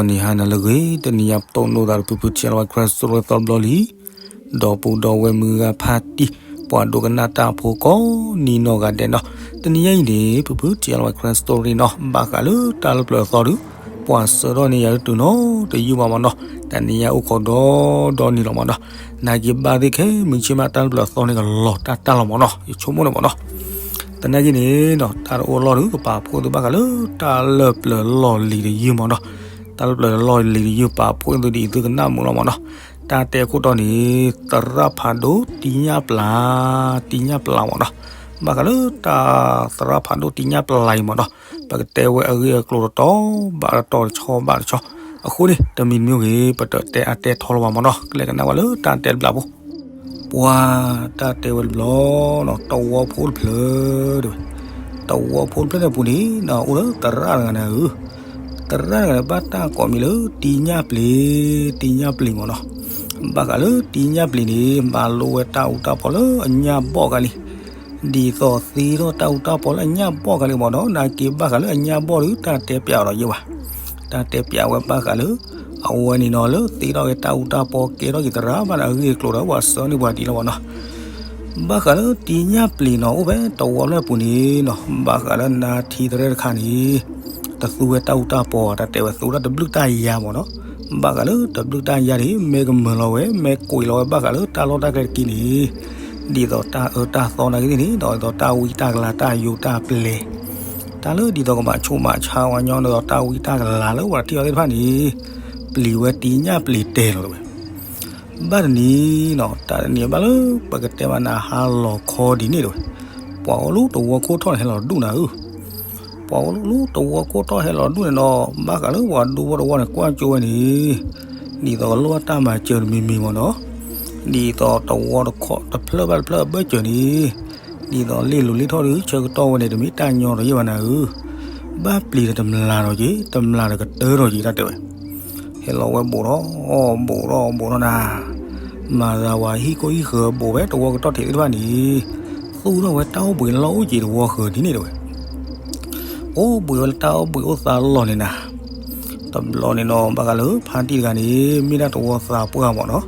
ဂီၤနံၤဟါနၤလၢအဂ့ၤ, တနံၤညါပတိၢ်နီၣ်သးဒီးဖုဖုထံအလဝဲ Christ story သီတဘျီလံ. ဒီပုၢ်ဒီဝဲၢ်မုၢ်ဂၤဖါတံၢ် ပှၤဒိကနၣ်တၢ်ဖိကိးနီၢ်ဂၤဒဲးနီၤ, တနံၤညါအံၤန့ၣ် ဖုဖုထံအလဝဲ Christ story နီၤ ဘၣ်ဃးလၢတၢ်လၢပျၢၤအသီဒီး ပှၤဆှၢထီၣ်န့ၢ်ယၤလၢတုၤနီတယုၢ်ဘၣ်မၢ်နီၤ, တနံၤညါအိၣ်ခိးဒီဒီနံၤလီၤမၢ်နီၤ, နာ်က့ဘၣ်သ့ၣ်ခဲမုၢ်ဆ့ၣ်မး တၢ်လၢပျၢၤအသီန့ၣ်ကလီၤတၢ်တၢ်လီၤမၢ်နီၤ, ယဆိကမိၣ်န့ၣ်မၢ်နီၤ. သနာ်က့န့ၣ်နီၤ တၢ်တအိၣ်အလီၢ်ဒီး ကပာ်ဖှိၣ်သုဘၣ်ဃးလၢတၢ်လၢပျၢၤလီၢ်လံၤတယုၢ်မၢ်နီၤ, တၢ်လၢပျၢၤလီၢ်လံၤတယုၢ် ပာ်ဖှိၣ်သုဒ်အံၤ သုကနၣ်မုာ်လီၤမၢ်နီၤ. တၢ်တဲခိၣ်တီန့ၣ် သရၣ်ဖးဒိၣ်တံၢ်ညၣ်ပျၢ်, တံၢ်ညၣ်ပျၢ်မၢ်နီၤ, ဘၣ်ဃးလၢတၢ်သရၣ်ဖးဒိၣ်တံၢ်ညၣ်ပျၢ်အံၤမၢ်နီၤ, ပကတဲဝဲအဂ့ၢ်အကျိၤတတီၤဘၣ်တတီၤ တဆီဘၣ်တဆီ, အဃိန့ၣ် တမံၤတမံၤဂ့ၤ ပတတဲအါတဲထီလၢၤဘၣ်မၢ်နီၤ, ကလဲၤကနၣ်ဝဲလၢတၢ်တဲတဘျီဖိ. ပှၤတၢ်တဲဝဲတဘျီနီၤ, တဝီဖိတဖျၢၣ်တဲဝဲ, တဝီဖိတဖျၢၣ်န့ၣ်အပူၤန့ၣ် အိၣ်ဒီးသရၣ်တဂၤန့ၣ်ဧၢ, သရၣ်တဂၤန့ၣ် ဘၣ်တၢ်ကိးမံၤလၢတံၢ်ညၣ်ပျ့ၤ, တံၢ်ညၣ်ပျ့ၤမၢ်နီၤ, ဘၣ်ဃးလၢတံၢ်ညၣ်ပျ့ၤန့ၣ် မၤလိဝဲတၢ်အူတၢ်ပီလၢအညၣ်ဘီၣ်ဂၤလံ ဒ်သိးသ့ထီၣ်တၢ်အူတၢ်ပီလၢအညၣ်ဘီၣ်ဂၤလံမၢ်နီၤ, နာ်က့ဘၣ်ဃးလၢအညၣ်ဘီၣ်ဒီး တၢ်တဲပျးအီၤဒီးယဲဘၣ်, တၢ်တဲပျးဝဲဘၣ်ဃးလၢ အဝဲန့ၣ်နီၤ လၢသ့ထီၣ်က့ၤတၢ်အူတၢ်ပီ ကဲထီၣ်က့ၤသရၣ်ဘၣ်ဒီးအဂ့ၢ်အကျိၤဒီး ပှၤဆှၢန့ၢ်ပှၤဒ်လီၤမၢ်နီၤ. ဘၣ်ဃးလၢတံၢ်ညၣ်ပျ့ၤနီၤ အိၣ်ဖဲတဝီဖျၢၣ်အပူၤန့ၣ်နီၤ, ဘၣ်ဃးလၢနါထံသရဲတခါန့ၣ် တသူဝဲတၢ်အူတၢ်ပီ တၢ်တဲဝဲ သူဝဲဒၣ်တဘျုးတၢ်ယါမၢ်နီၤ, ဘၣ်ဃးလၢတဘျုးတၢ်ယါန့ၣ် မ့ၢ်ကမၢလီၤဝဲ မ့ၢ်ကွံာ်လီၤဝဲဘၣ်ဃးလၢတၢ်လီၢ်တၢ်ကျဲတက့ၢ်န့ၣ် ဒ်သိးတၢ်အၢတၢ်သီနာ်က့သ့ၣ်န့ၣ် ဒ်သိးတၢ်အၢတၢ်သီနာ်က့သ့ၣ်န့ၣ် ဒီးဒ်သိးတၢ်ဝံတၢ်ကလၤတၢ်ယိာ်တၢ်ပျဲၤ တၢ်လၢဒ်သိးကဘၣ်ဆိၣ်ဘၣ်ဆါဝဲညီဒီးတၢ်ဝံတၢ်ကလၤလၢပှၤထံၣ်အီၤသ့ၣ်တဖၣ်န့ၣ် ပျံၤဝဲတံၢ်ညၣ်ပျ့ၤတဲလီၤတဝဲ ဘၣ်တနံၤနီၤ တၢ်တနံၤဘၣ်လၢ ပကတဲဘၣ်နၤဟါလီၤခီဒ်န့ၣ်တဝဲ, ပှၤအိၣ်လၢတဝီခိၣ်ထီၣ်န့ၣ်ဟဲလီၤဒူၣ်နၤဧၢ, ပှၤအိၣ်လၢတဝီခိၣ်ထီၣ်ဟဲလီၤဒူၣ်န့ၣ်ဒီး ဘၣ်ဃးလၢပှၤဒူဖိတဝီန့ၣ် ကွၢ်ကၠိဝဲန့ၣ် ဒ်သိးကလိၣ်တၢ်မၤစၢၤတမံၤမံၤမၢ်နီၤ, ဒ်သိးတဝီတခီတဖျၢၣ်ဘၣ်တဖျၢၣ်အဘၢၣ်စၢၤန့ၣ် ဒ်သိးလ့ၣ်လိၤလ့ၣ်ထီၣ်ဒီး ဆၢကတီၢ်ဝဲန့ၣ် တမ့ၢ်တၢ်ညီဒီးယဲၢ်ဘၣ်နၤဧၢ, ဘၣ်ပျံၤဒီးတမျးဒီးက့ၤ တမျးဒီးကတၢၢ်ဒီးက့ၤ တၢ်တဲဝဲ, ဟဲလီၤဝဲဘူးထီၣ် ဘူးထီၣ်ဘူးထီၣ်နၤ, မၤသးဝဲဟံၣ်ခိၣ်ဟံၣ်ဃၢၤဘူးဖဲတဝီကတီၢ်ထံးသ့ၣ်တဖၣ်န့ၣ်, သူၣ်ထီၣ်ဝဲတၢ်အိၣ်ဘှံးလီၢ်အိၣ်က့ၤတဝီဃၢၤဒ်န့ၣ်တဝဲ အိၣ်ဘှံးဝဲလၢတၢ်အိၣ်ဘှံးအိၣ်သါလီၢ်န့ၣ်နၤ, တဘျီန့ၣ်နီၤ ဘၣ်ဃးလၢဖါတံၢ်တဂၤန့ၣ် မ့ၢ်ဒၣ်တဝီသးပှၢ်မၢ်နီၤ,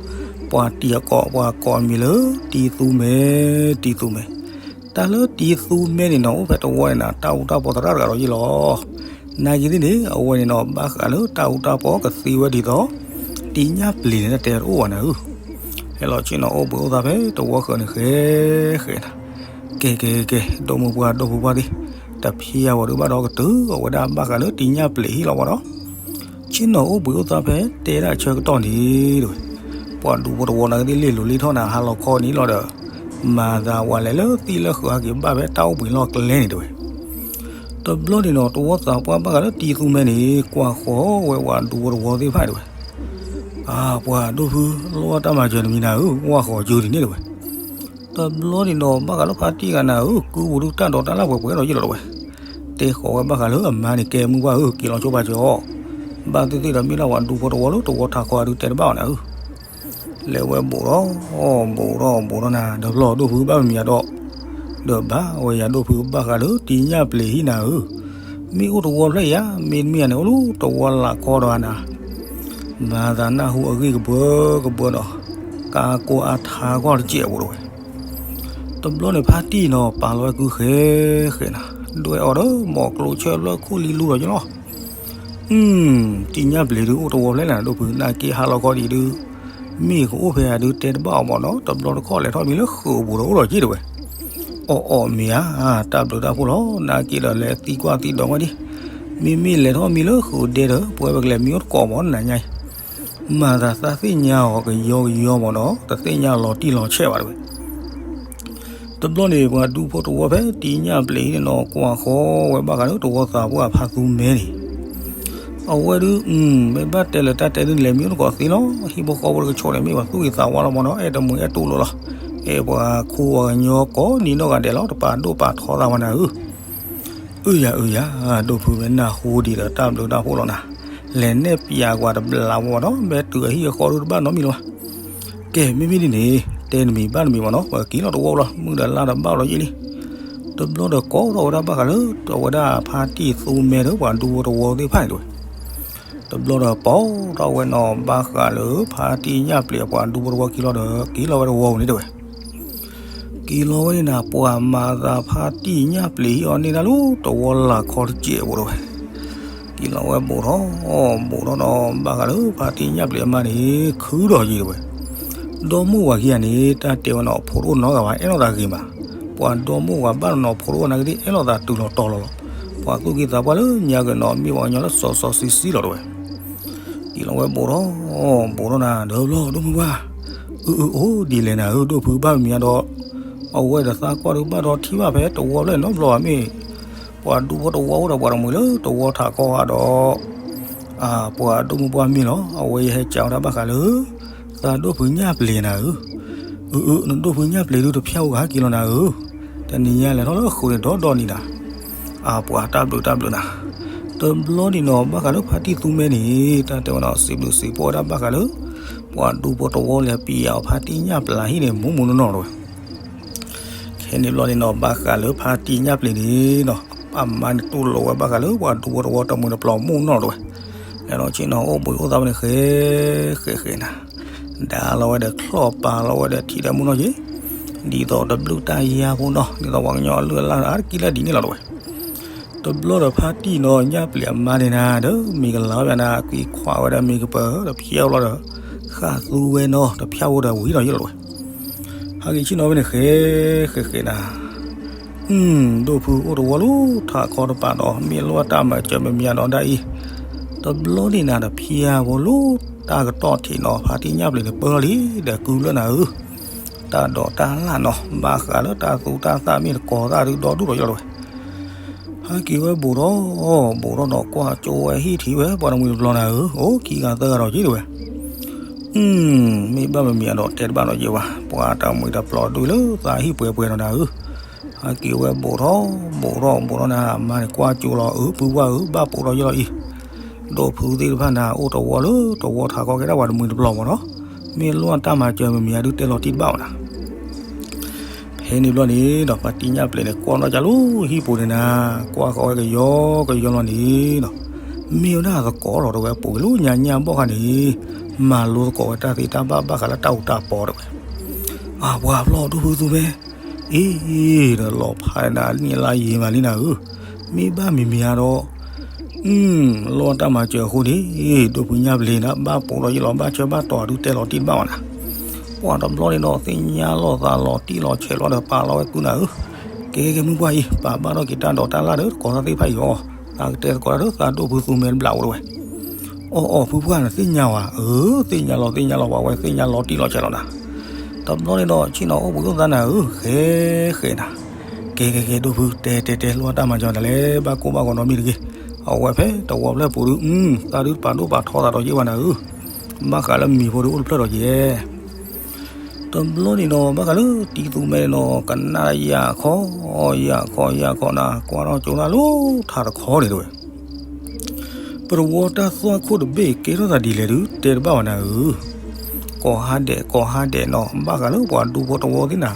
ပှၤတံၢ်အကိး ပှၤကိးအမံၤလၢ တံၢ်သူမဲ, တံၢ်သူမဲ, တၢ်လၢတံၢ်သူမဲန့ၣ်နီၤ အိၣ်ဖဲတဝီန့ၣ်နၤ တၢ်အူတၢ်ပီသရၣ်တဂၤဒီးယ့ၢ်လီၤ. နာ်က့သ့ၣ်န့ၣ် အဝဲန့ၣ်နီၤ ဘၣ်ဃးလၢတၢ်အူတၢ်ပီကသ့ဝဲဒ်သိး တံၢ်ညၣ်ပျံၤန့ၣ် တၢ်တဲတအိၣ်ဘၣ်နၤဧၢ ဟဲလီၤဆ့ၣ်နီၤအိၣ်ဘှံးအိၣ်သါဖဲတဝီဃၢၤန့ၣ်ဃဲဃဲနၤ, ကဲကဲကဲ ဒိၣ်မုၢ်ပှၢ်ဒိၣ်ဖုပှၢ်သ့ၣ်, တဖံးအဝဲဒုးဘၣ်ဒီးကတုၤအဝဲဒၣ်ဘၣ်ဃးလၢတံၢ်ညၣ်ပျံၤဟံၣ်လီၤမၢ်နီၤ, ဆ့ၣ်နီၤအိၣ်ဘှံးအိၣ်သါဖဲတဲဒၣ်ဆၢကတီၢ်န့ၣ်တဝဲ, ပှၤဒူဖိတဝီနာ်က့သ့ၣ်လ့ၣ်လိၤလ့ၣ်ထီၣ်နၤဟါလီၤခီန့ၣ်လီၤဒီး, မၤသးဝဲလဲၤလၢသ့ၣ်လၢဃုာ်ဟဲက့ၤဘၣ်ဖဲတၢ်အိၣ်ဘှံးလီၢ်ကျဲန့ၣ်တဝဲ တဘျီန့ၣ်နီၤ တဝီသးပှၢ်ဘၣ်ဃးလၢတံၢ်သူမဲန့ၣ် ကွၢ်ဃီၤဝဲပှၤဒူဖိတဝီသ့ၣ်တဖၣ်တဝဲ, အၢ ပှၤဒိၣ်ဖု လိၣ်ဘၣ်တၢ်မၤစၢၤတမံၤနၤဧၢ ကွၢ်ဃီၤကၠိဒ်န့ၣ်တဝဲ, တဘျီန့ၣ်နီၤ ဘၣ်ဃးလၢဖါတံၢ်ဂၤနၤဧၢ ကုပူၤဒုးတၢ်ဒိးတၢ်လၢပှဲၤပှဲၤဒီးယ့ၢ်လီၤတဝဲ, တဲဃီၤဝဲဘၣ်ဃးလၢအမါန့ၣ် ကဲမုၢ်ပှၢ်ဧၢ က့ၤလီၤဆိဘၣ်စၢၤအီၤ, ဘၣ်သ့ၣ်သ့ၣ်ဒီးမ့ၢ်ဒၣ်ပှၤဒူဖိတဝီလၢတဝီထးခီအဒုးတဲတဘၣ်အီၤနၤဧၢ လဲၤဝဲဘူးထီၣ် ဘူးထီၣ်ဘူးထီၣ်နၤ ဒီးဖျီၣ်ဒိၣ်ဖုဘၣ်မံၤယၤဒီး, ဒီးဘၣ်ဝဲယၤဒိၣ်ဖုဘၣ်ဃးလၢတံၢ်ညၣ်ပျံၤဟံၣ်နၤဧၢ, မ့ၢ်အိၣ်တဝီဖျၢၣ်ယၤ မ့တမ့ၢ်ယၤန့ၣ် အိၣ်လၢတဝီလးခီဒီးနၤ, မၤသးနၢ်ဟူအဂ့ၢ်ကဘၢကဘၢဒီး, ကါကိအါထါဂီၢ်တစဲးဘူးတဝဲ တဘျီန့ၣ်ဖါတံၢ်နီၤ ပာ်လီၤဝဲကုဃဲဃဲနၤ, ဒွဲၣ်အီၤဒီး ဘီၣ်ကျိဆၢဖျၢၣ်ခိၣ်လံလူဒီးယလီၤ, တံၢ်ညၣ်ပျံၤဒုးအိၣ်တဝီဖျၢၣ်နၤဒိၣ်ဖု နာ်က့ဟါလီၤခီဒံးဒုး, မ့ၢ်ကအိၣ်ဖဲအဒုးတဲတဘၣ်အီၤမၢ်နီၤ တဘျီတခီၣ်လဲၤထီၣ်မံၤလၢဃုာ်အပူၤဒီးအိၣ်လီၤက့ၤတဝဲ, အီၣ်အီၣ်မ့ၢ်ဧါ, တၢ်ဘျုးတၢ်ဖှိၣ်လီၤ နာ်က့ဒီးလဲၤသံကွၢ်သံဒိးဝဲဒံး, မ့မ့ၢ်လဲၤထီၣ်မံၤလၢဃုာ်ဒဲဒီး ပဝဲပကလဲၤမံၤအိၣ်တကိးမၢ်နၤညါအံၤ မၤသးသးသ့ၣ်ညါအီၤကယီကယီမၢ်နီၤ တသ့ၣ်ညါလီၤတံၢ်လီၤဆဲးဘၣ်တဝဲ, တဘျီန့ၣ် ပှၤဒူဖိတဝီဖဲတံၢ်ညၣ်ပျံၤန့ၣ်နီၤ ကွၢ်ဃီဝဲဘၣ်ဃးလၢတဝီသးပှၢ်ဖါသူမဲန့ၣ်, အဝဲဒုး မ့ၢ်ဘၣ်တဲလၢတၢ်တဲဒုးလဲၤမံၤအိၣ်တကိးသ့လီၤ ဟံၣ်ဖိဃီဖိတကဆိးန့ၣ် မ့ၢ်ပှၤသူၣ်ဂ့ၤသးဝါလီၤမၢ်နီၤ အဲၣ်တမုာ်အဲၣ်တူၢ်လိာ်လီၤ, အဲၣ်ပှၤခိၣ်ပှၤကညီကိးနံၤနီၢ်ဂၤဒဲးလီၤ တပာ်ဒိၣ်ပာ်ထီသးဝဲနၤဧၢ အုယၤအုယၤ, ဒိၣ်ဖုမ့ၢ်နၢ်ဟူဒံးဒီးတၢ်ဘျုးတၢ်ဖှိၣ်လီၤနၤ, လဲၤနဲၣ်ပျးကွၢ်တဘျးဝဲဒီး မ့ၢ်တုၤအဟံၣ်အဃီဒုးတဘၣ်နီတမံၤလၢၤဘၣ်. ကဲ မ့မ့ၢ်ဒ်န့ၣ် တဲတမံၤဘၣ်တမံၤမၢ်နီၤ ပကက့ၤလီၤတဝီလီၤ မုၢ်ဒီးလါဒီးဘၣ်လီၤယံာ်လံ. တဘျီဒီးကိးထီၣ်ဝဲဒၣ်ဘၣ်ဃးလၢ အဝဲဒၣ်ဖါတံၢ်သူမဲဒီးပှၤဒူဖိတဝီသ့ၣ်တဖၣ်န့ၣ်တဝဲ တဘျီဒီးပိာ်ထီၣ်ဝဲနီၤ ဘၣ်ဃးလၢဖါတံၢ်ညၣ်ပျံၤအပှၤဒူဖိတဝီခံလီၤဒီး က့ၤလီၤဝဲတဝီပူၤန့ၣ်တဲဝဲ. က့ၤလီၤဝဲန့ၣ်နၤ ပှၤမၤသးဖါတံၢ်ညၣ်ပျံၤဟံၣ်အီၤန့ၢ်ဒၣ်လၢတဝီလၢ်ခီတစဲးဖိတဲဝဲ. က့ၤလီၤဝဲဘူးထီၣ် ဘူးထီၣ်ဒီး ဘၣ်ဃးလၢဖါတံၢ်ညၣ်ပျံၤအမါန့ၣ် ခုဒီးယံၤတဲဝဲ. ဒီမိၢ်ဝၤခံဂၤန့ၣ် တၢ်တဲဝဲနီၤ ဖိတအိၣ်နီတဂၤဘၣ် အဲၣ်လိာ်သးဂ့ၤမး. ပှၤဒီမိၢ်ဝၤဘၣ်နီၤ ဖိတအိၣ်နာ်က့ဒ် အဲၣ်လိာ်သးတုၤလီၤတီၤလီၤလီၤ. ပှၤသူၣ်က့သးပှၢ်လၢညါက့ၤနီၤ မ့ၢ်ပှၤကညီလၢစီစီဆှံဆှံလီၤတဲဝဲ. က့ၤလီၤဝဲဘူးထီၣ် ဘူးထီၣ်နၤ ဒီဘျီဒိၣ်မုၢ်ပှၢ်, အၢ အၢ အိၣ်ဒ်လဲၣ်နၤဧၢ ဒိၣ်ဖုဘၣ်မံၤမံၤဒီး အဝဲဒီးသးကွၢ်ဒုးဘၣ်ဒီးထံၣ်ဘၣ်ဖဲတဝီဖျၢၣ်နီတဘျီဘၣ်မ့ၢ် ပှၤဒူဖိတဝီအိၣ်ဒီးပှၤတမှံၤလၢတဝီထးခီဧါဒီး ပှၤဒိၣ်မုၢ်ပှၢ်မ့ၢ်လီၤ. အဝဲယဟဲကးဝဲဒၣ်ဘၣ်ဃးလၢ သးဒိၣ်ဖုညၣ်ပျံၤနၤဧၢ, အၢ အၢ နဒိၣ်ဖုညၣ်ပျံၤဒုးတဖျၢၣ်အိၣ်ကဟဲက့ၤလီၤနၤဧၢ, တနံၤညါလဲၤထီၣ်လၢဃုာ်န့ၣ်ဒီဒီနံၤနၤ, အပှၤတၢ်ဘျုးတၢ်ဘျုးနၤ. တဘျီန့ၣ်နီၤ ဘၣ်ဃးလၢဖါတံၢ်သူမဲန့ၣ် တၢ်တဲဝဲနီၤ စံးဘျုးစံးဖှိၣ်ဝဲဒၣ်ဘၣ်ဃးလၢ ပှၤဒူဖိတဝီလဲၤပံၤအီၤဖါတံၢ်ညၣ်ပျံၤဟံၣ်န့ၣ် မူးမူးနီၢ်နီၢ်တဲဝဲ. ခဲန့ၣ်ဘျီန့ၣ်နီၤ ဘၣ်ဃးလၢဖါတံၢ်ညၣ်ပျံၤန့ၣ်နီၤ အမါန့ၣ်တူၢ်လိာ်ဝဲဘၣ်ဃးလၢပှၤဒူဖိတဝီတမှံၤတပျီၤမူးနီၢ်တဲဝဲ. လဲၤဒီးဆ့ၣ်နီၤအိၣ်ဘှံးအိၣ်သါဝဲန့ၣ် ဃဲ ဃဲ ဃဲနၤ, ဒါလီၤဝဲဒီးချီၣ်ပာ်လီၤဝဲဒီးထံၣ်ဒီးမူးနီၢ်က့ၤ, ဒ်သိးတဘျုးတၢ်ယါဖိနီၤ ဒ်သိးပှၤကညီအလုၢ်အလၢ်အါတကံလၢဒ်န့ၣ်လီၤတဲဝဲ. တဘျီဒီးဖါတံၢ်နီၤ ညၣ်ပျံၤအမါန့ၣ်နၤ ဒီးမ့ၢ်ကလၤဝဲနၤ ကွံခွးဝဲဒီးမ့ၢ်ကပၢၤ တဖျၢၣ်အိၣ်လီၤဒီး ဃၣ်သူဝဲနီၤ တဖျၢၣ်အိၣ်ဒီးဝံၤဒီးယလီၤတဲဝဲ. ဟဲက့ၤဆ့ၣ်နီၤဝဲန့ၣ် ဃဲ ဃဲ ဃဲနၤ, ဒိၣ်ဖုအိၣ်တဝီလၢထးခီတပၤဒီး မ့ၢ်လိၣ်တၢ်မၤစၢၤမံၤမံၤဒီးဒ်အံၤ, တဘျီန့ၣ်နၤတဖျၢၣ်ဖိလၢတၢ်ကတီၢ်ထံးနီၤ ဖါတံၢ်ညၣ်ပျံၤန့ၣ် ပၢၢ်လံ ဒီးကုလၢနၤဧၢ, တၢ်ဒိးတၢ်လၢ်နီၤ ဘၣ်ဃးလၢတၢ်သူတၢ်သၣ်မ့ၢ်တကိးသၣ်ဒုးဒီဒူၣ်ဒီးယလီၤတဲဝဲ. ဟဲက့ၤဝဲဘူးထီၣ် ဘူးထီၣ်ဒီးကွၢ်ကၠိဝဲဟံၣ်ထံးဝဲ ပှၤတမှံၤတပျီၤနၤဧၢ, အိၣ်ခံဂၤသၢဂၤဒီးက့ၤတဲဝဲ. မ့ၢ်ဘၣ်မံၤမံၤဒီးတဲတဘၣ်ဒီးယဲဝဲ ပှၤတမှံၤတပျီၤဒုးလၢသးဟံၣ်ပှဲၤပှဲၤဒီးနၤဧၢ. ဟဲက့ၤဝဲဘူးထီၣ် ဘူးထီၣ် ဘူးထီၣ်နၤ အမါန့ၣ်ကွၢ်ကၠိလီၤ အၢ ပုၢ်ဝဲၢ်ဧၢ ဘၣ်ဘူးထီၣ်ယလီၤအံၤ, ဒိၣ်ဖုသ့ၣ်တဖၣ်နၤ အိၣ်တဝီလၢတဝီထးခီကဲဒၣ်ပှၤတမှံၤတပျီၤမးနီၤ, မ့ၢ်လိၣ်တၢ်မၤစၢၤမံၤမံၤဒုးတဲလီၤတံၢ်တဘၣ်အီၤနၤ. ဖဲန့ၣ်ဘျီန့ၣ်ဒီး ဖါတံၢ်ညၣ်ပျံၤန့ၣ် ကွၢ်နီၣ်ကၢ်လၢဟံၣ်ပူၤန့ၣ်နၤ, ကွၢ်ဃီဝဲကယီကယီလီၤန့ၣ်ဒီး မ့ၢ်ဝဲဒၣ်သကိးလီၤတဲဝဲ ပူၤကွံာ်လၢညါညၣ်ဘီၣ်ခါန့ၣ် မၤလိသကိးဝဲတၢ်သ့တၢ်ဘၣ်ဘၣ်ဃးလၢတၢ်အူတၢ်ပီတဲဝဲ. အပှၤဖျီၣ်ဒိၣ်ဖုသူမဲ, အ့ ဒီးလီၤဖးနၤ နံၣ်လါယံၤမးလံနၤဧၢ, မ့ၢ်ဘၣ်မံၤမံၤဧါဒီး လိၣ်တၢ်မၤစၢၤအဃိန့ၣ် ဒိၣ်ဖုညၣ်ပျံၤနၤ ဘၣ်ပူၤဒီးယလီၤ ဘၣ်ဆၢဘၣ်တီၤဒုးတဲလီၤတံၢ်တဘၣ်အီၤနၤ. ပှၤတဘျီန့ၣ်ဒီး သ့ၣ်ညါလီၤသးလီၤတံၢ်လီၤဆဲးလီၤဒီးပာ်လီၤဝဲကုနၤဧၢ, ကဲကဲမုၢ်ပှၢ်အံၤ ပာ်ဘၣ်ထီၣ်က့ၤတၢ်ဒိးတၢ်လၢ်ဒီးသကိးသၣ်သ့ၣ်တဖၣ်အံၤအီၤ, သးကတဲသကိးတၢ်ဒီးသးဒိၣ်ဖုသူမဲတဘျီအိၣ်တဲဝဲ. အီၣ်အီၣ်ဖုပှၢ်နသ့ၣ်ညါဝဲ, အၢ သ့ၣ်ညါလီၤသ့ၣ်ညါလီၤ ပှၤဝဲသ့ၣ်ညါလီၤတံၢ်လီၤဆဲးလီၤနၤ. တဘျီန့ၣ်ဒီး ဆ့ၣ်နီၤအိၣ်ဘှံးအိၣ်သါနၤဧၢ, ဃဲဃဲနၤ, ကဲကဲကဲ ဒိၣ်ဖုတဲတဲတဲ လိၣ်တၢ်မၤစၢၤနၤလဲၣ် ဘၣ်ကိၢ်ဘၣ်ဂီၤနီတမံၤတဂ့ၤ, အဝဲဖဲတဝီဖျၢၣ်ပူၤဒုး သးဒုးပာ်ဒိၣ်ပာ်ထီသးဒီးယဲၢ်ဝဲနၤဧၢ, ဘၣ်ဃးလၢမံၤဖိဒုးအိၣ်တဖျၢၣ်ဒီးယဲၢ် တဘျီန့ၣ်နီၤ ဘၣ်ဃးလၢတံၤသူမဲန့ၣ်နီၤ ကနၣ်ယၤခီ, ယၤခီ ယၤခီနၤ ကွၢ်ထီၣ်ကၠိနၤလီၤထးတခီန့ၣ်တဲဝဲ, ပတဝီတၢ်သွၣ်ခိၣ်တဘ့ၣ်ကဲထီၣ်သးဒ်လဲၣ်ဒုး တဲတဘၣ်ဝဲနၤဧၢ, ကိးဟါဒဲး ကိးဟါဒဲးနီၤ ဘၣ်ဃးလၢပှၤဒူဖိတဝီသ့ၣ်နၤ,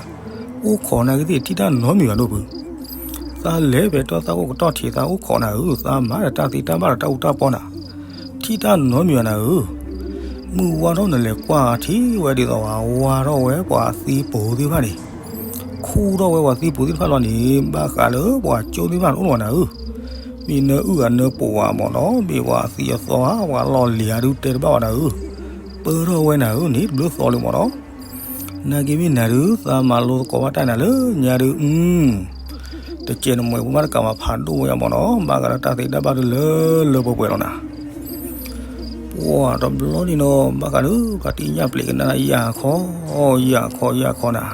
အိၣ်ခိးနာ်က့သ့ၣ်ထံၣ်တၢ်နီတမံၤဘၣ်ဒိၣ်ဖု, သးလဲၤဖဲတၢ်သွၣ်ခိၣ်ကတီၢ်ထံး သးအိၣ်ခိးနၤဧၢ, သးမၤဒီးတၢ်သ့တၢ်ဘၣ်ဒီးတၢ်အူတၢ်ပီနၤ ထံၣ်တၢ်နီတမံၤဘၣ်နၤဧၢ, မုၢ်ဝါထီၣ်နလဲၤကွၢ်ထံၣ်ဝဲဒ်သိး ဝါထီၣ်ဝဲပှၤသံပူၤသ့ၣ်တဖၣ်န့ၣ်, ခူၣ်ထီၣ်ဝဲပှၤသံပူၤသ့ၣ်တဖၣ်လီၤန့ၣ် ဘၣ်ဃးလၢပှၤကၠိသ့ၣ်တဖၣ်တအိၣ်လၢၤဘၣ်နၤဧၢ, မ့ၢ်နၢအုၣ်ဂၤနၢပူၤဂၤမ့ၢ်နီၤ မ့ၢ်ပှၤသံအသီဧါ ပှၤလီၢ်လံၤဧါဒုးတဲတဘၣ်ဝဲနၤဧၢ, ပၢထီၣ်ဝဲနၤဧၢန့ၣ် တဘျုးသီလၢၤမ့ၢ်နီၤ နာ်က့မ့ၢ်နၤဒုး သးမၤလိသကိးဘၣ်တၢ်နၤလၢညါဒုး, တကဲးနမှဲၤ ပမ့ၢ်တကးမၤဖးဒိၣ်ဝဲယါမ့ၢ်နီၤ ဘၣ်ဃးလၢတၢ်သ့တၢ်ဘၣ်ဒုးလၢလၢပှဲၤပှဲၤလီၤနၤ, ပှၤတဘျီန့ၣ်နီၤ ဘၣ်ဃးလၢဖါတံၢ်ညၣ်ပျံၤကနၣ်ယၤခီ, ယၤခီ ယၤခီနၤ,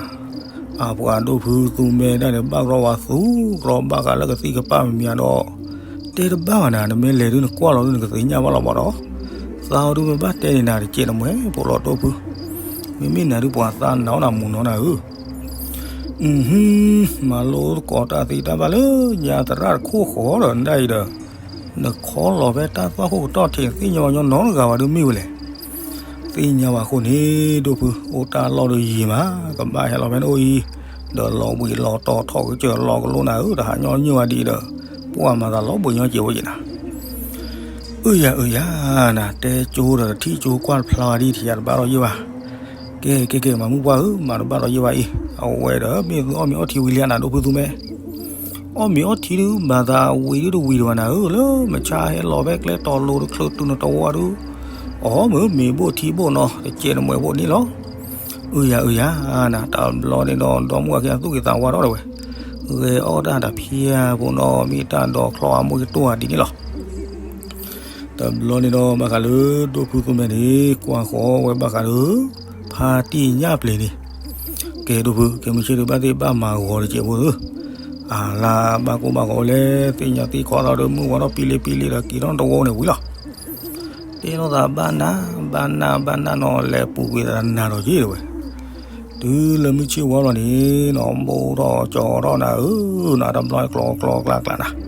အပှၤဒိၣ်ဖုသူမဲဒၣ်န့ၣ် ဘၣ်ကရီဝဲသူကရီဘၣ်ဃးလၢကသံၣ်ကပၢ်မံၤမံၤဒီး တဲတဘၣ်ဘၣ်နၤ နမ့ၢ်လဲၤဒုး နကွၢ်လီၤဒုး နကသ့ၣ်ညါဘၣ်လီၤမ့ၢ်နီၤ, သးအီၤဒုးမ့ၢ်ဘၣ်တဲန့ၣ်နၤ တကဲးနမှဲၤ ဖိလီၤဒိၣ်ဖု, မ့မ့ၢ်နၤဒုး ပှၤသးနာ်အီၤနၤမူနီၤနၤဧၢ, မၤလိသကိးတၢ်သ့တၢ်ဘၣ်လၢညါသရၣ်တခိၣ်ဃီဒီးနဒၣ်အံၤဒီး, နခီလီၤဖဲတၢ်သွၣ်ခိၣ်ကတီၢ်ထံး နသ့ၣ်ညါပှၤကညီနီတဂၤဘၣ်ဒုးမ့ၢ်ဝဲလဲၣ်, သ့ၣ်ညါဘၣ်အဃိန့ၣ် ဒိၣ်ဖု အိၣ်တၢ်လီၢ်ဒီးယံာ်မး ကဘၣ်ဟဲလီၤဖဲနအိၣ်အံၤ, ဒီးလီၤဘှံးလီၤတီၤထီၣ်ကစၢၢ်လီၤကလိနၤဧၢ, တဟးညီနုၢ်ဝဲဒ်အံၤဒီး, ပှၤမၤသးလီၤဘှံးညီစဲးဝဲယဲနၤ အၢ အုယၤအုယၤနၤ, တဲကၠိဒီးတထံၣ်ကၠိကွၢ်တဖျါဒ်ထံၣ်ယၤတဘၣ်ဒီးယ့ၢ်ဘၣ်. ကဲကဲကဲ မၤမုၢ်ပှၢ်ဧၢ, မၤတဘၣ်ဒီးယ့ၢ်ဘၣ်အံၤ, အဝဲဒီးမ့ၢ်သုအီၣ်မ့ၤအီထံဝံၤလံနၤဒိၣ်ဖုသူမဲ, အီၣ်မ့ၤအီထံဒုး မၤသးဝံၤဒုးတဝံၤတဝဲနၤဧၢ, လၢမုၢ်ဆါဟဲလီၤဖဲကျဲတီၤလိၤတချုးတုၤနတဝီဒုး, အီၣ်မ့ၤမ့ၤဘိၣ်ထံဘိၣ်နီၤ တကဲးတမှဲၤဘိၣ်န့ၣ်လီၤ. အုယၤအုယၤနၤ, တဘျီန့ၣ်ဒီး ဒီမုၣ်အခံအသူၣ်က့ၤသးဝါထီၣ်တဝဲ, ဂဲၤအီၣ်တၢ်တဖျါဖိနီၤ မ့ၢ်တၢ်ဒီးချီအမိၢ်ကတိၢ်အဒ်န့ၣ်လီၤ. တဘျီန့ၣ်ဒီး ဘၣ်ဃးလၢဒိၣ်ဖုသူမဲန့ၣ် ကွၢ်ဃီၤဝဲဘၣ်ဃးလၢ ဖါတံၢ်ညၣ်ပျ့ၤန့ၣ်, ကဲဒိၣ်ဖု ကဲမုၢ်ဆ့ၣ်ဒုးဘၣ်သ့ၣ်ဘၣ်မၤဂီၤတကဲးဖိဧၢ, အလါဘၣ်ကိၢ်ဘၣ်ဂီၤဝဲလဲၣ်, သ့ၣ်ညါသ့ၣ်ခီသီဒီး မုၢ်ဝါထီၣ်ပံလံပံလံဒီး က့ၤထီၣ်နတဝီန့ၣ်ဝံၤလီၤ. တဲလိာ်သးဘၣ်နၢ်ဘၣ်နၢ်ဘၣ်နၢ်နီၤ လဲၤပူၤကွံာ်သးနၤဒီးက့ၤတဝဲ တုၤလၢမုၢ်ဆ့ၣ်ဝါလီၤန့ၣ်နီၤ ဘိၣ်ထီၣ်ကၠီထီၣ်နၤဧၢ, နၤတဘျီကျီကျီကျါကျါနၤ,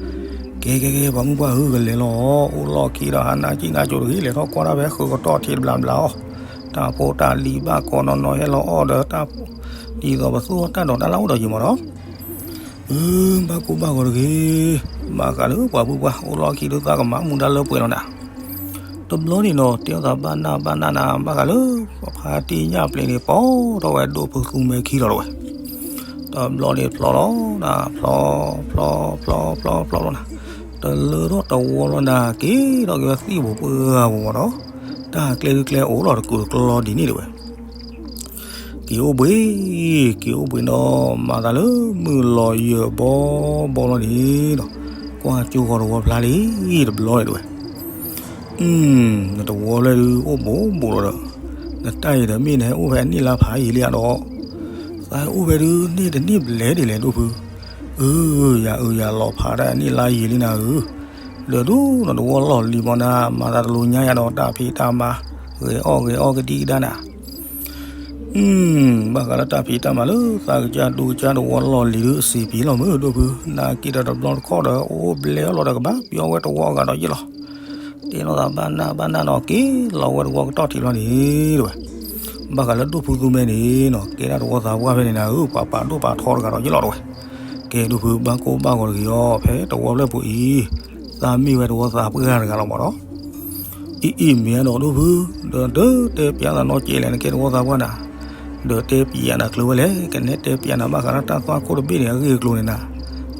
ကဲကဲကဲ ပှၤမုၢ်ပှၢ်ဧၢ ကလဲၤလီၤ, အိၣ်လီၢ်ခံဒီးဟးနါကံၣ်နါကၠိတဂ့ၤ, လဲၤထီၣ်ကွၢ်တၢ်ဖဲဃုကတီၢ်ထံးတဘျီဘျီအီၤ, တၢ်ဖိတၢ်လံၤဘၣ်ကိးနီၢ်နီၢ်ဟဲလီၤအီၣ်ဒီးတၢ်, ဒ်သိးပသူၣ်ထီၣ်တၢ်ဒိးတၢ်လၢအိၣ်ဒီးယံၤမးနီၤ အၢ ဘၣ်ကိၢ်ဘၣ်ဂီၤတဂ့ၤ, ဘၣ်ဃးလၢပှၤမုၢ်ပှၢ် အိၣ်လီၢ်ခံဒုးသးကမၤမူဒါလၢပှဲၤလီၤနၤ, တဘျီန့ၣ်နီၤ တဲလိာ်သးဘၣ်နၢ်ဘၣ်နၢ်နၤ ဘၣ်ဃးလၢ ဖါတံၢ်ညၣ်ပျ့ၤန့ၣ် ပိာ်ထီၣ်ဝဲဒိၣ်ဖုသူမဲခံလီၤတဝဲ, တဘျီန့ၣ်ဖျီလီၤနၤ ဖျီ ဖျီ ဖျီ ဖျီ ဖျီ ဖျီလီၤနၤ, တလၢထီၣ်တဝီလီၤနၤ က့ၤထီၣ်က့ၤဝဲသံၣ်ပူၤပှၢ်ပူၤမးနီၤ, တၢ်ကျဲဒုးကျဲအိၣ်လီၤတကူးတကျီဒ်န့ၣ်တဝဲ က့ၤအိၣ်ဘှံး, က့ၤအိၣ်ဘှံးဒီး မၤသးလၢမုၢ်လီၤယၢၢ်ဘီဘီလီၤန့ၣ်ဒီး ကွၢ်ကၠိဃီၤတဝီဖျါလံ တဘျီန့ၣ်တဝဲ, နတဝီဖျဲၣ်ဒုးအိၣ်ဘူးဘူးလီၤဒီး နတၢ်အံၤဒီးမ့ၢ်နဟဲအိၣ်ဖဲအနံၣ်လါဖးယံာ်လံဧါဒီး, သးဟဲအိၣ်ဖဲဒုးန့ၢ်တနံၣ်ဘျဲၣ်ဒ်လဲၣ်ဒိၣ်ဖု, အၢ ယၤအုယၤလီၤဖးဒၣ်အနံၣ်လါယံာ်လံနၤဧၢ, ဒီးဒူၣ်နတဝီလီၢ်လံၤမးနၤ မၤသးတလိၤညါယၤဒီးတၢ်ဖံးတၢ်မၤ ဂဲၤအီၣ်ဂဲၤအီကဒံကဒါနၤ ဘၣ်ဃးလၢတၢ်ဖံးတၢ်မၤလၢသးကစၢ်ဒူကစၢ်တဝီလီၢ်လံၤဒုး အစံးပံၤလီၤမုၢ်ဒိၣ်ဖု, နၤက့ၤဒီးတဘျီတခီၣ်ဒီး အိၣ်ဘျဲၣ်အီၣ်လီၤဒီးကဘၣ်ပျီဝဲတဝီအဂၤဒီးယ့ၢ်လီၤ. တဲလိာ်သးဘၣ်နၢ်ဘၣ်နၢ်နီၤ က့ၤလီၤဝဲတဝီကတီၢ်ထံးလီၤန့ၣ်တဝဲ, ဘၣ်ဃးလၢဒိၣ်ဖုသူမဲန့ၣ်နီၤ ကဲဒၣ်တဝီသးပှၢ်ဖဲန့ၣ်နၤဧၢ ပှၤပာ်ဒိၣ်ပာ်ထီတဂၤဒီးယ့ၢ်လီၤတဝဲ, ကဲဒိၣ်ဖုဘၣ်ကိၢ်ဘၣ်ဂီၤတဂ့ၤအီၤ ဖဲတဝီဖျဲၣ်ပူၤအံၤ, သးမ့ၢ်ဝဲတဝီသးပှၢ်တဂၤလီၤမးနီၤ အံၤအံၤမ့ၢ်အဲၣ်ဒိးဒိၣ်ဖု, ဒီးဒုးတဲပျးသးနီၢ်ကဲလဲၣ် နကဲတဝီသးပှၢ်နၤ, ဒီးတဲပျးနၤကျၢၤဝဲလဲၣ် ကနဲတဲပျးနၤဘၣ်ဃးလၢတၢ်သွၣ်ခိၣ်တဘ့ၣ်န့ၣ် အဂ့ၢ်အကျိၤန့ၣ်နၤ,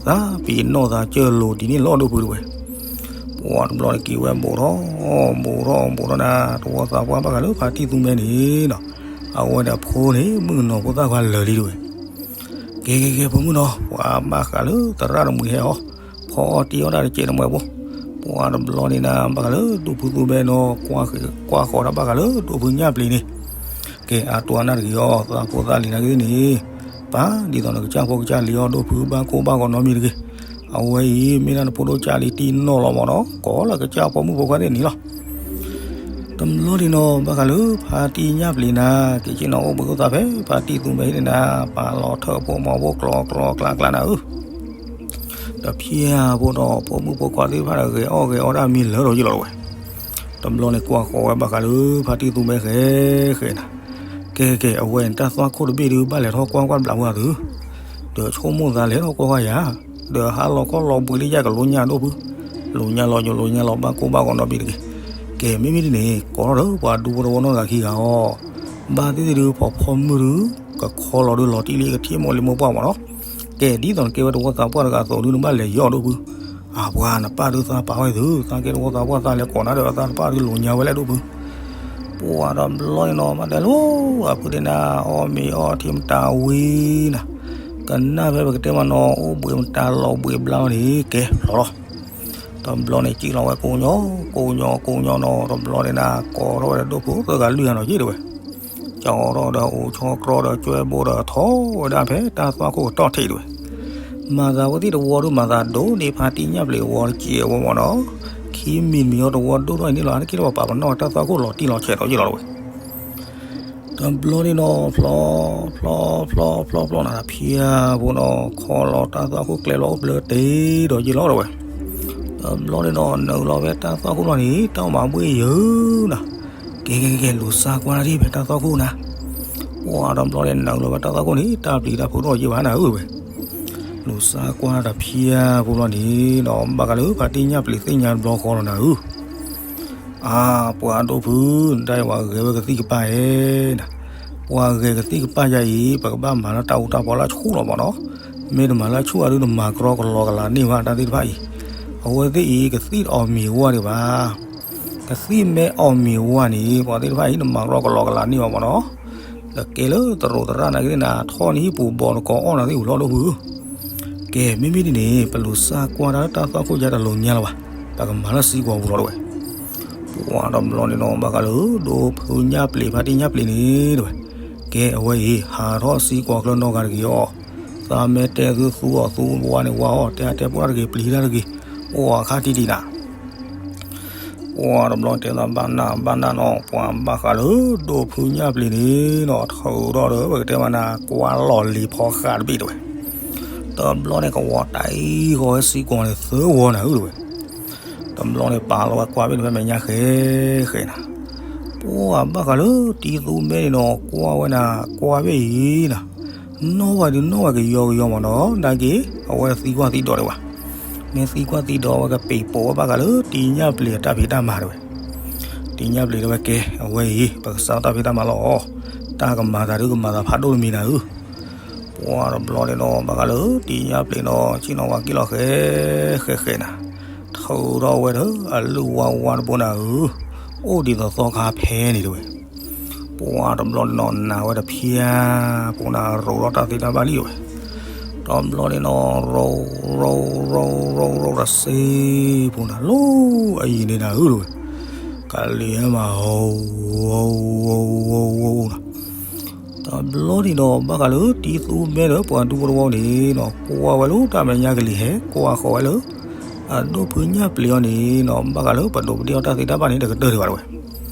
သးပ့ၤနီၣ်သးကၢၢ်လိာ်ဒ်န့ၣ်လီၤဒိၣ်ဖုတဝဲ, ပှၤတဘျီန့ၣ်က့ၤဝဲဘူးထီၣ်, ဘူးထီၣ်ဘူးထီၣ်နၤ တဝီသးပှၢ်ဘၣ်ဃးလၢဖါတံၢ်သူမဲန့ၣ်နီၤ, အဝဲဒီးဖိန့ၣ် မုၣ်ကနီၤဖိသၣ်ခွါလၢာ်လံတဝဲ ကဲကဲကဲ ဖိမုၣ်နီၤ ပှၤဘၣ်ဃးလၢသရၣ်တမှံၤဟဲအီၤ, ဖီအီၣ်တံၢ်အီၣ်တၢ်တကဲးတမှဲၤဖိ, ပှၤတဘျီန့ၣ်နၤ ဘၣ်ဃးလၢဒိၣ်ဖုသူမဲနီၤ ကွၢ်ဃီၤတၢ်ဘၣ်ဃးလၢဒိၣ်ဖုညၣ်ပျံၤန့ၣ်, ကဲအတိၢ်အနၢ်တဂ့ၤအီၤ သးဖိသၣ်လံၤနာ်က့သ့ၣ်န့ၣ်, ပၢ်ဒ်သိးနကစၢ်ဖိကစၢ်လံၤအီၤ ဒိၣ်ဖုဘၣ်ကိၢ်ဘၣ်ဂီၤနီတမံၤတဂ့ၤ, အဝဲအံၤ မ့ၢ်ဒၣ်နဖိဒိၣ်ကၢ်လံၤတံၢ်နီၢ်လီၤမးနီၤ ကိးလၢကစၢ်ဖိမုၣ်ဖိခွါသ့ၣ်န့ၣ်လီၤ တဘျီန့ၣ်နီၤ ဘၣ်ဃးလၢဖါတံၢ်ညၣ်ပျံၤနၤ က့ၤက့ၤနီၤအိၣ်ဘှံးအိၣ်သါဖဲ ဖါတံၢ်သူမဲဟံၣ်န့ၣ်နၤ ပာ်လီၤထၢၣ်ဖိမီၤဖိကျီကျီကျါကျါနၤဧၢ, တဖျၢၣ်ဖိဒီး ဖိမုၣ်ဖိခွါသ့ၣ်တဖၣ်ဒီး ဂဲၤအီၣ်ဂဲၤအီတၢ်မံလၢာ်ဒီးယ့ၢ်လီၤတဝဲ, တဘျီန့ၣ်ကွၢ်ဃီၤဝဲဘၣ်ဃးလၢဖါတံၢ်သူမဲဃဲဃဲနၤ, ကဲကဲ အဝဲန့ၣ်တၢ်သွၣ်ခိၣ်တဘ့ၣ်ဒုး ဘၣ်လဲၤထီၣ်ကွၢ်ကွၢ်တဘျီပှၤသု ဒီးဆိကမိၣ်သးလဲၤထီၣ်ကွၢ်ကွၢ်ယၤ, ဒီးဟးလီၤခီၣ်လီၤဘှံးလၢယၤကလိညါဒိၣ်ဖု, လိညါလီၤယိၤလိညါလီၤဘၣ်ကိၢ်ဘၣ်ဂီၤနီတမံၤတဂ့ၤ, ကဲမ့မ့ၢ်ဒ်န့ၣ် ကိးထီၣ်ဒီးပှၤဒူဖိတဝီနီၢ်ဂၤခံဂၤအီၤ, ဘၣ်သ့ၣ်သ့ၣ်ဒုး ဖီဖီမုၢ်ဒုး ကခီလီၤဒုးလီၤတံၢ်လံကထံၣ်မိၢ်လံမိၢ်ပှၢ်မးနီၤ, ကဲဒ်သိးနကဲဝဲတဝီသးပှၢ်တဂၤအသိးဒုး နဘၣ်လဲၤယီၢ်ဒိၣ်ဖု, အပှၤနပၢ်ဒုးသးပာ်ဝဲသု သးကဲတဝီသးပှၢ်သးလဲၤကိးနၤဒီးသးတပၢ်ဒုးလိညါဝဲလဲၣ်ဒိၣ်ဖု ပှၤတဘျီန့ၣ်နီၤ မၤတဲလိၤ အဖုဒဲနၤ အီၣ်မ့ၤအီထံမတၤဝံၤနၤ, ကနၣ်ဖဲပကတဲမးနီၤ အိၣ်ဘှံးမတၤလီၤဘှံးဘျါန့ၣ် ကဲဖျီလီၤ, တဘျီန့ၣ်စံၣ်လီၤဝဲကိးညီ ကိးညီကိးညီနီၤ တဘျီန့ၣ်နၤ ကိးထီၣ်ဝဲဒီးဒိၣ်ဖုသၢဂၤလွံၢ်ဂၤနီၤယ့ၢ်တဝဲ, ကၠီထီၣ်ဒီးအိၣ်ဆီကြီဒီးကွဲဘိဒီးထီၣ်ဝဲဒၣ်ဖဲတၢ်သွၣ်ခိၣ်ကတီၢ်ထံးတဝဲ မၤသးဝဲသ့ၣ်တဝီဒုး မၤသးဒိၣ်န့ၢ်ဖါတံၢ်ညၣ်ပျံၤဝီတကဲးဝီမးနီၤ, ခံမံၤတမံၤအီၤတဝီဒိၣ်ထီၣ်အံၤန့ၣ်လီၤ အါတက့ၢ်လၢပှၤပာ်ပနီၣ်တၢ်သွၣ်ခိၣ်လီၤတံၢ်လီၤဆဲးဒီးယ့ၢ်လီၤတဝဲ, တဘျီန့ၣ်နီၤ ဖျီ ဖျီ ဖျီ ဖျီ ဖျီနၤ ဖျၢၣ်ဖိနီၤ ခီလီၤတၢ်သွၣ်ခိၣ်ကျဲလီၤအိၣ်ဘျၢတ့ၢ်ဒီးယ့ၢ်လီၤတဝဲ, တဘျီန့ၣ်နီၤ နုာ်လီၤဖဲတၢ်သွၣ်ခိၣ်လီၤန့ၣ် တၢ်မၤဘှ့ၣ်ယၢၤနၤ, ကဲကဲကဲ လူၤစါကွၢ်တၢ်ဒ်ဖဲတၢ်သွၣ်ခိၣ်နၤ, ပှၤတဘျီန့ၣ် နုာ်လီၤဖဲတၢ်သွၣ်ခိၣ်န့ၣ် တၢ်ပျံၤတၢ်ဖုးထီၣ်ယ့ၢ်ဘၣ်နၤဧၢဝဲ လူၤစါကွၢ်တၢ်ဖျၢၣ်ဖိလီၤန့ၣ်ဒီး ဘၣ်ဃးလၢဖါတံၢ်ညၣ်ပျံၤသ့ၣ်ညါတဘျီဃီလီၤနၤဧၢ, အါ, ပှၤဒိၣ်ဖု, နတၢ်အံၤပှၤဂဲၤဝဲကသံၣ်ကပၢ်ဧါနၤ, ပှၤဂဲၤကသံၣ်ကပၢ်ယါအံၤ ပကဘၣ်မၤလၢတၢ်အူတၢ်ပီလၢအဆူၣ်လီၤမၢ်နီၤ, မ့ၢ်တမၤလၢအဆူၣ်အဒု နမၤကရီကလီကလးန့ၢ်ဘၣ်တၢ်သ့ၣ်တဖၣ်အံၤ, အဝဲသ့ၣ်အံၤ ကသံၣ်တအီၣ်မ့ၤဝါဒံးဘၣ်, ကသံၣ်မ့ၢ်အီၣ်မ့ၤဝါန့ၣ် ပှၤသ့ၣ်တဖၣ်အံၤ နမၤကရီကလီကလးန့ၢ်ဘၣ်မၢ်နီၤ, ဒီးကဲလၢသရိာ်သရၣ်နာ်က့ၤနၤ ထီၣ်န့ၢ်ဟံၣ်ပူၤဘီတကိးအီၣ်နၤသ့ၣ်အူလီၤဒိၣ်ဖုဧၢ ကဲ မ့မ့ၢ်ဒ်န့ၣ် ပလူၤစၢ်ကွၢ်တၢ်လၢတၢ်သွၣ်ခိၣ်ယါတလီၤညါလၢၤဘၣ်, ပကမၤလၢစံကွီၤပူၤလီၤတဝဲ, ပှၤတဘျီန့ၣ်နီၤ ဘၣ်ဃးလၢ ဒိၣ်ဖုညၣ်ပျ့ၤ ဖါတံၢ်ညၣ်ပျ့ၤန့ၣ်တဝဲ, ကဲ အဝဲအံၤ ဟးထီၣ်စံကွီၤကျၢၢ်နီၢ်ဂၤတဂ့ၤအီၤ, သးမဲာ်တဲသုသူအီၤ သူဝါန့ၣ်ဝါအီၤ တဲအတဲပိာ်တၢ်တဂ့ၤ ပျံၤတၢ်တဂ့ၤ, အိၣ်အခါထံၣ်ဒံးနၤ ပှၤတဘျီတဲသးဘၣ်နၢ်ဘၣ်နၢ်နီၤ ပှၤဘၣ်ဃးလၢ ဒိၣ်ဖုညၣ်ပျ့ၤန့ၣ်နီၤ ထုးထီၣ်ဒီး ပကတဲမးနၤ ကွၢ်လီၤလံၤဖီဃးတဘ့ၣ်တဝဲ, တဘျီန့ၣ် ကဝီၤတၢ်အံၤဃီၤဝဲစံကွီၤန့ၣ် သၢဝီနၤဧၢတဝဲ, တဘျီန့ၣ် ပာ်လီၤဝဲကွၢ်ဘ့ၣ်န့ၣ်ဖဲမဲာ်ညါဃဲဃဲနၤ, ပှၤဘၣ်ဃးလၢတံၤသူမဲန့ၣ်နီၤ ကွၢ်ဝဲနၤ ကွၢ်ဘ့ၣ်အံၤနၤ နီၣ်ဝဲဒုးနီၣ်ဝဲကယီကယီမၢ်နီၤ နာ်က့ၤ အဝဲသံကွၢ်သံဒိးတဝဲ, မ့ၢ်သံကွၢ်သံဒိးဝဲကပ့ၤပိာ်ဝဲဘၣ်ဃးလၢတံၤညၣ်ပျ့ၤအတၢ်ဖံးတၢ်မၤတဝဲ, တံၤညၣ်ပျ့ၤတဲဝဲကဲ အဝဲအံၤ ပကစးတၢ်ဖံးတၢ်မၤလီၤ, တၢ်ကမၤသးဒုးကမၤသးဖးဒိၣ်တမံၤနၤဧၢ, ပှၤတဘျီန့ၣ်နီၤ ဘၣ်ဃးလၢတံၤညၣ်ပျ့ၤနီၤ ဆ့ၣ်နီၤဝါက့ၤလီၤဃဲဃဲဃဲနၤ, ထုးထီၣ်ဝဲဒီး အလုၢ်ဝါဝါတဘိနၤဧၢ, အိၣ်ဒ်သိးသီခါဖဲန့ၣ်တဝဲ ပှၤတဘျီန့ၣ်နီၤ နာ်ဝဲတဖျါ, ပှၤနၤရိးထီၣ်တၢ်သ့တၢ်ဘၣ်လံတဝဲ, တဘျီန့ၣ်နီၤ ရိး ရိး ရိး ရိး ရိးတစ့ ပှၤနၤလီၤအယံၤန့ၣ်နၤဧၢတဝဲ, ကလံၤဟဲမး ဟီ ဟီ ဟီ ဟီ ဟီနၤ, တဘျီန့ၣ်ဒီး ဘၣ်ဃးလၢတံၤသူမဲဒီးပှၤဒူဖိတဝီန့ၣ်နီၤ ကွၢ်ဝဲလၢတၢ်မဲာ်ညါကလံၤဟဲ ကွၢ်ဃီၤဝဲလၢ အဒိၣ်ဖုညၣ်ပျ့ၤအီၤန့ၣ်နီၤ ဘၣ်ဃးလၢပဒိးပဒ့ၣ်အီၤတၢ်သ့တၢ်ဘၣ်န့ၣ် တကတၢၢ်ဒံးဘၣ်တဝဲ,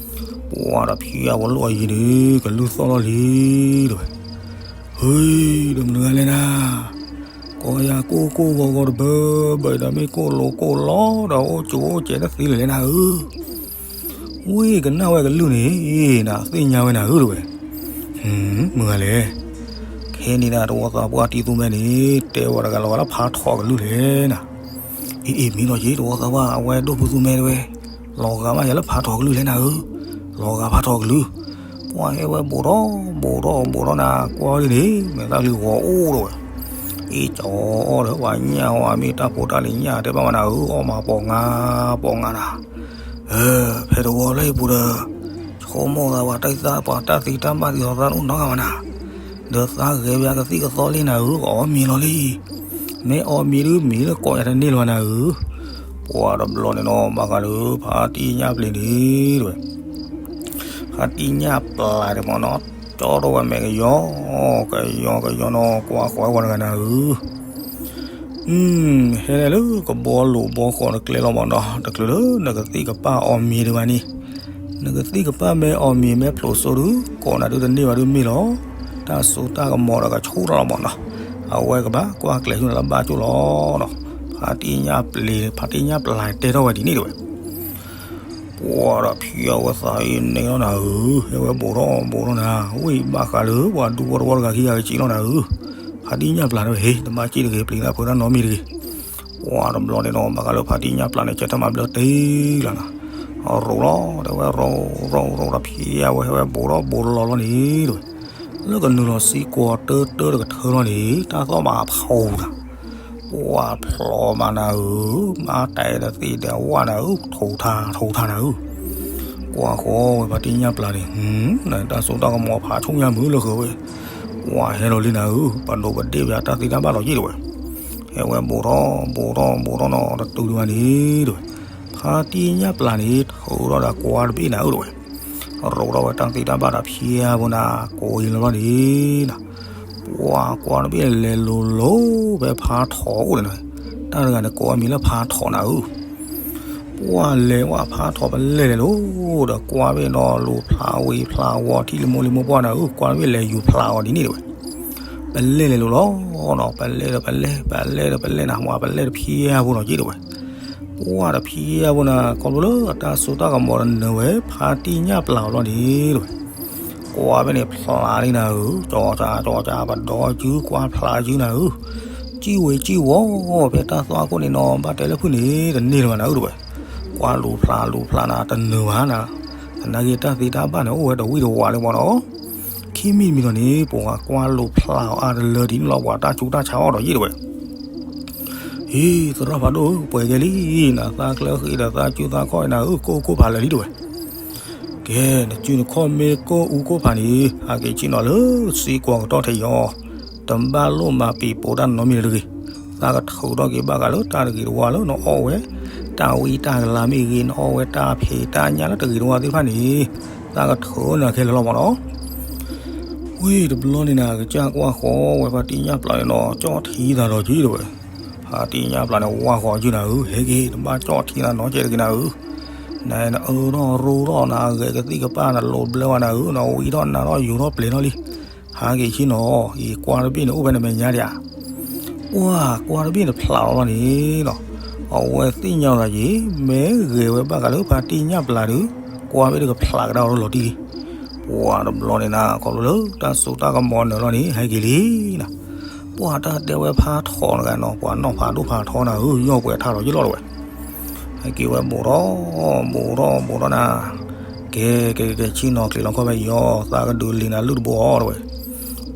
ပှၤတဖျါဝဲလီၤအယံၤန့ၣ် ကလုၢ်သီၣ်လီၤလံတဝဲ, ဟ့ တမနုၤဂၤလဲၣ်နၤ, ကိးယၤကိၢ်ကိၢ်ဂီၤဂီၤတဘၢဘၢဒီးမ့ၢ်ကိၢ်လိၤကိၢ်လီဒီးအိၣ်ကၠိအိၣ်ကဲးတသ့လၢၤလဲၣ်နၤဧၢ ဝံၤကနၣ်ဝဲကလုၢ်န့ၣ် နသ့ၣ်ညါဝဲနၤဧၢတဝဲ, မုၢ်ဂၤလဲၣ်, ခဲန့ၣ်နၤ တဝီသးပှၢ်တံၤသူမဲန့ၣ် တဲဝဲတဂၤလီၤဂာ်လၢဖးထီၣ်ကလုၢ်လဲၣ်နၤ, အ့ အ့ မ့ၢ်လီၤက့ၤ တဝီသးပှၢ် အဝဲဒိၣ်ဖုသူမဲတဝဲ, လီၤဂာ်မးယၤလၢဖးထီၣ်ကလုၢ်လဲၣ်နၤဧၢ, လီၤဂာ်ဖးထီၣ်ကလုၢ်, ပှၤဟဲဝဲဘူးထီၣ်ဘူးထီၣ်ဘူးထီၣ်နၤ ကွၢ်ဒ်န့ၣ် မဲာ်သၣ်လံဂီၤအိၣ်တဝဲ, အ့ ကၠီအီၣ်ဒီး ပှၤညၣ်ဝဲမ့ၢ်တၢ်ဖိတၢ်လံၤညၣ်တဲဘၣ်မးနၤဧၢ အီၣ်မးပိာ်ငါပိာ်ငါနၤ ဖဲတဝီလၢဟံၣ်ပူၤဒီး ဆိကမိၣ်သးပှၤတၢ်သံတၢ်ဘၣ်သံသီသးတအိၣ်နီတဂၤဘၣ်နၤ, ဒီးသးဂဲၤဘၣ်ကသံၣ်ကသီလံနၤဧၢ ကအီၣ်မ့ၤလီၤလံ, မ့ၢ်အီၣ်မ့ၤဒုးမ့ၤလၢကိးယၤတန့ၢ်လၢၤဘၣ်နၤဧၢ, ပှၤတဘျီန့ၣ်နီၤ ဘၣ်ဃးလၢ ဖါတံၢ်ညၣ်ပျ့ၤန့ၣ်တဝဲ, ဖါတံၢ်ညၣ်ပျ့ၤန့ၣ်မ့ၢ်နီၤ ကၠီထီၣ်ဝဲမဲာ်ကယီ ကယီကယီနီၤ ကွၢ်ဃီဝဲတဂၤနၤဧၢ ဟဲလၢကဘီလိာ်ဘီဃီၤတကျဲလီၤမ့ၢ်နီၤ တချုးလၢနကသံၣ်ကပၢ်အီၣ်မ့ၤတဂၤန့ၣ်, နကသံၣ်ကပၢ်မ့ၢ်အီၣ်မ့ၤမ့ၢ်ဖျိးစိဒုး ကိးနၤဒုးတန့ၢ်ဘၣ်ဒုးမ့ၢ်လီၤ, တၢ်စိတၢ်ကမီၤဒီးကဆူၣ်ထီၣ်လီၤမ့ၢ်နီၤ, အဝဲကဘၣ်ကွၢ်ကျဲၤဆူနၤလၢဘၣ်ကၠိလီၤနီၤ, ဖါတံၢ်ညၣ်ပျ့ၤ ဖါတံၢ်ညၣ်ပျ့ၤတဲထီၣ်ဝဲဒ်န့ၣ်တဝဲ ပှၤဒီးဖံးအဝဲသးအံၤန့ၣ်လီၤနၤဧၢ, ဟဲဝဲဘူးထီၣ်ဘူးထီၣ်နၤ, ဝံၤဘၣ်ဃးလၢပှၤဒူဖိတဝီတဂၤခံဂၤကစံးလီၤနၤဧၢ, ဖါတံၢ်ညၣ်ပျ့ၤတဝဲဟ့ၣ် တဘၣ်စံၣ်တဂ့ၤပျံၤတၢ်ဖိတၢ်နီတမံၤတဂ့ၤ, ပှၤတဘျီန့ၣ်နီၤ ဘၣ်ဃးလၢဖါတံၢ်ညၣ်ပျ့ၤန့ၣ် ကဲထီၣ်မၤဘျၢတ့ၢ်လီၤနၤ, ရိးလီၤ တဲဝဲရိးရိးရိးဒီးဖံးအဝဲဟဲဝဲဘူးထီၣ်ဘူးလီၤလီၤန့ၣ်တဝဲ, လၢကနုာ်လီၤစံကွီၤတၢတၢတကထၢလီၤန့ၣ် တၢ်သီၣ်မးဖှူနၤ ပှၤဖျိးမးနၤဧၢ, မၤတၢ်အဲၣ်တသ့ဒီးဝဲနၤဧၢ, ထိးထါထိးထါနၤဧၢ, ကွၢ်ဃီဝဲဖါတံၢ်ညၣ်ပျ့ၤန့ၣ်, တၢ်စိတၢ်ကမီၤဖးဆူညါမုၢ်လၢဃၢၤဝဲ, ပှၤဟဲလီၤလံနၤဧၢ, ပဒိးပဒ့ၣ်ဝဲတၢ်သ့တၢ်ဘၣ်လီၤယ့ၣ်တဝဲ, ဟဲဝဲဘူးထီၣ်ဘူးထီၣ်ဘူးထီၣ်နီၤ တတုၤဒံးဘၣ်န့ၣ်တဝဲ, ဖါတံၢ်ညၣ်ပျ့ၤန့ၣ် ထုးထီၣ်ဒီးကွၢ်တဘ့ၣ်နၤဧၢတဝဲ ရိးထီၣ်ဝဲတၢ်သ့တၢ်ဘၣ်ဒီးဖံးအဖိနၤ ကိးအံၤလီၤလီၤန့ၣ်နၤ, ပှၤကွၢ်တဘ့ၣ်လဲၤလိၤလိၤဖဲဖါထီၣ်အိၣ်န့ၣ်, တၢ်တဂၤန့ၣ်ကိးအမံၤလၢဖါထီၣ်နၤဧၢ, ပှၤလဲၤဝဲဖါထီၣ်ပလဲၤလဲၤလိၤဒီးကွၢ်ဘ့ၣ်နီၤ လိၤဖျးဝံၤဖျးဝီၤထံၣ်လံမိၢ်လံမိၢ်ပှၢ်နၤဧၢ, ကွၢ်တဘ့ၣ်လဲၤယူၤဖျးအီၤဒ်န့ၣ်တဝဲ ပလဲၤလဲၤလိၤလီၤနီၤ, ပလဲၤဒီးပလဲၤ ပလဲၤဒီးပလဲၤနၤ မ့ၢ်ပလဲၤတဖံးအဖိနီၤယ့ၣ်တဝဲ, ပှၤတဖံးအဖိနၤ ခီဖျိလၢအတၢ်စိတၢ်ကမီၤတနၢၤဝဲ ဖါတံၢ်ညၣ်ပျ့ၤအီၤလီၤန့ၣ်တဝဲ, ကွၢ်ဘ့ၣ်န့ၣ်ဖျးလံနၤဧၢ, ကၠီကၠီကၠီ ပဒီစုကွၢ်ဖျးစုနၤဧၢ, စံၣ်ဝဲစံၣ်ဝီၤ ဖဲတၢ်သွၣ်ခိၣ်န့ၣ်နီၤ ဘၣ်တဲလၢဖုၣ်န့ၣ် တန့ၢ်လၢၤဘၣ်နၤဧၢတဝဲ, ကွၢ်လူၤဖျးလူၤဖျးနၤတနၢၤဘၣ်နၤ, သနာ်က့တၢ်သ့တၢ်ဘၣ်န့ၣ် အိၣ်ဝဲတဝံၣ်တဝါလၢမ့ၢ်နီၤ, ခံမံၤတမံၤလီၤန့ၣ် ပှၤကွၢ်လူၤဖျးအီၤအါတလၢဒ်န့ၣ်လီၤ ပှၤတၢ်ဆူးတၢ်ဆါအီၣ်ဒီးယ့ၢ်တဝဲ, ဟံ သရၣ်ဖးဒိၣ်ဧၢ ပှဲၤကဲလံ, နသးကျၢဃံဒီးသးစုသးခီၣ်နၤဧၢ ကိၢ်ကိၢ်ဖးလၢာ်လံတဝဲ, ကဲ နစုနခီၣ်မ့ၢ်ကိၢ်အူကိၢ်ဖးန့ၣ် ဟးက့ၤဆ့ၣ်နီၤလၢစ့ကွီၤကတီၢ်ထဲအံၤအီၤ, တဘၣ်လိၣ်မၤပံၤပိာ်တၢ်နီတမံၤတဂ့ၤ, သးကထုးထီၣ်က့ၤဘၣ်ဃးလၢတၢ်တဂ့ၤတဝါလၢနအီၣ်ဝဲ တၢ်ဝံတၢ်ကလၤမ့ၢ်ဂ့ၤ နအီၣ်ဝဲတၢ်ဖံးတၢ်ညၣ်လၢတဂ့ၤတဝါသ့ၣ်တဖၣ်န့ၣ်, သးကထုးနၤခဲလၢာ်လီၤမ့ၢ်နီၤ. ဝံၤတဘျီန့ၣ်နၤ ကစၢ်ကွၢ်ဃီဝဲဖါတံၢ်ညၣ်ပျးန့ၣ်နီၤ ကၠီၣ်ထံသးဒီးက့ၤတဝဲ, ဖါတံၢ်ညၣ်ပျးန့ၣ် ဝါဃီက့ၤနၤဧၢ ဟဲက့ၤ တဘၣ်ကၠီၣ်ထံသးနီတစဲးတဂ့ၤနၤဧၢ, နအၢထီၣ်ရိထီၣ်နၤ ဂဲၤကသံၣ်ကပၢ်နၤ လိၤဘျၢဝဲနၤဧၢ နဝံထီၣ်နါထီၣ်ယူၤထီၣ်ပျဲၤထီၣ်လံ, ဟးက့ၤဆ့ၣ်နီၤအီၤ အံၤကွၢ်တဘ့ၣ်န့ၣ် အိၣ်ဖဲနမဲာ်ညါဒံးဧါ, ပှၢ်ကွၢ်တဘ့ၣ်န့ၣ်ဖျးလီၤလီၤန့ၣ်နီၤ, အဝဲသ့ၣ်ညါလီၤက့ၤ မ့ၢ်ဂဲၤဝဲဘၣ်ဃးလၢဖါတံၢ်ညၣ်ပျးဒီး ကွၢ်ဘ့ၣ်တကဖျးကဒါအီၤလီၤတံၢ်လံ, ပှၢ်တဘျီန့ၣ်နၤ ခီဖျိလၢတၢ်စိတၢ်ကမီၤနၢၤလီၤန့ၣ် ဟဲက့ၤလံနၤ, ပှၢ်တၢ်တဲဝဲဖးထီတဂၤနီၤ ပှၤနီၢ်ဖးဒိၣ်ဖးထီနၤဧၢ ယီၢ်ပှဲၤထါလီၤယ့ၢ်လီၤတဝဲ, ဟဲက့ၤဝဲဘူးထီၣ်ဘူးထီၣ်ဘူးထီၣ်နၤ, ကဲ ကဲ ကဲ ဆ့ၣ်နီၤချံးလီၤခီၣ်ဖဲအံၤအီၤ သးကဒုးလံနၤလုၢ်တဘိအီၤတဝဲ,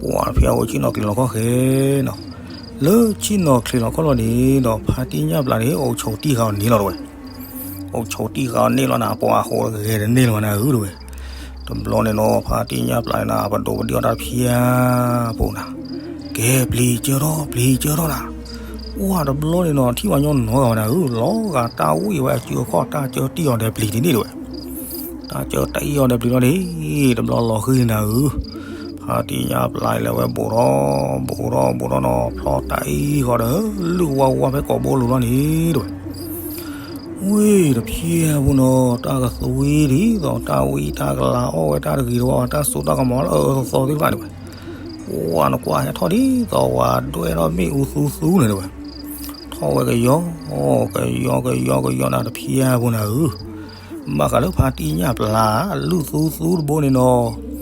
ပှၢ်ဖဲအအိၣ်ဆ့ၣ်နီၤချံးလီၤခီၣ်ဃဲနီၤ, လၢဆ့ၣ်နီၤချံးလီၤခီၣ်လီၤန့ၣ်ဒီး ဖါတံၢ်ညၣ်ပျးန့ၣ် အိၣ်ဆိးတံၢ်ဃာ်အီၤန့ၣ်လီၤတဝဲ အိၣ်ဆိးတံၢ်ဃာ်အီၤန့ၣ်လီၤနၤ ပှၤအဃိဂဲၤတန့ၢ်လၢၤဘၣ်နၤဧၢတဝဲ, တဘျီန့ၣ်နီၤ ဖါတံၢ်ညၣ်ပျးန့ၣ်နၤ ပဒိးပဒံးအီၣ်တၢ်ဖၠါဖိနၤ, ကဲ ပျံၤကၢထီၣ် ပျံၤကၢထီၣ်နၤ, ပှၢ်တဘျီန့ၣ်နီၤ ထံၣ်ဝဲညီနီၤဂၤဘၣ်နၤဧၢ လီၤဂာ်တၢ်ဝံၣ်ဝဲအစုအခီၣ် တၢ်ကၢတံၢ်အီၤဒီးပျံၤဒ်န့ၣ်တဝဲ, တၢ်ကၢတံၢ်အီၤဒီးပျံၤလီၤန့ၣ်, တဘျီလီၤဃံၤနၤဧၢ, ဖါတံၢ်ညၣ်ပျးလဲၤဝဲဘူးထီၣ်ဘူးထီၣ်ဘူးထီၣ်နီၤ ဖျီတၢ်အံၤဃီဒီး လုၢ်ဝါဝါဖဲကိးဘိလိၤလီၤန့ၣ်တဝဲ ဝံၤတဖျါဖိနီၤ တၢ်ကသွံဒ်သိး တၢ်ဝံတၢ်ကလၤအီၣ်ဝဲတၢ်တဂ့ၤတဝါ တၢ်စိတၢ်ကမီၤလၢအအၢသီသ့ၣ်တဖၣ်န့ၣ်ဝဲ, ပှၢ်နကွၢ်ဟဲထီၣ်ဒ်သိးဝၤဒွဲၣ်ထီၣ်မ့ၣ်အူသူသူန့ၣ်တဝဲ, ထီၣ်ဝဲကယီကယီကယီကယီနၤတဖျါဖိနၤဧၢ ဘၣ်ဃးလၢဖါတံၢ်ညၣ်ပျး လုၢ်သူသူတဘိန့ၣ်နီၤ,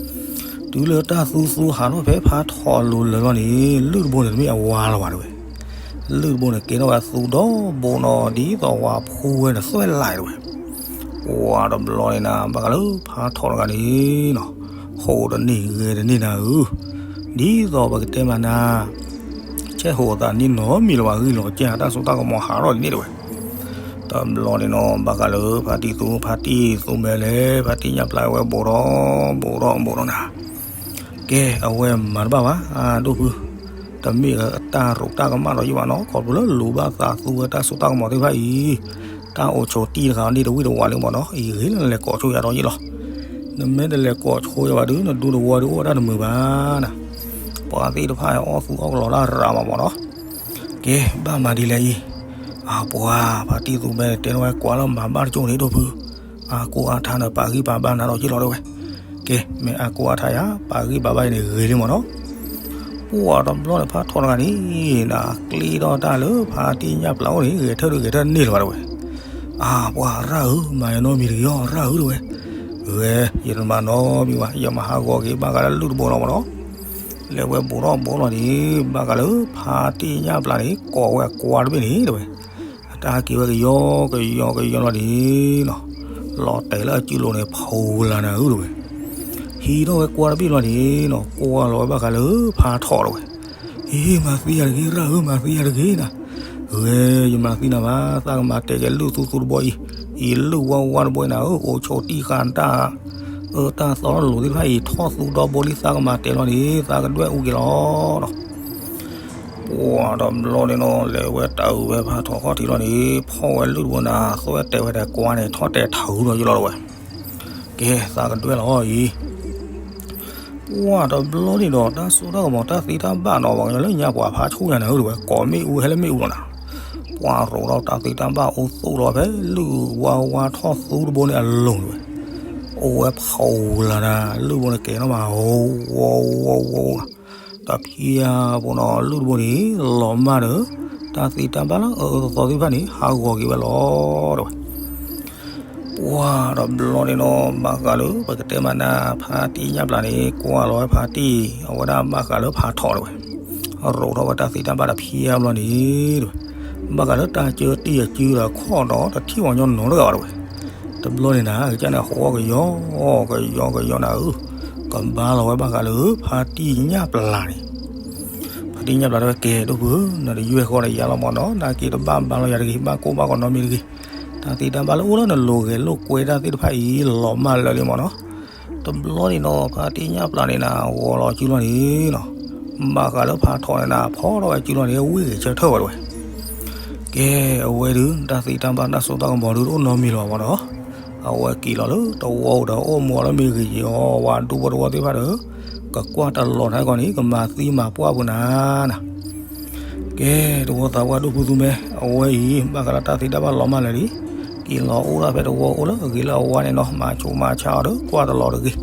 တုၤလၢတၢ်သူသူဟးထီၣ်ဖဲဖးထီလိၤလၢာ်လီၤန့ၣ် လုၢ်တဘိန့ၣ်တမ့ၢ်အဝါလီၤဘၣ်တဝဲ, လုၢ်တဘိန့ၣ်ကဲထီၣ်ဝဲသူဒီဘိနီၤ ဒ်သိးဝၤဖှူဝဲန့ၣ်သွဲၣ်လးတဝဲ, ပှၢ်တဘျီန့ၣ်နၤ ဘၣ်ဃးလၢဖးထီတဂၤန့ၣ်နီၤ, ဟိးတန့ၢ်ဂဲၤတန့ၢ်နၤဧၢ, ဒ်သိးပကတဲမးနၤ ဆဲးဟိးသးန့ၢ်နီတမံၤလၢၤဘၣ် ဂံၢ်လီၤကဲ တၢ်စိတၢ်ကမီၤဟးထီၣ်ဒ်န့ၣ်တဝဲ, တဘျီန့ၣ်နီၤ ဘၣ်ဃးလၢဖါတံၢ်သူ ဖါတံၢ်သူမဲလဲၣ် ဖါတံၢ်ညၣ်ပျးဝဲဘူးထီၣ် ဘူးထီၣ်ဘူးထီၣ်နၤ, ကဲ အဝဲမၤတဘၣ်ဘၣ် အဒိၣ်ဖု, တမ့ၢ်တၢ်ရူးတၢ်ကမၣ်ဒီးယဘၣ်နီၤ ခီဖျိလၢလူၤဘၣ်သးသူဝဲတၢ်စိတၢ်ကမီၤသ့ၣ်တဖၣ်အံၤ, တၢ်အိၣ်ဆိးတံၢ်တခါန့ၣ်တဝံၣ်တဝါလံမ့ၢ်နီၤ အံၤဂ့ၤလၢနလဲၤကိးဆိယၤဒီးယ့ၢ်လီၤ, နမ့ၢ်တလဲၤကိးဆိယၤဘၣ်ဒီး နဒူတဝီဒီးအိၣ်ဝဲတၢ်တမုာ်ဘၣ်နၤ, ပှၤသ့ၣ်တဖၣ်အီၣ်သူအီၣ်ကလီတၢ်ရၤမးမ့ၢ်နီၤ, ကဲ ဘၣ်မၤဒ်လဲၣ်အံၤ, အပှၤ ဖါတံၢ်သူမဲန့ၣ် တဲထီၣ်ဝဲကွၢ်လၢမၤဘၣ်တကၠိန့ၣ်ဒိၣ်ဖု, အါကိးအါထါန့ၣ် ပာ်ဂံၢ်ပာ်ဘါနၤဒီးယ့ၢ်လီၤတဝဲ, ကဲ မ့ၢ်အါကိးအါထါယၤ ပာ်ဂံၢ်ပာ်ဘါယၤန့ၣ်ဂ့ၤလံမ့ၢ်နီၤ, ပှၢ်တဘျီန့ၣ် ဖးထီတဂၤန့ၣ် နကျ့ထီၣ်တၢ်လၢဖါတံၢ်ညၣ်ပျၢ်အိၣ်န့ၣ် ဂဲၤထၢၣ်ဒုးဂဲၤထၢၣ်န့ၢ်လၢၤဘၣ်တဝဲ, အါပှၤရၣ်ဧၢ မၤယနီတမံၤတဂ့ၤအီၤ ရၣ်ဧၢတဝဲ, ဂဲၤ ယတမၤနီတမံၤဘၣ် ယမၤဟးဂီၤက့ၤဘၣ်ဃးလၢလုၢ်တဘိလီၤမ့ၢ်နီၤ, လဲၤဝဲဘူးထီၣ်ဘူးလီၤန့ၣ် ဘၣ်ဃးလၢဖါတံၢ်ညၣ်ပျၢ်န့ၣ် ကိးဝဲအကွါတဘ့ၣ်န့ၣ်တဝဲ, အတၢ်ဟဲက့ၤဝဲကယီကယီကယီလီၤန့ၣ်နီၤ, လီၤတဲာ်လၢအစုလိၤန့ၣ် ဖီလာ်နၤဧၢတဝဲ, ဟံးထီၣ်ဝဲကွါတဘ့ၣ်လီၤန့ၣ်နီၤ ကွၢ်လီၤဝဲဘၣ်ဃးလၢဖးထီတဝဲ, ဟ့ မၤသံယၤတဂ့ၤ ရၣ်ဧၢ မၤသံယၤတဂ့ၤနၤ, ဂဲၤ ယမၤသံနၤဘၣ် သးကမၤတဲာ်က့ၤလုၢ်သူသူတဘိအံၤ, အံၤလုၢ်ဝါဝါတဘိအံၤနၤဧၢ အိၣ်ဆိးတံၢ်ဃာ်တၢ် အၢတၢ်သီတၢ်လိၤသ့ၣ်တဖၣ်အံၤ ထီၣ်သူဒီဘိလံ သးကမၤတဲာ်လီၤန့ၣ် သးကဒွဲၣ်အူက့ၤလီၤနီၤ, ပှၢ်တဘျီန့ၣ်နီၤ လဲၤဝဲတၢ်အုးဝဲဖးထီခီၣ်ထံးလီၤန့ၣ် ဖီၣ်ဝဲလုၢ်တဘိနၤ သွဲၣ်တဲာ်ဝဲဒၣ်ကွါန့ၣ် ထီၣ်တဲာ်ထၢလီၤယလီၤတဝဲ, ကဲ သးကဒွဲၣ်လီၤအံၤ ပှၢ်တဘျီန့ၣ်ဒီး တၢ်စိတၢ်ကမီၤတၢ်သ့တၢ်ဘၣ်နီၤ ပှၤကညီလၢညါပှၤဖးဆူၣ်ညါနၤဧၢတဝဲ ကိးမ့ၣ်အူဟဲလၢမ့ၣ်အူလီၤနၤ, ပှၢ်ရိးထီၣ်တၢ်သ့တၢ်ဘၣ်အိၣ်သူၣ်လီၤဖဲလုၢ်ဝါဝါထီၣ်သူတဘိန့ၣ်အလိၤတဝဲ, အိၣ်ဝဲဖီလာ်နၤ လုၢ်တဘိန့ၣ်ကဲထီၣ်မး ဝီဝီဝီဝီနၤ, တဖျါဖိနီၤ လုၢ်တဘိန့ၣ် လီၤမၢ်ဒီး တၢ်သ့တၢ်ဘၣ်လၢအအၢအၢသီသီသ့ၣ်တဖၣ်န့ၣ် ဟးဂီၤက့ၤဝဲလီၤတဝဲ ပှၢ်တဘျီန့ၣ်နီၤ ဘၣ်ဃးလၢ ပကတဲမးနၤ ဖါတံၢ်ညၣ်ပျၢ်န့ၣ် ကွၢ်လီၤဝဲဖါတံၢ် အဝဲဒၣ်ဘၣ်ဃးလၢဖးထီတဝဲ, ရိးထီၣ်ဝဲတၢ်သ့တၢ်ဘၣ်တဖျါဘျီန့ၣ်တဝဲ, ဘၣ်ဃးလၢတၢ်ကၢတံၢ်အစုဒီးခီၣ်ဒီးတထံၣ်ဝဲညီနီတဂၤဘၣ်တဝဲ. တဘျီန့ၣ်နၤ ကစၢ်န့ၣ်ဟီၣ်ကယီကယီကယီနၤဧၢ, ကဘါလီၤဝဲဘၣ်ဃးလၢဖါတံၢ်ညၣ်ပျၢ်န့ၣ်. ဖါတံၢ်ညၣ်ပျၢ်တဲဝဲ ကဲဒိၣ်ဖုဧၢ, နတယွဲၢ်ဃီဒီးယၤလီၤမၢ်နီၤ, နာ်က့တဘၣ်ဘါလီၤယၤတဂ့ၤ, ဘၣ်ကိၢ်ဘၣ်ဂီၤနီတမံၤတဂ့ၤ. တၢ်သ့တၢ်ဘၣ်လၢအိၣ်လၢနလိၤဂဲၤလိာ်ကွဲတၢ်သ့ၣ်တဖၣ်အံၤ လီၤမၢ်လၢာ်လံမၢ်နီၤ. တဘျီန့ၣ်နီၤ ဖါတံၢ်ညၣ်ပျၢ်န့ၣ်နၤ ဂီၤလီၤစုလီၤန့ၣ်နီၤ, ဘၣ်ဃးလၢဖါထီၣ်န့ၣ်နၤ ဖီထီၣ်ဝဲစုလီၤန့ၣ် ဝ့ၢ်ဂ့ၤဆၢထၢၣ်ဝဲတဝဲ. ကဲ အဝဲဒုး တၢ်သ့တၢ်ဘၣ်တၢ်စိတၢ်ကမီၤဒုးတအိၣ်နီတမံၤလၢၤဘၣ်မၢ်နီၤ. အဝဲက့ၤလီၤလၢတဝီပူၤဒီး အိၣ်မူအီၤလၢမ့ၢ်ဂ့ၤယီၤ ဝၤဒူဖိတဝီသ့ၣ်တဖၣ်ဒီး ကကွၢ်တလီၤတၢ်ကီန့ၣ် ကမၤသံမၤပှၢ်ပူၤနၤနၤ. ကဲ တဝီသးပှၢ်ဒိၣ်ဖုသူမဲ အဝဲအံၤ ဘၣ်ဃးလၢတၢ်သ့တၢ်ဘၣ်လီၤမၢ်လၢာ်လံ. က့ၤလီၤအိၣ်ဒၣ်ဖဲတဝီအိၣ်လၢအဂ့ၤလၢအဝါန့ၣ်နီၤ, မၤဆိမၤဆါအီၤဒီး ကွၢ်တလီၤတဂ့ၤ.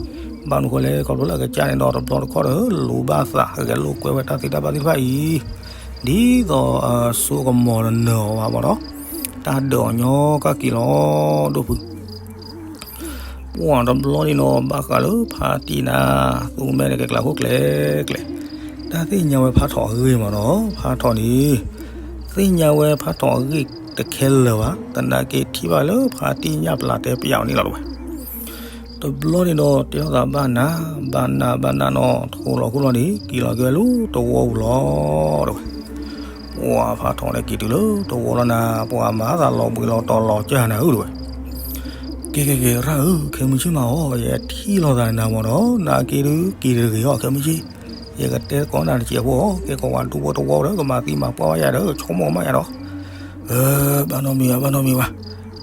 ဘၣ်မနုၤဃိလဲၣ် ခီဖျိလၢအကစၢ်န့ၣ်ဒီး တဘျီတခီၣ်ဒီး လိၤဘၣ်သး ဂဲၤလိာ်ကွဲဝဲတၢ်သ့တၢ်ဘၣ်သ့ၣ်တဖၣ်အံၤ ဒ်သိးအစိကမီၤတနၢၤအီၤဘၣ်မၢ်နီၤ. တၢ်ဒၢးအီၤညီကၢ်က့ၤလီၤဒိၣ်ဖု ပှၤတဘျီန့ၣ်နီၤ ဘၣ်ဃးလၢဖါတံၢ်နၤ သူမဲန့ၣ်ကကျးခိၣ်ကျဲကျဲ, တၢ်သ့ၣ်ညါဝဲဖါထီၣ်အဂ့ၢ်မၢ်နီၤ. ဖါထီၣ်န့ၣ် သ့ၣ်ညါဝဲဖါထီၣ်အဂ့ၢ်တခဲလၢာ်ဘၣ်, သနာ်က့ထံၣ်ဘၣ်လၢဖါတံၢ်ညၣ်ပျၢ်တဲပျးအီၤန့ၣ်လီၤတဝဲ. တဘျီန့ၣ်ဒီး တဲလိာ်သးဘၣ်နၤ ဘၣ်နၤ ဘၣ်နၤနီၤ, ထိၣ်လီၤခိၣ်လီၤန့ၣ် က့ၤလီၤက့ၤဝဲလၢတဝီပူၤလီၤတဝဲ. ပှၤဖါထီၣ်န့ၣ်က့ၤတုၤလၢတဝီလီၤနၤ, ပှၤမၤသးလီၤဘှံးလီၤတီၤလီၤကၢ်နၤဧၢတဝဲ. ကဲကဲကဲ ရၢ်ဧၢ, ခဲမုၢ်ဆ့ၣ်မးအီၤ ယထံၣ်လိာ်သးနၤမၢ်နီၤ, နာ်က့ဒုးက့ၤတဂ့ၤအီၤ ခဲမုၢ်ဆ့ၣ်, ယကတဲသကိးနၤတစဲးဖိအီၤ, ကဲကီးဝၤဒူဖိတဝီဒီး ကမၤသံမၤပှၢ်ဘၣ်ယၤဒီး ဆိကမိၣ်ကမၣ်ယၤဒီး ဘၣ်နီတမံၤဘၣ် ဘၣ်နီတမံၤဘၣ်,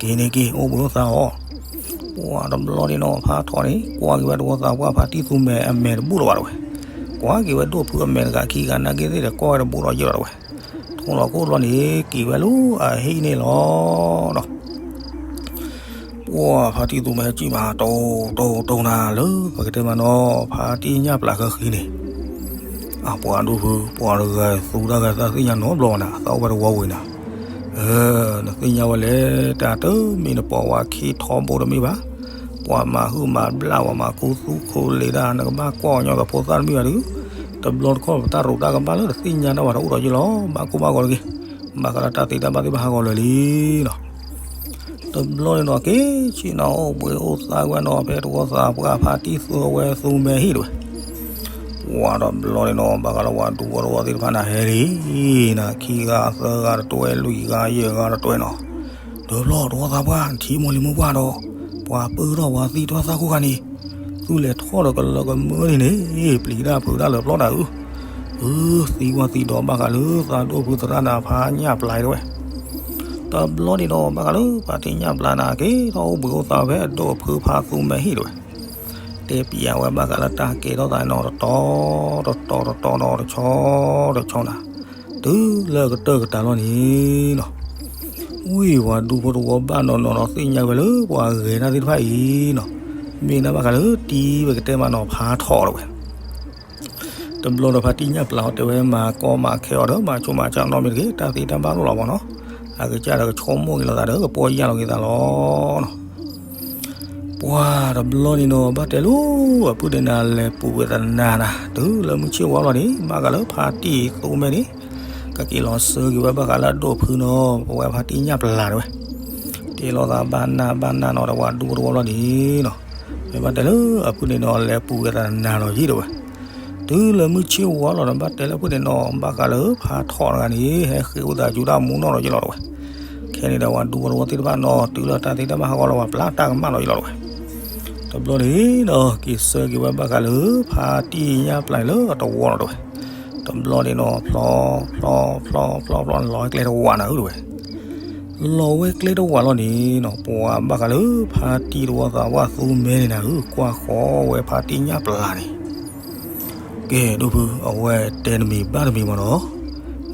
က့ၤန့ၣ်က့ၤ အိၣ်ဘှံးအိၣ်သါအီၤ. ပှၤတဘျီန့ၣ်နီၤ ဖါထီၣ်န့ၣ် ကွၢ်က့ၤဝဲတဝီသးပှၢ်ဖါတံၢ်သူမဲအမဲာ်တဘူၣ်လၢၤဘၣ်တဝဲ. ကွၢ်က့ၤဝဲဒိၣ်ဖုအမဲာ်တဂၤခံဂၤနာ်က့သ့ၣ်ဒီး ကွၢ်ဝဲတဘူၣ်လီၤယဲၢ်လီၤတဝဲ. ထိၣ်လီၤခိၣ်လီၤန့ၣ် က့ၤဝဲလၢအဟံၣ်န့ၣ်လီၤနီၤ. ပှၤဖါတံၢ်သူမဲစံၣ်မး တိတိတိနၤလၢပကတဲမးနီၤ ဖါတံၢ်ညၣ်ပျၢ်ဃၢဃံန့ၣ်, အပှၤဒိၣ်ဖု ပှၤတဂၤသူတၢ်ဂၤသးသ့ၣ်ညါနီတဘျီဘၣ်နၤ သးအိၣ်ဝဲတဝီဝံၤနၤ. နသ့ၣ်ညါဝဲလဲၣ် တၢ်တမ့ၢ်နပိာ်ဝဲခံထီဘိတမ့ၢ်ဘၣ်, ပှၤမၤဟုၣ်မၤဘျၣ် ပှၤမၤခူသူၣ်ခိၣ်လ့ၤဒၣ် နကဘၣ်ကွၢ်ကညီသးဖိသၣ်တမ့ၢ်ဘၣ်ဒုး, တဘျီတခီၣ်ပတၢ်ရူးတၢ်ကဘၣ်လၢတသ့ၣ်ညါတၢ်ဘၣ်တအိၣ်ဒီးယ့ၢ်လီၤ ဘၣ်ကိၢ်ဘၣ်ဂီၤတဂ့ၤ. ဘၣ်ဃးလၢတၢ်သ့တၢ်ဘၣ်သ့ၣ်တဖၣ်ဟးဂီၤလၢာ်လံနီၤ. တဘျီန့ၣ်နီၤ က့ၤဆ့ၣ်နီၤအိၣ်ဘှံးအိၣ်သါဝဲနီၤ ဖဲတဝီသးပှၢ်ဖါတံၢ်သူဝဲသူမဲဟံၣ်တဝဲ. ပှၤတဘျီန့ၣ်နီၤ ဘၣ်ဃးလၢပှၤဒူဖိတဝီသ့ၣ်တဖၣ်နၤဟဲလံ, နခံဂၤသၢဂၤတတွဲ လွံၢ်ဂၤယဲၢ်ဂၤတတွဲနီၤ. တဘျီတဝီသးပှၢ် နထံၣ်မိၢ်လံၤမိၢ်ပှၢ်ဒီး ပှၤပၢထီၣ်ပှၤသံထီၣ်သးခိၣ်ခါန့ၣ်, သူၣ်လဲၤထီၣ်ဒီးကလၢကမၢန့ၣ်န့ၣ် ပျံၤတၢ်ဖုးတၢ်လၢာ်ပျီတၢ်ဧၢ. အၢ သံကွၢ်သံဒိးဘၣ်ဃးလၢသးဒိၣ်ဖုသရၣ်နၤဖါညၣ်ပျၢ်တဝဲ. တဘျီန့ၣ်ဒီး ဘၣ်ဃးလၢဖါတံၢ်ညၣ်ပျၢ်နၤက့ၤထီၣ်အိၣ်ဘှံးအိၣ်သါဖဲအဒိၣ်အဖုဖါသူမဲဟံၣ်တဝဲ. တဲပျးဝဲဘၣ်ဃးလၢတၢ်ကဲထီၣ်သးနီၤ တတီၤတတီၤတတီၤနီၤ တဆီတဆီနၤ, တုၤလၢကတၢၢ်ကတၢၢ်လီၤန့ၣ်နီၤ. ဝံၤပှၤဒူဖိတဝီဘၣ်နီၢ်နီၢ်နီၤ သ့ၣ်ညါဝဲလၢပှၤဂဲၤတၢ်သ့ၣ်တဖၣ်အံၤနီၤ, မ့ၢ်ဒၣ်ဘၣ်ဃးလၢတံၤဝဲကတဲမးနီၤ ဖါထီၣ်တဝဲ. တဘျီဒီးဖါတံၢ်ညၣ်ပျၢ်အီၤတဲဝဲ မၤကီမၤခဲအီၤဒီး မၤဆိမၤဆါနီတမံၤတဂ့ၤ တၢ်သ့တၢ်ဘၣ်လိၣ်လီၤမၢ်နီၤ. အကစၢ်ဒီးကဆိကမိၣ်က့ၤလိာ်သးဒီး ကပီၢ်ယၢ်လီၤက့ၤသးလီၤနီၤ. ပှၤတဘျီန့ၣ်နီၤ ဘၣ်တဲလၢအပုၢ်ဒဲးနၤလဲၤပူၤကွံာ်သနၤနၤ တုၤလၢမုၢ်ဆ့ၣ်ဝါလီၤန့ၣ် ဘၣ်ဃးလၢဖါတံၢ်သူမဲန့ၣ် ကက့ၤလီၤစၢက့ၤဝဲဘၣ်ဃးလၢအဒိၣ်ဖုနီၤ ပဝဲဖါတံၢ်ညၣ်ပျၢ်တဝဲ. တဲလိာ်သးဘၣ်နၤဘၣ်နၤနီၤ ဒီးပှၤဒူဖိတဝီလီၤန့ၣ်နီၤ. မ့ၢ်ဘၣ်တဲလၢအပုၢ်န့ၣ်နီၤ လဲၤပူၤကွံာ်သနၤနီၤယံၤတဝဲ. တုၤလၢမုၢ်ဆ့ၣ်ဝါလီၤဒီး ဘၣ်တဲလၢအပုၢ်န့ၣ်နီၤ ဘၣ်ဃးလၢဖါထီၣ်တဂၤန့ၣ် ဟဲဃ့ဝံသးစူၤတၢ်မူနီၢ်လီၤယံၤလီၤတဝဲ. ခဲန့ၣ်ဒီးပှၤဒူဖိတဝီသ့ၣ်တဖၣ်နီၤ တုၤလၢတၢ်သ့တၢ်ဘၣ်ဟးဂီၤလီၤ ပှၤပျၢ်တၢ်ကမၣ်လီၤယံၤလီၤတဝဲ. တဘျီန့ၣ်ဒီး က့ၤစၢက့ၤဝဲဘၣ်ဃးလၢ ဖါတံၢ်ညၣ်ပျၢ်န့ၣ်လၢအတဝီလီၤတဝဲ. တဘျီန့ၣ်နီၤ ဖျီ ဖျီ ဖျီ ဖျီ ဖျီ လီၤဝဲကျဲတဝးနၤဧၢတဝဲ. လီၤဝဲကျဲတဝးလီၤန့ၣ်နီၤ ပှၤဘၣ်ဃးလၢဖါတံၢ်တဝီသးပှၢ်သူမဲန့ၣ်နၤဧၢ ကွၢ်ဃီဝဲဖါတံၢ်ညၣ်ပျၢ်န့ၣ်. ကဲဒိၣ်ဖု အဝဲတဲတမံၤဘၣ်တမံၤမၢ်နီၤ.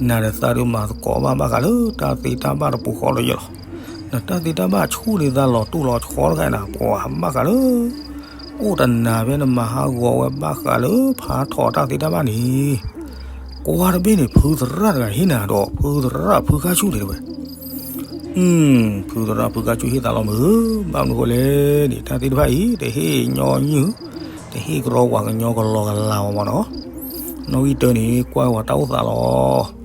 နၤဒီးသးဒုးမၤသကိးဘၣ်ဘၣ်ဃးလၢတၢ်သ့တၢ်ဘၣ်တပူၤဃီလီၤယံၤလီၤ. နတၢ်သ့တၢ်ဘၣ်ဆူၣ်န့ၢ်သးလီၤတူၢ်လီၤဆီတခါနၤ ပှၤဘၣ်ဃးလၢ အိၣ်တနၤဖဲနမၤဟးဂီၤဝဲဘၣ်ဃးလၢဖါထီၣ်တၢ်သ့တၢ်ဘၣ်န့ၣ်, ကွၢ်တဘ့ၣ်န့ၣ် ဖုသရၣ်တဂၤဟ့ၣ်နၤဒီး ဖုသရၣ်ဖုခါဆူၣ်န့ၣ်တဝဲ. ဖုသရၣ်ဖုခါဆူၣ်ဟ့ၣ်သးလီၤမုၢ်ဧၢ, ဘၣ်မနုၤဃိလဲၣ်န့ၣ် တၢ်သ့ၣ်တဖၣ်အံၤ တဟ့ၣ်ညီနုၢ်, တဟ့ၣ်ကရီပှၤကညီကလီကလီဘၣ်မၢ်နီၤ. နီၣ်ဂံၢ်တၢန့ၣ် ကွၢ်ဝဲတၢ်အိၣ်သးလီၤ.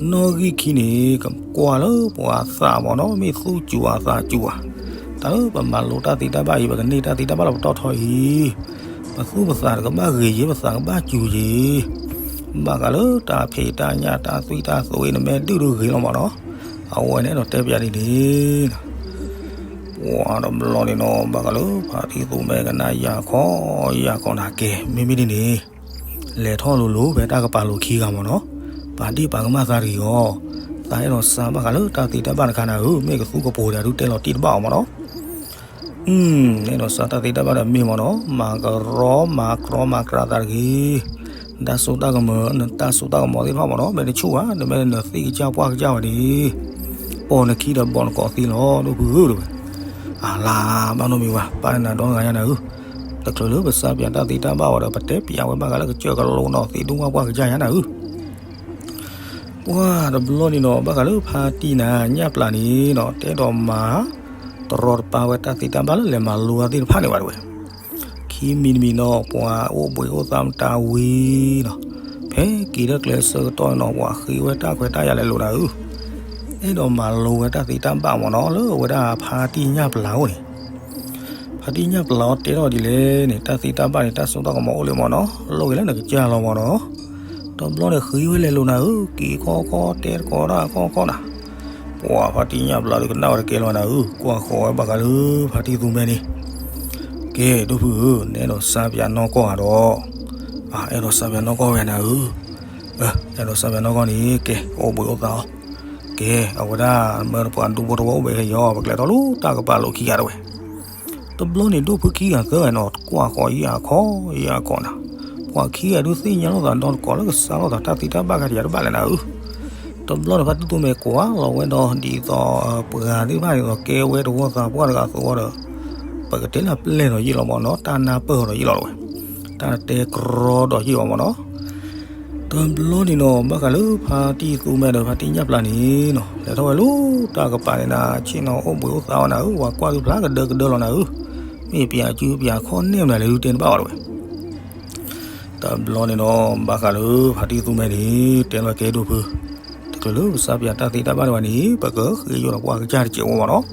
နီၣ်ဂံၢ်ခံန့ၣ် ကကွၢ်လၢပှၤသးမ့ၢ်နီၤ, မ့ၢ်သူစူၤဧါသးစူၤဧါ, တၢ်လၢပမၤလိတၢ်သ့တၢ်ဘၣ်အံၤ ပကန့ၢ်တၢ်သ့တၢ်ဘၣ်လၢပတီၢ်ထီအံၤ, ပသူၣ်ပသးတကဘၣ်ဂ့ၤယ့ၤ, ပသးကဘၣ်စူၤယ့ၤ, ဘၣ်ဃးလၢတၢ်ဖံးတၢ်ညၣ်တၢ်သွံၣ်တၢ်သွံၣ်အံၤ နမ့ၢ်ဒုၣ်ဒုၣ်ဂ့ၤလီၤမ့ၢ်နီၤ, အဝဲန့ၣ်အဲၣ်ဒိးတဲပျးဒ်န့ၣ် ပှၤတဘျီန့ၣ်နီၤ ဘၣ်ဃးလၢဖါတံၢ်သူမဲကနၣ်ယၢ်ခီယၢ်ခီနၤကဲ မ့မ့ၢ်ဒ်န့ၣ် လဲၤထီၣ်လိၤလိၤဖဲတၢ်ကပၤလိၤခံဂၤမ့ၢ်နီၤ, ပာ်ဒ့ၣ်ပာ်ကမၣ်သးတဂ့ၤအီၤ, သးအဲၣ်ဒိးစၢဘၣ်ဃးလၢတၢ်သ့တၢ်ဘၣ်တခါနၤဧၢ, မ့ၢ်ကသူကပိာ်ဒီးဒုးတဲလီၤတံၢ်တဘၣ်အီၤမ့ၢ်နီၤ အဲၣ်ဒိးစၢတၢ်သ့တၢ်ဘၣ်ဒီးမ့ၢ်မ့ၢ်နီၤ, မၤကရီမၤကြီမၤကြီသးတဂ့ၤ, တၢ်စိတၢ်ကမီၤ တၢ်စိတၢ်ကမီၤသ့ၣ်တဖၣ်မ့ၢ်နီၤ, မ့ၢ်တဆူၣ်ဘၣ် နမ့ၢ်နသ့ၣ်ကစၢ်ပှၢ်ကစၢ်ဝဲန့ၣ်, ပိာ်နခံဒီးဘီနကိးသ့လီၤ ဒိၣ်ဖုဧၢတဝဲ, အလါဘၣ်နီတမံၤဘၣ် ပၢ်နၤဒီဂၤညါနၤဧၢ, တချုးလၢပစၢပၠးတၢ်သ့တၢ်ဘၣ်ဝဲဒီး ပတဲပၠးဝဲဘၣ်ဃးလၢကစၢၢ်ကလိနီၤ သ့ၣ်ဒူၣ်ဝၣ်ပှၢ်ကစၢ်ညါနၤဧၢ ပှၤတဘျီန့ၣ်နီၤ ဘၣ်ဃးလၢဖါတံၢ်နၤညၣ်ပျၢ်န့ၣ်နီၤ တဲဒိးမၤတရီတပါဝဲတၢ်သ့တၢ်ဘၣ်လၢလဲၤမၤလိအသ့ၣ်တဖၣ်န့ၣ်ဘၣ်တဝဲ, ခံမံၤတမံၤနီၤ ပှၤအိၣ်ဘှံးအိၣ်သါမတၤဝံၤနီၤ, ဖဲက့ၤလၢကျဲဆၢကတီၢ်နီၤ ပှၤဃ့ဝဲတၢ်ခွဲးတၢ်ယာ်လဲၤလိာ်နၤဧၢ, အဲၣ်ဒိးမၤလိဝဲတၢ်သ့တၢ်ဘၣ်မ့ၢ်နီၤ လၢအဝဲဒၣ်ဖါတံၢ်ညၣ်ပျၢ်အိၣ်န့ၣ် ဖါတံၢ်ညၣ်ပျၢ်အီၤတဲထီၣ်ဒ်လဲၣ်န့ၣ် တၢ်သ့တၢ်ဘၣ်န့ၣ် တၢ်စိတၢ်ကမီၤအိၣ်လံမ့ၢ်နီၤ, လိၣ်ဂ့ၤလၢနကစၢ်လီၤမ့ၢ်နီၤ, တဘျီန့ၣ်ဃ့ဝဲလဲၤလိာ်နၤဧၢ, က့ၤခီခီတဲတကိးတၢ်ခီခီနၤ, ပှၤဖါတံၢ်ညၣ်ပျၢ်ဒီးကနၣ်ဝဲတကဲလီၤနၤဧၢ, ကွၢ်ဃီၤဝဲဘၣ်ဃးလၢဖါတံၢ်သူမဲန့ၣ်, ကဲဒိၣ်ဖုဧၢ, နအဲၣ်ဒိးစၢပၠးနီၢ်ကီၢ်ဧါဒီး, အဲၣ်ဒိးစၢပၠးနီၢ်ကီၢ်ဝဲနၤဧၢ, အဲၣ်ဒိးစၢပၠးနီၢ်ကီၢ်န့ၣ် ကဲအိၣ်ဘှံးအိၣ်သါအီၤ, ကဲအဝဲဒၣ်မၢပှၤဒူဖိတဝီအိၣ်ဘှံးခဲအံၤ ပကလဲၤထီၣ်လိာ်တၢ်ကပၤလိာ်ခံဂၤတဝဲ တဘျီန့ၣ်ဒိၣ်ဖုခံဂၤသၢဂၤနီၤ ကွၢ်ဃီၤယၤခီယၤခီနၤ, ပှၤခံဂၤဒုးသ့ၣ်ညါလိာ်သးဒီတကိးလၢကစးထီၣ်သးတၢ်သ့တၢ်ဘၣ်ဂၤတယၤတဘၣ်လဲၣ်နၤဧၢ, တဘျီန့ၣ်ဖါတံၢ်သူမဲကွၢ်လီၤဝဲဒီးဒ်သိးပှၤသ့ၣ်တဖၣ်ဒ်သိးကဲဝဲတဝီသးပှၢ်တဂၤသဝီဒီး, ပကတဲလၢပျဲၢ်ဒီးယ့ၢ်လီၤမ့ၢ်နီၤ တၢ်နၢ်ပၢၢ်ဒီးယ့ၢ်လီၤတဝဲ, တၢ်တဲကြီဒီးယ့ၢ်လီၤမ့ၢ်နီၤ တဘျီန့ၣ်နီၤ ဘၣ်ဃးလၢဖါတံၢ်သူမဲဒီးဖါတံၢ်ညၣ်ပျၢ်န့ၣ်နီၤ လဲၤထီၣ်ဝဲလၢတၢ်ကပၤန့ၣ်နၤ ဆ့ၣ်နီၤအိၣ်ဘှံးအိၣ်သါဝဲနၤဧၢ, ပှၤကွၢ်ဒုးဖျါကဒၢကဒၢလီၤနၤဧၢ, မ့ၢ်ပၠးစုပၠးခီၣ်နဲၣ်မနုၤလဲၤဒုးတဲတဘၣ်ဝဲတဝဲ တဘျီန့ၣ်နီၤ ဘၣ်ဃးလၢဖါတံၢ်သူမဲန့ၣ် တဲလီၤကဲဒိၣ်ဖု, တချုးလၢပစၢပၠးတၢ်သ့တၢ်ဘၣ်တဝဲန့ၣ် ပကဃ့ယိၣ်ဒီးပှၢ်ကစၢ်တစဲးဝဲမ့ၢ်နီၤ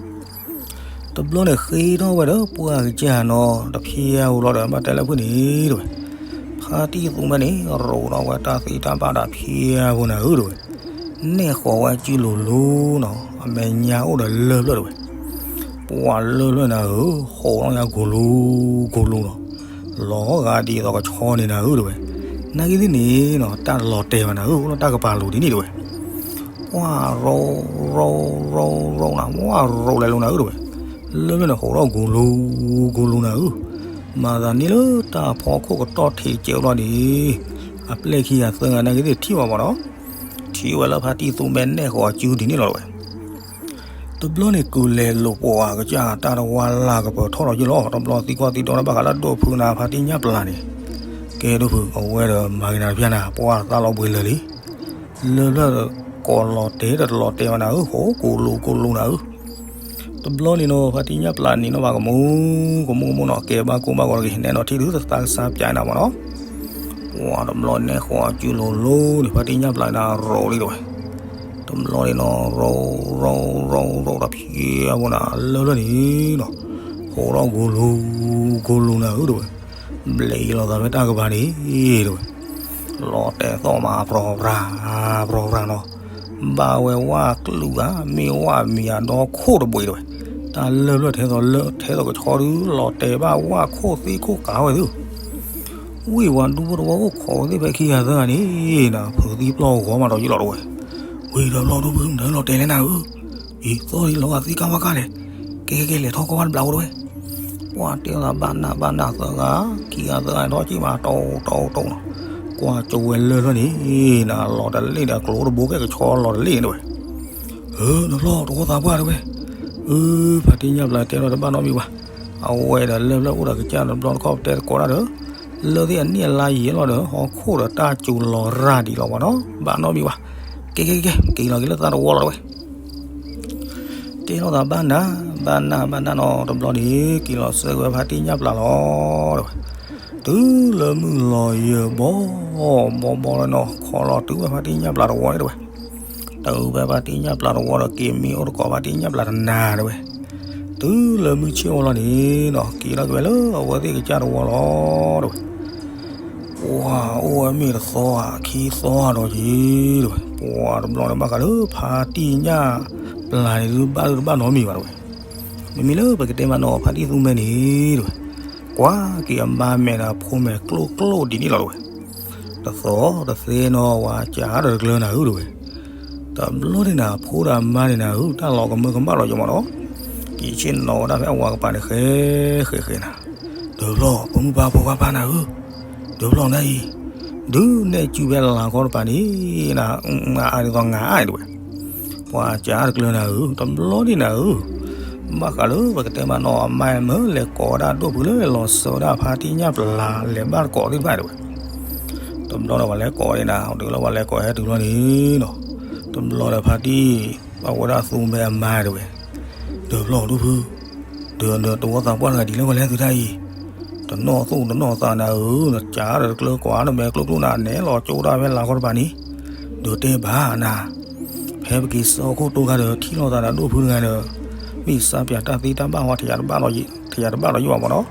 တဘျီန့ၣ်ဃ့ထီၣ်ဝဲဒီးပှၢ်ကစၢ်နီၤ တဖျဲအူလီၤဒီး ဘၣ်တဲလၢဖုန့ၣ်တဝဲ, ဖါတံၢ်သူမဲန့ၣ် ရိးထီၣ်ဝဲတၢ်သ့တၢ်ဘၣ်ဒီးဖျဲအူနၤဧၢတဝဲ, နဲၣ်ဃီၤဝဲစုလိၤလိၤနီၤ အမဲာ်ညါအိၣ်ဒီးလၢၢ်ဖျၢၣ်တဝဲ, ပှၤလၢၢ်ဖျၢၣ်နၤဧၢ ဟိးထီၣ်ညါကိၤလူၤကိၤလူၤနီၤ, လီၤဂာ်ဒ်သိးကဆီန့ၣ်နၤဧၢတဝဲ, နာ်က့သ့ၣ်န့ၣ်နီၤ တၢ်လီၤတဲာ်ဘၣ်နၤဧၢ အိၣ်လီၤတၢ်ကပၤလိၤဒ်န့ၣ်တဝဲ ပှၤရိးရိးရိးရိးနၤ ပှၤရိးလဲၤလိၤနၤဧၢတဝဲ, လၢၢ်ဖျၢၣ်န့ၣ်ဟိးထီၣ်ကိၤလူၤကိၤလူၤနၤဧၢ, မၤသးန့ၢ်လၢတၢ်ဖီခိၣ်ကတီၢ်ထံးကဲးအိၣ်လီၤန့ၣ်, အပျဲၢ်ခံဂၤသၢဂၤနာ်က့သ့ၣ်ထံၣ်ဘၣ်မ့ၢ်နီၤ, ထံၣ်ဝဲလၢဖါတံၢ်သူမဲနဲၣ်ဃီၤအစုဒ်န့ၣ်လီၤတဝဲ တဘျီန့ၣ်ကုၤလဲၤလိာ်ပှၤကစၢ်တၢ်တဝါလၢ်ကပၢၤထီၣ်လီၤယ့ၢ်လီၤ, တဘျီသံကွၢ်သံဒိးတၢ်ဘၣ်ဃးလၢဒိၣ်ဖုနၤဖါတံၢ်ညၣ်ပျၢ်န့ၣ်, ကဲဒိၣ်ဖု အဝဲဒီးမၤဂ့ၤနၤတဖျၢၣ်နၤ ပှၤသးလီၤဘှံးလၢာ်လံ, လၢၢ်ဖျၢၣ်ကိးလီၤတဲာ်ဒီးတလီၤတဲာ်ဘၣ်နၤဧၢ ဟိးကိၤလူၤကိၤလူၤနၤဧၢ တဘျီန့ၣ်နီၤ ဖါတံၢ်ညၣ်ပျၢ်န့ၣ်နီၤ ဘၣ်ကမူ ကမူကမူနီၤ ကဲဘၣ်ကိၢ်ဘၣ်ဂီၤတဂ့ၤ နဲနီၤထံၣ်ဒုးသးကစၢ်ပၠးနၤမ့ၢ်နီၤ, ပှၤတဘျီနဲၣ်ဃီၤအစုလိၤလိၤန့ၣ် ဖါတံၢ်ညၣ်ပျၢ်န့ၣ်ရိးလံတဝဲ, တဘျီန့ၣ်နီၤ ရိးရိးရိးရိးဒီးဖျဲအဝဲနၤ လၢၢ်ဖျၢၣ်န့ၣ်နီၤ, ဟိးထီၣ်ကိၤလူၤကိၤလူၤနၤဧၢတဝဲ, ဘျဲးယံၤလိာ်သးဖဲတၢ်ကပၤန့ၣ်တဝဲ လီၤတဲာ်သီၣ်မး ဖြီဖြါ ဖြီဖြါနီၤ, ဘၣ်ဝဲဝၣ်ကလုာ်ဧါ မ့ၢ်ဝၣ်မံၤဧါဒီခိၣ်တဘှံးတဝဲ, တၢ်လၢၢ်ဖျၢၣ်ထဲသိးလၢထဲသိးကဆီဒုး လီၤတဲာ်ဘၣ်ဝၣ်ခိၣ်သ့ၣ်ခိၣ်ကးဝဲသု, ဝံၢ်ဝါဒူဖိတဝီအိၣ်ခိးဝဲသ့ၣ်ဖဲခံဂၤသၢဂၤန့ၣ် နၤဖုးသံပျီၢ်ဂီၤမးဒီးယ့ၢ်လီၤတဝဲ, ဝံၤဒီးဘျီဒိၣ်ဖုနလီၤတဲာ်လဲၣ်နၤဧၢ, အံၤသီၣ်လီၤဂာ်သံကၢ်ဝၣ်ကၢ်လဲၣ်, ကဲကဲကဲလဲၤထီၣ်ကီၢ်ဝါတဘျီအိၣ်တဝဲ ပှၤတဲသးဘၣ်နၢ်ဘၣ်နၢ်သၢဂၤ ခံဂၤသၢဂၤထီၣ်က့ၤမး တိၢ်တိၢ်တိၢ်နီၤ, ကွၢ်ကၠိဝဲလၢၢ်ဖျၢၣ်န့ၣ် နၤလီၤတလ့ၣ်ဒီးကျိတဘိခဲကဆီလီၤတလ့ၣ်န့ၣ်တဝဲ, ဧၢ နလီၢ်တဝီသးပှၢ်တဝဲ, အၢ ဖါတံၢ်ညၣ်ပျၢ်တဲထီၣ်တဘၣ်နီတမံၤဘၣ်, အဝဲဒီးလၢၢ်ဖျၢၣ်အိၣ်ဒီးကစၢ်တဘျီတခီၣ်ပတဲသကိးတၢ်ဒီး, လၢၢ်သ့ၣ်အနံၣ်အလါယံာ်လီၤဒီး ဟီၣ်ခိၣ်ဒီးတၢ်စူၤလီၤရၤဒံးလီၤဘၣ်နီၤ, ဘၣ်နီတမံၤဘၣ်, ကဲကဲကဲ က့ၤလီၤက့ၤလၢသးတဝီလီၤတဝဲ တဲထီၣ်သးဘၣ်နၢ် ဘၣ်နၢ်ဘၣ်နၢ်နီၤ တဘျီန့ၣ် က့ၤလီၤဆှၢက့ၤဝဲဖါတံၢ်ညၣ်ပျၢ်လီၤတဝဲ, တုၤလၢမုၢ်လီၤယၢၤဘီ ဘီဘီလီၤနီၤ ခီလီၤတုၤဝဲဖါတံၢ်ညၣ်ပျၢ်တဝီန့ၣ်တဝဲ, အုဖဲဖါတံၢ်ညၣ်ပျၢ်တဝီဒီး က့ၤမံအိၣ်တကိးဖါတံၢ်ညၣ်ပျၢ်တနၤတဲဝဲ, တုၤလၢမုၢ်ဆ့ၣ်ဝီလီၤန့ၣ်နီၤ က့ၤထီၣ်က့ၤဝဲလၢအဝဲသ့ၣ်ကစၢ်တဝီလီၤတဲဝဲ. ပှၤအိၣ်ဝဲမ့ၢ်တသီဧါ ခံသီဧါဒီးက့ၤတဲဝဲ, ပှၤတဘျီန့ၣ်ဘၣ်ဃးလၢဖါတံၢ်ညၣ်ပျၢ်န့ၣ်ဒုး ဘၣ်ဒုးတဘၣ်နီတမံၤဘၣ်တဲဝဲ. မ့မ့ၢ်လၢပကတဲမးနီၤ ဖါတံၢ်သူမဲန့ၣ်တဲဝဲ, ကွၢ်က့ၤအမါမဲာ်ဒီးအဖိမဲာ်ကျိၣ်ကျိၣ်ဒ်န့ၣ်လီၤတဲဝဲ. တသီတသ့နီၤ ဝၤကးဒီးတကျၢၤနၤဧၢတဲဝဲ. တဘျီန့ၣ်နၤ အဖိဒီးအမါန့ၣ်နၤဧၢ တၢ်လီၤကမၢကမၣ်လီၤယမးနီၤ, က့ၤဆ့ၣ်နီၤဝဲဒၣ်ဖဲအဝၤကပၤန့ၣ် ဃဲဃဲဃဲနၤ, ဒုးဖျီၣ် ဖိမုၣ်ပၢ်ဖိခွါပၢ်နၤဧၢ, ဒုးဖျီၣ်နၤအံၤ, ဒုးနဲၣ်စုဖဲလၤခီတပၤန့ၣ် နၤ အါဒ်သိးနၤအါတဲဝဲ. ပှၤကးတကျၢၤနၤဧၢ တဘျီန့ၣ်နၤဧၢ, ဘၣ်ဃးလၢပကတဲမးနီၤ အမါမၢလဲၤကိးဝဲဒၣ်ဒိၣ်ဖုလၢလီၤစၢၤဝဲဒၣ်ဖါတံၢ်ညၣ်ပျၢ်လဲၤဘၣ်တကိးသ့ၣ်တဖၣ်တဲဝဲ. တဘျီဒီးပှၤလဲၤကိးန့ၣ်နၤ တုၤလၢပှၤလဲၤကိးဟဲတုၤလီၤန့ၣ်နီၤ, တဘျီဒီးဖါတံၢ် ဘၣ်ဝဲဒၣ်သူမဲအမါတဲဝဲ, ဒုးဖျီၣ်ဒိၣ်ဖု, ဒုးဒုးတဝီသးပှၢ်တဂၤဒ်လဲၣ်ဝဲလဲၣ်သုတၢ်အံၤ, တနီၣ်သူၣ်တနီၣ်သးနၤဧၢ, နကးဒီးတကျၢၤကွၢ်နမဲာ်ကျိၣ်ကျိၣ်နၤ နဲၣ်လီၤကၠိဒၣ်ဖဲလၤခီတပၤန့ၣ်, ဒုးတဲဘၣ်နၤ ဖဲပက့ၤဆၢခိၣ်တိခါဒီး ထံၣ်လိာ်သးဒီးဒိၣ်ဖုတဂၤဒီး မ့ၢ်စါပၠးတၢ်သ့တၢ်ဘၣ်ဝဲ ထယးတဘၣ်ဒီးယိၣ်ဘၣ်မးနီၤ,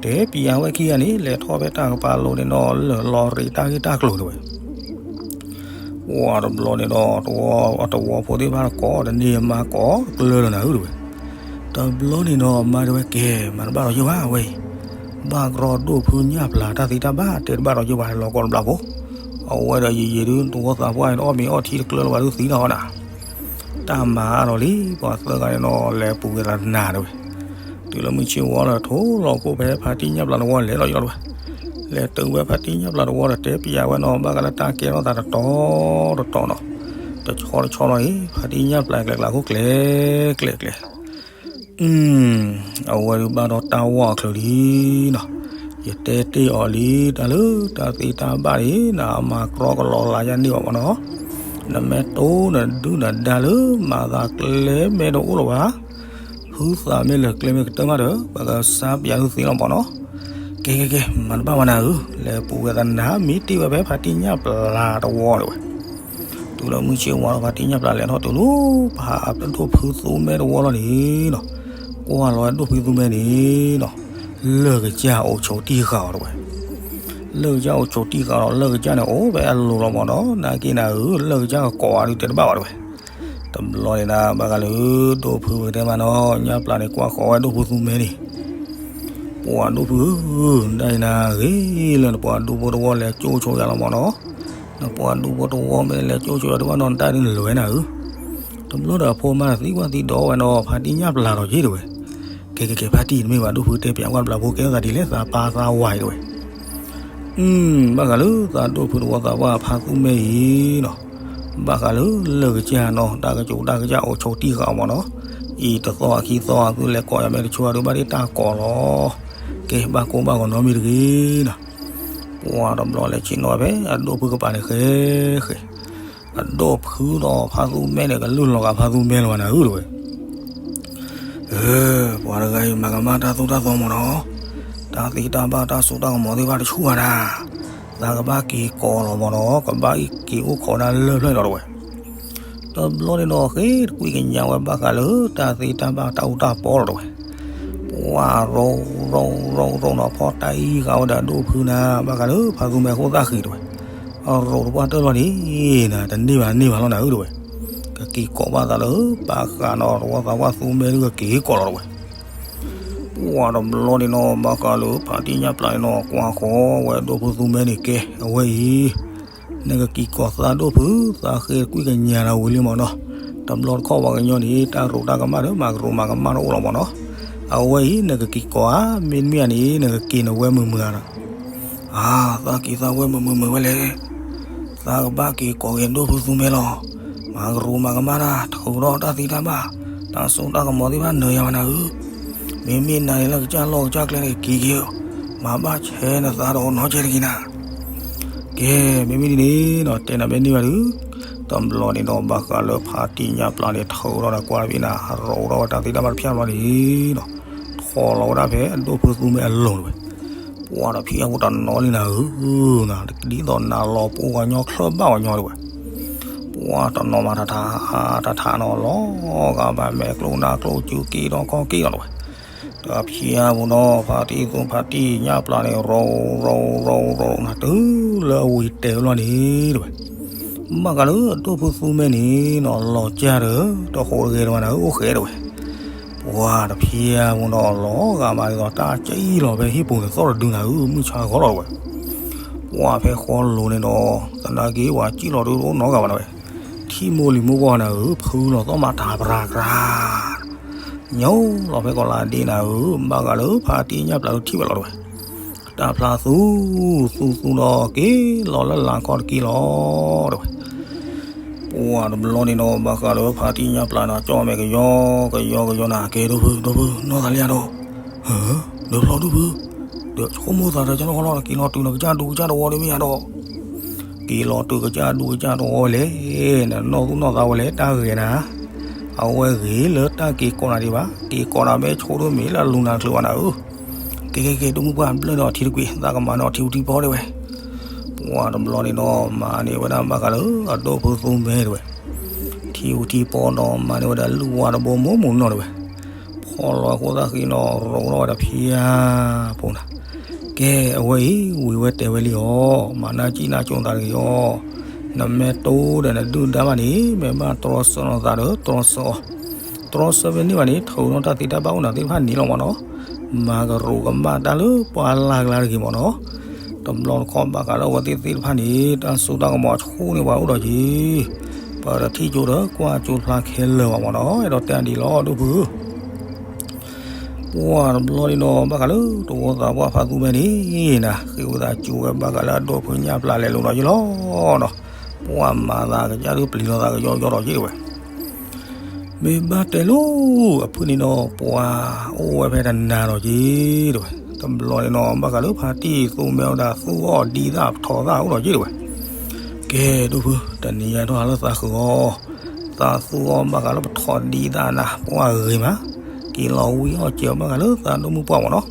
တဲပယၤဝဲခံဂၤန့ၣ် လဲၤထီၣ်ဖဲတၢ်ကပၤလိၤန့ၣ်နီၤ လၢာ်လီၤရံးတၢ်ဂ့ၢ်တၢ်ကျိၤတဲဝဲ. ပှၤတဘျီန့ၣ်ဒီး တဝီဖိသ့ၣ်တဖၣ်ကိးတန့ၢ်အမါကိးတကျၢၤလၢနၤဧၢတဲဝဲ. တဘျီန့ၣ်ဒီးအမါတဲဝဲ ကဲ မၤတဘၣ်ဒီးယိၣ်ဘၣ်ဝဲအံၤ, ဘၣ်ကြီဒိၣ်ဖုညၣ်ပျၢ်တၢ်သ့တၢ်ဘၣ် တဲတဘၣ်ဒီးယိၣ်ဘၣ်လီၤကီၢ်တဘျီဖိ, အဝဲဒီးယံာ်ယံာ်ဒုး တဝီသးပှၢ်အံၤ အီၣ်မ့ၤအီၣ်ထံတကျၢၤလၢၤဘၣ်ဒုးသံနီၤနၤ တၢ်မၤအါထီၣ်လံ ပှၤသၢဂၤန့ၣ်နီၤ လဲၤပူၤက့ၤသးတနၤတဲဝဲ. တုၤလၢမုၢ်ဆ့ၣ်ဝီလီၤ ထိၣ်လီၤခိၣ်ဖဲဖါတံၢ်ညၣ်ပျၢ်တဝီလဲၤလီၤယီၤတဲဝဲ. လဲၤတုၤဝဲဖါတံၢ်ညၣ်ပျၢ်တဝီဒီး တဲပယၤဝဲနီၤ ဘၣ်ဃးလၢတၢ်ကဲထီၣ်သးတတီၤတတီၤနီၤ, တဆီတဆီလီၤအံၤ ဖါတံၢ်ညၣ်ပျၢ်ကျဲကျဲခိၣ်ကျဲကျဲကျဲ အဝဲဒုးဘၣ်ဒီးတၢ်ဝီအချၢလံနီၤ, ယတဲတ့ၢ်အီၤလံ တၢ်လၢတၢ်သ့တၢ်ဘၣ်န့ၣ် နမၤကြီကလီၤလၤယၤန့ၢ်ဘၣ်မးနီၤ, နမ့ၢ်တိၢ်နဒုၣ်နဒါလၢမၤသးကျဲမ့ၢ်တအိၣ်လၢၤဘၣ်, ဟုသးမ့ၢ်လၢာ်ကျဲမ့ၢ်ကတၢၢ်မးဒီး ပကစါပယၤဟုသ့လီၤမးနီၤ, ကဲကဲကဲ မၤတဘၣ်ဝဲနၤဧၢ, လဲၤပူၤဝဲသးနၤ မ့ၢ်တ့ၢ်ဝဲဖဲဖါတံၢ်ညၣ်ပျၢ်တဝီတဲဝဲ. တုၤလၢမုၢ်ဆ့ၣ်ဝါလီၤ ဖါတံၢ်ညၣ်ပျၢ်လဲၤထီၣ်တုၤလၢ ဖးဒိၣ်ဖုသူမဲတဝီလီၤန့ၣ်နီၤ, ကွၢ်လီၤဝဲဒိၣ်ဖုသူမဲန့ၣ်နီၤ, လၢာ်ကစၢ်အိၣ်ဆိးတံၢ်ဃာ်အီၤတဲဝဲ. လၢာ်ကစၢ်အိၣ်ဆိးတံၢ်ဃာ်ဒီး လၢာ်ကစၢ်န့ၣ်အိၣ်ဖဲအလိၤလီၤမးနီၤ, နာ်က့နၤဧၢ လၢာ်ကစၢ်ကကိးအီၤဒုးတဲတဘၣ်ဘၣ်တဲဝဲ. တဘျီန့ၣ်ဒၣ် ဘၣ်ဃးလၢ ဒိၣ်ဖုပကတဲမးနီၤ ညၣ်ပျၢ်န့ၣ် ကွၢ်ဃီၤဝဲဒိၣ်ဖုသူမဲန့ၣ် ပှၤဒိၣ်ဖုဧၢ, ဒ်အံၤနၤဂ့ၤလၢနပှၤဒူဖိတဝီလဲၤကၠိဆိယၤလီၤမးနီၤ, နပှၤဒူဖိတဝီမ့ၢ်လဲၤကၠိဆိယၤတဘၣ်နီၤ နတၢ်ဒုးနလဲၤဝဲနၤဧၢ. တဘျီဒီးအဖိမါသံကွၢ်သံဒိးဝဲနီၤ ဖါတံၢ်ညၣ်ပျၢ်လီၤက့ၤတဲဝဲ. ကဲကဲကဲ ဖါတံၢ် တမ့ၢ်ဘၣ် ဒိၣ်ဖုတဲပၠးကွၢ်တဘျီဖိ ကဲထီၣ်သးဒ်လဲၣ် သးပၢ်သးဝါအံၤတဲဝဲ. ဘၣ်ဃးလၢသးဒိၣ်ဖုတဝီသးပှၢ်ဖါသူမဲအံၤနီၤ, ဘၣ်ဃးလၢလၢာ်ကစၢ်နီၤ တၢ်ကစိၤတၢ်ကစၢ်အိၣ်ဆိးတံၢ်ဃာ်အီၤမးနီၤ, အံၤတသီအခံသီအသု လဲၤကိးယၤမ့ၢ်တဆိဒီး ဘၣ်ဒ်တၢ်ကိးလီၤ. ကဲ ဘၣ်ကိၢ်ဘၣ်ဂီၤနီတမံၤတဂ့ၤနီၤ. ပှၤတဘျီလဲၤဆ့ၣ်နီၤဖဲအဒိၣ်ဖုကပၤန့ၣ်ဃဲဃဲ အဒိၣ်ဖုဒီးဖါသူမဲန့ၣ် ကလုၢ်လီၤဂာ်ဖါသူမဲလၢၤဘၣ်နၤဧၢတဲဝဲ. ပှၤတဂၤအံၤ မၤကမၣ်တၢ်သိၣ်တၢ်သီမးနီၤ, တၢ်သ့တၢ်ဘၣ်တၢ်စိတၢ်ကမီၤသ့ၣ်တဖၣ်တဆူၣ်ဘၣ်နၤ, သးကဘၣ်က့ၤကိးလီၤမးနီၤ, ကဘၣ်က့ၤအိၣ်ခိးဒၣ်လၢဖျၢၣ်လီၤတဲဝဲ. တဘျီန့ၣ်နီၤ ဃ့တကွံာ်ကညးဝဲဘၣ်ဃးလၢ တၢ်သ့တၢ်ဘၣ်တၢ်အူတၢ်ပီလီၤတဲဝဲ. ပှၤရိရိရိရိနီၤ ဖီၣ်တၢ်အံၤဃာ်ဝဲဒီးဒိၣ်ဖုနၤ ဘၣ်ဃးလၢဖါသူမဲအဃိသၣ်ဃံးတဲဝဲ. အရိတပှၢ်တၢၢ်လီၤန့ၣ် နၤ တန့ၢ်ဘၣ်တန့ၢ်ဘၣ်လီၤနၤဧၢတဲဝဲ. ကက့ၤကိးဘၣ်သးလၢ ပာ်ဃာ်နီၤ တဝီသးပှၢ်သူမဲဒုးကက့ၤကိးလီၤတဲဝဲ. ပှၤတဘျီန့ၣ်နီၤ ဘၣ်ဃးလၢဖါတံၢ်ညၣ်ပျၢ်န့ၣ်နီၤ ကွၢ်ဃီဝဲဒိၣ်ဖုသူမဲန့ၣ်ကဲ အဝဲအံၤ နကက့ၤကိးသးဒိၣ်ဖု သးဃ့တကွံာ်ကညးနၤဝံၤလံမးနီၤ. တဘျီတခီၣ်ပှၤကညီန့ၣ် တၢ်ရူးတၢ်ကမၣ်ဒီး မၤကရူးမၤကမၣ်တအိၣ်လီၤမးနီၤ. အဝဲအံၤ နကက့ၤကိးဧါ, မ့တမ့ၢ်န့ၣ် နကက့ၤနဝဲမုာ်မုာ်ဧါ. အါ, သးက့ၤသးဝဲမုာ်မုာ်မုာ်ဝဲလဲၣ်. သးကဘၣ်က့ၤကိးက့ၤဒိၣ်ဖုသူမဲလီၤ. မၤကရူးမၤကမၣ်တၢ် ထုးထီၣ်တၢ်သ့တၢ်ဘၣ် တၢ်စိတၢ်ကမီၤသ့ၣ်တဖၣ်နၢၤယၤဘၣ်နၤဧၢ. မ့မ့ၢ်နၤန့ၣ်လၢကစၢ်လီၢ်ကစၢ်ကျဲန့ၣ် က့ၤက့ၤဧၢ, မၤဘၣ်ဆဲးနသးဒီးနီၢ်ကဲတဂ့ၤနၤ. ကဲ, မ့မ့ၢ်ဒ်န့ၣ်နီၤ တဲနၤမ့ၢ်န့ၢ်ဘၣ်ဒုး, တဘျီန့ၣ်ဒီးဘၣ်ဃးလၢဖါတံၢ်ညၣ်ပျၢ်န့ၣ် ထုးထီၣ်ဒီးကွၢ်တဘ့ၣ်နၤ ရိးထီၣ်ဝဲတၢ်သ့တၢ်ဘၣ်တဖၠၣ်ဘျီန့ၣ်နီၤ, ထီၣ်လီၤဝဲဒၣ်ဖဲအဒိၣ်ဖုသူမဲအလိၤတဲဝဲ. ပှၤဒီးဖံးအပူၤတနီၤလံနၤဧၢ, ဒ်သိးနၤလီၤပအိၣ်ဂၤညီချၢၣ်ဘၣ်ဂၤညီတဲဝဲ. ပှၤတနီၤမးတထး တထးနီၤလီၤဂာ်ဘၣ် မဲာ်ကျိနါကျိစုက့ဒီးခီက့ဒီးတဝဲ, တဖျၢၣ်ပူၤနီၤ ဖါတံၢ်သူဖါတံၢ်ညၣ်ပျၢ်န့ၣ် ရိရိရိရိနၤ တုၤလၢအဝံၤတဲာ်ဝဲလီၤန့ၣ်တဝဲ, ဘၣ်ဃးလၢအဒိၣ်ဖုသူမဲန့ၣ်နီၤ လီၤကၢ်ဒီး တဟူးတဂဲၤတဝဲနၤဧၢ အိၣ်ဃဲတဝဲ ပှၤတဖျၢၣ်ပူၤနီၤ လီၤဂာ်မးဒ်သိး တၢ်ကံၣ်လီၤဖဲဟံၣ်ပူၤန့ၣ် သီၣ်တဒုနၤဧၢ မုၢ်ဆါဂီၤလီၤတဝဲ, ပှၤဖဲဃီလိၤန့ၣ်ဒီး သနာ်က့ ပှၤကံၣ်လီၤဒုးအိၣ်နီတဂၤဘၣ်နၤဝဲ, ထံၣ်မိၢ်လံၤမိၢ်ပှၢ်နၤဧၢ ဖုလီၤသီၣ်မးတၢ်ပြၤပြၤ ညိလီၤဖဲကီးလၢဒ့နၤဧၢ ဘၣ်ဃးလၢဖါတံၢ်ညၣ်ပျၢ်ဒုးထံၣ်ဝဲလီၤတဝဲ, တၢ်ဖျါသူ သူသူဒီးက့ၤလီၤလၢလၢ်ခီၣ်တက့ၢ်လီၤတဝဲ ပှၤတဘျီန့ၣ်ဒီး ဘၣ်ဃးလၢဖါတံၢ်ညၣ်ပျၢ်နၤ ကၠီၣ်မဲာ်ကယီကယီကယီနၤ ကဲဒိၣ်ဖု ဒိၣ်ဖု နီၢ်သးလံယၤဒီး, ဒိၣ်ဖျီဒိၣ်ဖု, ဒီးဆိကမိၣ်သးဒီးကၠီၣ်နီၢ်ခီလီၤ က့ၤလီၤတုၤနကစၢ်ဒူကစၢ်တဝီဒ်မ့ၢ်ယၤဒီး, က့ၤလီၤတုၤကစၢ်ဒူကစၢ်တဝီဝဲလဲၣ်, နနီၢ်သူၣ်နီၢ်သးဝဲလဲၣ် တၢ်ဂ့ၤနၤ, အဝဲဂ့ၤလၢတၢ်က့ၤကိးနၤဒံးဘၣ်, က့ၤကိးနၤမ့ၢ်ဆိဒိၣ်မ့ၢ်လၢလူၤနၤတချုးဘၣ်နၤဧၢ ကဲကဲကဲ ဒိၣ်မုၢ်ပှၢ်ဘျၢၣ်ဒီးထံတကွံာ် သးကမၤန့ၢ်အီၤထံအူထံပီဒၣ်ဝဲ, ပှၤတဘျီန့ၣ်ဒီး မၤန့ၢ်ဝဲဒၣ်ဘၣ်ဃးလၢအဒိၣ်ဖုသူမဲတဝဲ, ထံအူထံပီဒီးမၤန့ၢ်ဝဲဒၣ်လုၢ်ဝါတဘိမိၢ်မိၢ်နီၢ်တဝဲ, ဖီၣ်လီၤအဃိသၣ်ဃံနီၤ ရိးထီၣ်ဝဲဒၣ်ဖျၢၣ်ဖိနၤ, ကဲအဝဲအံၤ ဝံၤဝဲတဲဝဲလံအီၤ, မၤနၢ်ကံၣ်နၢ်ကၠိသးတဂ့ၤအီၤ, နမ့ၢ်တိဒီးနဒုၣ်ဒါဘၣ်န့ၣ် မ့ၢ်ဘၣ်တြီဆၢနီၤသးဒီးတြီဆၢအီၤ တြီဆၢဖဲန့ၣ်ဘၣ်န့ၣ် ထုးထီၣ်တၢ်သ့တၢ်ဘၣ်အိၣ်နၤသ့ၣ်တဖၣ်န့ၣ်လီၤမ့ၢ်နီၤ, မၤကရူၢ်ကမၣ်တၢ်လၢပှၤလၢ်ကျါတဂ့ၤမ့ၢ်နီၤ, တဘျီတခီၣ်ဘၣ်ဃးလၢအဝဲသ့ၣ်သ့ၣ်တဖၣ်န့ၣ် တၢ်စိတၢ်ကမီၤဆူၣ်န့ၢ်ပှၤအိၣ်ဒီးက့ၤ, ပတထံၣ်ကၠိဒီးကွၢ်ကၠိဖျါခဲလၢာ်ဘၣ်မ့ၢ်နီၤ, အဲၣ်ဒိးတဲဒ်လီၤဒိၣ်ဖု ပှၤတဘျီန့ၣ်ဒီး ဘၣ်ဃးလၢတဝီသးပှၢ်ဖါသူမဲန့ၣ်နၤ ဃ့ဝံသးစူၤဝဲဘၣ်ဃးလၢအဒိၣ်ဖုညၣ်ပျၢ်လဲၤလိၤဒီးယလီၤနီၤ, ပှၤမၤသးကစၢ်ဒုးပျံၤလီၤသးကယီကယီဒီးက့ၤတဝဲ, မ့ၢ်ဘၣ်တဲလိၤအဖုၣ်န့ၣ်ဒီး ပှၤအိၣ်ဝဲဖဲတနၤဒီးက့ၤတဝဲ, တဘျီန့ၣ်ဒီး ဘၣ်ဃးလၢဖါတံၢ်သူမဲဝဲဒၣ်သူအီၣ်ဒံသၣ်ပထီၣ်သၣ်အိၣ်ဒီးက့ၤတဝဲ, ကဲဒိၣ်ဖု တနံၤညါထီၣ်ဟးလၢသးဃုာ်အီၤ, သးသူအီၣ်ဘၣ်ဃးလၢပထီၣ်ဒံသၣ်နၤ ပှၤဂ့ၤမး, က့ၤလီၤဝံအီၣ်စဲးဘၣ်ဃးလၢသးဒိၣ်မုၢ်ပှၢ်မ့ၢ်နီၤ,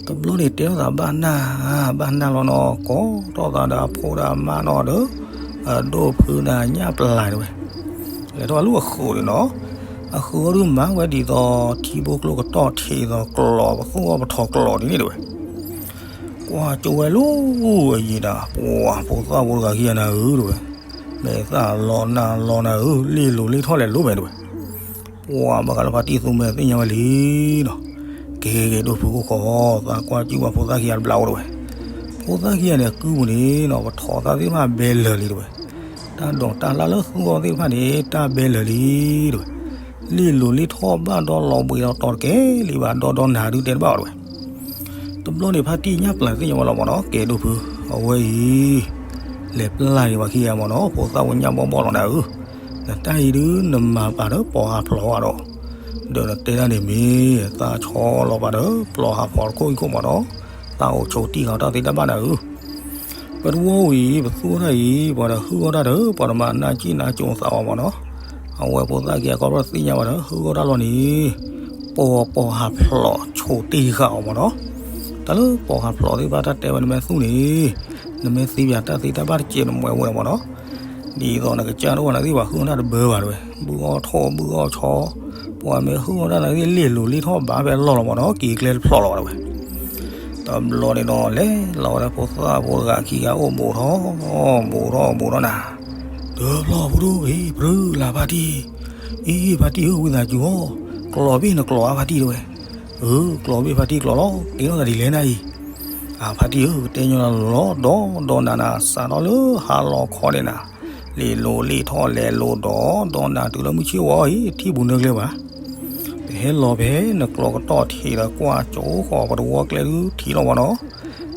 တဘျီန့ၣ်တဲထီၣ်သးဘၣ်နၢ်, ဘၣ်နၢ်လီၤနီၤ ကိးထီၣ်သးဒီးအဖိဒီးအမါနီၤဒီး, အဒိၣ်ဖုနၤညၣ်ပျၢ်တဝဲ, လဲၤထီၣ်အလူၢ်အဃုာ်န့ၣ်နီၤ, အဃုာ်အီၤဒုးမၤဝဲဒ်သိး ထံဖိကျိကတီၢ်ထံးသိးကျီး ပသူအီၣ်ပထီၣ်ကျီးဒ်န့ၣ်တဝဲ ကွၢ်ကၠိဝဲလၢအယံၤဒၣ် ပှၤဖိသၣ်ဖိတဂၤခံဂၤနၤဧၢတဝဲ, မဲာ်သၣ်လီၤနၢ်လီၤနၤဧၢ လ့ၣ်လိၤလ့ၣ်ထီၣ်လဲၤလိၤမဲာ်တဝဲ, ပှၤဘၣ်ဃးလၢဖါတံၢ်သူမဲသ့ၣ်ညါဝဲလံနီၤ, ကဲကဲဒိၣ်ဖုအိၣ်ခိး သးကွၢ်ကၠိဘၣ်ဖိသၣ်ခံဂၤတဘျီအိၣ်တဝဲ, ဖိသၣ်ခံဂၤန့ၣ် အကုပူၤန့ၣ်နီၤ ပထီၣ်သၣ်သ့ၣ်တဖၣ်ဘဲလၢာ်လံတဝဲ, တၢ်ဒိးတၢ်လၢ်လၢသူအီၣ်သ့ၣ်တဖၣ်န့ၣ် တၢ်ဘဲလၢာ်လံတဝဲ, လ့ၣ်လိၤလ့ၣ်ထီၣ်ဘၣ်ဒီးလီၤဘှံးဒီးတီၤတကဲလံဘၣ် ဒီဒီနၤဒုးတဲတဘၣ်အီၤတဝဲ တဘျီန့ၣ်ဖါတံၢ်ညၣ်ပျၢ်သ့ၣ်ညါဝဲလီၤမ့ၢ်နီၤ ကဲဒိၣ်ဖု, အဝဲအံၤ လဲၤပျၢ်န့ၢ်ပှၤခံဂၤမ့ၢ်နီၤ ဖိသၣ်ဖိညၣ်ဘီဘီလီၤနၤဧၢ, နတၢ်အံၤဒုးနမၤပာ်ဒီးပိာ်ဟးဖျိးဘၣ်ဒီး, ဒီးနတဲဒၣ်န့ၣ်မ့ၢ် သးဆီလီၤပာ်ဒီး ပျီဟးဖျိးတခိၣ်အံၤခိၣ်မ့ၢ်နီၤ, သးအိၣ်ဆိးတံၢ်ဃာ်တၢ်သ့တၢ်ဘၣ်နၤဧၢ ပတဝီဝံၤ ပသူအီၣ်တၢ်အံၤ ပှၤဒီးဟုၣ်အီၣ်တၢ်ဒီး ပှၤတမၤနၢ်ကံၣ်နၢ်ကၠိသးအီၤမ့ၢ်နီၤ, အဝဲဖိသၣ်ခံဂၤကီးပသ့ၣ်ညါဘၣ်ဒီး ဟုၣ်အီၣ်တၢ်လီၤန့ၣ်, ပိာ်ပိာ်ဟးဖျိးဆိးတံၢ်ဃာ်အီၤမ့ၢ်နီၤ, တၢ်လၢပိာ်ဟးဖျိးသ့ၣ်တဖၣ်တၢ်တဲဝဲန့ၣ်မ့ၢ်သူၣ်န့ၣ်, နမ့ၢ်သ့ပၠးတၢ်သ့တၢ်ဘၣ်တစဲးနမွဲဝဲမ့ၢ်နီၤ, ဒ်သိးနကစၢ်တအိၣ်နၤသ့ၣ်ပှၤဟုၣ်အီၣ်တၢ်တဘၢဘၣ်တဝဲ, ဘုၣ်အီၣ်ထိၣ်ဘုၣ်အီၣ်ဆီ, ပှၤမ့ၢ်ဟုၣ်အီၣ်တၢ်နၤသ့ၣ်လ့ၣ်လိၤလ့ၣ်ထီၣ်ဘၣ်ဖဲအလီၢ်လီၤမ့ၢ်နီၤ က့ၤကျဲတဖျိးလီၤဘၣ်တဝဲ တဘျီန့ၣ်ဒီး လဲၤလီၤဝဲဒၣ်ဖိသၣ်ဖိတဂၤခံဂၤအိၣ်ဘူးထီၣ်, ဘူးထီၣ်ဘူးထီၣ်နၤ, တဖျီဖိဒိၣ်ဂ့ၤ ပြၢလၢဖါတံၢ်, အံၤ ဖါတံၢ်ဧၢ ဝံသးစူၤအီၤ, ကျိးဘ့ၣ်နကျိးဧါဖါတံၢ်တဝဲ, အၢ ကျိးဘ့ၣ်ဖါတံၢ်ကျိးလီၤ ကဲထီၣ်သးဒ်လဲၣ်နၤအံၤ, အါ ဖါတံၢ်ဧၢ ကတဲညီနၤလီၤ ဒီးဒီးနၤနၤ စးထီၣ်လၢဟါလီၤခီန့ၣ်နၤ, လ့ၣ်လိၤလ့ၣ်ထီၣ်လဲၤလိၤဒီး ဒီးနၤတုၤလၢမုၢ်ဆ့ၣ်ဝီအံၤ ထံၣ်ပူၤနၢကျဲဘၣ် ပဟဲလီၤဖဲနကျိးကတီၢ်ထံးဒီးကွၢ်ကၠိဃီၤပတဝီကျဲဒုးထံးလီၤမ့ၢ်နီၤ,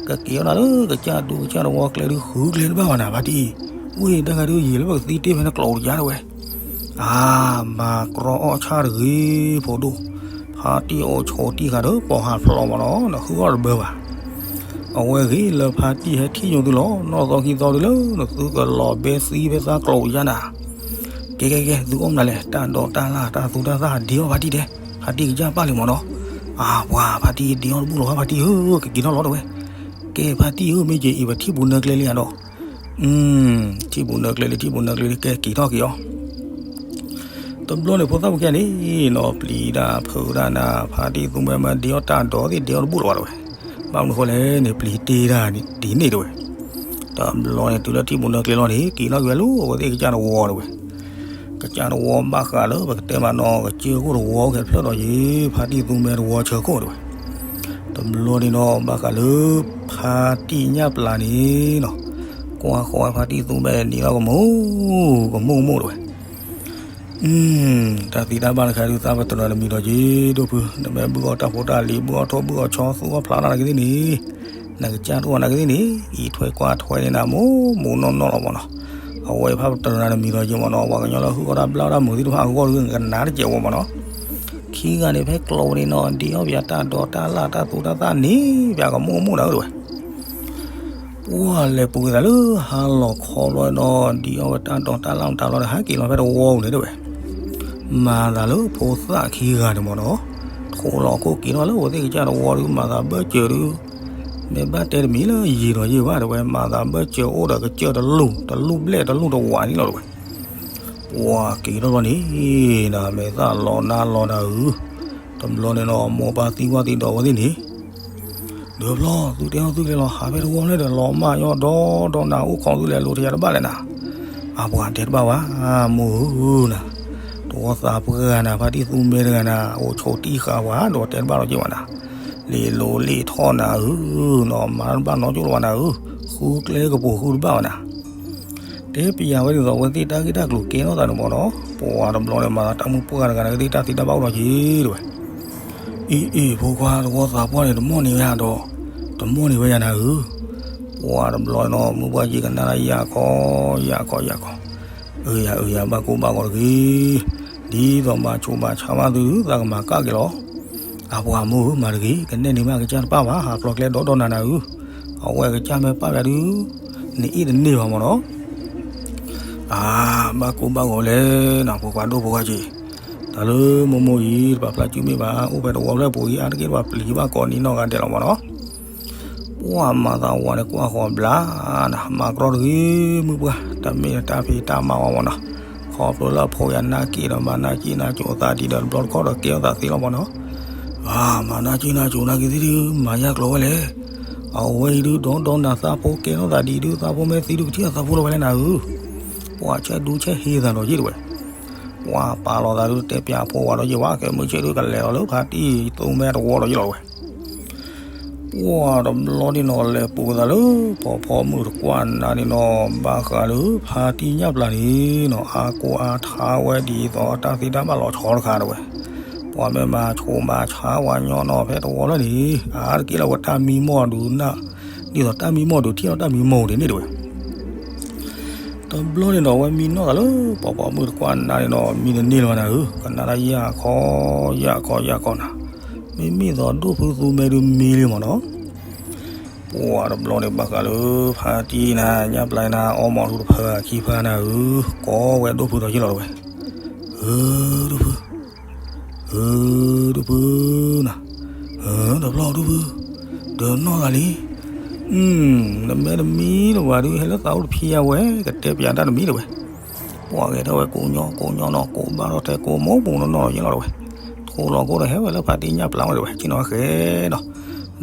ကက့ၤအီၣ်နၤလၢကစၢ်ဒူကစၢ်တဝီကျဲဒုးဃုကျဲတဘၣ်ဘၣ်နၤဖါတံၢ်, အိၣ်ဒၣ်ဂၤဒုးယံာ်လၢပကသံတ့ၢ်ဖဲနကျိးတယါတဝဲ, အါ မၤကြီအီၣ်ဆၣ်တဂ့ၤ ဖိဒိၣ်, ဖါတံၢ်အိၣ်ဆိးတံၢ်ဃာ်ဒီးပိာ်ဟးဖျိးမ့ၢ်နီၤ နဃုအီၣ်တဘၢဘၣ် အဝဲဂ့ၤလၢဖါတံၢ်ဟဲထံၣ်ညိသုလီၤ နီၢ်သီခံသီဒုးလၢနသုကလီၤဘဲသံဖဲသးကျိးတယါနၤ, ကဲကဲကဲ သုအိၣ်မနုၤလဲၣ် တၢ်ဒိးတၢ်လၢ်တၢ်သူတၢ်သၣ်ဒ်အီၣ်ဖါတံၢ်တဲ, ဖါတံၢ်ကစၢ်ပာ်လံမ့ၢ်နီၤ, အါ ပှၤဖါတံၢ်ဒ်အီၣ်တဘူၣ်လီၤ ဖါတံၢ်ဧၢ ကက့ၤထီၣ်လီၤတဝဲ, ကဲဖါတံၢ်ဧၢ မ့ၢ်က့ၤအံၤပထံၣ်ပူၤနၢကျဲလံဧါဒီး, ပ ထံၣ်ပူၤနၢကျဲလံ ထံၣ်ပူၤနၢကျဲလံ ကဲက့ၤထီၣ်က့ၤအီၤ. တဘျီန့ၣ်ဖိသၣ်ဖိခံဂၤန့ၣ်နီၤ ပျံၤတၢ်ဖုးတၢ်နၤ ဖါတံၢ်သူမဲမ့ၢ်ဒ့အီၣ်တၢ်ဒိးသ့ၣ်ဒ့အီၣ်တဘူၣ်လၢၤဘၣ်တဝဲ. ဘၣ်မနုၤဃိလဲၣ်န့ၣ် ပျံၤတ့ၢ်တၢ်ဒ်န့ၣ်တဝဲ. တဘျီန့ၣ်တုၤလၢထံၣ်ပူၤနၢကျဲလီၤန့ၣ် က့ၤထီၣ်က့ၤဝဲလၢအဝဲသ့ၣ်ကစၢ်တဝီတဝဲ. ကစၢ်တဝီဘၣ်ဃးလၢပကတဲမးနီၤ ကစၢၢ်ခိၣ်တဝီအိၣ်ခဲတဖျၢၣ်ဒီးယ့ၤ ဖါတံၢ်သူမဲတဝီဆၢခိၣ်တဝဲ. တဘျီန့ၣ်နီၤ ဘၣ်ဃးလၢ ဖါတံၢ်ညၣ်ပျၢ်န့ၣ်နီၤ ကွၢ်ဃီဝဲဖါတံၢ်သူမဲန့ၣ်လီၤ ကမူၣ် ကမူၣ်ကမူၣ်တဝဲ. တၢ်သံတၢ်ဘၣ်တခါဒုး သးပတြၢၤနမံၤဒီးက့ၤ ဒိၣ်ဖု နမ့ၢ်ဘုၣ်အီၣ်တၢ်ဖိတၢ်လံၤ ဘုၣ်အီၣ်ထိၣ်ဘုၣ်အီၣ်ဆီ သူၣ်အီၣ်ဖျါတၢ်နကသ့ၣ်န့ၣ် နကစၢ်တအိၣ်နကသ့ၣ်န့ၣ် အံးထွဲကွၢ်ထွဲန့ၢ်နၤ မိၢ်မိၢ်နီၢ်နီၢ်လီၤမ့ၢ်နီၤ. အဝဲဖးပတြၢၤနမံၤဒီးက့ၤမ့ၢ်နီၤ ပှၤကညီလၢဟုၣ်အီၣ်တၢ်ဘျၣ်တၢ်မုာ်သ့ၣ်တဖၣ်အဂီၢ်ဒီး ကနၣ်တစဲးဝဲမ့ၢ်နီၤ. ခံဂၤန့ၣ် ဖဲကျိၤဝဲန့ၣ်နီၤ ဒ့အီၣ်ပယၤတၢ်ဒိးတၢ်လၣ်တၢ်သူတၢ်သၣ်န့ၣ် ပယၤကမိၣ်ကမိၣ်နၤဧၢတဝဲ. ပှၢ်လဲၤပူၤက့ၤသးလၢဟါလီၤခီဘျီနီၤ ဒ့အီၣ်ဝဲတၢ်ဒိးတၢ်လၣ်တၢ်ဘျီဒီး ဟဲက့ၤလီၤဖဲတဝီပူၤန့ၣ်တဝဲ. မၤသးလၢဖိသၣ်ခံဂၤန့ၣ်မ့ၢ်နီၤ ထိးလီၤခိၣ်က့ၤထီၣ်လၢအဝဲသ့ၣ်ကစၢ်တဝီဒီး မၤသးဘၢၣ်စၢၤဒုး မ့ၢ်ဘၣ်တဲတမံၤလၢယံာ်ဒီးယ့ၢ်ဘၣ်တဝဲ မၤသးဘၢၣ်စၢၤအိၣ်ဒီးကစၢၢ်တလူၢ် တလူၢ်ဘျဲၣ်တလူၢ်တဝးန့ၣ်လီၤတဝဲ. ပှၢ်က့ၤထီၣ်ဘျီန့ၣ် နမဲာ်သၣ်လီၤနါလီၤနၤဧၢ. တဘျီန့ၣ်နီၤ မိၢ်ပၢ်သံကွၢ်သံဒိးဝဲသ့ၣ်န့ၣ် ဒုးဘျီ သုတဲအီၣ်သုကျဲလီၤ ဟးဖဲတဝီလဲၣ်ဒီး လီၤမၢ်ယီၢ်ဒီဒီနၤအိၣ်ခိးသုလဲၤလိာ်တယၤတဘၣ်လဲၣ်နၤ. အပှၤတဲတဘၣ်ဘၣ် မိၢ်ဧၢနၤ, တဝီသးပှၢ်နၤ ဖါတံၢ်သူမဲတဂၤနၤ အိၣ်ဆိးတံၢ်ဃာ်ပှၤ ဒီးတဲတဘၣ်လီၤက့ၤဘၣ်နၤ, လံာ်လိၤလံာ်ထီၣ်နၤဧၢ, နီၢ်မၤတဘၣ်နီတကၠိၢ်လၢၤဘၣ်နၤဧၢ, ဃုကျဲကပူၤဃုတဘၣ်ဘၣ်နၤ တဲပယၤဝဲဒ်သိး အဝဲသ့ၣ်တၢ်ဂ့ၢ်တၢ်ကျိၤကဲထီၣ်သးန့ၣ်မ့ၢ်နီၤ, ပှၤတဘျီန့ၣ်မၤသးတၢ်မုၢ်ပှၢ်တဂၤန့ၣ် ကသ့ၣ်တၢ်သံတၢ်ဘၣ်အိၣ်ဒီးက့ၤတဝဲ, အ့အ့ ဖိခွါ တဝီသးပှၢ်န့ၣ် တမီၢ်န့ၢ်ဝဲယၤဒီး, တမီၢ်န့ၢ်ဝဲယၤနၤဧၢ, ပှၤတဘျီန့ၣ်နီၤ မုၢ်ပှၢ်က့ၤကနၣ်လၢယၢ်ခီ, ယၢ်ခီ ယၢ်ခီ, အၢယၤအၢယၤ ဘၣ်ကိၢ်ဘၣ်ဂီၤတဂ့ၤ, ဒ်သိးမၤဆူးမၤဆါဘၣ်သု သးကမၤကၣ်က့ၤလီၤ, အပှၤမိၢ်ဧၢ မၤတဂ့ၤ, ကနဲၣ်န့ၢ်မးကစၢ်တပၣ်ဘၣ် ဟးဖျိးကျဲဒီဒီနၤနၤဧၢ, အဝဲကစၢ်မ့ၢ်ပၣ်ဝဲဒုး, နအ့ၣ်တန့ၢ်ဘၣ်မ့ၢ်နီၤ အါ, ဘၣ်ကိၢ်ဘၣ်ဂီၤလဲၣ်နီၤ ဖိခွါဒိၣ်ဖိခွါက့ၤ, တၢ်လၢမိၢ်မိၢ်အံၤ တပာ်ဖျါစုမ့ၢ်ဘၣ် အိၣ်ဖဲတဝီဖျၢၣ်ပူၤအံၤ အါတက့ၢ်တပာ်ပျံၤဘၣ်ကိးနံၤနီၢ်ဂၤဒဲးလီၤမ့ၢ်နီၤ, ပှၤမၤသးဝဲန့ၣ်ကွၢ်ဃီၤဘျါနၤ မၤကြီတဂ့ၤ မုၢ်ပှၢ် တမ့ၢ်တၢ်ဖံးတၢ်မၤဝဲမ့ၢ်နီၤ, ခီဖျိလၢအဖိယၤနၢ်က့ဒီး မၤနၢ်က့နၢ်ကၠိသးဒ်ဒီး တဘျီတခီၣ်ဒီးကဲထီၣ်သးသ့လီၤမ့ၢ်နီၤ, မၤနၢ်က့နၢ်ကၠိနၢ်က့သ့ၣ်ဒုး မၤယၢ်ကျိၤဝဲလဲၣ်, အဝဲအံၤဒုး ဒီဒီနၤသးဖိကဲထီၣ်သးဒ်ဒုး သးဖိမ့ၢ်သံဒုး ကထံၣ်အသးဖိလီၤဝဲလဲၣ်နၤဧၢ, ပှၤဆဲးဒူဆဲးဟ့သးဒီးယ့ၢ်တဝဲ, ပှၤပာ်လီၤသးဒုး တဲပၠးဖိဝဲဒီးယ့ၢ်ဝဲ ကဲမုၢ်ဆ့ၣ်ဒုး ကလဲၤလီၤလၢဖါတံၢ်သူမဲတဝီဒီးယ့ၢ်လီၤတဝဲ ပှၤတဘျီန့ၣ်နီၤ လဲၤပူၤသးလၢ ဖီဖီမုၢ်တကွၢ်နၤန့ၣ်နီၤ ဘၣ်ဃးလၢဖါတံၢ်ညၣ်ပျၢ်န့ၣ်နီၤ အါကိးအါထါဝဲဒ်သိးတၢ်သံတၢ်ဘၣ်လီၤဆီတခါတဝဲ, ပှၤမ့ၢ်မၤဆိးမၤဆါဝဲညီနီၤ ဖဲတဝီလၢန့ၣ် အါတက့ၢ်လၢအဝဲတၢ်မံမီၢ်ဒုးနၢ်, ဒ်သိးတၢ်မံမီၢ်ဒုးထံၣ်လီၤတၢ်မံမီၢ်ဒ်န့ၣ်တဝဲ တဘျီန့ၣ်ဒီး အဝဲမံနီၢ်သးလၢ ပှၤပိာ်မုၣ်တကွၢ်နၤန့ၣ်ဒီး မံတန့ၢ်လၢၤဘၣ်နၤဧၢ, ကနၣ်ဒၣ်ယၢ်ခီ, ယၢ်ခီ ယၢ်ခီနၤ, မ့မ့ၢ်သိးဒိၣ်ဖုသူမဲဒုးမံလံမ့ၢ်နီၤ, ပှၤတဘျီန့ၣ်ဘၣ်ဃးလၢ ဖါတံၢ်နၤ ညၣ်ပျၢ်နၤ အီမီၤထူတဖၣ်ခံဖၣ်နၤဧၢ, ကိးဝဲဒိၣ်ဖုဒီးယ့ၢ်လီၤတဝဲ, ဧၢ, ဒိၣ်ဖု ဧၢ, ဒိၣ်ဖုနၤ, ဧၢ, တဘျီဒိၣ်ဖု, ဒီးနီၢ်သးလံ, နမ့ၢ်တမံလၢၤဘၣ်ဒုး ဟဲလၢသးအိၣ်တဖံးယဝဲ ကတဲပၠးတၢ်တမံၤတဝဲ, ပှၤဂဲၤထီၣ်ဝဲကိးညီ ကိးညီနီၤ ကိးဘၣ်ထီၣ်ထဲကိးမိၢ်ပူၤနီၢ်နီၢ်ယ့ၢ်လီၤတဝဲ, ထိးလီၤကိၢ်ဒီးဟဲဝဲလၢဖါတံၢ်ညၣ်ပျၢ်ဝဲတဝဲ က့ၤနီၢ်ဃဲဒီး,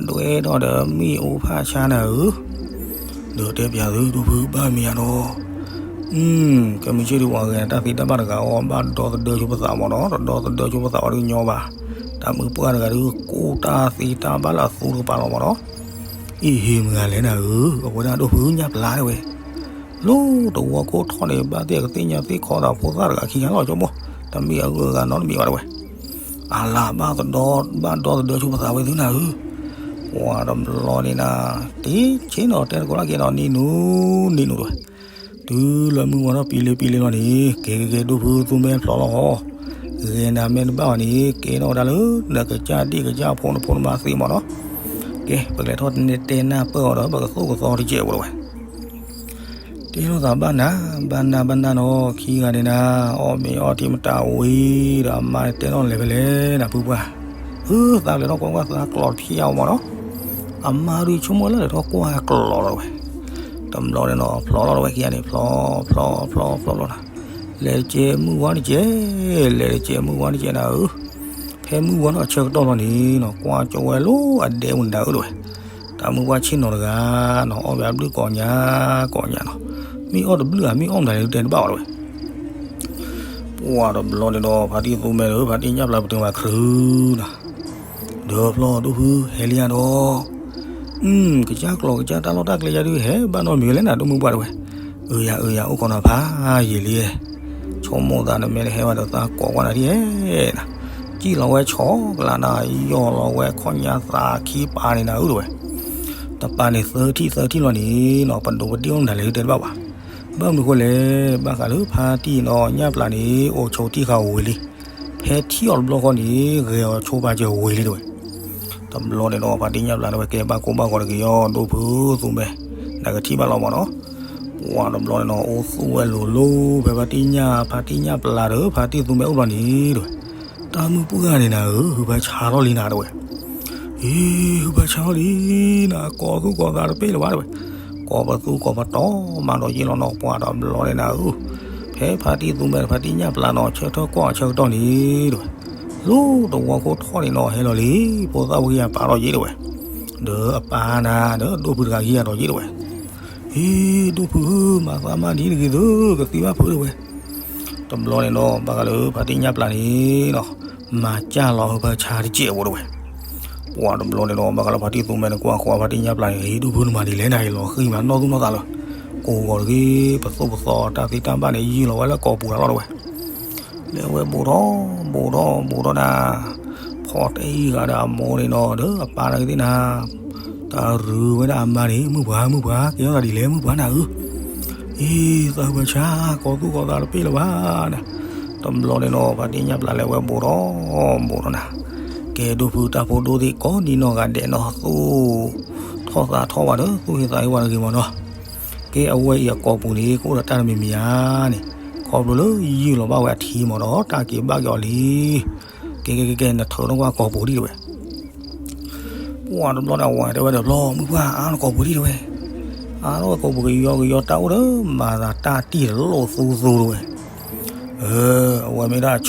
ဒွဲဒီးဒီးမ့ၣ်အူဖၣ်ဆါနၤဧၢ, ဒီးတဲပၠးသု ဒိၣ်ဖုဘၣ်မံၤယၤဒီး ကဲမုၢ်ဆ့ၣ်ဒုး ပှၤဂဲၤတၢ်သံတၢ်ဘၣ်တဂၤအီၤ ဘၣ်ဒီသဒၢဆိပသးမ့ၢ်နီၤ, တဒီသဒၢဆိပသးအီၤဒုးညီဘၣ်, တၢ်မုၢ်ပှၢ်တဂၤဒုး ကိးတၢ်သံတၢ်ဘၣ်လၢအသူတကပၤလီၤမ့ၢ်နီၤ, အ့ၣ်ဟ့ၣ်မုၢ်ဂၤလဲၣ်နၤဧၢ, အဝဲဒၣ်ဒိၣ်ဖုညၣ်ပျၢ်တဲဝဲ, လၢတဝီခိၣ်ထီၣ်န့ၣ် ဘၣ်သ့ၣ်ကသ့ၣ်ညါသ့ၣ်ခီသးဖိသၣ်တဂၤခံဂၤလီၤကၠိမိၢ်, တမ့ၢ်အဂုၤအဂၤနီတမံၤဘၣ်တဲဝဲ အလၤဘၣ်သဒီ ဘၣ်ဒီသဒၢဆိပသးဝဲသုနၤဧၢ, ပှၤတဘျီန့ၣ်နၤ, တဆ့နီၤတဲသကိးလၢက့ၤနီၤ နံၤနူၤ နံၤနူၤတဝဲ, တုၤလၢမုၢ်ဝါထီၣ်ပံလ့ပံလ့လီၤန့ၣ် ကဲကဲကဲ ဒိၣ်ဖုသူမဲဖျိးလီၤဟီ, ဂဲၤနၤမ့ၢ်တဘၣ်ဘၣ်န့ၣ် ကဲထီၣ်ဝဲဒၣ်လၢ နကစၢ်ဒံၣ်ကစၢ်ဖိနဖိနမါသ့မ့ၢ်နီၤ, ကဲ ပကလဲၤထီၣ်တဲနၢ်ပၢၢ်အီၤဒီး ပကသိၣ်ကသီတကဲးဖိတဝဲ တဲလိာ်သးဘၣ်နၤ ဘၣ်နၤဘၣ်နၤနီၤ ခံဂၤန့ၣ်နၤ, အီၣ်မ့ၤအီထံမတၤဝံၤဒီး အမါတဲထီၣ်လဲၤဖဲလဲၣ်နၤဖုပှၢ်, အၢ သးလဲၤထီၣ်ကွၢ်ကွၢ်သးကျီးတဖျၢၣ်အီၤမ့ၢ်နီၤ, အမါဒုးဆိကမိၣ်လၢလဲၤထီၣ်ကွၢ်ကျီးလီၤဝဲ, တ တဘျီန့ၣ်နီၤ ဖျီလီၤတဝဲခံဂၤန့ၣ် ဖျီ ဖျီ ဖျီ ဖျီလီၤနၤ, လဲၤတကဲမုၢ်ဝါတကဲ, လဲၤတကဲမုၢ်ဝါတကဲနၤဧၢ, ဖဲမုၢ်ဝါထီၣ်ဆၢကတီၢ်လီၤန့ၣ်နီၤ ကွၢ်ကၠီဝဲလၢအဒဲပူၤန့ၣ်နၤဧၢတဝဲ, တၢ်မုၢ်ပှၢ်ဆ့ၣ်နီၤတဂၤနီၤ အီၣ်ဘၣ်ဘျုးကိးညါ ကိးညါနီၤ, မ့ၢ်အီၣ်တဘျုးဧါ မ့ၢ်အီၣ်မနုၤလဲၣ် တဲတဘၣ်ဘၣ်တဝဲ ပှၤတဘျီန့ၣ်ဒီး ဖါတံၢ်သူမဲဒီး ဖါတံၢ်ညၣ်ပျၢ်ပတုာ်မၤခရူနၤ, ဒီးဖျီဒိၣ်ဖုဟဲလံယၤဒီး, ကစၢ်ကျိာ်ကစၢ်တၢ်လီၢ်တၢ်ကျဲယၤဒုး ဟဲဘၣ်နီတမံၤလဲၣ်နၤ ဒိၣ်မုၢ်ပှၢ်တဝဲ, အၢယၤအၢယၤ အိၣ်ခိးနၤဖးယံာ်လံ, ဆိကမိၣ်သးနမဲာ်တဟဲဘၣ်ဒီးသးကိးကွၢ်နၤဒ်အဲၣ်နၤ, စံၣ်လီၤဝဲဆီကလးနၤ ယီၢ်လီၤဝဲခီၣ်ညါသးခံပာ်န့ၣ်နၤဧၢတဝဲ, တပာ်န့ၣ်သၢထံၣ်သၢထံၣ်လီၤန့ၣ်နီၤ ပဒိးပဒ့ၣ်အိၣ်မနုၤလဲၣ်တဲတဘၣ်ဘၣ် ဘၣ်မနုၤဃိလဲၣ် ဘၣ်ဃးလၢဖါတံၢ်နီၤညၣ်ပျၢ်န့ၣ် အိၣ်ဆိးတံၢ်ဃာ်ဝံၤလံ, ဖဲထံၣ်အီၤတဘျီဃီန့ၣ် ဂဲၤအီၤဆိပာ်စၢၤဝံၤလံတဝဲ, တဘျီန့ၣ်ဒီး ဖါတံၢ်ညၣ်ပျၢ်န့ၣ်ဝဲကဲဘၣ်ကိၢ်ဘၣ်ဂီၤတက့ၢ်ယီၤ ဒိၣ်ဖုသူမဲ, နကထံၣ်ဘၣ်လီၤမးနီၤ, ပှၤတဘျီန့ၣ်နီၤ အိၣ်သူၣ်ဝဲလိၤလိၤ ဖဲဖါတံၢ်ညၣ် ဖါတံၢ်ညၣ်ပျၢ်ဒီး ဖါတံၢ်သူမဲအိၣ်ဘျီန့ၣ်တဝဲ, တၢ်မုၢ်ပှၢ်ဂၤန့ၣ်နၤဧၢ ဟုးဖးဆါထီၣ်လံနၤတဝဲ အံၤ ဟုးဖးဆါထီၣ်လံနၤ ကိးသူၣ်ကိးသးတပ့ၢ်လၢၤဘၣ်တဝဲ, ကိးပသူကိးပတီၢ်မးဒီးယ့ၢ်လီၤနီၤ ပှၤတဘျီန့ၣ်နၤဧၢ, ဖဲဖါတံၢ်သူမဲဒီးဖါတံၢ်ညၣ်ပျၢ်နီၤ ဆၢထၢၣ်ကွၢ်အဆၢကတီၢ်န့ၣ်တဝဲ, လီၤတဝီခိၣ်ထီၣ်န့ၣ်နီၤ ဟဲလီၤလံ, ဖိသၣ်ဝံယၤပာ်ထီၣ်ယ့ၢ်တဝဲ, ဒီးအပၢ်နၤ ဒီးဒိၣ်ဖုတဂၤခံဂၤဒီးယ့ၢ်တဝဲ, အံၤ ဒိၣ်ဖုဧၢ မၤသးမါဒ်တဂ့ၤသု ကသံဘၣ်ဖုတဝဲ တဘျီန့ၣ်ဒီး ဘၣ်ဃးလၢဖါတံၢ်ညၣ်ပျၢ်န့ၣ်နီၤ, မၤစၢ်လီၤဟုးဖးဆါတစဲးဖိတဝဲ, ပှၤတဘျီန့ၣ်ဒီး ဘၣ်ဃးလၢဖါတံၢ်သူမဲန့ၣ် ကွၢ်ဃီဖါတံၢ်ညၣ်ပျၢ်န့ၣ် အံၤ ဒိၣ်ဖုနမၤဒ်လဲၣ်နၤ အံၤလီၤဃံၤမးနီၢ်သူၣ်နီၢ်သးလၢ, ကိးဂီၤတဂ့ၤ ပသိၣ်ပသီတၢ်သ့တၢ်ဘၣ်န့ၣ် ယံာ်လီၤဝဲလၢကိာ်ပူၤလီၤတဝဲ လဲၤဝဲဘူးထီၣ် ဘူးထီၣ် ဘူးထီၣ်နၤ, ဖီတအံၤဂၤဒီးအမိၢ်န့ၣ်နီၤ ဒီးအပၢ်တဂ့ၤသ့ၣ်နၤ, တၢ်ရုးဝဲဒၣ်အမါန့ၣ် မုၢ်ပှၢ် မုၢ်ပှၢ် ကဲထီၣ်သးဒ်လဲၣ် မုၢ်ပှၢ်နၤဧၢ, အံၤ သးဟုးဖးဆါ ကိးသူၣ်ကိးသးတပ့ၢ်လၢၤဘၣ်နၤ, တဘျီန့ၣ်နီၤ ဖါတံၢ်ညၣ်ပျၢ်လဲၤဝဲဘူးထီၣ် ဘူးထီၣ်နၤ, ကဲဒိၣ်ဖုတၢ်ဖိဒိၣ်သ့ၣ်ကိးနံၤနီၢ်ဂၤဒဲးနီၤ သူၣ်ထီၣ်သးထီၣ်ဝဲဒီး သူၣ်ဟ့သးဟ့ဝဲတဂ့ၤမးနီၤ ကဲအဝဲအံၤအကိာ်ပူၤန့ၣ် ကအိၣ်ဒီးတၢ်တမံၤမံၤဧါန့ၣ်, ခီဖျိလၢယုၢ်လီၤဘၣ်ဝဲအထံမးဒီး တၢ်က့ၤဘၣ်က့ၤအီၤလံ, ကဲကဲကဲကဲ နထုးထီၣ်ကွၢ်ကိာ်ပူၤဒံးတဝဲ, ပှၤတဘျီန့ၣ် အဝၤတဲဝဲဒီး ဘျီ မုၢ်ပှၢ် အါထီၣ်ကိာ်ပူၤဒံးတဝဲ, အါထီၣ်ဝဲကိာ်ပူၤကယီကယီတၢ်အိၣ်ဒီး မၤသးတၢ်တံၢ်တလိၣ်သူသူတဝဲ အဝဲမ့ၢ်ဒၣ်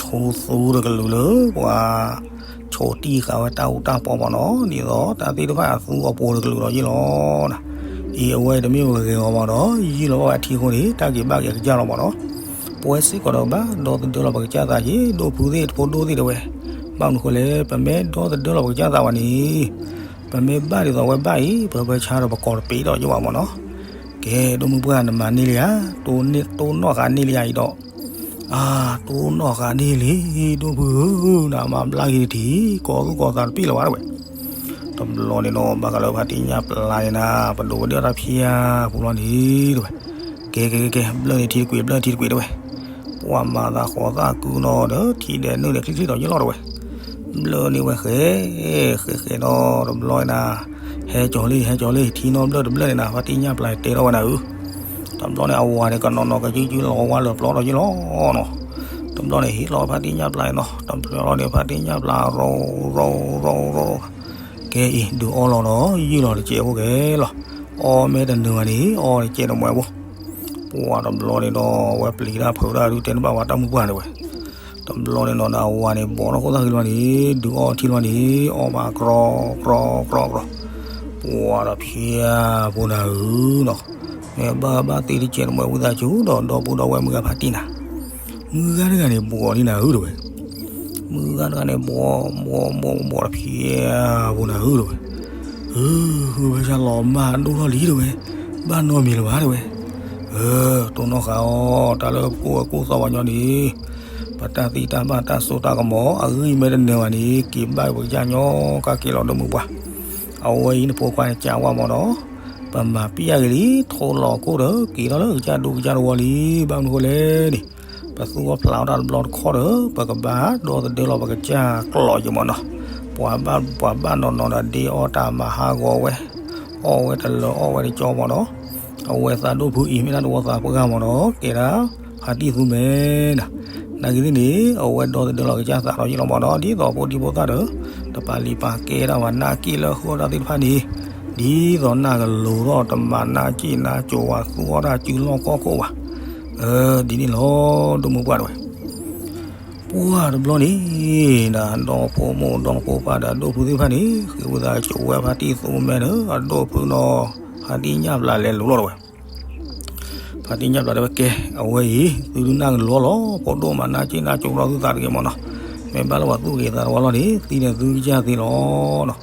ဆိသူတကလုာ်လၢ ပှၤ ဆိတံၢ်ဃာ်ဝဲတၢ်အူတၢ်ပီမးနီၤ, ဒ်သိးတၢ်သ့ၣ်တဖၣ်အသူအပူၤတကလုာ်ဒီးယ့ၢ်လီၤနၤ, အံၤအဝဲတမ့ၢ်ပဂဲၤဂီၤမးဒီး ယုၢ်လီၤဘၣ်ဝဲအထံအဃိန့ၣ် တၢ်က့ၤဘၣ်က့ၤအကစၢ်လီၤမးနီၤ, ပဝဲစ့ၢ်ကီးဒီးဘၣ်ဒီသဒၢလီၤပကစၢ်သးက့ၤ ဒိၣ်ဖုသ့ၣ်တဖိဒိၣ်သ့ၣ်တဝဲ, ဘၣ်မနုၤဃိလဲၣ် ပမ့ၢ်ဒီသဒၢလီၤပကစၢ်သးဝဲန့ၣ် ပမ့ၢ်ဘၣ်ဒ်သိးဝဲဘၣ်အံၤ ပဟၢဖၢဆါဒီးပကိးတပ့ၤဒီးယ့ၢ်ဘၣ်မးနီၤ, ကဲ ဒိၣ်မုၢ်ပှၢ်နမၤန့ၢ်လံဧါ, တိၢ်နီၣ်ဃာ်န့ၢ်လံဧါအံၤဒီး အါ တိၢ်နီၣ်ဃာ်န့ၢ်လံ ဒိၣ်ဖုဧၢ, နမၤဘျါက့ၤတထံၣ် ကိးသူၣ်ကိးသးတပ့ၢ်လၢၤဘၣ်တဝဲ, တဘျီန့ၣ်ဒီး ဘၣ်ဃးလၢဖါတံၢ်ညၣ်ပျၢ်န့ၣ်နၤ ပဒိးဝဲဒၣ်တၢ်ဖံးဧါပူၤလီၤန့ၣ်တဝဲ, ကဲကဲကဲကဲ ဘျၢၣ်န့ၣ်ထံတကွံာ် ဘျၢၣ်ထံတကွံာ်တဝဲ, ပှၤမၤသးဃီၤသၣ်ကုနီၤဒီး ထံဒဲးနုာ်ဒဲးချံချံဒီးယ့ၢ်လီၤတဝဲ ဘျၢၣ်န့ၣ်ဝဲဃဲ ဃဲဃဲဒီးတဘျီနၤ, ဟဲကၠီၤလံ ဟဲကၠီၤလံ ထံနီၣ်ဘျၢၣ်တဘျၢၣ်န့ၣ်နၤ ဖါတံၢ်ညၣ်ပျၢ်တဲထီၣ်ဝဲနၤဧၢ, တဘျီန့ၣ် အဝၤန့ၣ် ကနီၤနီၤကယုၢ်ကယုၢ်လီၤဝါလၢပျီဒီးယ့ၢ်လီၤနီၤ, တဘျီန့ၣ် ဟ့ၣ်လီၤဖါတံၢ်ညၣ်ပျၢ်နီၤ တဘျီန့ၣ် ဖါတံၢ်ညၣ်ပျၢ်ရိရိရိရိ ကဲအံၤ ဒုးအီလီၤဒီး ယုၢ်လီၤတကဲးဖိကဲလီၤ, အီမ့ၢ်တနုာ်ဘၣ်န့ၣ် အီတကဲးတမှဲးဖိ ပှၤတဘျီန့ၣ်ဒီး ဝဲပျံၤတၢ်ဖုးတၢ်ဒုးတဲတဘၣ်ဝဲတၢ်မုၢ်ပှၢ်န့ၣ်ဝဲ, တဘျီန့ၣ်နီၤ နဝၤန့ၣ် ဘီထီၣ်ခိၣ်သၣ်ဃံလီၤန့ၣ် ဒုးအီထံလီၤန့ၣ် အီမးကြီကြီကြီ, ပှၤဒီးဖျါဖိနၤဧၢနီၤ, မ့ၢ်ဘၣ်ဘၣ်သ့တကဲးတမှဲးဝံသးစူၤဒီး ဒီပုၢ်ဒီဝဲၢ်မုၢ်ဂၤဖါတံၢ်နၤ, မုၢ်ဂၤတဂၤန့ၣ် ဘီလံနၤဧၢတဝဲ မုၢ်ဂၤတဂၤန့ၣ် ဘီ ဘီ ဘီ ဘီဒီးဖျါဖိနၤဧၢတဝဲ, ဟုး ဟုးဖဲဆါလီၤမၢ်ဒိၣ်ထီၣ်လံတဝဲ, ဘၣ်နီတမံၤလၢၤဘၣ်တဝဲ, တိၢ်နီၣ်ဃာ်အီၤ တၢ်လၢပကိၢ်ဝဲကိၢ်သီပှၤညီန့ၣ်, ပတၢ်သံတၢ်ဘၣ်တၢ်စိတၢ်ကမီၤ အဂံၢ်မ့ၢ်တနၢၤဘၣ်န့ၣ် က့ၤဘၣ်ပကစၢ်ညီကက့ၤလီၤဒိၣ်မုၢ်ပှၢ်, အဝဲအံၤနဖိခွါန့ၣ်ကးဝဲမးဒီး, ပမၤပံၢ်ယၢ်ဂ့ၤလံ ထိလီၤခိၣ်ဒီး က့ၤထီၣ်လၢကစၢ်ဒူကစၢ်တဝီလံ, ဘၣ်မနုၤဃိလဲၣ်န့ၣ် ပသူအီၣ်ဖျးအီၣ်တၢ်တဘျီတခီၣ်ဒီး ပကဘၣ်ဒီသဒၢလီၤပကစၢ်ကျိာ်ယမးနီၤ, ပှၤဘၣ် ပှၤဘၣ်နီၢ်နီၢ်ဒီးဒ့အီၣ်တၢ်မၤဟးဂီၤဝဲ, အီၣ်ဝဲတလၢအီၣ်ဝဲတကၠီမးနီၤ, အဝဲသးဒိၣ်ဖုအံၤမ့ၢ်ဒၣ်တဝီသးပှၢ်မးနီၤ ကဲဒၣ် ဖါတံၢ်သူမဲနၤ, နာ်က့ၤသ့ၣ်န့ၣ် အဝဲဒီသဒၢလီၤကစၢ်သးဒီးယ့ၢ်လီၤမးနီၤ ဒ်သိးဖိဒံဖိသၣ်ဒီး တပာ်လံာ်ပာ်ကဲဒၣ်ဝဲနာ်က့ၤလၢဟီၣ်တၢ်သ့ၣ်တဖၣ်န့ၣ်, ဒ်သိးနၢ်ကလိၤထီၣ် တမၤနၢ်စ့ၣ်နၢ်ကၠိဝဲ သူအီၣ်တၢ်စုလီၢ်ခီၣ်ခိၣ်ဘၣ်. ဒ်န့ၣ်လီၤ ဒိၣ်မုၢ်ပှၢ်တဝဲ. ပှၢ်တဘျီန့ၣ်ဒီး ဒီဖိမိၢ်ဒီဖိပၢ်ဒီး ဒိၣ်ဖုသ့ၣ်တဖၣ်န့ၣ် ဃ့ဝံသးစူၤဝဲ ဖါတံၢ်သူမဲဒီး အဒိၣ်ဖုနီၤ ဖါတံၢ်ညၣ်ပျၢ်လဲၤလိၤလီၤတဝဲ. ဖါတံၢ်ညၣ်ပျၢ်တဲဝဲ ကဲ အဝဲအံၤ သုဒုးနၢ်ကလိၤလီၤ ဖိဒိၣ်မၤနၢ်စ့ၣ်နၢ်ကၠိထီၣ်သုသးတဂ့ၤမၢ်နီၤ. မ့ၢ်ဘၣ်လၢပှၤသူၣ်က့ၤသးတဝီလီၤန့ၣ် သံန့ၣ်သုကစၢ်သ့လီၤနီၤ.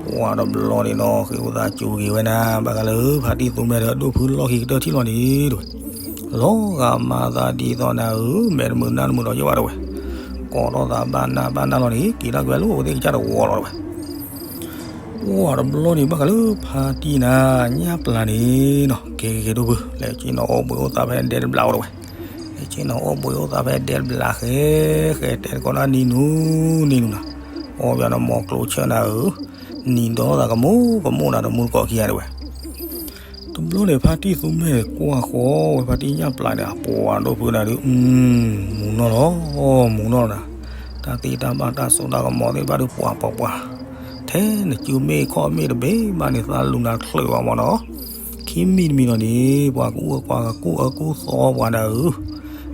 ပှၢ်တဘျီန့ၣ်ဒီး ဃ့ဝံသးစူၤက့ၤဝဲနၤ ဘၣ်ဃးလၢ ဖါတံၢ်သူမဲဒီး ဒိၣ်ဖုလီၢ်ခံကတၢၢ်ထံၣ်လီၤန့ၣ်တဝဲ. လီၤဂာ်မၤသးဒ်သိးနၤဧၢ မဲာ်တမုာ်နါတမုာ်ဒီးယဲၢ်ဘၣ်တဝဲ. ကိးထီၣ်သးဘၣ်နၢ်ဘၣ်နၢ်လီၤန့ၣ် က့ၤထီၣ်က့ၤဝဲလၢအဝဲသ့ၣ်ကစၢ်တဝီလီၤတဝဲ. ပှၢ်တဘျီန့ၣ် ဘၣ်ဃးလၢဖါတံၢ်နၤ ညၣ်ပျၢ်န့ၣ်နီၤ ကဲကဲကဲဒိၣ်ဖု လဲၤဆ့ၣ်နီၤအိၣ်ဘှံးအိၣ်သးဖဲဒဲတဘျီအိၣ်တဝဲ. လဲၤဆ့ၣ်နီၤအိၣ်ဘှံးအိၣ်သးဖဲဒဲတဘျီဃဲ ဃဲတဲတကိးဒၣ်နံၤနူနံၤနူနၤ. အီၣ်ဘၣ်နမီၤကျိဆၢနၤဧၢ နံၤဒီးသးကမိၣ်ကမိၣ်နၤတမူတကိးခံဂၤတဝဲ. တဘျီန့ၣ် ဖါတံၢ်သူမဲကွၢ်ဃီဝဲဖါတံၢ်ညၣ်ပျၢ်န့ၣ် အပှၢ်ဒိၣ်ဖုနၤဒုး မူၤနီၢ်လီၤ မူၤနီၢ်လီၤနၤ. တၢ်သ့တၢ်ဘၣ်တၢ်စိတၢ်ကမီၤသ့ၣ်တဖၣ်ဒုးပှၢ်ပှၢ်ပှၢ်, ထဲနစုမ့ၢ်ခီၣ်မ့ၢ်တဘ့ၣ်ဘၣ်န့ၣ် သးလူၤနၤချုးအီၤမၢ်နီၤ. ခံမံၤတမံၤလီၤန့ၣ် ပှၤကကူၣ်အကူၣ်အကူၣ်သီပှၤနၤဧၢ.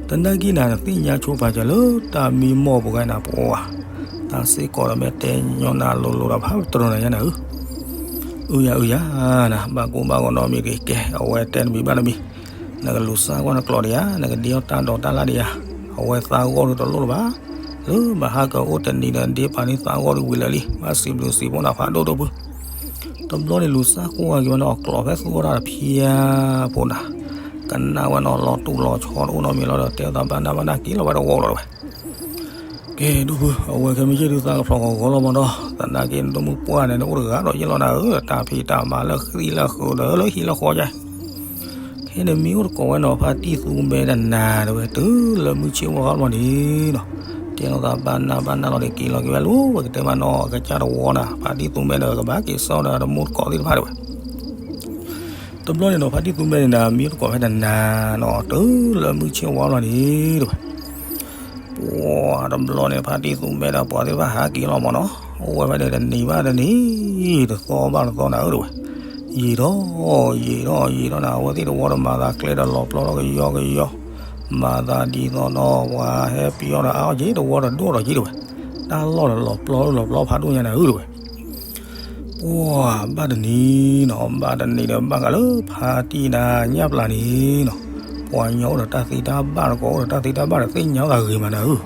တနာ်က့ၤနၤ နသ့ၣ်ညါဆိပာ်စၢၤလၢတၢ်မံမီၢ်ပူၤဂၤနၤပှၢ်, တၢ်စ့ၢ်ကီးဒီးမ့ၢ်တဲညီနၤလိၤလိၤဒီး ဖးပတြၢၤနၤယါနၤဧၢ. အုယၤအုယၤနၤ ဘၣ်ကိၢ်ဘၣ်ဂီၤနီတမံၤတဂ့ၤ ကဲ အဝဲတဲတမံၤဘၣ်တမံၤ, နကလူၤစၢ်ကွၢ်နကျိာ်ဒံးဧါ, နကဒ့အီၣ်တၢ်ဒိးတၢ်လၣ်ဒံးဧါ, အဝဲသးဂီၢ်ဒုးတလိၣ်လၢၤဘၣ်, လၢဘၣ်ဟးကအိၣ်တနံၤဒီးဒ့ပာ်န့ၢ်သးဂီၢ်ဒုးဝံၤလၢာ်လံ, ဘၣ်စံးဘျုးစံးဖှိၣ်နၤဖးဒိၣ်ဒိၣ်ဖု. တဘျီန့ၣ်လူၤစၢ်ကွၢ်က့ၤဝဲန့ၣ် အကျိာ်ဖဲသူအီၣ်တၢ်တဖျၢၣ်ဖိနၤ, ကနၣ်ဝဲန့ၣ်လီၤတူၢ်လီၤဆီတအိၣ်နီတမံၤလီၤဒီး တဲအသးဘၣ်နၢ်ဘၣ်နၢ်က့ၤလီၤဝဲတဝီလီၤတဝဲ. ကဲဒိၣ်ဖု အဝဲခဲမုၢ်ဆ့ၣ်ဒုးသးကဖျီၣ်ကီၤဂီၤလီၤမၢ်ဒီး သနာ်က့နဒိၣ်မုၢ်ပှၢ်န့ၣ် နအိၣ်တဂၤဒီးယဲၢ်လီၤနၤဧၢ, တၢ်ဖံးတၢ်မၤလၢဃံလၢဃုာ်ဒီးလၢဟံၣ်လၢဃီယါ ခဲန့ၣ်မ့ၢ်အိၣ်တကိးဝဲနီၤ ဖါတံၢ်သူမဲတနၤတဝဲ တုၤလၢမုၢ်ဆ့ၣ်ဝါထီၣ်ဘျီန့ၣ်နီၤ, တဲလီၤသးဘၣ်နၢ်ဘၣ်နၢ်လီၤဒီးက့ၤလီၤက့ၤဝဲလၢဝဲကတဲမးနီၤ အကစၢ်တဝီနၤ ဖါတံၢ်သူမဲဒီးကဘၣ်က့ၤစိာ်ဒီးတမူတကိးသ့ၣ်တဖၣ်တဝဲ. တဘျီန့ၣ်နီၤ ဖါတံၢ်သူမဲန့ၣ်နၤ မ့ၢ်အိၣ်တကိးဖဲတနၤနီၤ တုၤလၢမုၢ်ဆ့ၣ်ဝါလီၤန့ၣ်တဝဲ. ပှၢ်တဘျီန့ၣ် ဖါတံၢ်သူမဲဒီးပှၤသ့ၣ်တဖၣ်ဟးက့ၤလီၤမၢ်နီၤ, အိၣ်ဝဲဖဲန့ၣ်တနံၤဘၣ်တနံၤ, တသီဘၣ်တသီနၤဧၢတဝဲ. ယံာ်ထီၣ် ယံာ်ထီၣ်ယံာ်ထီၣ်နၤ အဝဲသ့ၣ်တဝီဒီးမၤသးကျဲဒီးလီၤပျီထီၣ်ကယီကယီ, မၤသးဒ်သိးဒီးပှၤဟဲပယီၤဒီးအါအီၣ်က့ၤ တဝီဒီးဒိၣ်ထီၣ်က့ၤတဝဲ, တၢ်လီၢ်ဒီးလီၤပျီလီၤပျီဖးဒိၣ်ညါနၤဧၢတဝဲ. ပှၢ်ဘၣ်တနံၤနီၤ ဘၣ်တနံၤဒီးဘၣ်ဃးလၢဖါတံၢ်နၤညၣ်ပျၢ်န့ၣ်နီၤ, ပှၤကညီအိၣ်ဒီးတၢ်သ့တၢ်ဘၣ်တကိး အိၣ်ဒီးတၢ်သ့တၢ်ဘၣ်ဒီးသ့ၣ်ညါသးဂ့ၤမးနၤဧၢ,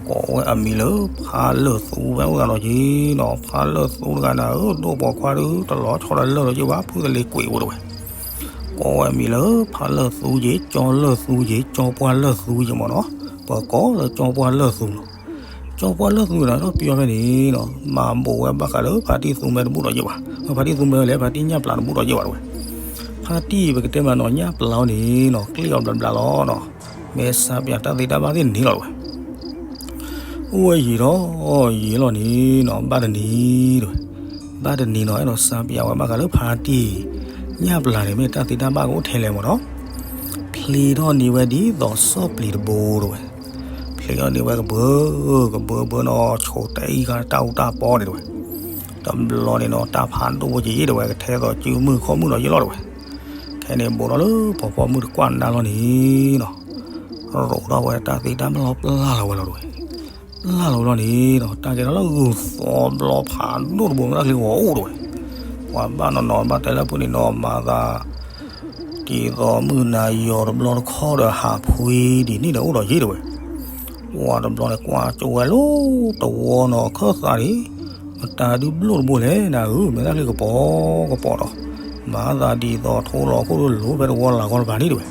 ကိးဝဲအမံၤလၢဖါလၢၢ်သူဖဲအိၣ်သးလီၤက့ၤနီၤ, ဖါလၢၢ်သူတဂၤနၤဧၢ, ဒိၣ်ပိာ်ခွါဒုးတလီၤဆီဒီးလၢၢ်လီၤက့ၤဘၣ် ဖုသလ့ၤကွံာ်ဝဲတဝဲ. ကိးဝဲအမံၤလၢဖါလၢၢ်သူက့ၤ ကၠီလၢၢ်သူက့ၤ ကၠီပှၢ်လၢၢ်သူက့ၤမၢ်နီၤ, ပကိးလၢကၠီပှၢ်လၢၢ်သူလီၤ. ကၠီပှၢ်လၢၢ်သူန့ၣ်ဒီးပယီၤဖဲန့ၣ်နီၤ, မၤဘူးဝဲဘၣ်ဃးလၢဖါတံၢ်သူမဲတဘူၣ်ဒီးယဲၢ်ဘၣ်, ဖါတံၢ်သူမဲဝဲလဲၣ် ဖါတံၢ်ညၣ်ပျၢ်တဘူၣ်ဒီးယဲၢ်ဘၣ်တဝဲ. ဖါတံၢ်ပကတဲမးနီၤ ညၣ်ပျၢ်အီၤန့ၣ်နီၤ ကျ့ၣ်အီၤဘျးဘျးလီၤနီၤ, မ့ၢ်စါပၠးတၢ်သ့တၢ်ဘၣ်သ့ၣ်န့ၣ်လီၤတဝဲ. အိၣ်ဝဲယံာ်ထီၣ်ယံာ်လီၤန့ၣ်နီၤ ဘၣ်တနံၤတဝဲ, ဘၣ်တနံၤနီၤ အဲၣ်ဒိးစါပၠးဝဲဘၣ်ဃးလၢဖါတံၢ်ညၣ်ပျၢ်န့ၣ် မ့ၢ်တၢ်သ့တၢ်ဘၣ်ကအိၣ်ထဲလဲၣ်မၢ်နီၤ, ဖျ့ထီၣ်န့ၢ်ဝဲဒ်သိးစီၣ်ပျံၤတဘိတဝဲ. ဖျ့ထီၣ်န့ၢ်ဝဲကဘၢ ကဘၢဘၢနီၤ ဆိတအံၣ်ဃာ်တၢ်အူတၢ်ပီန့ၣ်တဝဲ. တဘျီန့ၣ်နီၤ တၢ်ဖးဒိၣ်ဝဲက့ၤတဝဲ ကထဲသိးစုမုၢ်ခီၣ်မုၢ်ဒီးယဲၢ်လီၤတဝဲ. ခဲန့ၣ်ဘူးထီၣ်လၢဖီဖီမုၢ်တကွၢ်နၢ်လီၤန့ၣ်နီၤ, ရိးထီၣ်ဝဲတၢ်သ့တၢ်ဘၣ်လီၤပျၢ်လီၤဝဲလီၤတဝဲ. ပျၢ်လီၤဝဲလီၤန့ၣ်နီၤ တၢ်ကဲထီၣ်လၢဂုၢ်သီဘျီဖးဒိၣ်တဘိ မ့ၢ်တၢ်ချံဂီၤအိၣ်တဝဲ. ပှၤဘၣ်နီၤနီၤ ဘၣ်တဲလၢဖုန့ၣ်နီၤ မၤသး ဒ်သိးမုၢ်နၤယီၤတဘျီတခီဒီးဟးဖှံဒ်န့ၣ်ဒီးအိၣ်ဒီးယဲၢ်တဝဲ. ပှၤတဘျီန့ၣ်ကွၢ်ကၠိဝဲလၢတဝီနီၤ ခၢၣ်သးဒံး, မတၤဒုးဘျိၣ်တဘိလဲၣ်နၤဧၢ, မ့ၢ်တၢ်ချံကပီၤကပီၤဒီး, မၤသးဒ်သိးထိလီၤခိၣ်ဒိၣ်လိၤဖဲတဝီလၢ်ဂီၢ်တဖၣ်န့ၣ်တဝဲ.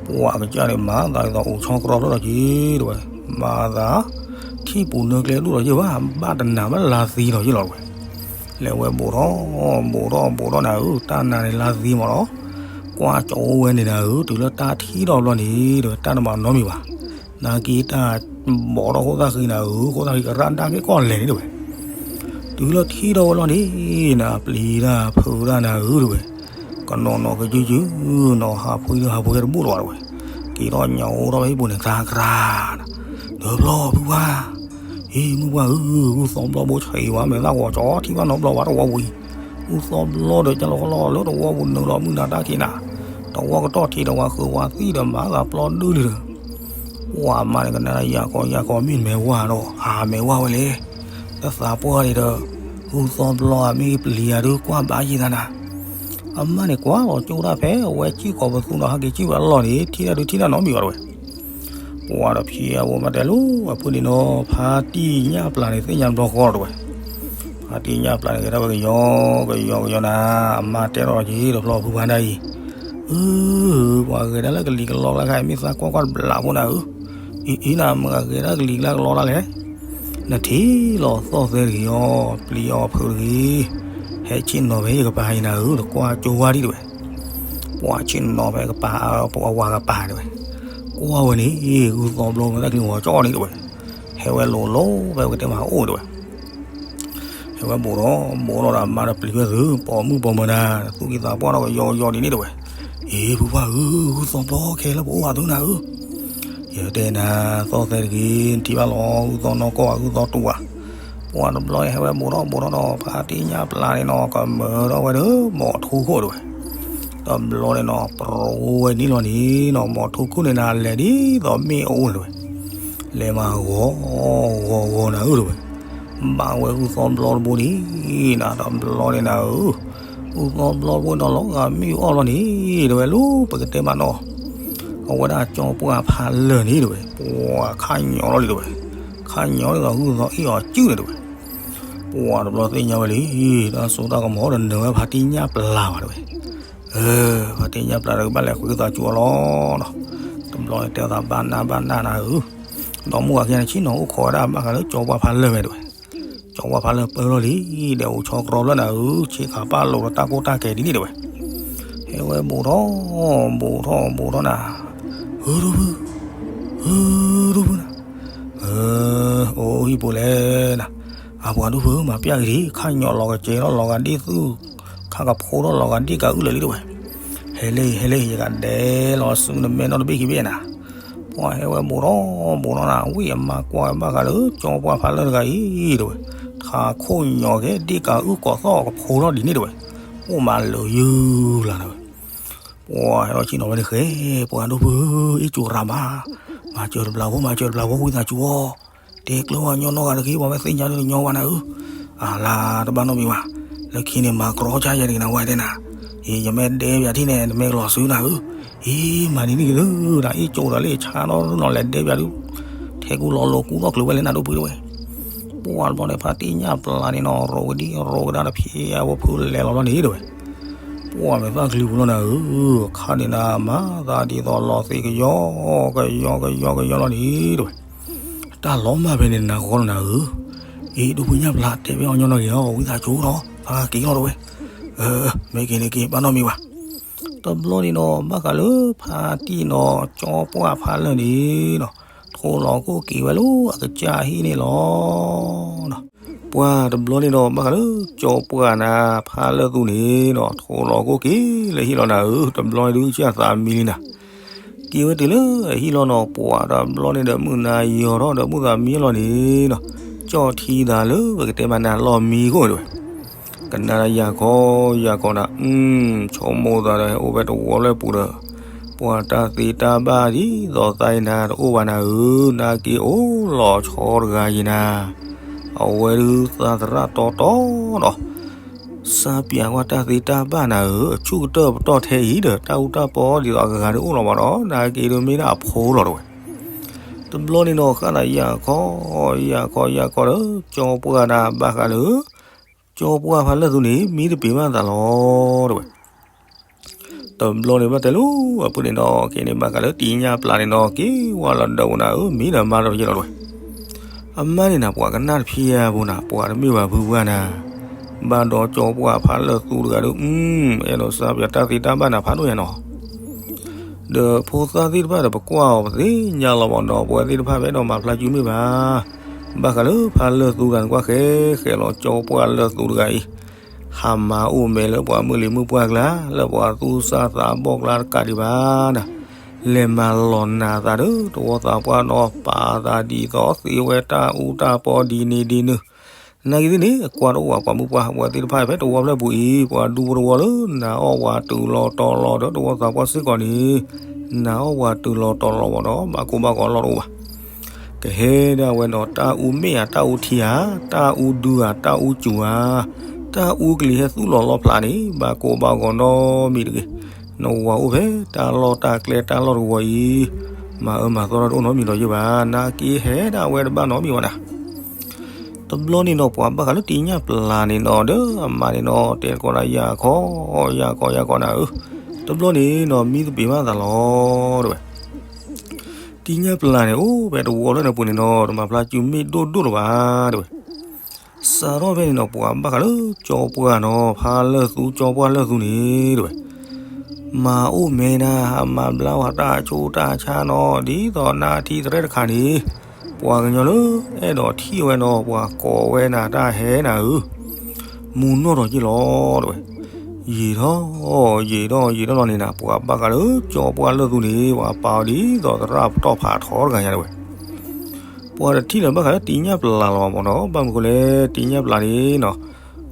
ပှၤကစၢ်န့ၣ် မၤသးဒ်သိးအိၣ်ဆီကြီဖျၢၣ်ဒီးက့ၤတဝဲ, မၤသး ထံၣ်ပူၤနၢကျဲဒိၣ်ဒီးယဲၢ်ဘၣ်, ဘၣ်တနၤဘၣ်လါသံဒီးယဲၢ်လီၤတဝဲ. လဲၤဝဲဘူးထီၣ် ဘူးထီၣ်ဘူးထီၣ်နၤဧၢ, တၢ်နၤန့ၣ်လါသံမၢ်နီၤ, ကွၢ်ကၠိဝဲန့ၣ်နၤဧၢ, တုၤလၢတၢ်ထံၣ်ထီၣ်ဘျီန့ၣ် တဝဲတၢ်တမၤနီတမံၤဘၣ်. နာ်က့တၢ်ဘီးထီၣ်ခိၣ်သၣ်ဃံနၤဧၢ, ခိၣ်သၣ်ဃံကရၣ်ဒၣ်က့ၤကီၢ်လဲၣ်န့ၣ်တဝဲ. တုၤလၢထံၣ်ထီၣ်ဝဲလီၤန့ၣ် နၤပျံၤတၢ်ဖုးတၢ်နၤဧၢတဝဲ. ကနီၤနီၤကယုၢ်ယုၢ်နီၤ ဟးဖှံဒုးဟးဖှံတဘူၣ်လီၤဘၣ်တဝဲ. က့ၤထီၣ်ညါအိၣ်ထီၣ်ဖဲဟံၣ်ပူၤန့ၣ် သါကရၢ်နၤ, ဒီးဘျီဖုဝါ ဟံၣ်မုၢ်ပှၢ်ဧၢ, ဂုၢ်သီဘျီဘိဆံးဝဲ မဲာ်သၣ်ဂီၤကၠီထံၣ်ဘၣ်နီတဘျီဝဲတဝီဝံၤ, ဃုသီဘျီဒီး ကၢ်လီၤကလီလၢတဝီပူၤနုာ်လီၤမုၢ်နၤတၢ်ခံးနၤ, တဝီကတီၢ်ထံးဒီးဝဲဃုဝဲသံဒီးမၤသးပျီဒုလံဒီး, ပှၤမါန့ၣ် ကနၣ်ယၤကီယၤကီ မ့ၢ်မဲာ်ဝါဒီး အမဲာ်ဝါဝဲလဲၣ်, တသးပှၢ်န့ၣ်ဒီး ဃုသီဘျီဧါ မ့ၢ်ပျံၤဧါဒုး ကွၢ်ဘၣ်ယံၤသးနၤ, အမါန့ၣ် ကွၢ်လီၤကၠိတၢ်ဖဲအဝဲစံၣ်ကိာ်ပသူဒီး ဟဲက့ၤစံၣ်ဝဲအလီၢ်န့ၣ် ထံၣ်တၢ်ဒုးထံၣ်တၢ်နီတမံၤဘၣ်တဝဲ ပှၤဒီးဖံးအဝဲမၤတဲလိၤ အဖုန့ၣ်နီၤ ဖါတံၢ်ညၣ်ပျၢ်န့ၣ် သ့ၣ်ညါဘျီဃီတဝဲ, ဖါတံၢ်ညၣ်ပျၢ်န့ၣ် ဂဲၤထီၣ်ဝဲကယီကယီကယီနၤ, အမါတဲထီၣ်က့ၤတဖျီဖုဖါဒၣ်အံၤ, အၢ ပှၤဂဲၤဒၣ်လၢကလံၤကလီလၢခါအံၤ မ့ၢ်သးကွၢ်ကွၢ်တဘျးဖိနၤဧၢ, အံၤအံၤနၤ မ့ၢ်ဂဲၤဒၣ်ကလံၤကလီလၢလဲၣ်, နထံၣ်လီၤသီၣ်သဲတဂ့ၤအီၤ ပျံၤအီၤဖုတဂ့ၤ, ဟဲဆ့ၣ်နီၤဖဲယကပၤအံၤနၤဧၢ တကွၢ်ကၠိဝါဒံးတဝဲ ပှၤဆ့ၣ်နီၤဖဲကပၤ ပှၤဝၤကပၤတဝဲ, ကွၢ်ဝဲန့ၣ် ဂုၢ်သီဘျီဝဲတၢ်ကလံၤဝီၤကၠီန့ၣ်တဝဲ, ဟဲဝဲလိၤလိၤဖဲဝဲကတဲမၤအိၣ်တဝဲ, ဟဲဝဲဘူးထီၣ်ဘူးထီၣ်ဒီး အမါဒီးပျံၤဝဲသု ပိာ်မုၣ်ပိာ်မၢၤနၤ သူၣ်ကံၢ်သးပှၢ်ဒီးကယီကယီဒ်န့ၣ်တဝဲ, အ့ ဖုဖါဧၢ ဂုၢ်သီဘျီခဲလၢာ်ပအိၣ်ဘၣ်သုနၤဧၢ, ယတဲနၤ သီၣ်သဲတဂ့ၤ နထံၣ်ဘၣ်လီၤ ဂုၢ်သီနီၢ်ကီၢ်ဧါ ဂုၢ်သီတူဧါ, ပှၤတဘျီဟဲဝဲဘူးထီၣ်ဘူးထီၣ်ဒီး ဖါတံၢ်ညၣ်ပျၢ်န့ၣ်နီၤ ကမၢထီၣ်ဝဲဒီး ဘီၣ်ထူခိၣ်တဝဲ တဘျီန့ၣ်နီၤ ပြီဝဲန့ၣ်လီၤန့ၣ်နီၤ ဘီၣ်ထူခိၣ်န့ၣ်နၤ လဲၤဒ်သိးမ့ၣ်အူန့ၣ်တဝဲ, လဲၤမၤဂီၤဂီၤဂီၤနၤဧၢတဝဲ, ဘၣ်ဝဲဂုၢ်သီဘျီတဘိန့ၣ်နၤ တဘျီန့ၣ်နၤဧၢ, ဂုၢ်သီဘျီတဘိဒီး လီၤဂာ်မ့ၣ်အူအီၣ်လီၤန့ၣ်တဝဲ လၢပကတဲမးနီၤ, အဝဲဒၣ်ကၠီပှၢ်ဖးလၢာ်န့ၣ်တဝဲ ပှၤခါညီလီၤလံတဝဲ, ခါညီဒ်သိးဂုၢ်သီအ့ၣ်အီၤစုန့ၣ်တဝဲ ပှၤတဘျီသ့ၣ်ညါဝဲလံ, တၢ်စိတၢ်ကမီၤဒီးနၢၤဝဲဖါတံၢ်ညၣ်ပျၢ်ဘၣ်တဝဲ, ဖါတံၢ်ညၣ်ပျၢ်ဒီး ကဘၣ်လဲၤဃုသးကၠိအီၤလီၤနီၤ, တဘျီတဲသးဘၣ်နၢ်ဘၣ်နၢ်နၤဧၢ, ဒီးမုၢ်ဂၤခံဂၤန့ၣ် ဆ့ၣ်နီၤအိၣ်ခိးဝဲဒၣ်ဘၣ်ဃးလၢကၠီပှၢ်ဖးလၢာ်ဝဲတဝဲ, ကၠီပှၢ်ဖးလၢာ်ပၢလီၤလံ, ဒီးအိၣ်ဆီကြီဖျၢၣ်နၤဧၢ, ဆ့ခးပာ်လိာ်ဒီးတၢ်ကိၢ်တၢ်ကဲဒ်န့ၣ်တဝဲ, ဟဲဝဲဘူးထီၣ်ဘူးထီၣ်ဘူးထီၣ်နၤ, ဟၢဒိၣ်ဖု, ဟၢဒိၣ်ဖုနၤ အိၣ်ဟံၣ်ပူၤလဲၣ်နၤ, အပှၤဒိၣ်ဖုမၤပျၢ်က့ၤဒံး ခါညီလီၤကစဲးထီၣ်လီၤဂာ်ဒ့ၣ်သူၣ်, ခါကဖိထီၣ်လီၤဂာ်ဒ့ၣ်ကၤအုၣ်လၢာ်လံတဝဲ, ဟဲလၢဟဲလၢ ယကဒဲလီၤဆူနမဲာ်နီၢ်တဘ့ၣ်ခံဘ့ၣ်နၤ, ပှၤဟဲဝဲဘူးထီၣ်ဘူးထီၣ်နၤ ဝံၣ်အမါကွၢ်ဝဲဘၣ်ဃးလၢကၠီပှၢ်ဖးလၢာ်တဂၤအံၤတဝဲ, ထးခိၣ်ညီကဲဒ့ၣ်ကၤအုၣ်ကိးသီၣ်ကဖိထီၣ်ဒ်န့ၣ်တဝဲ, အိၣ်မးလၢာ်ယုၢ်လၢ်နၤဝဲ ပှၤဟဲလီၤဆ့ၣ်နီၤဝဲန့ၣ်ဃဲ, ပှၤဒိၣ်ဖုဧၢ အ့ၣ်ကၠိရၤမး, မၤစၢၤတဘျးဖိ မၤစၢၤတဘျးဖိ ဝံသးစူၤအီၤ, တဲကျၢၤဝဲညီနီၢ်ဂၤတဂ့ၤ ပှၤမ့ၢ်သ့ၣ်ညါလၢတညီဘၣ်နၤဧၢ, အလါတဘၣ်နီတမံၤဘၣ်, လၢခံန့ၣ်မၤကြီကါယၤတဂ့ၤနၤ ဝဲတဲနၤ, အံၤ ယမ့ၢ်ဒဲပၠးထံၣ်န့ၣ် နမ့ၢ်ကလီၤစုနၤဧၢ, အံၤ မၤဒ်န့ၣ်က့ၤသုနၤ အ့ၣ်ကၠိဒီးလၢယဆါနီၢ်နီၢ်လဲၤဒဲပၠးဒုး, ထဲကူလီၤလိၤကူထီၣ်ချုးဝဲလၢနၤဒိၣ်ဖုတဝဲ ပှၤတဘျီန့ၣ် ဖါတံၢ်ညၣ်ပျၢ်န့ၣ်နီၤ ရိးကဒံ ရိးကဒါတဖံးအဝဲဖုလဲၤလီၤဘျီန့ၣ်တဝဲ, ပှၤမ့ၢ်သၣ်ကလုၢ်ပူၤလီၤနၤဧၢ, ခါန့ၣ်နၤ မၤသးဒ်သိးလီၤသ့ၣ်ကယီ ကယီကယီကယီလီၤန့ၣ်တဝဲ, တၢ်လီၤမၢ်ဖဲန့ၣ်နၤဃီလီၤနၤဧၢ, အ့ၣ် ဒိၣ်ဖုညၣ်ပျၢ် တဲဘၣ်အီၤညီနီၢ်ဂ့ၤအီၤ ဝံသးစူၤဒီး ဖါက့ၤလီၤတဝဲ, မ့ၢ်က့ၤန့ၣ်က့ၤ ဘၣ်နီတမံၤဘၣ် တဘျီန့ၣ်ဒီးဘၣ်ဃးလၢဖါတံၢ်နီၤ ကၠီပှၢ်ဖးလၢာ်န့ၣ်နီၤ ထိၣ်လီၤခိၣ်က့ၤဝဲလၢအကစၢ်ဟံၣ်န့ၣ်လီၤ. ပှၢ်တဘျီန့ၣ်ဒီးဘၣ်ဃးလၢကၠီပှၢ်နၤ ဖးလၢာ်သူန့ၣ်နီၤ ထိၣ်လီၤခိၣ်က့ၤလၢဟံၣ်လီၤနၤဧၢ တဘျီန့ၣ်ဒုးကစၢ်သးမံလံနၤ က့ၤဝဲတုၤလၢအဟံၣ်လီၤနီၤ ပှၢ်ဒီးဘျီန့ၣ်ဒီးမုၢ်နၤယီၤထီၣ်ဒီးမုၢ်သးမံလီၤန့ၣ်နီၤ ကၠီထံသးလၢပကတဲမးနၤလီၢ်မံခိၣ်န့ၣ်တဝဲ ကနၣ်ယၤခီယၤခီနၤ အု ဆိကမိၣ်သးဒီးဟဲအိၣ်ဖဲတဝီလၢပူၤဒီး ပှၢ်တၢ်သ့တၢ်ဘၣ်ဒ်သိးသးအံၤနၤတအိၣ်ဘၣ်နၤဧၢ နၤက့ၤအိၣ်လီၤဆီတဂၤယံၤနၤ အဝဲဒုးသးသရၣ်တီတီဒီး စၢ်ပၠးကွၢ်တၢ်သ့တၢ်ဘၣ်နၤဧၢ အဆူၣ်ကတၢၢ်ပတီၢ်ထဲအံၤဒီး တၢ်အူတၢ်ပီဒ်သိးအဂၤဒုးအိၣ်လီၤဘၣ်ဒီး နၤက့ၤဒုးမ့ၢ်ဒၣ်အဖိလီၤတဝဲ တဘျီန့ၣ်နီၤ ဃၣ်သးယၤခီ ယၤခီယၤခီဒီး ကၠီပှၢ်နၤဘၣ်ဃးလၢ ကၠီပှၢ်ဖးလၢာ်သူန့ၣ် မံတပ့ၤဘၣ်သးလီၤတဝဲ တဘျီန့ၣ်ဘၣ်တဲလိၤ အပူၤန့ၣ်နီၤ က့ၤန့ၣ်ဘၣ်ဃးလၢတံၢ်ညၣ်ပျၢ်န့ၣ်နီၤ က့ၤဝဲလီၤဒီးနၤဧၢ မံဒီးမါဒီးယဲလီၤတဝဲ အမါန့ၣ်နၤ ပှၤကနၣ်တဖျၢၣ်အပူၤနၤ ပှၤတမ့ၢ်ဘၣ်ဖုပှၢ်နၤ ဘၣ်ဒီးကၠီပှၢ်ဖးလၢာ်သူတဂၤဒီး အု အဲၣ်ဒိးစၢ်ပၠးတၢ်သ့တၢ်ဘၣ်နၤဖးဒိၣ်ညါနီၤ ဒီးဖိသၣ်သ့ၣ်တဖၣ်ဒီးပကွၢ်အီၤပသ့ၣ်ညါလီၤဘၣ်နီၤ ပဝဲသ့ၣ်တဖၣ်ပအဲၣ်ဒိးမၤဖျါစုမ့ၢ်ဘၣ် ဘၣ်ဃးလၢဖးလၢာ်သူတဂၤန့ၣ် ကွၢ်ဃဲဃဲလီၤကၠီပှၢ်လၢာ်သူတဂၤအံၤ ဟးမၤအိၣ်မဲာ်လၢပှၤမုၢ်လံၤမုၢ်ပှၢ်ကျါ လၢပှၤသူၣ်စၢ်သးဘီၣ်ကျါတကးဒံးဘၣ်နၤ လဲၤမၤလီၤနၤသးဒီး တဝီသးပှၢ်နီၤ ပာ်သးဒ်သိးသ့ဝဲတၢ်အူတၢ်ပီဒ်န့ၣ်ဒ်နုၤ နာ်က့သ့ၣ်န့ၣ် အကွၢ်တအိၣ်ဘၣ် ပှၤမုၢ်ပှၢ် ပှၤသ့ၣ်တဖၣ်ဖဲတဝီဖျၢၣ်ပူၤအံၤ ပှၤဒူဖိတဝီလၢ နၤအီၣ်ဝၤတုၤလီၤတီၤလီၤဒီး တဝီသးပှၢ်စ့ၢ်ကီးန့ၣ် နၤအီၣ်ဝၤတုၤလီၤတီၤလီၤမ့ၢ်ဒီး ဘၣ်ကိၢ်ဘၣ်ဂီၤလီၤတအိၣ်ဘၣ်. ကဟဲဒၣ်ဝဲဒီး တၢ်အူမ့ၢ်ဧါ တၢ်အူထံဧါ, တၢ်အူဒုဧါ တၢ်အူစူၤဧါ, တၢ်အူကလံၤဟဲသူၣ်လီၤလီဖျးန့ၣ် ဘၣ်ကိၢ်ဘၣ်ဂီၤနီတမံၤတဂ့ၤ. နဝၤအိၣ်ဖဲတၢ်လီၢ်တၢ်ကျဲတၢ်လီၢ်တဝီအံၤ မၤအၢမၤသီတၢ်တအိၣ်နီတမံၤဒီးယဲဘၣ်. နာ်က့ဟဲဒၣ်ဝဲတဘၣ်နီတမံၤဘၣ်နၤ. တဘျီန့ၣ်နီၤ ပှၤဘၣ်ဃးလၢတံညၣ်ပျၢ်န့ၣ်နီၤ ဒီးအမါန့ၣ်နီၤ တဲတကိးဒၣ် ယၤခီ ယၤခီ ယၤခီနၤဧၢ, တဘျီန့ၣ်နီၤ မံသပ့ၤမးသးလီၤ တဲဝဲ. တံညၣ်ပျၢ်န့ၣ် အိၣ်ဖဲတဝီဖျၢၣ်န့ၣ်ပူၤန့ၣ်နီၤ တမၤဖျါစုမ့ၣ်ဒိၣ်ဒိၣ်လၢၤဘၣ် တဲဝဲ. စးထီၣ်ဖဲန့ၣ်နီၤ ပှၤဘၣ်ဃးလၢကၠီပှၢ်နီၤ ဖါလၢၢ်သူ ကၠီပှၢ်လၢၢ်သူန့ၣ် တဲဝဲ မၤအိၣ်မဲနၤ ဟးမၤဘျါဝဲတၢ်ဆိတၢ်ဆါနီၤ ဒ်သိးနါထံသရဲတခါန့ၣ် ပှၤကညီလၢအဲၣ်ဒိးထံၣ်ဝဲနီၤ ပှၤကိးဝဲနၤတၢ်ဟဲနၤဧၢ, မူနီၢ်ထီၣ်က့ၢ်လီၤ တဲဝဲ. ယံာ်ထီၣ် ယံာ်ထီၣ် ယံာ်ထီၣ်လီၤန့ၣ်နၤ ပှၤဘၣ်ဃးလၢကၠီပှၢ်လၢၢ်သူန့ၣ် ပှၤပာ်အီၤဒ်သိးသရၣ်ပတီၢ်ဖးထီတဂၤညါ တဲဝဲ. ပှၤတထံၣ်လၢၤဘၣ်ဃးလၢတံညၣ်ပျၢ်လီၤမ့ၢ်နီၤ ဘၣ်မနုၤဃိလဲၣ် တံညၣ်ပျၢ်န့ၣ်နီၤ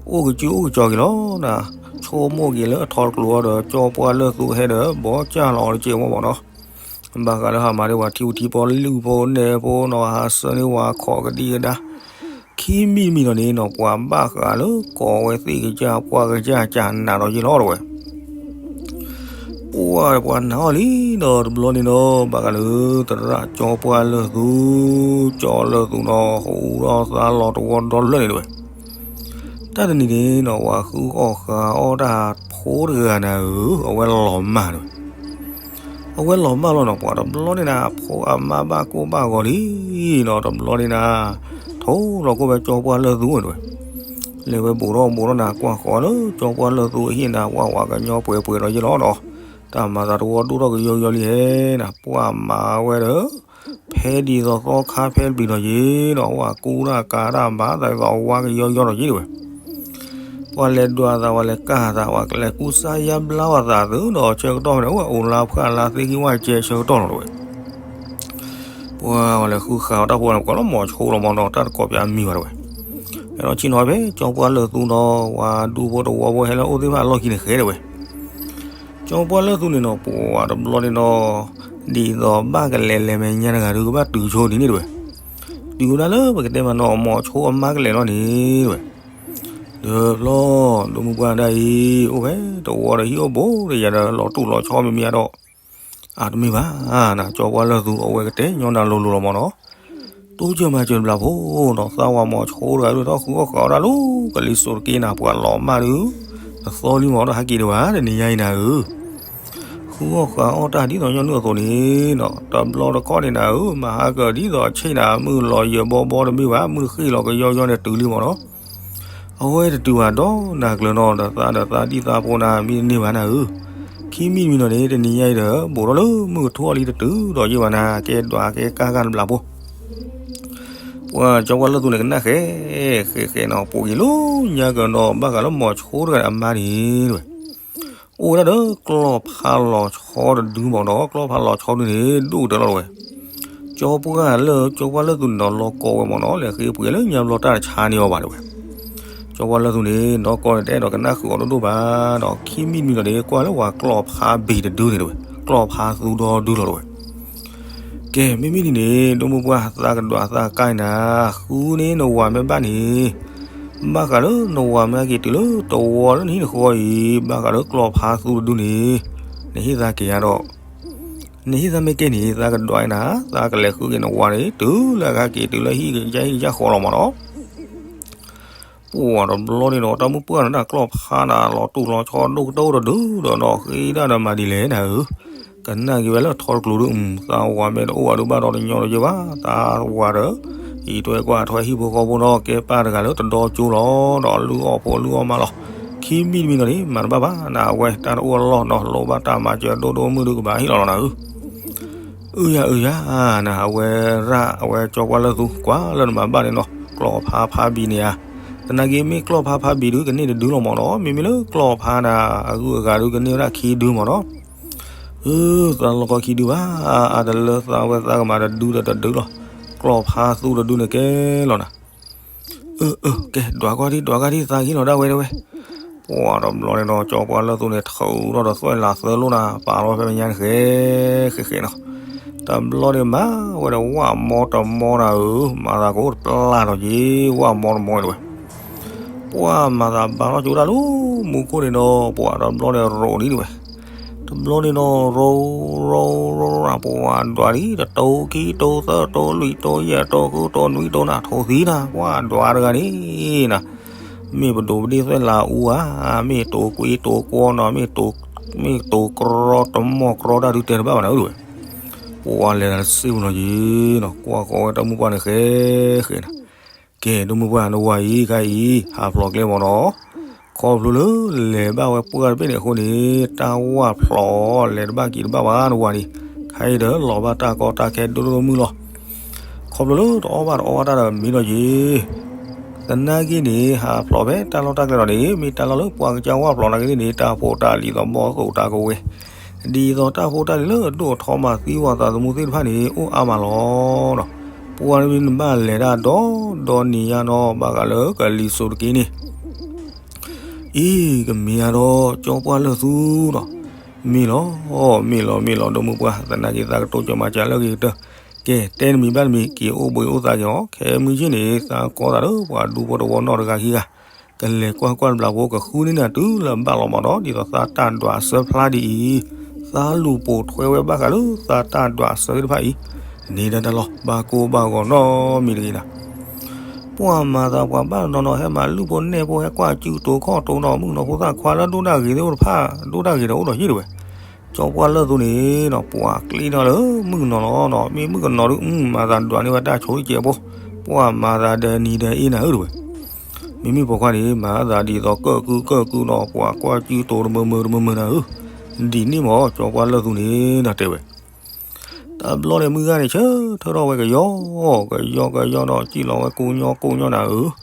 အိၣ်ကစုအိၣ်ကစီၤက့ၤလီၤနၤ, ဆိကမိၣ်က့ၤလၢအထီတကျိၤအီၤဒီး ကၠီပှၢ်လၢၢ်သူကဟဲဒီး ဘီၣ်ကၢ်လီၤအီၤတက့ၢ်မ့ၢ်နီၤ, ဘၣ်ဃးလၢဟးမၤဒၣ်ဝဲထံဖိထံဖိ လုၢ်ဖိနဲၣ်ဖိနီၤ ဟးဆၢန့ၢ်ဝဲခိးကဒံကဒါ ခံမံၤတမံၤဒီးန့ၣ်နီၤ ပှၤဘၣ်ဃးလၢကိးဝဲသ့ၣ်ကစၢ်ပှၢ်ကစၢ်ကနးဒီးယ့ၢ်လီၤ တဲဝဲ. ပှၤ ပှၤနာ်အီၤလံဒီးတဘျီန့ၣ်ဒီး ဘၣ်ဃးလၢသရၣ်ကၠီပှၢ်လၢၢ်သူ, ကၠီလၢၢ်သူနီၤ ဟူးထီၣ်သါလီၤတဝီဒီဖျၢၣ်န့ၣ် တဲဝဲ. တၢ်တနံၤန့ၣ်နီၤ ပှၤဃုအီၣ်ဃုအီတၢ်ဖိတဂၤနၤဧၢ, အဝဲလီၤမၢ် တဲဝဲ. အဝဲလီၤမၢ်လီၤနီၤ ပှၤတဘျီန့ၣ်နၤ အဖိအမါဘၣ်ကိၢ်ဘၣ်ဂီၤလံနီၤ တဘျီန့ၣ်နၤ ထိလီၤကိၢ်ဝဲကၠီပှၢ်လၢၢ်သူ တဲဝဲ. လဲၤဝဲဘူးထီၣ်ဘူးထီၣ်နၤ ကွၢ်ဃီၤလၢကၠီပှၢ်လၢၢ်သူအဟံၣ်နၤ ဝးဝးကညီပှဲၤပှဲၤဒီးယ့ၢ်လီၤနီၤ, တၢ်မၤသးတဝီဒိၣ်ထီၣ်ကယီယီလံဟဲနၤ ပှၤမၤဝဲဒီး ဖဲဒ်သိးသီခါဖဲတဘျီဒီးယ့ၢ်နီၤ ဝဲကူတၢ်ကၤတၢ်ဘၣ်သးဒ်သိးအဝါကယီယီဒီးယ့ၢ် တဲဝဲ. ပှၤလဲၤဒွးသး ပှၤလဲၤကၤသး ပှၤလဲၤကူစါယါဘျါဝဲသးသုဒီးဆၢကတီၢ်ဖဲန့ၣ် အိၣ်အူလါဖှၢ်အလါသ့ကံဝဲကဲဆၢကတီၢ်လီၤ တဲဝဲ. ပှၤ ပှၤလဲၤဃုဃာ်အီၤတၢ်ဖိန့ၣ် ပှၤလၢမီၤဆိလီၤမ့ၢ်နီၤ တၢ်တကိးပၠးမံၤဘၣ် တဲဝဲ. အဲၣ်ဒိးဆ့ၣ်နီၤဖဲ ကၠီပှၢ်လၢၢ်သူနီၤ ပှၤဒူဖိတဝီဖိဟဲလၢအအိၣ်သ့ၣ်တဖၣ်အလီၢ်ခံန့ၣ်ဃဲ တဲဝဲ. ကၠီပှၢ်လၢၢ်သူန့ၣ်နီၤ ပှၤတဘျီန့ၣ်နီၤ ဒ်သိးဘၣ်ကလဲၤလဲၤမဲာ်ညါတဂၤဒီး ကဘၣ်တုၤဆိဒ်န့ၣ် တဲဝဲ. တုၤဝဲဒၣ်လၢပကတဲမးနီၤ မီၤဆိအမါကလဲၤလီၤန့ၣ် တဲဝဲ. ဒီးဖျီ ဒိၣ်မုၢ်ပှၢ်ဒၣ်အံၤ အိၣ်ဖဲတဝီဒီးဟံၣ်အိၣ်ဘူးဒီးယၤဒီး လီၤတူာ်လီၤဆီမံၤမံၤဒီး အတမ့ၢ်ဘၣ်နၤ ကၠီပှၢ်လၢၢ်သူ အဝဲကတဲညီနၤလိၤလိၤလီၤမ့ၢ်နီၤ, တိစၢၤမၤစၢၤတဘျီဖိနီၤ သးဝးမီၤဆိတဂၤဒီး တၢ်ဃုအီၣ်ဃုအီတၢ်လၢကလံၤစိးတက့ၢ်နၤ ပှၤလီၤမၢ်ဒုး တသီလံမ့ၢ်ဒီး ဟဲက့ၤဒံးဘၣ် တနံၤညါအံၤနၤဧၢ, ဃုအီၣ်ဃုအီတၢ်ဒ်သိးညီနုၢ်အသိးန့ၣ်နီၤ တဘျီတခီၣ်န့ၣ်နၤဧၢ မၤဟါကဒ်သိးဆ့ၣ်နၤ မုၢ်လီၤယၢၤဘီဘီတမ့ၢ်ဘၣ် မုၢ်ဃ့ၢ်လီၤကယီယီန့ၣ်တုၤလံမ့ၢ်နီၤ အဝဲတတုၤဘၣ်ဒီးနၤကျၢၤနီၤ ဒီးသးဒီးသးဒံၣ်သးဖိနၤ မံတန့ၢ်ဘၣ်နၤဧၢ, ခံမံၤတမံၤနီၤန့ၣ် တနံၤညါအံၤဒီး ဘူးထီၣ်လၢမုၢ်ကထူၣ်အီၤလံတတုၤဒီးယ့ၢ်ဘၣ်နၤ ကဲဒွးကဲကါကါတဘျီဖိ ပှၤကၠီပှၢ်လၢၢ်သူန့ၣ် ကနၣ်ဃဲ ဃဲဃဲနီၤ ပှၤက့ၤလၢညါကဒီး ဘၣ်ဃးလၢမီၤဆိတဂၤအမါန့ၣ် တဲဝဲ အိၣ်ဝဲဒၣ်ဒီးကျီၢ်ဖးလီၤဆီတဒုမ့ၢ်နီၤ ကျီၢ်ဖးလီၤဆီဒုန့ၣ် ဒိၣ်ကတၢၢ်လီၤ တဲဝဲ. ကၠီပှၢ်လၢၢ် ကၠီပှၢ်လၢၢ်သူန့ၣ်ဒီး လီၤကိးဝဲမ့ၢ်နီၤ လဲၤဃ့ပှ့ၤလၢညါဘျီတၢ်တဆါန့ၢ်အီၤဘၣ် တဲဝဲ. ကၠီပှၢ်လၢၢ်သူန့ၣ် နီၢ်ကီၢ်န့ၣ် တအဲၣ်ဒိးကနၣ်ဃုာ်အီၤဒိၣ်ဒိၣ်ဘၣ်ဒီး ခံမံၤတမံၤဒီးန့ၣ် ကွၢ်လၢပှၤကျီၢ်ဖးဘ့ၣ်တဒုန့ၣ် တဲဝဲ ကျီၢ်ဖးသူဒီဒုလီၤ တဲဝဲ. ကဲ မ့မ့ၢ်ဒ်န့ၣ် ဒိၣ်မုၢ်ပှၢ်သးကဒွးသးကါနၤ ဃုန့ၢ်နဝၤမ့ၢ်ဘၣ်န့ၣ် ဘၣ်ဃးလၢနဝၤမ့ၢ်ဟဲက့ၤတုၤလၢတဝီလၢနဟံၣ်နဃီအံၤ ဘၣ်ဃးလၢကျီၢ်ဖးသူတဒုန့ၣ် နဟ့ၣ်သးက့ၤယါဒီး နဟ့ၣ်သးမ့ၢ်ကဲန့ၣ် သးကဒွးနၤ သးကလဲၤဃုက့ၤနဝၤန့ၣ် တုၤလၢကဟဲက့ၤတုၤလၢဟံၣ်ကယါဟံၣ်ကယါဃီလီၤမ့ၢ်နီၤ ပှၤတဘျီန့ၣ်ဒီး တၢ်မုၢ်ပှၢ်န့ၣ် တၢ်ကျီၢ်ဖးနၤလီၤတူၢ်လီၤဆီဒိၣ်ကတၢၢ်တဒုဒီးနီၤ ဃ့ဒၣ်ဒီးမၤဒ်လဲၣ်နၤဧၢ, ကနၣ်က့ၤဝဲလၢထီတကျိၤဒုး သးဝၤမ့ၢ်တအိၣ်ဘၣ်ဒုးဘၣ်ဒီးတညီတယဲၢ်ဘၣ် သးဝၤဒီး အံးထွဲကွၢ်ထွဲဟံၣ်ဖိဃီဖိနီၤ ကဲပၢ်တဂၤလၢတဒီကၠိလီၤ ဒီးလုၢ်အီၣ်ဖိလုၢ်အီၣ်မါလီၤ ခံမံၤတမံၤနီၤန့ၣ် မၤတဘၣ်ဘၣ်နၤ အဝဲတၢ်တအိၣ်အလီၢ်နီၤ လိၣ်ဘၣ်တၢ်မၤစၢၤဒိၣ်ဒိၣ်မုၢ်ဒုးကဘၣ်ဟ့ၣ်လီၤလီၤနၤဧၢ အုယၤအုယၤ နၤ အဝဲရၣ် အဝဲကၠီပှၢ်လၢၢ်သူ ကွၢ်လၢနမၤဘၣ်န့ၣ်နီၤ ကျီၢ်ဖးဖးဘံၤန့ၣ်ဧါ, သနာ်က့မ့ၢ်ကျီၢ်ဖးဖးဘံၤဒုး ကန့ၢ်တဒုလီၤမ့ၢ်နီၤ မ့မ့ၢ်လၢကျီၢ်ဖးနၤ အဂုၤအဂၤဒုး ကန့ၢ်ဝဲဒၣ်ခံဒုမ့ၢ်နီၤ, အု သးလီၤကီခံဒုဘၣ်, အါတလၢသးဝဲသးကမၤတဒုဒီးတဒုလီၤ, ကျီၢ်ဖးသူတဒုန့ၣ်ကဲလီၤနၤ. အၢ အၢ ကဲ ဒွးကွၢ်ဒံး ဒွးကွၢ်ဒံး သးက့ၤလီၤဒၣ်ဝဲတဲဝဲ. ပှၤတဘျီန့ၣ်ဒီး ကၠီပှၢ်လၢၢ်သူန့ၣ် ထုးထီၣ်ဒီးသွဲၣ်လးသၢလိၣ်နၤ ပာ်လီၤဖဲမဲာ်ညါန့ၣ် ဃဲ ဃဲ ဃဲနီၤ. တဘျီန့ၣ်မၤဝဲဒီး ဝၣ်မီတမီနၤဧၢ, မၤသးကအိၣ်တပျၢ်ဒီးက့ၤ ဝၣ်မီတမီတဲဝဲ. ပှၤမၤသးဘၣ်ထီၣ်ကၠိတၢ်လၢမူခိၣ်န့ၣ်ဒီး ပှၤတဘျီန့ၣ်ရိးန့ၣ်တဲဝဲ. တဘျီန့ၣ်ဒီး ရိး ရိး ရိး ရိးနၤ ပှၤဒွးဒံး တတိၤခံတိၤသၢတိၤလွံၢ်တိၤယဲၢ်တိၤဃုတိၤနွံတိၤနၤ ထိၣ်သံနၤ ပှၤဒွးတဂၤန့ၣ်နၤ, မ့ၢ်ပဒိးပဒ့သွဲၣ်လးအူဧါ, မ့ၢ်တိၤကွ့တိၤကွီနီၤ, မ့ၢ်တိၤ မ့ၢ်တိၤကြီတမီကြီတၢ်ဒုးတဲတဘၣ်ဘၣ်နၤဧၢတဲဝဲ. ပှၤလဲၤတၢ်တစ့ၢ်ပူၤနီၤယံၤနီၤ ကွၢ်ဃီၤဝဲတၢ်မုၢ်ပှၢ်န့ၣ်ဃဲ ဃဲနၤ. ကဲ တၢ်မုၢ်ပှၢ်နဝၤအံၤခါအံၤ ဟးဖျိးကျဲမီၤနီၤ. ခီဖျိလၢလဲၤဘၣ်ဝဲပှၢ်တဘ့ၣ်န့ၣ်အဃိန့ၣ် တၢ်ဝၣ်ဖျိးလဲၤတဘၣ်က့ၤတဘၣ်ဘၣ်နဝၤန့ၣ်, ခါအံၤဒီးလီၤဘၣ်တၢ်ကီတၢ်ခဲဒိၣ်ဒိၣ်မုၢ်လီၤ. ခီဖျိလၢတအီၣ်ဘၣ်တအီဘၣ်တၢ်ဒီးမံနီၤယံၤ သနာ်က့န့ၣ် ဟးဖျိးဖဲတၢ်လီၢ်တၢ်ကျဲဒီးန့ၣ် မ့ၢ်တၢ်လီၢ်လၢပှၤကစၢ်ဝၣ်ဖျိးနာ်က့သ့ၣ်န့ၣ် တၢ်ဖိတၢ်လံၤသီဘီသိၣ်တၢ်ကဝဲၤ ဒ်သိးတၢ်ဖိတၢ်လံၤလၢဒိၣ်ထီမၤသံဝၤသးသမူသ့ၣ်တဖၣ်န့ၣ် အိၣ်အါမးလီၤ. ပှၤတမံၤနဘၣ်လဲၤတၢ်ဒီဒီနံၤညါနီၤ ဘၣ်ဃးလၢကလံၤစိးတက့ၢ်န့ၣ် အံၤ ကမ့ၢ်အါဒီးကၠီပှၢ်လၢၢ်သူနီၤ, မ့ၢ်လီၤ မ့ၢ်လီၤ မ့ၢ်လီၤ ဒိၣ်မုၢ်ပှၢ် သနာ်က့သးကတိၤကၠီမၤစၢၤလၢအဂ့ၤကတၢၢ်, ကဲ တဲနမံၤဘၣ်နမံၤ က့ၤအိၣ်ဘှံးအိၣ်သါက့ၤအီၤ ခဲမုၢ်ဆ့ၣ်န့ၣ် သးကီသးလၢပှၤဒူဖိတဝီနီၢ်တဂၤခံဂၤ ကလဲၤကွၢ်ကွၢ်တဘျီဖိ ကဃုန့ၢ်နၤတုၤလၢဘၣ်လီၤမးဒီး ဒ်သိးသးတၢ်ဒွးအဆၢဖျါဒ်အံၤ, သးလူၤပိာ်ထွဲဝဲဘၣ်ဃးလၢသးတၢ်ဒွးအဆၢသ့ၣ်တဖၣ်အံၤ, န့ၣ်ဒၣ်တၢ်လီၤ ဘၣ်ကိၢ်ဘၣ်ဂီၤနီတမံၤတဂ့ၤနၤ ပှၤမၤသးပှၤဘၣ်နီၤနီၤ ဟဲမၤလုၢ်ဖိနဲၣ်ဖိ ဟဲကွၢ်ကၠူတိၤခီၣ်တိၤနီၤ မုၣ်ကနီၤဖိသၣ်ခွါလၢဒိၣ်ဒၣ်ဂ့ၤသ့ၣ်အိၣ်တဖၣ် ဒိၣ်ဒၣ်ဂ့ၤဒီးအိၣ်ဒီးယ့ၣ်တဲဝဲ. ကၠီပှၢ်လၢၢ်သူန့ၣ်နီၤ ပှၤကျ့ထီၣ်လၢမုၣ်ကနီၤလီၤနီၤ မ့ၢ်မုၣ်ကနီၤဒုး မၤသးဒွးန့ၢ်ဝဲတၢ်ဆိကဲးဖိ, ပှၤမၤသးဒီးနံၤဒီးအ့ၣ်နၤဧၢတဲဝဲ. မ့မ့ၢ်ပိာ်ခွါန့ၣ် မၤသးဒ်သိးကၢၣ်ကုၢ်ကၢၣ်ကုၢ်နီၤ ပှၤကွၢ်ကၠူတိၤတမုာ်မုာ်တမုာ်မုာ်နၤဧၢ, ဒ်န့ၣ်မ့ၢ် ကၠီပှၢ်လၢၢ်သူန့ၣ်ဒီးတဲဝဲ တဘျီန့ၣ်မုၢ်ဂၤန့ၣ် ဆၢထၢၣ်ထီၣ်ဝဲကယီ, ကယီကယီဒီး စံၣ်လီၤဝဲကိးညီကိးညီနၤဧၢ,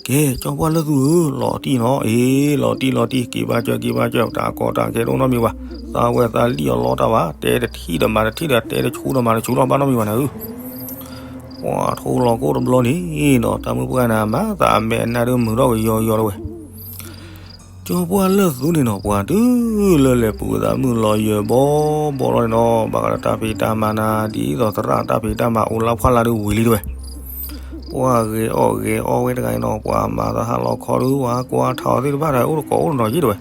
ကဲ ကၠီပှၢ်လၢၢ်သူဧၢ, လီၤတံၢ်နီၤ, အ့ လီၤတံၢ်လီၤတံၢ်, က့ၤဘၣ်စၢၤ က့ၤဘၣ်စၢၤ, တၢ်ကီတၢ်ခဲတအိၣ်နီတမံၤဘၣ်, သးဝဲသးလံၣ်အီၤလီတၢ်ဘၣ်, တဲတထံၣ်ဒီးမၤတထံၣ်ဒီး တဲတဆူဒီးမၤတဆူလီၤ ဘၣ်နီတမံၤဘၣ်နၤဧၢ, ပှၤထိလီၤကိၢ်တဘျီန့ၣ်နီၤ တၢ်မုၢ်ပှၢ်နၤ မၤသးအမဲာ်အနါဒုးမုာ်ထီၣ်ကယီယီတဲဝဲ ကၠီပှၢ်လၢၢ်သူန့ၣ်နီၤ ပှၤတုၤလၢလဲၤပူၤသးမုၢ်လီၤယၢၤဘီဘီလီၤန့ၣ်နီၤ ဘၣ်ဃးဒီးတၢ်ဖံးတၢ်မၤနၤ ဒ်သိးသရၣ်တၢ်ဖံးတၢ်မၤအိၣ်လၢဖှၣ်လၢ်ဒုးဝံၤလံတဲဝဲ, ပှၤဂဲၤအီၣ်ဂဲၤအီဝဲတဂၤန့ၣ်နီၤ ပှၤမၤသးဟးလီၤခီဒုး ပှၤကွၢ်ထးအီၤသ့ၣ်တဖၣ်ဒီး အိၣ်တကိးအိၣ်တနီၤယ့ၣ်တဲဝဲ,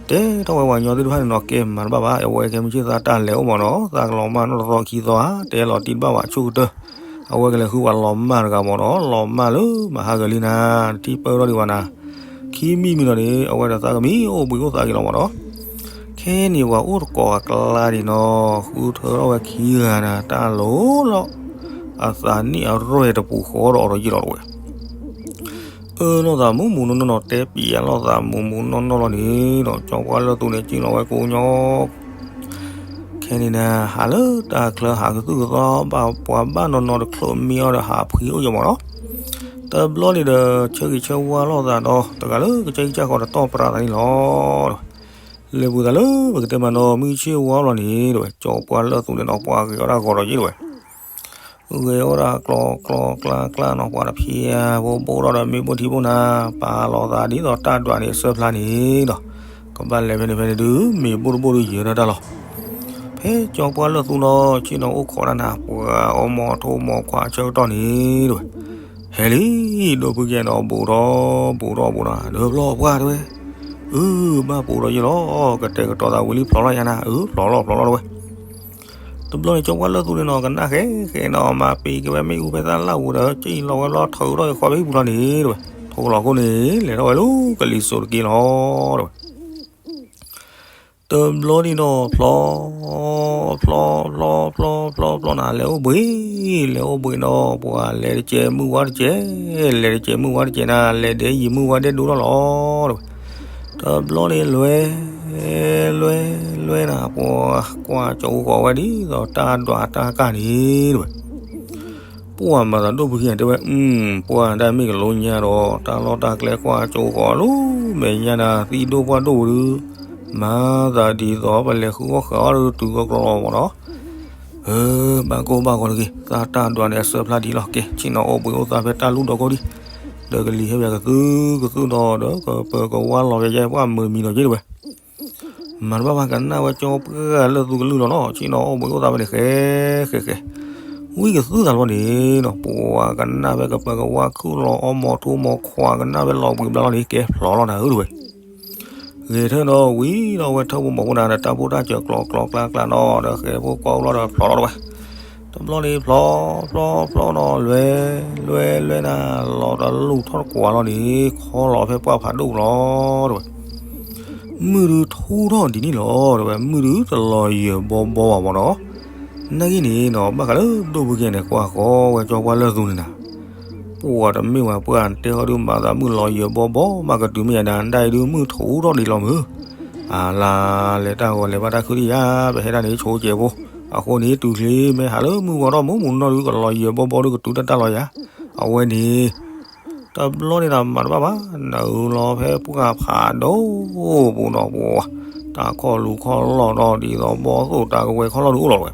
တဲထီၣ်ဝဲပှၤကညီသ့ၣ်တဖၣ်န့ၣ်နီၤ ကဲမၤတဘၣ်ဘၣ် အဝဲခဲမုၢ်ဆ့ၣ်သးတၢ်လဲၤအိၣ်မးနီၤ သးကလီၤမၢ်နီၢ်တသီခံသီဧါ တဲလီၤတံၢ်တဘၣ်ဘၣ်ဆိကတၢၢ်, အဝဲကလဲၤဃုပှၤလီၤမၢ်တဂၤမးနီၤ လီၤမၢ်လၢမဟါဂၤလံနၤ တထံၣ်ပၢၢ်ထီၣ်ဒံးဘၣ်နၤ ခံမံၤမံၤနီၤန့ၣ် အဝဲဒီးသးကမံအိၣ်ဘှံးအိၣ်သါက့ၤလီၤမးနီၤ, ခဲန့ၣ်ပှၤအိၣ်တကိးအကျါန့ၣ်နီၤ ဃုထၢထီၣ်ဝဲခံဂၤနၤ တၢ်လိၤလီၤ, အသးနံၣ်အရဲၣ်တပူၤဃီဒီးအီၤဒီးယ့ၣ်လီၤတဲဝဲ အၢၣ်လီၤသးမူးမူးနီၢ်နီၢ်နီၤ တဲပျဲလီၤသးမူးမူးနီၢ်နီၢ်လီၤန့ၣ်ဒီး ကၠီပှၢ်လၢၢ်သူန့ၣ် စံၣ်လီၤဝဲကိးညီ ခဲန့ၣ်နၤ ဟးလၢတၢ်ချၢဟးကသုၣ်ကသီ ဘၣ်ပှၤဘၣ်နီၢ်နီၢ်တချုးမံအီၤဒီးဟးဖှံအိၣ်ယီၤမးနီၤ, တဘျီန့ၣ်ဒီး ဆၢဂ့ၤဆၢဝါလိာ်သးဒီး တဂၤလၢကစၢ်ကစၢ်ဃီဒီးတီၢ်ပြးသးန့ၣ်လီၤ လဲၤပူၤသးလၢပကတဲမးနီၤ မုၢ်ဆ့ၣ်ဝါလီၤန့ၣ်တဲဝဲ ကၠီပှၢ်လၢၢ်သူန့ၣ်နီၤ ပှၤဂဲၤအီၣ်တၢ်ဂီၤဒီးယ့ၣ်တဲဝဲ ဂဲၤအိၣ်ဒၣ်ကျီကျီကျါကျါနီၤ ပှၤတဖျဲးဘိဘိဒီးမ့ၢ်ဘိထံဘိနၤ ပာ်လီၤသးဒ်သိးတၢ်ဒွးန့ၣ်အဆၢဖျါန့ၣ်ဒီး ကဘၣ်လဲၤဖဲန့ၣ်ဖဲန့ၣ်ဒုး မ့ၢ်ဘိတဘိဒုးယဲၤဒၣ်တၢ်လီၤ. ဖဲကၠီပှၢ်လၢၢ်သူနီၤ ဆ့ၣ်နီၤအိၣ်ခိးတၢ်နၤ ပှၤအီၣ်မီၤထိၣ်မီၤခွါဆၢကတီၢ်န့ၣ်တဲဝဲ ဟဲလံ ဒိၣ်ဖုကဲနီၤ ဘူးထီၣ်ဘူးထီၣ်ဘူးထီၣ် ဒၢဖျီပှၢ်တဲဝဲ အၢ ဘၣ်ဘူးဒီးယ့ၣ်လီၤ ကတဲာ်ကတီၤသးဝံၤလံဖျိးလီၤယၤနၤ အၢ ဖျိးလီၤဖျိးလီၤတဲဝဲ တဘျီန့ၣ်ကၠီပှၢ်လၢၢ်သူန့ၣ်နီၤ ကနၣ်ဃဲဃဲနီၤ မၤပ့ၤက့ၤဝဲမ့ၣ်အူဖဲသၣ်လၢ်ပူၤဒီး စံၣ်လီၤဝဲဘျီထုးထီၣ်က့ၤဃီဖဲဟံၣ်ပူၤလီၤန့ၣ်တဲဝဲ ထိလီၤခိၣ်န့ၣ် လဲၤထီၣ်ဝဲလၢကလံၤစိးတက့ၢ်လီၤတဲဝဲ တဘျီန့ၣ်နီၤ ဖျီ ဖျီ ဖျီ ဖျီ ဖျီ ဖျီနၤ လဲၤအိၣ်ဘှံး လဲၤအိၣ်ဘှံးနီၤ ပှၤလဲၤတကဲးမုၢ်ဝါတကဲး လဲၤတကဲးမုၢ်ဝါတကဲးနၤ လဲၤဒဲယံၤမုၢ်ဝါဒဲဒိၣ်ထီၣ်လီၤ တဘျီန့ၣ်လွဲ လွဲ လွဲနၤ ပှၤကွၢ်ကၠီဃီၤဝဲဒ်သိးတၢ်ဒွးတၢ်ကၢ်န့ၣ်တဲဝဲ ပှၢ်မၤသးဒိၣ်ဖုခံဂၤတဲဝဲ အု ပှၢ်ဒၣ်မ့ၢ်ကလိညါဒီး တၢ်လီၢ်တၢ်ကျဲကွၢ်ကၠီဃီၤလီၤ မဲာ်ညါနၤ သံဒိၣ်ပှၢ်ဒိၣ်ဒုး မၤသးဒ်သိးပလဲၤဃုအီၣ်ဃုအီၣ်ဒုးတုၤကီၢ်ကျီလီၤမးနီၤ အၢ ဘၣ်ကိၢ်ဘၣ်ဂီၤတဂ့ၤ သးတၢ်ဒွးန့ၣ်အဆၢဖျါဒံးလီၤ ကဲ ဆ့ၣ်နီၤအိၣ်ဘှံးအိၣ်သါဖဲတၢ်လူၢ်ဒီးကီၢ်ဒံး ဒီးကလံၤဟဲပၠးကသုကသုဒီး ဒီးကပၢၤကဝါလီၤပၠးယဲပှၢ်မုာ်မံၤဒီးယ့ၢ်တဝဲ မၤတဘၣ်ဘၣ်ကနၣ်ဝဲကၠီပှၢ်လၢသူကလုၢ်လီၤနီၤ, ဆ့ၣ်နီၤအိၣ်ဘှံးအိၣ်သါဝဲန့ၣ် ဃဲဃဲဃဲ, ဝံကသုသးလီၤန့ၣ်နီၤ, ပှၤကနၣ်ဖဲကပၢၤကဝါခုၣ်လီၤအီၣ်မီၤထူမီၤခွါ ကနၣ်ဖဲလီၤဘှံးဘျါလီၤန့ၣ် ကဲဖျိးလီၤနၤဧၢတဝဲ ဂဲၤထၢၣ်ဒီးဝံၤဒီးဝဲထၢၣ်ဖိမီၤဖိနၤ ဒီးတၢ်ဖိတၢ်စၢၤကျီကျီကျါကျါနီၤ ဒီးဃဲဖိကွၢ်အိၣ်လီၤဒီးဖျိးလီၤတဝဲ, တဘျီန့ၣ်ဖျိးဖျိးဖျိးနီၤ လွဲလွဲလွဲနၤ လီၤတလူၢ်ထီၣ်တကွၢ်လီၤန့ၣ် ခီလီၤဖဲပှၢ်ဖးဒိၣ်လီၤတဝဲ မုၢ်ဒုထူထီၣ်ဒ်န့ၣ်လီၤတဝဲ မုၢ်ဒုတလီၤယၢၤဘီဘီဘၣ်မနီၤ, နာ်က့န့ၣ်နီၤ ဘၣ်ဃးလၢဒိၣ်ဖုကဲန့ၣ် ကွၢ်ဃီဝဲကၠီပှၢ်လၢသူန့ၣ်နၤ ပှၤတမ့ၢ်ဝဲပှၢ်တဲဟီဒုးမၤသးမုၢ်လီၤယၢၤဘီဘီ မးကတုၤမ့ၢ်ယၤဒၣ်ဒၣ်အံၤဒုးမုၢ်ထူထီၣ်ဒံးလီၤမုၢ်, အလါလဲၤတၢ်ဂီၤလဲၤဘၣ်တၢ်ခုဒံးယၤ ပဟဲဒၣ်န့ၣ်ဆိကဲးဖိ, အဃိန့ၣ်တုၤချ့ မ့ၢ်ဟးလၢမုၢ်ဂီၤထီၣ်မုၢ်မုၢ်နီၢ်ဒုးကလီၤယၢၤဘီဘီဒုးကတုၤတၢ်တၢ်လီၤယၤ, အဝဲန့ၣ် တဘျီန့ၣ်ဒီးမၤတဘၣ်ဘၣ် နုာ်လီၤဖဲပှၢ်ဖးဒိၣ်ပူၤနီၤပှၤ, တၢ်ခီၣ်လူၤခီၣ်လီၢ်နီၤ ဒ်သိးဘီသိၣ်တၢ်ကဝဲၤခီၣ်လီၢ်ဒုးအိၣ်လီၤဝဲ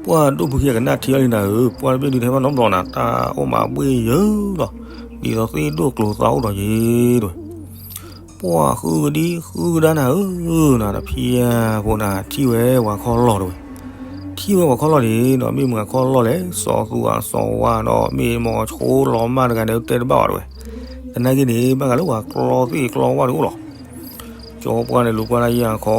ပှၢ်ဒိၣ်ဖုကဲကနၣ်ထံအီၤလံနၤဧၢ, ပှၢ်တဘ့ၣ်ဒုးတဟဲဘၣ်နီတဘျီနၤ တၢ်အိၣ်မးဘှ့ၣ်ယၢၤလီၤ, ဒ်သိးသ့ၣ်ဒိၣ်ကျိၤသးအိၣ်ဒီးယ့ၢ်တဝဲ ပှၢ်ဃုကဒံဃုကဒါနၤဧၢ, နတဖံဖိနၤထံၣ်ဝဲပှၤခီၣ်လီၢ်တဝဲ, ထံၣ်ဝဲပှၤခီၣ်လီၢ်န့ၣ်ဒီး မ့ၢ်မုၢ်အခီၣ်လီၢ်လဲၣ် စီၤသူအစီၤဝါဒီး မ့ၢ်မိၤဆိလီၤမၢ်တဂၤန့ၣ် တဲတဘၣ်ဘၣ်တဝဲ, သနာ်က့န့ၣ် ဘၣ်ဃးလၢပှၤကျီသ့ၣ်ကျီဝၣ်တအိၣ်လီၤ ကၠီပှၢ်န့ၣ်လူၤကွၢ်လၢယၢ်ခီ,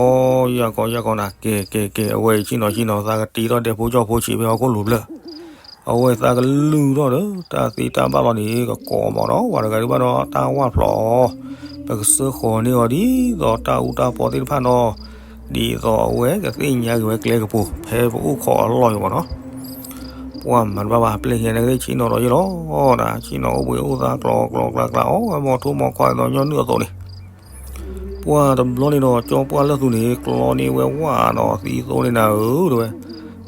ယၢ်ခီယၢ်ခီနၤ ကဲကဲကဲ အဝဲအံၤဆ့ၣ်နီၤဆ့ၣ်နီၤ သးကတ့ထီၣ်ဒဲဖိကၠီဖိဆံးဖဲဟီၣ်ခိၣ်လိၤဖျၢၣ်, အဝဲသးကလုၢ်ထီၣ်ဒီး တၢ်သ့တၢ်ဘၣ်လီၤန့ၣ် ကကိးမးဒီး ပှၤတဂၤဒုးဘၣ်ဒီးတၢ်ဝၣ်ဖျိး, ပကစၢဃီၤန့ၢ်အီၤဒ်သိးတၢ်အူတၢ်ပီသ့ၣ်တဖၣ်နီၤ, ဒ်သိးအဝဲကသ့ၣ်ညါက့ၤဝဲကျဲကပူၤ ဖဲပအိၣ်ခိးအလီၢ်ယိာ်မးနီၤ ပှၢ်မၤတဘၣ်ဘၣ် ပျဲၢ်ခံဂၤန့ၣ်ကသ့ၣ်ဆ့ၣ်နီၤဒီးယ့ၢ်လီၤ, ဆ့ၣ်နီၤအိၣ်ဘှံးအိၣ်သါကျီကျီကျါကျါ အီၣ်ဝဲမီၤထူမီၤခွါဒ်သိးညီနုၢ်အသိးန့ၣ်, ပှၢ်တဘျီန့ၣ်ဒီး ကၠီပှၢ်လၢသူန့ၣ် ကျီန့ၢ်ဝဲဝၣ်နီၤ သံသိန့ၣ်နၤဧၢတဝဲ,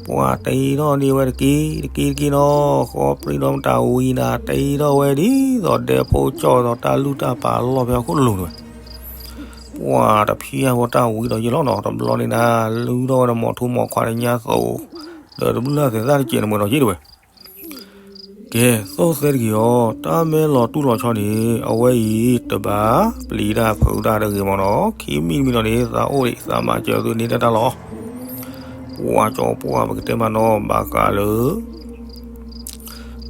ပှၢ်တ့ထီၣ်န့ၢ်ဝဲတက့ၢ်တက့ၢ်တက့ၢ်နီၤ, ဃီပြံဒီးမတၤဝံၤနၤ တ့ထီၣ်ဝဲဒ်သိးဒဲဖိကၠီဒီးတၢ်လုၢ်တၢ်ပာ်လီၢ်ဖဲဟီၣ်ခိၣ်လိၤတဝဲ ပှၢ်တဖံအဝဲတၢ်ဝံၤဒီးယ့ၢ်လီၤနီၤ, တဘျီန့ၣ်နၤ လုၢ်ထီၣ်ဝဲဒီးမီၤထူမီၤခွါတညါသိး, ဒီးတဘျုးလၢ်သဲးသၣ်တကဲးန့ၣ်မ့ၢ်ဒီးယ့ၢ်တဝဲ, ကဲ, သီၣ်သဲတက့ၢ်အီၤ, တၢ်မ့ၢ်လီၤတူၢ်လီၤဆီန့ၣ် အဝဲအံၤတဘၣ်ပျံၤတၢ်ဖုးတၢ်တဂ့ၤမ့ၢ်နီၤ, ခံမံၤတမံၤနီၤန့ၣ် သးအိၣ်ဒံး သးမၤစၢၤသုန့ၢ်တၢ်တၢ်လီၤ. ပှၢ်ကၠီပှၢ် ပကတဲမးနီၤ ဘၣ်ဃးလၢ ပကတဲမးနီၤ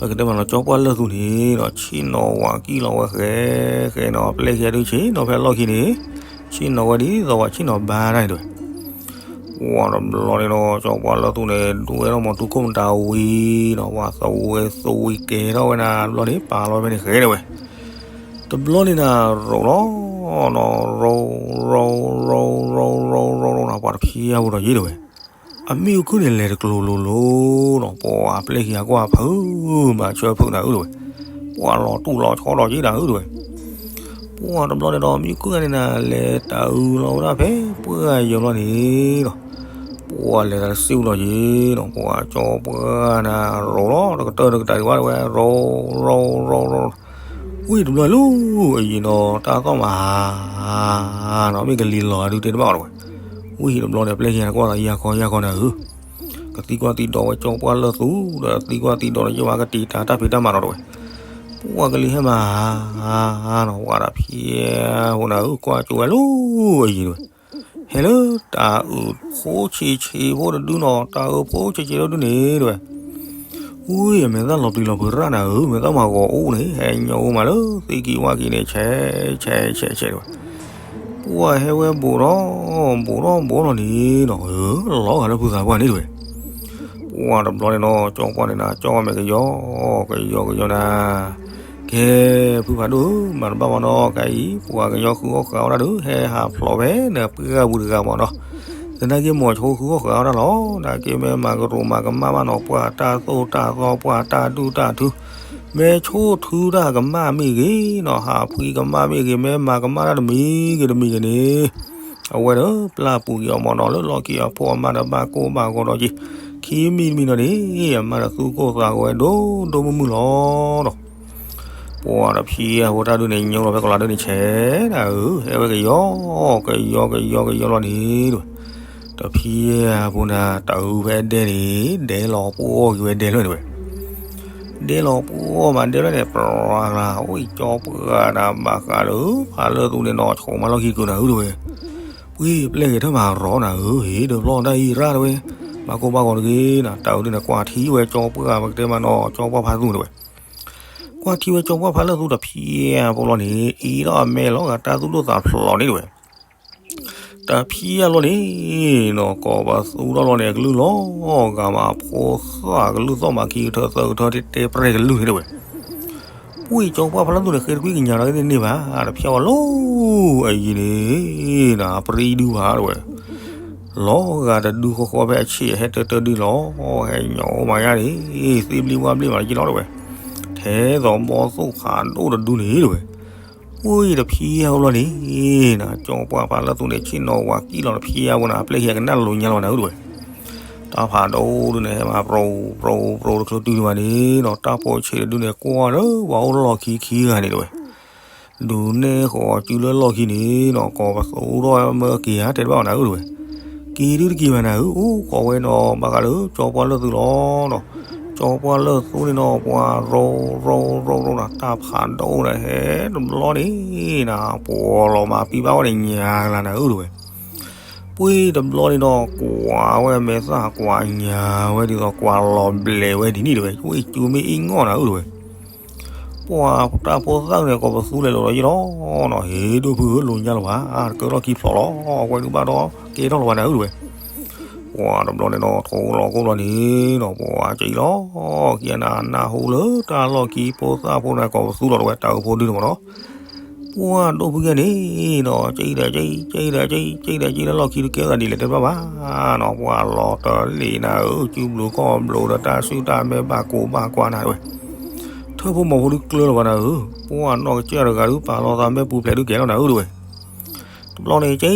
ကၠီပှၢ်လၢသူန့ၣ်ဒီး ဆ့ၣ်နီၤဝၤကံၣ်လီၤဝဲဃဲဃဲနီၤ, ပျဲၢ်ခံဂၤဒုးဆ့ၣ်နီၤဖဲအလီၢ်ခံန့ၣ် ဆ့ၣ်နီၤဝဲဒ်သိးပှၤဆ့ၣ်နီၤဘါတၢ်န့ၣ်တဝဲ ပှၢ်တဘျီန့ၣ်ဒီး ကၠီပှၢ်လၢသူန့ၣ် ဒူဝဲထီၣ်မီၤထူခိၣ်မတၤဝံၤနီၤ, ပှၢ်သဝဲသဝံကဲထီၣ်ဝဲနၤတဘျီန့ၣ် ပာ်လီၤဖဲန့ၣ်ဃဲဒၣ်ဝဲ, တဘျီန့ၣ်နၤ ရိးလီၤနီၤ, ရိး ရိး ရိး ရိး ရိး ရိး ရိး ရိးနီၤ, ပှၢ်တဖံအပူၤဒီးယ့ၢ်ဒၣ်ဝဲ, အမ့ၣ်အူခုၣ်န့ၣ် လဲၤတကျိၤလိၤလိၤနီၤ, ပှၢ်ပျဲၢ်ခံဂၤကွၢ်ဖုး မၤဆၢဖုးနၤအုၣ်ဒၣ်ဝဲ, ပှၢ်လီၤတူၢ်လီၤဆီဒီးယ့ၢ်နၤအုၣ်ဒၣ်ဝဲ ပှၢ်တဘျီန့ၣ်ဒီး မ့ၣ်အူခုၣ်န့ၣ်နၤ လဲၤတၢ်အုၣ်လီၤဝဲဒၣ်ဖဲပှၢ်ယၢၤဘျီန့ၣ်နီၤ, ပှၢ်လဲၤတၢ်တစ့ၣ်ဝံၤဒီးယ့ၢ်နီၤ, ပှၢ်ကၠီပှၢ်နၤ ရိးလီၤ တကတၢၢ်တကတၢၢ်ဒံးဘၣ်ဒၣ်ဝဲ ရိး ရိး ရိး ရိး ဝံၣ်တဘျီလၢအယံၤနီၤ တၢ်သီၣ်မးနီၤ မ့ၢ်ကလံၤလီၤဒုးတဲတဘၣ်အီၤတဝဲ, ဝံၣ်တဘျီန့ၣ် ပျဲၢ်ခံဂၤကွၢ်သးယၢ်ခီယၢ်ခီနၤဧၢ ကသံကွၢ်သံဒိးဝဲကၠီပှၢ်လၢသူ ဒီးသံကွၢ်သံဒိးဒီးယဲၢ်ဝဲကတံာ်တာ်တၢ်ဖံးတၢ်မၤနီၤတဝဲ, ပှၢ်ကလံၤဟဲမးနီၤ ပှၢ်တဖံအပူၤနၤဧၢ ကွၢ်ကၠိဝဲလၢအယံၤတဝဲ, ဟဲလၢတၢ်အုၣ်ဖိဆံးဆံးဖိတဒုနီၤ တၢ်အုၣ်ဖိဆံးဆံးဖိတဒုန့ၣ်တဝဲ ဝံၣ်အမဲာ်သၣ်လီၤပျံၤလီၤဖုးရၣ်နၤဧၢ မဲာ်သၣ်မၤဂီၤအိၣ်န့ၣ် ဟဲညိးမးလၢသံကံၢ်ဝၣ်ကံၢ်န့ၣ် ဆဲးဆဲးဆဲးဆဲးတဝဲ, ပှၢ်ဟဲဝဲဘူးထီၣ်ဘူးထီၣ်ဘူးထီၣ်န့ၣ်နီၤ လီၤဂာ်လၢဖုသးပှၢ်န့ၣ်တဝဲ, ပှၢ်တဘျီန့ၣ်နီၤ ကၠီပှၢ်န့ၣ်နၤ ကၠီဝဲမဲာ်ကယီ ကယီကယီနၤ ကဲ ဖုဖးဒိၣ်ဧၢ မၤတဘၣ်ဘၣ်နီၤ ခဲအံၤ ပှၤကညီဃုအီၣ်ဃုအီဝဲဒၣ်ဒီး ဟဲဟးဖျိးဖဲနပှၢ်ပူၤတဂၤမ့ၢ်နီၤ, သနာ်က့မိၤဆိဃုအီၣ်ဃုအီဝဲဒၣ်လီၤ နာ်က့မ့ၢ်မၤကရူၢ်မၤကမၣ်ဘၣ်နီၤ ပှၤတၢ်သိၣ်တၢ်သီ ပှၤတၢ်ဒူၣ်တၢ်ထူ မ့ၢ်ဆိထူတၢ်ကမၣ်မ့ၢ်ဂ့ၤနီၤ ဟးဖှံကမၣ်မ့ၢ်ဂ့ၤ မ့ၢ်မၤကမၣ်တၢ်တမံၤဂ့ၤတမံၤဂ့ၤန့ၣ် အဝဲဒီးပျၢ်ပူၤက့ၤအီၤမ့ၢ်နီၤ လၢလီၢ်ခံအဖှိၣ်အမါဒီးဘၣ်ကိၢ်ဘၣ်ဂီၤဒီးက့ၤ ခံမံၤတမံၤနီၤန့ၣ် အမါဒီးသူၣ်ကိၢ်သးဂီၤဝဲဒိၣ်ဒိၣ်မုၢ်မုၢ်လီၤနီၤ ပှၢ်တဖံအပူၤတၢ်ဒုးန့ၣ် ညိလီၤဖဲကလၤဒုးန့ၣ်ဆဲးနၤဧၢ ဟဲဝဲကယီ ကယီကယီကယီလီၤန့ၣ်တဝဲ, တဖံအပူၤနၤ တၢ်အုၣ်ဖဲဒဲန့ၣ် ဒဲလီၤပှီၢ်က့ၤဝဲဒဲလီၤန့ၣ်တဝဲ, ဒဲလီၤပှီၢ်မးဒဲလီၤန့ၣ် ပြၤကျါ အိၣ်အံၤကၠီပှၢ်နၤ ဘၣ်ဃးလၢ ဖးလၢသူန့ၣ်နီၤ ဆိးမးလီၢ်ခံကုာ်နၤဧၢတဝဲ, ပှ့ၤပျဲၢ်ဂဲၤထၢၣ်မၤရီနၤဧၢ, ဟ့ၣ်ဒီးဖျီၣ်တၢ်အံၤရၣ်တဝဲ, ဘၣ်ကိၢ်ဘၣ်ဂီၤတဂ့ၤနၤ, တၢ်အုးဒုန့ၣ် ကွၢ်ထံဝဲကၠီပှၢ် ပကတဲမးနီၤ ကၠီပှၢ်ဖးလၢသူတဝဲ ကွၢ်ထံဝဲကၠီပှၢ်ဖးလၢသူတဖံးဖိလီၤန့ၣ် အ့ဒီးအမဲလီၤဂာ်တၢ်သူၣ်ဒိၣ်သးဖျိးန့ၣ်တဝဲ, တဖံးအလီၢ်န့ၣ်နီၤ ကိးပသူထီၣ်လီၤန့ၣ် ကလုၢ်လီၤဂာ်မး ဖိသၣ်ကလုၢ်သီၣ်မး ခံကထၢသၢကထၢ တဲတဲပရဲၢ်ကလုၢ်န့ၣ်တဝဲ, ပှ့ၤကၠီပှၢ်ဖးလၢသူန့ၣ် ဃ့တကွံကညးဒီးကန့ၢ်ဘၣ် တဖံးအီၤလီၤ အယံၤန့ၣ် နပရံဒုဘၣ်တဝဲ လီၤဂာ်တဒုဃီဃီဖဲအဆံး ဟဲတၢတၢဒုလီၤ ဟဲညီမးယါန့ၣ် သ့ဘျံဝါဘျ့မးလၢကလီၤတဝဲ, ထဲသိးဘီသိၣ်ဖးဒိၣ်တဒုန့ၣ်တဝဲ, ပှ့ၤတဖံးအအိၣ်လီၤန့ၣ် နကၠီပှၢ်ဖးလၢသူန့ၣ် ဆ့ၣ်နီၤဝၤကံၣ်လီၤတဖံးအဝဲနၤ အပျဲၢ်ဟံးကနၣ်လိၤညါလီၤနၤဧၢတဝဲ, တၢ်ဖးဒိၣ်ဒုန့ၣ် ဟဲမၤပြိပြိပြိတချုးတုၤန့ၣ်ဘၣ်န့ၣ် ဒီးတၢ်ပိာ်ဆံးတဒုန့ၣ် ကွၢ်လၢပှၤအိၣ်လီၢ်ခံခံဂၤန့ၣ်တဝဲ ဒုးနဲၣ်ဃီၤစုလၢလီၢ်ခံန့ၣ်နီၤ ကိးပသူထီၣ်မၢက့ၤဧါ တဲတဘၣ်အီၤနၤဧၢတဝဲ, က့ၤဒုတက့ၤဘၣ်နၤဧၢ အိၣ်ကိးဝဲနီၤ ဘၣ်ဃးလၢကၠီပှၢ်လၢသူလီၤနီၤ, ကၠီပှၢ်လၢသူန့ၣ်နီၤ ပှၤရိရိရိရိနီၤ တၢ်ဖးဒိၣ်န့ၣ် ဟဲတဘျီန့ၣ်နၤ ပှီၤလီၤမးပံဘၣ်ဝဲန့ၣ်ညါကလၤနၤဧၢတဝဲ ပှ့ၤတဘျီန့ၣ်ဒီး ကွၢ်ဝဲမဲာ်သၣ်ကွၢ်ညါဝဲဒ်သိး ကွၢ်လီၤဘျဲးဝဲဒ်န့ၣ်တဝဲ ဝဲအံၤစုမ့ၢ်အ့ၣ်ငီၢ်နၤဧၢတဝဲ, ပှၤတၢ်ဖိသၣ်န့ၣ် ကိးပသူလဲၤလိာ်ဒီးယ့ၢ်လီၤနီၤ ဟ့ၣ်ဒိၣ်ဖုဧၢ လိာ်ညါလၢၤဘၣ် တကဲထီၣ်ခံဖျိးလီၤ ဝဲဒုးဘၣ်ဒီးကဲထီၣ်လၢၤဘၣ်နၤဧၢတဝဲ, ပှၤတဘျီန့ၣ်ဒီး ထိလီၤကိၢ်လီၤန့ၣ်ဒီး ပှၤကအံၤလီၤ ခံဂၤနၤ နၢ်ဟူလၢတၢ်လီၢ်ခံဖိသၣ်ဖိန့ၣ် ကိးပသူလီၤတဝဲ တၢ်အုးဖိဒုန့ၣ်မးနီၤ ပှၤဒိၣ်ဖုကဲန့ၣ်ဒီး ကဲဒီးကဲ ကဲဒီးကဲ ကဲဒီးကဲလၢလီၢ်ခံတကဲသးဒ်လဲၣ်တဲဘၣ်ဘၣ်နီၤ ပှၤလီၤတလ့ၣ်နၤဧၢ စုဘျုးကီၢ်ဘျုးဒီးတၢ်စုတၢ်မဲဘၣ်ကိးဘၣ်ကွၢ်နၤတဝဲ, ထၢၣ်ဖိမီၤဖိဒုကျၢလီၤဘၣ်နၤဧၢ, ပှၤနီၢ်ကစၢ်တဂၤဒုပာ်လီၤသးမဲပူၤဖျဲးဒုကဲလီၤနၤဧၢတဝဲ တဘျီန့ၣ် ကဲ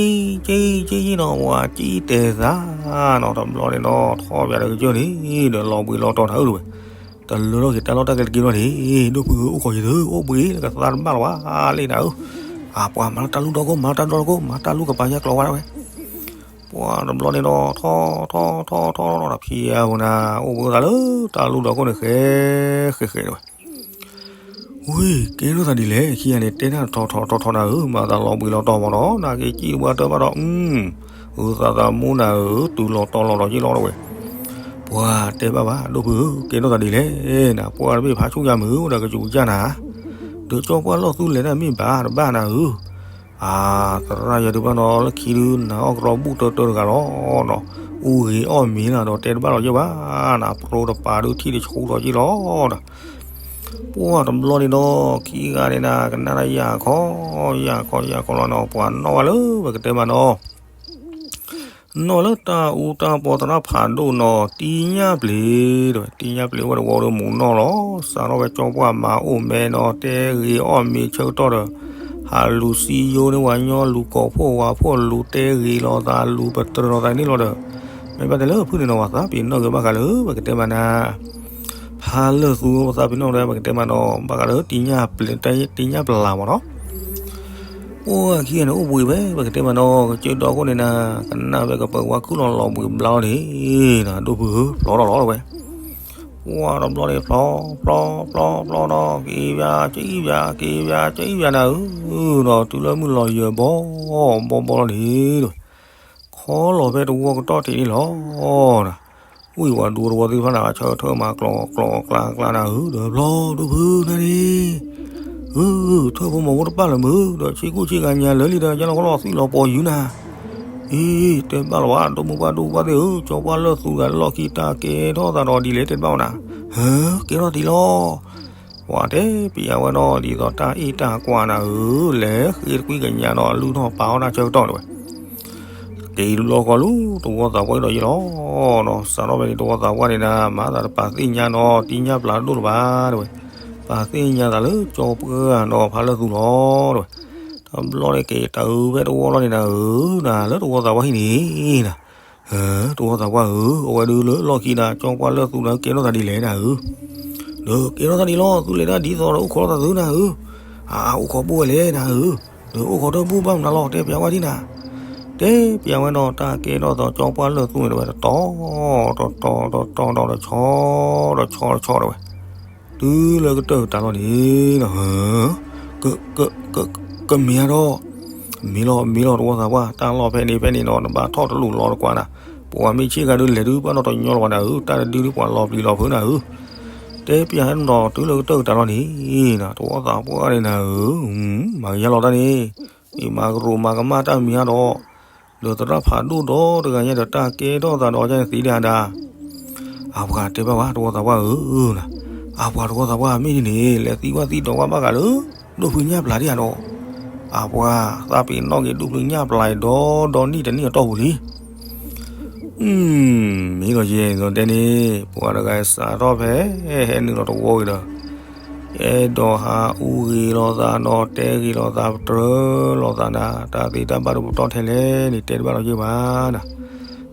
ကဲ ကဲနီၤ ပှၤကံၣ်တဲာ်သးနီၤ တဘျီန့ၣ်နီၤ ထီၣ်ပၠးဒီးကစၢၢ်န့ၣ် ဒီးလီၤဘှံးလီၤတီၤနၤဧၢတဝဲ, တလၢထီၣ်က့ၤတၢ်လီၢ်တၢ်ကျဲတက့ၢ်ဘၣ်န့ၣ် ဒိၣ်ဖုဧၢ အိၣ်ခိးယၤသု အိၣ်ဘှံးလၢကသါတဘၣ်လီၤဘၣ်လံနၤဧၢ, အပှၤမၤလၢတၢ်လူၢ်ဒီခိၣ် မၤလၢတၢ်လူၢ်ဒီခိၣ် မၤတၢ်လူၢ်ကပၤယါကျိၤဝဲဒၣ်ဝဲ, ပှၤတဘျီန့ၣ်ဒီး ထီၣ်ထီၣ်ထီၣ်ထီၣ်နီၤ တၢ်ဖံးအဝဲနၤ အိၣ်ဘှံးသးလၢတၢ်လူၢ်ဒီခိၣ်န့ၣ် ဃဲဃဲဃဲတဝဲ ဝ့ၢ် ကဲထီၣ်သးဒ်လဲၣ် ခံဂၤန့ၣ် တဲတၢ်ထီထီထီထီနၤဧၢ, မၤသးလီၤဘှံးလီၤတီၤမးနီၤ, နာ်က့ကံၣ်တဝၢတၢဘၣ်ဒီး အု အုသးသးမူနၤဧၢ, တုၤလီၤတီၤလီၤဒီးယ့ၢ်လီၤတဝဲ, ပှၤတဲဘၣ်ဘၣ် ဒိၣ်ဖုဧၢ, ကဲထီၣ်သးဒ်လဲၣ်နၤ, ပှၤတဘ့ၣ်ဖးဆူၣ်ယၤမုာ်ဒီးကစူၤကစၢ်နၤ, ဒီးကၠီပှၢ်လီၢ်သူလဲၤတၢ်မ့ၢ်ဘၣ်တဘၣ်နၤဧၢ, အါ သရၣ်ယၤဒုးဘၣ်နီၤ လၢခံဒု နၤအီၣ်ကရီဘူၣ်တၢတၢတဂၤလီၤနီၤ, အူဂ့ၤအီၣ်မ့ၤနၤဒီးတဲတဘၣ်လီၤယဲၢ်ဘၣ်နၤ, ပြိတပာ်ဒုထံၣ်တဆူထီၣ်ယ့ၢ်လီၤဒီး ပှၢ်တဘျီန့ၣ်ဒီး ခံဂၤန့ၣ်နၤ ကနၣ်တၢ်ယၢ်ခီ, ယၢ်ခီယၢ်ခီလီၤနီၤ, ပှၤနီၣ်ဝဲလၢပကတဲမးနီၤ, နီၣ်လၢတၢ်အူတၢ်ပီသရၣ်ဖးဒိၣ်နီၤ, တံညၣ်ပျ့ၤ, တံညၣ်ပျ့ၤဝဲတဝီဒီးမူးနီၣ်လီၤ, စးထီၣ်ဝဲကၠီပှၢ်မၤအိၣ်မဲနီၤ, တဲဂ့ၤအီၣ်မ့ၤဆၢကတီၢ်ဒီး ဟးလူၤစံယိန့ၢ်ဝဲညီ လူၤကိးဖှိၣ်ဝၤဖှိၣ် လူၤတဲဂ့ၤလိာ်သး လူၤပတြၢၤလိာ်သးန့ၣ်လီၤဒီး, မ့ၢ်ဘၣ်တဲလၢဖုၣ်န့ၣ်နီၤ ပှၤသးပ့ၤနီၣ်က့ၤဘၣ်ဃးလၢပကတဲမးနၤ ဖးလၢၢ်သူ ပသးပ့ၤနီၣ်ဒီး ပကတဲမးနီၤ ဘၣ်ဃးလၢ တံညၣ်ပျ့ၤမးနီၤ, ပှၤခံဂၤန့ၣ် အိၣ်ဘှံးဝဲ ပကတဲမးနီၤ ကစၢၢ်ဒီခိၣ်န့ၣ်နၤ ကနၣ်ဝဲကပၢၤဝါခုၣ်လီၤလီၤဘှံးဘျါလီၤန့ၣ်နၤ ဒိၣ်ဖုဧၢ ဖျီထီၣ်လီၤလီၤဝဲ, ပှၢ်တဘျီန့ၣ် ဖျီ ဖျီ ဖျီ ဖျီနီၤ က့ၤဘၣ် က့ၤဘၣ် က့ၤဘၣ် က့ၤဘၣ်နၤဧၢ, ဒီးတုၤလၢမုၢ်လီၤယၢၤဘီ ဘီဘီလီၤန့ၣ် ခီလီၤဖဲတဝီကတီၢ်ထံးန့ၣ်လီၤ. ဝံၤဝဲဒူတဝီသ့ၣ်တဖၣ်န့ၣ် ဆၢထၢၣ်မၤကျိးကျိးကျါကျါနၤဧၢ, ဒီးဖျီဒိၣ်ဖုနၤန့ၣ်, ဧၢ, ထၢၣ်ဖိမီၤဖိတပာ်လၢၤမုာ်, ဒီးဆ့ကူၣ်ဆ့ဂၤညါလၢလံဒီး ယလီၤကလီၤသွံၣ်လီၤပီၤယုၢ်နၤ, အံၤ တဲဘၣ်လီၤဘၣ် ဒိၣ်မုၢ်ပှၢ်ဒိၣ်ပှၢ်သ့ၣ်ဧၢ, ကၠီပှၢ်လၢၢ်သူဂၤလၢလီၢ်ခံတၢ်ကဲထီၣ်သးဒီးဒ်လဲၣ်တဲတဘၣ်ဝဲနၤ, ဟၢ, ကဲထီၣ်သးဒ်လီၤ ပှၤတဲပျးဝဲနီၤ ဒ်သိးတၢ်အ့ၣ်တၢ်ကွၢ်နၤဧၢ, လဲၤဃ့တကွံကညးနီၤ အလုၢ်ထီၣ်ပာ်အီၣ်တၢ်ဆၢကတီၢ်န့ၣ်ဝဲ, က့ၤလူၤလီၤဃီၤလူၤ တဝီသးပှၢ်ဒီးယ့ၢ်လီၤနီၤ, စးထီၣ်ဖဲန့ၣ် တဝီသးပှၢ်န့ၣ်နၤ မၤသးတပာ်သ့ၣ်ညါနီၤ တံညၣ်ပျ့ၤဒိၣ်လၢၤဘၣ်တဲဝဲ, ပာ်သ့ၣ်ညါသးလၢကၠီပှၢ်နီၤ ဖးလၢၢ်သူလီၤတဲဝဲ, တဘျီန့ၣ်က့ၤတၢ်အုးဖဲတဝီလီၤန့ၣ်နၤဧၢ, နၤလၢတဝီသးပှၢ်ဟံၣ်န့ၣ်နၤ တဝီသးပှၢ်ဧၢ, အဝဲဒုးလၢလီၢ်ခံနၤ ကၠီပှၢ်လၢၢ်သူနၤ ကဲထီၣ်သးဒ်လဲၣ်နၤဧၢ, ဒီးကဲထီၣ်သးဒ်လီၤ သူလဲၤတၢ်ဒ်သိးဒီးအိၣ်ခိးထီၣ်သးသုနၤဧၢ, အအိၣ်ခိးဘိဝဲလဲၣ်နၤဧၢ, ဒီးအိၣ်ခိးတၢ်ဘိဘၣ်မနုၤလီၤ တဲပျးဝဲဒ်နၤ, တဲပျးဝဲနီၤ တၢ်ကဲထီၣ်သးကၠီပှၢ်လၢၢ်သူန့ၣ်တဲဝဲ တတီၤ တတီၤ တတီၤ တတီၤ တဆီ တဆီတဲဝဲ, တုၤလၢကတၢၢ်ကတၢၢ်လီၤန့ၣ်, ကမ့ၢ်ဧါဒီး, မ့ၢ်လီၤ မ့ၢ်လီၤ တဝီသးပှၢ်, တၢ်လီၢ်ဖဲန့ၣ်ဖဲန့ၣ်နီၤ နဘၣ်ထီၣ်တလူၢ်လီၤတကွၢ်နၤ, ပှၤမ့ၢ်ဆ့ၣ်ဂၤဒုးလဲၤဒုးဘၣ်နီတညီလီၤဘၣ်နၤဧၢ, တၢ်တဒုဒုးပှၤလီၤပျံၤလီၤဖုးနၤဧၢ, တဲပျးဟဲနီၤ တုၤလၢကတၢၢ်ကတၢၢ်လီၤန့ၣ်, တဝီသးပှၢ်န့ၣ်နၤဧၢ, မၤကယၤလီၤတၢ်န့ၣ်, မ့ၢ်မၤကရိးမၤကမၣ်တၢ်မံၤဧါဒီး, ဒီးသရၣ်ဖးဒိၣ်ဒီးတဂၤညါဒီးတၢ်ကဲထီၣ်သးဒီးကန့ၣ်သံဒၣ်ဒၣ် အပှၤတဲဘၣ်ဝဲ တဝီသးပှၢ်ဧၢ, အပှၤတဝီသးပှၢ်မ့ၢ်ဒ်န့ၣ် လဲၤသံကွၢ်သံဒိးကွၢ်ဘၣ်ဃးလၢ ဒိၣ်ဖုညၣ်ပျၢ်ဒံးဧါဒီး, အပှၤသးပ့ၤနီၣ်က့ၤဒိၣ်ဖုညၣ်ပျၢ်အံၤဒီးဒီနံၣ်တနံၣ်အတီၢ်ပူၤလံ. မ့ၢ်ဒီးယဲဒီးတဲန့ၣ် ပှၤတဂၤစးထီၣ်ဖဲ ဟဲနုာ်လီၤတဝီက့ၤဒီး အဲၣ်ဒိးဟးအူဂ့ၤလိာ်သးဒီးတဲဂ့ၤလိာ်သးပတြၢၤလိာ်သးနၤ, တၢ်သ့တၢ်ဘၣ်ဒုးပတီၢ်ထဲလဲၣ်န့ၣ် တဲတဘၣ်လီၤက့ၤဘၣ်နၤ,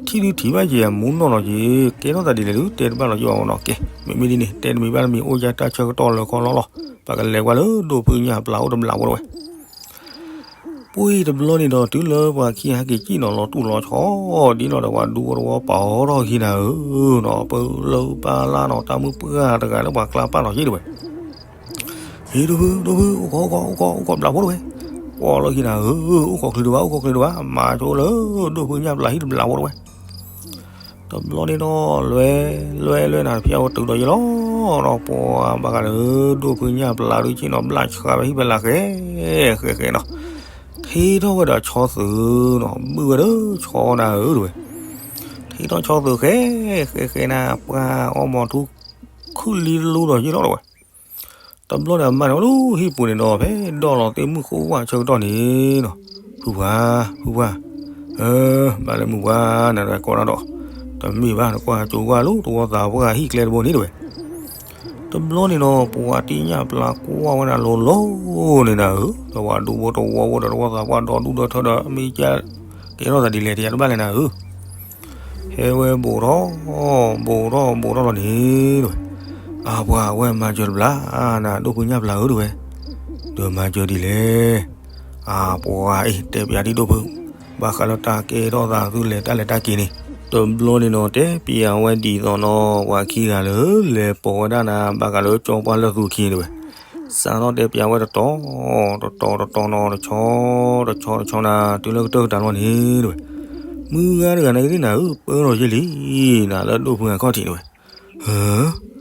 ထံၣ်ဒုးထံၣ်ဘၣ်ယဲအမူနီၢ်လီၤက့ၤ, ကဲထီၣ်သးဒ်လဲၣ်ဒုး တဲတဘၣ်လီၤက့ၤဘၣ်မနီၤ, ကဲ မ့မ့ၢ်ဒ်န့ၣ် တဲတမံၤဘၣ်တမံၤ အိၣ်ယတၢ်ဆၢကတီၢ်လၢခီလီၤလီၤ, ပကလဲၤကွၢ်လၢဒိၣ်ဖုညၣ်ပျၢ်အိၣ်တဘျီဖိတဝဲ ပှၤတဘျီန့ၣ်ဒီး တုၤလၢပှၤခံဟဲက့ၤစံၣ်နီၤလီၤတူၢ်လီၤဆီ, ဒ်နီၤဒီးပှၤဒူဖိတဝီပာ်အီၤထီၣ်ခံနၤဧၢ, နီၤပလၢပၢ်လၢ်နီၤ တၢ်မုၣ်ပှၢ်တဂၤလၢပှၤကျါပာ်လီၤယ့ၣ်တဝဲ, ဟ့ၣ်ဒိၣ်ဖု ဒိၣ်ဖု အိၣ်ခိး အိၣ်ခိး အိၣ်ခိး ဘျးဖိတဝဲ, ပှၤလီၤခံနၤဧၢ, အိၣ်ခိးချုးတဝဲ အိၣ်ခိးချုးတဝဲ မၤဆိလၢ ဒိၣ်ဖုညၣ်ပျၢ်ဟံၣ်တဘျးဖိတဝဲ တဘျီန့ၣ်ဒီး လွဲလွဲလွဲနၤ ဖျါဝဲတုၤဒီးယ့ၣ်လီၤ, ဒီးပှၤဘၣ်ဃးလၢ ဒိၣ်ဖုညၣ်ပျၢ်ဒုးဆ့ၣ်နီၤဘျၣ်ဆှးဝဲဟံၣ်ဖဲလၢဃဲ ဃဲဃဲနီၤ, ထံထီၣ်ဝဲဒီးဆီသုးနီၤ ဘုၣ်ဝဲဒီးဆီနၤဧၢတဝဲ, ထံထီၣ်ဆီသုးဃဲ ဃဲဃဲနၤ ပှၤအီၣ်မီၤထူ ခုၣ်လံတလူဒီးယ့ၣ်လီၤတဝဲ တဘျီန့ၣ်အမါန့ၣ် အိၣ်လၢဟံၣ်ပူၤန့ၣ်ဒီး ဖဲဒိးလီၤသ့ၣ်မုၢ်ဃိဝၣ်ဆၢကတီၢ်န့ၣ်နီၤ, ဖုပှၢ် ဖုပှၢ်, ဘၣ်လၢမုၢ်ပှၢ်နၤတဝဲကိးနၤဒီး, တမ့ၢ်ဘၣ်နကွၢ်ကၠိဝၣ်လၢတဝီသးပှၢ်ဟံၣ်ကျဲတဘိန့ၣ်တဝဲ, တဘျီန့ၣ်နီၤ ပှၤတံၢ်ညၣ်ပျၢ်ကွၢ်ဝဲဒၣ်လိၤလိၤန့ၣ်နၤဧၢ, ဒီးပှၤဒူဖိတဝီဖိဒီးတဝီသးပှၢ်ဒီဒူၣ်ဒီထၢဒီး မ့ၢ်ကဲ ကဲထီၣ်သးဒ်လဲၣ်တယၤတဘၣ်လဲၣ်နၤဧၢ ဟဲဝဲဘူးထီၣ် ဘူးထီၣ်ဘူးထီၣ်လီၤန့ၣ်တဝဲ, အပှၤအဝဲမၤစၢၤတဘျီနၤ ဒိၣ်ဖုညၣ်ပျၢ်ဧၢတဝဲ, ဒီးမၤစၢၤဒ်လဲၣ်, အပှၤအံၤတဲပျးဒ်ဒိၣ်ဖု, ဘၣ်ဃးလၢတၢ်ကဲထီၣ်သးသုလဲၤတၢ်လဲၤတၢ်က့ၤန့ၣ်, တဘျီန့ၣ်နီၤ တဲပျးဝဲဒ်သိးနီၤ ပှၤခံဂၤလၢ လဲၤပိာ်ဝဲဒၣ်နၤ ဘၣ်ဃးလၢကၠီပှၢ်လၢသူခံတဝဲ စးထီၣ်တဲပျးဝဲတတီၤ တတီၤတတီၤနီၤ တဆီ တဆီတဆီနၤ တုၤလၢကတၢၢ်ကတၢၢ်လီၤန့ၣ်တဝဲ, မုၢ်ဂၤတဂၤန့ၣ်ကသ့ၣ်နၤဧၢ ပၢလီၤယ့ၣ်လံ နၤလၢဒိၣ်ဖုအခီၣ်ထံးတဝဲ, ဒီး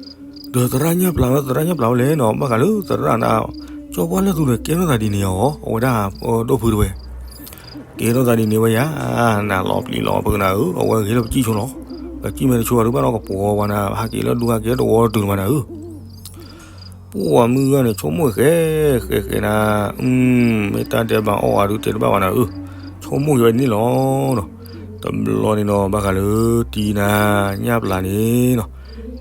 သရၣ်ညၣ်ပျၢ်ဝဲ သရၣ်ညၣ်ပျၢ်ဝဲလဲၣ်နီၤ ဘၣ်ဃးလၢသရၣ်နၤ ကၠီပှၢ်လၢသူန့ၣ် ကဲထီၣ်သးဒ်န့ၣ်အီၤ အဝဲဒၣ် ဒိၣ်ဖုတဝဲ ကဲထီၣ်သးဒ်န့ၣ်ဝဲယၤ, နၤလီၤပျံၤလီၤဖုးနၤဧၢ အဝဲဂ့ၤလၢပစံၣ်ဆိလီၤ, ပစံၣ်မ့ၢ်တဆိဘၣ်ဒီးဘၣ်နီၢ်ကပှီၤပှၤနၤ ဟးက့ၤလၢဒူဟးက့ၤလၢတဝီတတုၤမးနၤဧၢ, ပှၤမုၢ်ဂၤန့ၣ် ဆိကမိၣ်ဃဲ ဃဲဃဲနၤ, မ့ၢ်တၢ်ဒဲးဘးအီၣ်အီၤဒုးတဲတဘၣ်ဘၣ်နၤဧၢ, ဆိကမိၣ်က့ၤဝဲန့ၣ်လီၤ, တဘျီန့ၣ်နီၤ ဘၣ်ဃးလၢတံၢ်နၤ ညၣ်ပျၢ်န့ၣ်နီၤ,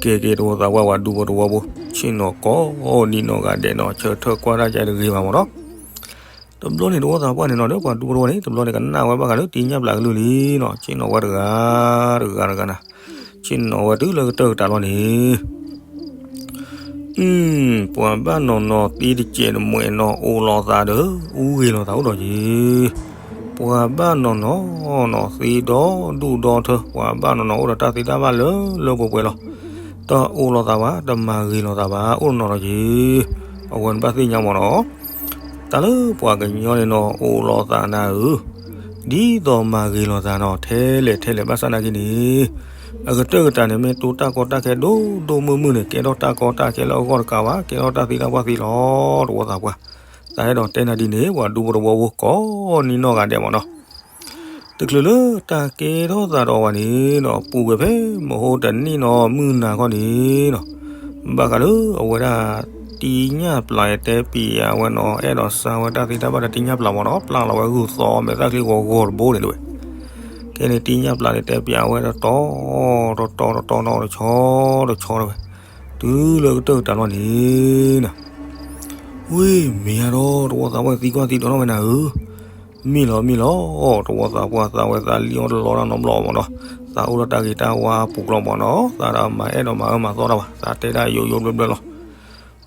ကဲကဲတဝီသးပှၢ်ပှၤဒူဖိတဝီဖိ ဆ့ၣ်နီၤကိးနံၤနီၢ်ဂၤဒဲးနီၤ ဆၢထၢၣ်ကွၢ်တၢ်ကဲတဂ့ၤဘၣ်မးနီၤ တဘျီန့ၣ်တဝီသးပှၢ်န့ၣ်နီၤ ဒီးပှၤဒူဖိတဝီန့ၣ် တဘျီန့ၣ်ကနၣ်ဝဲဘၣ်ဃးလၢတံၢ်ညၣ်ပျၢ်ကလုၢ်လံနီၤ ဆ့ၣ်နီၤဝဲတဂၤ တဂၤတဂၤနၤ, ဆ့ၣ်နီၤဝဲတုၤလၢကတၢၢ်ကတၢၢ်လီၤန့ၣ် ပှၤဘၣ်နီၢ်နီၢ်သ့တစဲးတမှဲးနီၤ အိၣ်လီၤသးဒီး အူဂ့ၤလီၤသးအိၣ်ဒီးယ့ၣ်, ပှၤဘၣ်နီၢ်နီၢ်နီၤ သ့ဒီဒူၣ်ဒီထၢ ပှၤဘၣ်နီၢ်နီၢ်အိၣ်ဒီးတၢ်သ့တၢ်ဘၣ်လၢလၢပှဲၤပှဲၤလီၤ, တအိၣ်လီၤသးဘၣ် တမၤဂ့ၤလီၤသးဘၣ် အိၣ်နီၢ်နီၢ်ဒီးယ့ၣ်, အဝဲန့ၣ်ဘၣ်သ့ၣ်ညါမးနီၤ တၢ်လၢပှၤကညီန့ၣ်နီၤ အိၣ်လီၤသးနၤဧၢ, ဒ်သိးမၤဂ့ၤလီၤသးနီၤ ထဲလဲၣ်ထဲလဲၣ်ဘၣ်ဆၣ်နာ်က့န့ၣ်, အကတၢၢ်ကတၢၢ်န့ၣ် မ့ၢ်တိၢ်တၢ်ကီတၢ်ခဲဒိၣ်ဒိၣ်မုၢ်မုၢ်န့ၣ် ကဲထီၣ်တၢ်ကီတၢ်ခဲလၢအဂီၢ်တကးဘၣ် ကဲထီၣ်တၢ်သံတၢ်ပှၢ်သံလီၤ တဝီသးပှၢ်, သးအဲၣ်ဒိးတဲနၤဒ်န့ၣ် ပှၤဒူဖိတဝီဖိကိးနံၤနီၢ်ဂၤဒဲးမးနီၤ တချုးလၢတၢ်ကဲထီၣ်သးဒီးဝဲန့ၣ်နီၤ ပူၤကွံာ်ဖဲမဟိတနံၣ်နီၤ မုၢ်နၤခီန့ၣ်နီၤ, ဘၣ်ဃးလၢအဝဲဒၣ် တံၢ်ညၣ်ပျၢ်တဲပံၤအဝဲနီၤ အဲၣ်ဒိးစၢ်ဝဲတၢ်သ့တၢ်ဘၣ်ဒီးတံၢ်ညၣ်ပျၢ်မးနီၤ ပျၢ်လီၤဝဲဂုၢ်သီမဲာ်သၣ်ချံဂီၤဂီၤတဘိန့ၣ်တဝဲ, ခဲန့ၣ်တံၢ်ညၣ်ပျၢ်န့ၣ်တဲပံၤအဝဲတတီၤ တတီၤတတီၤနီၤ တဆီတဆီတဝဲ, တုၤလၢကတၢၢ်ကတၢၢ်လီၤန့ၣ်နီၤ ဝ့ၢ်မ့ၢ်ဧါဒီး တဝီသးပှၢ်သံကွၢ်သံဒိးထီၣ်ဝဲနၤဧၢ, မ့ၢ်လီၤမ့ၢ်လီၤ, တဝီသးပှၢ်သးဝဲသးလံအီၣ်တလီတၢ်နီတဘျီမးနီၤ, သးအိၣ်လၢတၢ်ဂ့ၤတၢ်ဝါပူၤကျီမးနီၤ, သးတမၤအဲၣ်ဒိးမၤအၢမၤသီတၢ်ဘၣ်, သးတဲဒၣ်ယိယိဘျၢဘျၢလီၤ.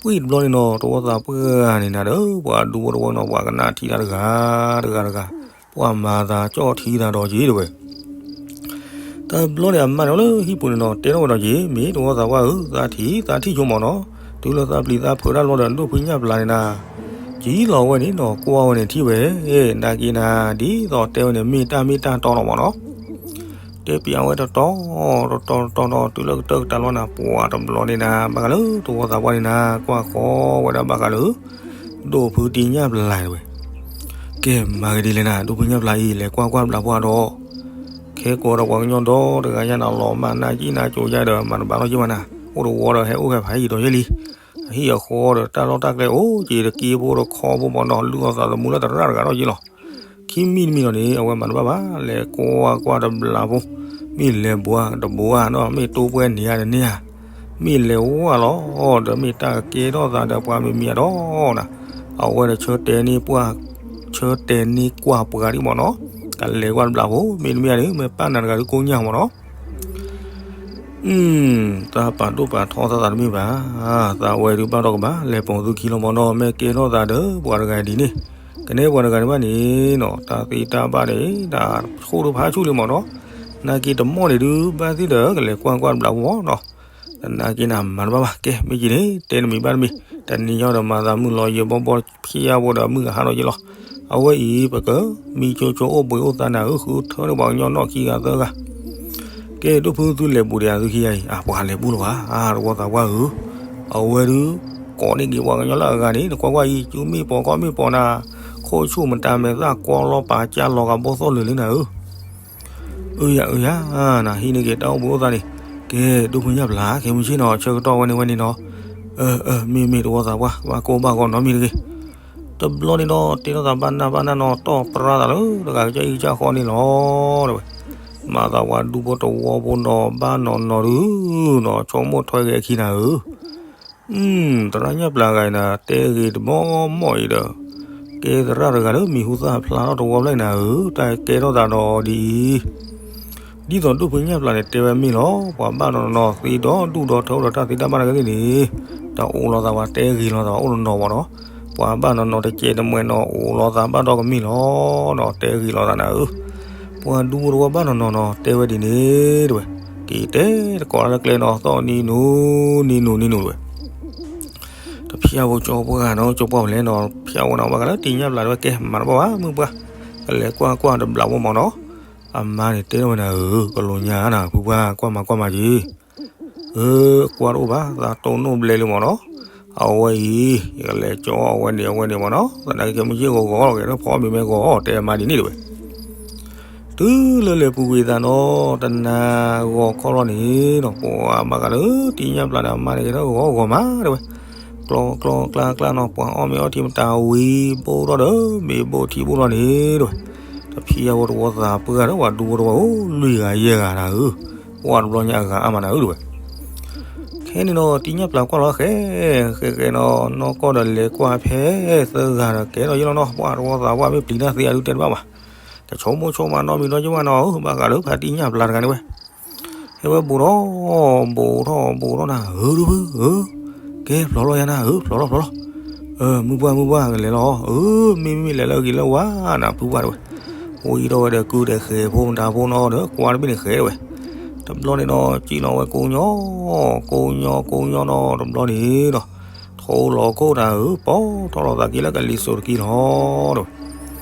ပှၤတဘျီန့ၣ်နီၤ တဝီသးပှၢ်န့ၣ်နၤဒီး ပှၤဒူဖိတဝီနီၤ ပှၤကနၣ်ထံတၢ်တဂၤတဂၤတဂၤ, ပှၤမၤသးကၠီၣ်ထံသးဒီးက့ၤတဝဲ တဘျီန့ၣ်အမါန့ၣ်လၢဟံၣ်ပူၤန့ၣ်နီၤ တဲထီၣ်ဝဲဒီးက့ၤ မ့ၢ်တဝီသးပှၢ်ဧၢ, သးထံၣ် သးထံၣ်ဆိမးနီၤ, တုၤလၢသးပျံၤသးဖုးတၢ်လီၤဒီး ဒိၣ်ဖုညၣ်ပျၢ်န့ၣ်နၤ, ကံလီၤဝဲန့ၣ်နီၤ ကွၢ်ဝဲန့ၣ်ထံၣ်ဝဲ, နာ်က့နၤ ဒ်သိးတဲဝဲန့ၣ် မ့ၢ်တၢ်မ့ၢ်တၢ်တီလီၤမၢ်နီၤ. တဲပၠးဝဲတတီၤ တတီၤတတီၤနီၤ တုၤလၢကတၢၢ်ကတၢၢ်လီၤနၤ ပှၤတဘျီန့ၣ်နၤ ဘၣ်ဃးလၢတဝီသးပှၢ်န့ၣ်နၤ ကွၢ်ဃီဝဲဒၣ်ဘၣ်ဃးလၢ ဒိၣ်ဖုတံၢ်ညၣ်ပျၢ်တဝဲ. ကဲမၤကဒ်လဲၣ်နၤ ဒိၣ်ဖုညၣ်ပျၢ်အံၤ လဲၤကွၢ်ကွၢ်ဘျးပှၢ်ဒီး ခဲကိးဒီးပှၤကညီဒီတဂၤညါနၤ လီၤမၢ်နၤကံၣ်နၤကိၤယါဒီး မၤတဘၣ်လီၤက့ၤမးနၤ အိၣ်တဝီဒီး ဟဲအိၣ်ဖဲဖးယံာ်ဒီးယဲလံ. အဟံၣ်အဃီဒီး တၢ်လီၢ်တၢ်ကျဲအိၣ်က့ၤတက့ဖိတခီဖိမၢ်နီၤ လုၢ်အီၣ်သးသမူလၢတရၣ်တဂၤဒီးယဲလီၤ. ခံမံၤတမံၤဒီးန့ၣ် အဝဲမၤတဘၣ်ဘၣ် လဲၤကွၢ်ကွၢ်တဘျးဖိ, မ့ၢ်လဲၤဘှါတဘှါနီၤ မ့ၢ်တိပှဲၤန့ၢ်ဧါတန့ၢ်ဧါ, မ့ၢ်လဲၤဝါလီၤဒီး မ့ၢ်တၢ်ကကဲထီၣ်သးဒီးပှၤမံၤမံၤအဒီးနၤ, အဝဲဒီးဆၢတဲာ်န့ၢ်ပှၢ်, ဆၢတဲာ်န့ၢ်ကွၢ်ပှၤဒံးမၢ်နီၤ, ကလဲၤကွၢ်တဘျးဖိ မ့တမ့ၢ်န့ၣ် မ့ၢ်ပၢ်နၤတဂၤဒုးကိညၢ်မၢ်နီၤ. တၢ်ပာ်ဒိၣ်ပာ်ထီသးသးတမ့ၢ်ဘၣ်, သးဝဲဒုးဘၣ်ဒီးကဘၣ် လဲၤပိာ်သုခံလီၤမၢ်နီၤ မ့ၢ်ကဲထီၣ်သးဒီးပှၤတဂၤဒ်န့ၣ်, ကနဲပှၤတဂၤန့ၣ်ဘၣ်န့ၣ်နီၤ တၢ်သ့တၢ်ဘၣ်န့ၣ် တၢ်ဆိၣ်တဖးဆူၣ်လံမၢ်နီၤ, နာ်က့တမီၢ်န့ၣ်ဒုး ဘၣ်သ့ၣ်ဒီးကလဲၤကွၢ်ကွၢ်တဘျးဖိမၢ်နီၤ, တနာ်က့နၤမၤတဘၣ်ဘၣ် ကဲမ့ၢ်က့ၤန့ၣ် တဲတမံၤဘၣ်တမံၤ, တနံၤညါဒီးမၤသးမုၢ်လီၤယဲၢ်ဘီဘီဖျါဝဲဒီးမုၢ်ကဟါဒီးယဲလီၤ, အဝဲအံၤ ပကမံဆိဆိအိၣ်ဘှံးအိၣ်သါနၤဧၢ ဃုထၢန့ၢ်ပှၤကညီနီၣ်ခံဂၤသၢဂၤ ကဲ ဒိၣ်ဖုသုလဲၤဘူးဒံးဧါ သုခံဂၤအံၤ အပှၤလဲၤဘူးလၢၤဘၣ် တဝီသးပှၢ်ဧၢ, အဝဲဒုး ကိးန့ၢ်က့ၤပှၤကညီလၢအဂၤန့ၣ် နကွၢ်ကွၢ်အံၤ ကၠူမ့ၢ်ပိာ်ကီၢ်မ့ၢ်ပိာ်နၤ, ခိၣ်ဆူၣ်မတၤမဲာ်သၣ်ကွီလီၤပာ်ကၢ်လီၤဂာ်ဘီသီၣ်လၢာ်လံနၤဧၢ, အၢယၤအၢယၤ, နဟံးန့ၢ်က့ၤတၢ်အိၣ်ဘှံးအိၣ်သါန့ၣ်, ကဲ ဒိၣ်ဖုညၣ်ပျၢ် ခဲမုၢ်ဆ့ၣ်နီၤ ဆၢကတီၢ်ဝဲန့ၣ်ဝဲန့ၣ်နီၤ, အၢ အၢ မ့ၢ်မ့ၢ်တဝီသးပှၢ် ဘၣ်ကိၢ်ဘၣ်ဂီၤနီတမံၤတဂ့ၤ တဘျီန့ၣ်ဒီး တဲထီၣ်သးဘၣ်နၢ်ဘၣ်နၢ်နီၤ တီၢ်ပြါသးလၢတဂၤကစၢ်အံၤကစၢ်ဃီန့ၣ်လီၤ တဲဝဲ, မၤသးပှၤဒူဖိတဝီဖိနီၤ ဘၣ်နီၢ်နီၢ်ဒုးနီၤ ဆိကမိၣ်ထွဲက့ၤအခံနၤဧၢ, သရၣ်ညၣ်ပျၢ်ဂၤအံၤနၤ တဲဂ့ၤတမီၢ်မီၢ်အံၤဒီး ကဲသရၣ်တဂၤလၢမံၤဟူသၣ်ဖျါထီၣ်တဝီဖျၢၣ်အံၤနၤဧၢ, တၢ်ကဲထီၣ်သးဒီးဒ်အံၤ ဒ်သိးဒိၣ်ဖုညၣ်ပျၢ်န့ၣ် တဲဝဲမ့ၢ်လီၤ, ပှၤဘၣ်နီၢ်နီၢ်သ့ဒီဒူၣ်ဒီထၢဒီးတၢ်သ့တၢ်ဘၣ်တဂ့ၤသ့ၣ်န့ၣ်, တၢ်အိၣ်လီၤသးပှၤတဲဂ့ၤလီၤသးပှၤအိၣ်နီၢ်နီၢ်မၢ်နီၤ, ပှၤဘၣ်နီၢ်နီၢ်တကဲးတမှဲၤနီၤ အိၣ်လီၤသးဘၣ်ဒီးကမ့ၢ်လီၤနီၤ တဲဂ့ၤလီၤသးနၤဧၢ, ပှၤဒူဖိတဝီဘၣ်နီၢ်နီၢ်နီၤ တဲဝဲဒ်န့ၣ် တဲဝဲ, က့ၤတဲတကိးလၢကျဲနီၤ သီၣ်နံၤနူၤ နံၤနူၤ နံၤနူၤ တဲဝဲ တဖျါဝဲကၠီပှၢ်နီၤ ကၠီပှၢ်ဖဲလဲၣ်နီၤ ဖျါဝဲနီၤ ဘၣ်ဃးလၢတံၢ်ညၣ်ပျၢ်တဲဝဲ ကဲမၤတဘၣ်ဘၣ် မုၢ်ပှၢ်, ကလဲၤကွၢ်ကွၢ်တဘျးဝဲမၢ်နီၤ, အမါန့ၣ်တဲထီၣ်ဝဲနၤဧၢ ကလိာ်ညါနၤ ဖုပှၢ် ကွၢ်မၤကွၢ်မၤက့ၤ, အၢ ကွၢ်တအိၣ်ဘၣ် သးတိၢ်နီၣ်ဘျဲလံမၢ်နီၤ, အဝဲအံၤ ယကလဲၤကၠီအဝဲန့ၣ် အဝဲန့ၣ်မၢ်နီၤ သနာ်က့ခဲမုၢ်ဆ့ၣ်ဂီၤဂီၤလီၤ ကဲထီၣ်ဖီမ့ၤမ့ၢ်ဂီၤ တဲအမါဒ်န့ၣ်တဲဝဲ တုၤလၢလဲၤပူၤကွံာ်သးနီၤ တနၤဂီၤခီလီၤန့ၣ်နီၤ ပှၤဘၣ်ဃးလၢတံၢ်ညၣ်ပျၢ်န့ၣ် အမါန့ၣ် ကဲထီၣ်ဂီၤဂီၤမးတဲဝဲ, ကျီကျီကျါကျါနီၤ ပှၤအီၣ်မ့ၤအီထံမတၤဝံၤ ဘိၣ်ထီၣ်ဒီး မ့ၤဘိၣ်ထံဘိၣ်လီၤန့ၣ်တဲဝဲ, တဖံးအဝဲတဝီသးပှၢ်ဒီး ပှၤဒူဖိတဝီဧိၤ လွံၢ်ဂၤယဲၢ်ဂၤနၤဧၢ, ပှၤတဘျီညါအဂၤအါမးနၤဧၢတဲဝဲ ခဲန့ၣ်နီၤ တံၢ်ညၣ်ပျၢ်ကွၢ်လီၤဃဲ ဃဲဃဲနီၤ နီၢ်ကီၢ်ဒီးလဲၤကွၢ်ဖဲသၢဂၤဒီးကဲထီၣ်ယဲလီၤနီၤ ပှၤတဝီသးပှၢ်မ့ၢ်ပျံၤတၢ်သ့အဒုတဲတဘၣ်ဘၣ်, တဆိကမိၣ်ဆိကမးနီတမံၤနီတမံၤနီၤဧၢ ဘၣ်ဃးလၢဖါတံၢ်ညၣ်ပျၢ်တဂၤန့ၣ်ဝဲ, ဟဲဝဲဘူးထီၣ် ဘူးထီၣ်ဘူးထီၣ်နၤ ဧၢဒုဖုဧၢ, ကဲဖျိးလီၤယၤနၤဧၢ ဖျိးလီၤဖျိးလီၤ, မုၢ်ပှၢ်မုၢ်ပှၢ်ကလဲၤလီၤ ဧၢ မ့မ့ၢ်လဲၤလၢဂ့ၤလၢဝါနၤဖုပှၢ်တဲဝဲ, ဝံၤဒီးဝဲဒီးကုဒီးဃဲၤဖိမတၤဖိနီၤဒီး ကွၢ်တဘ့ၣ်န့ၣ်ဃဲၤတဲဝဲ, တဘျီန့ၣ်ဒီး စံၣ်လီၤဝဲကိးညီ ကိးညီကိးညီနီၤ တဘျီန့ၣ်ဒီး ထိလီၤခိၣ်တၢ်ဧၢ ပီထီၣ်လီၤသးက့ၤလၢကလံၤစိးတကံလီၤတဲဝဲ,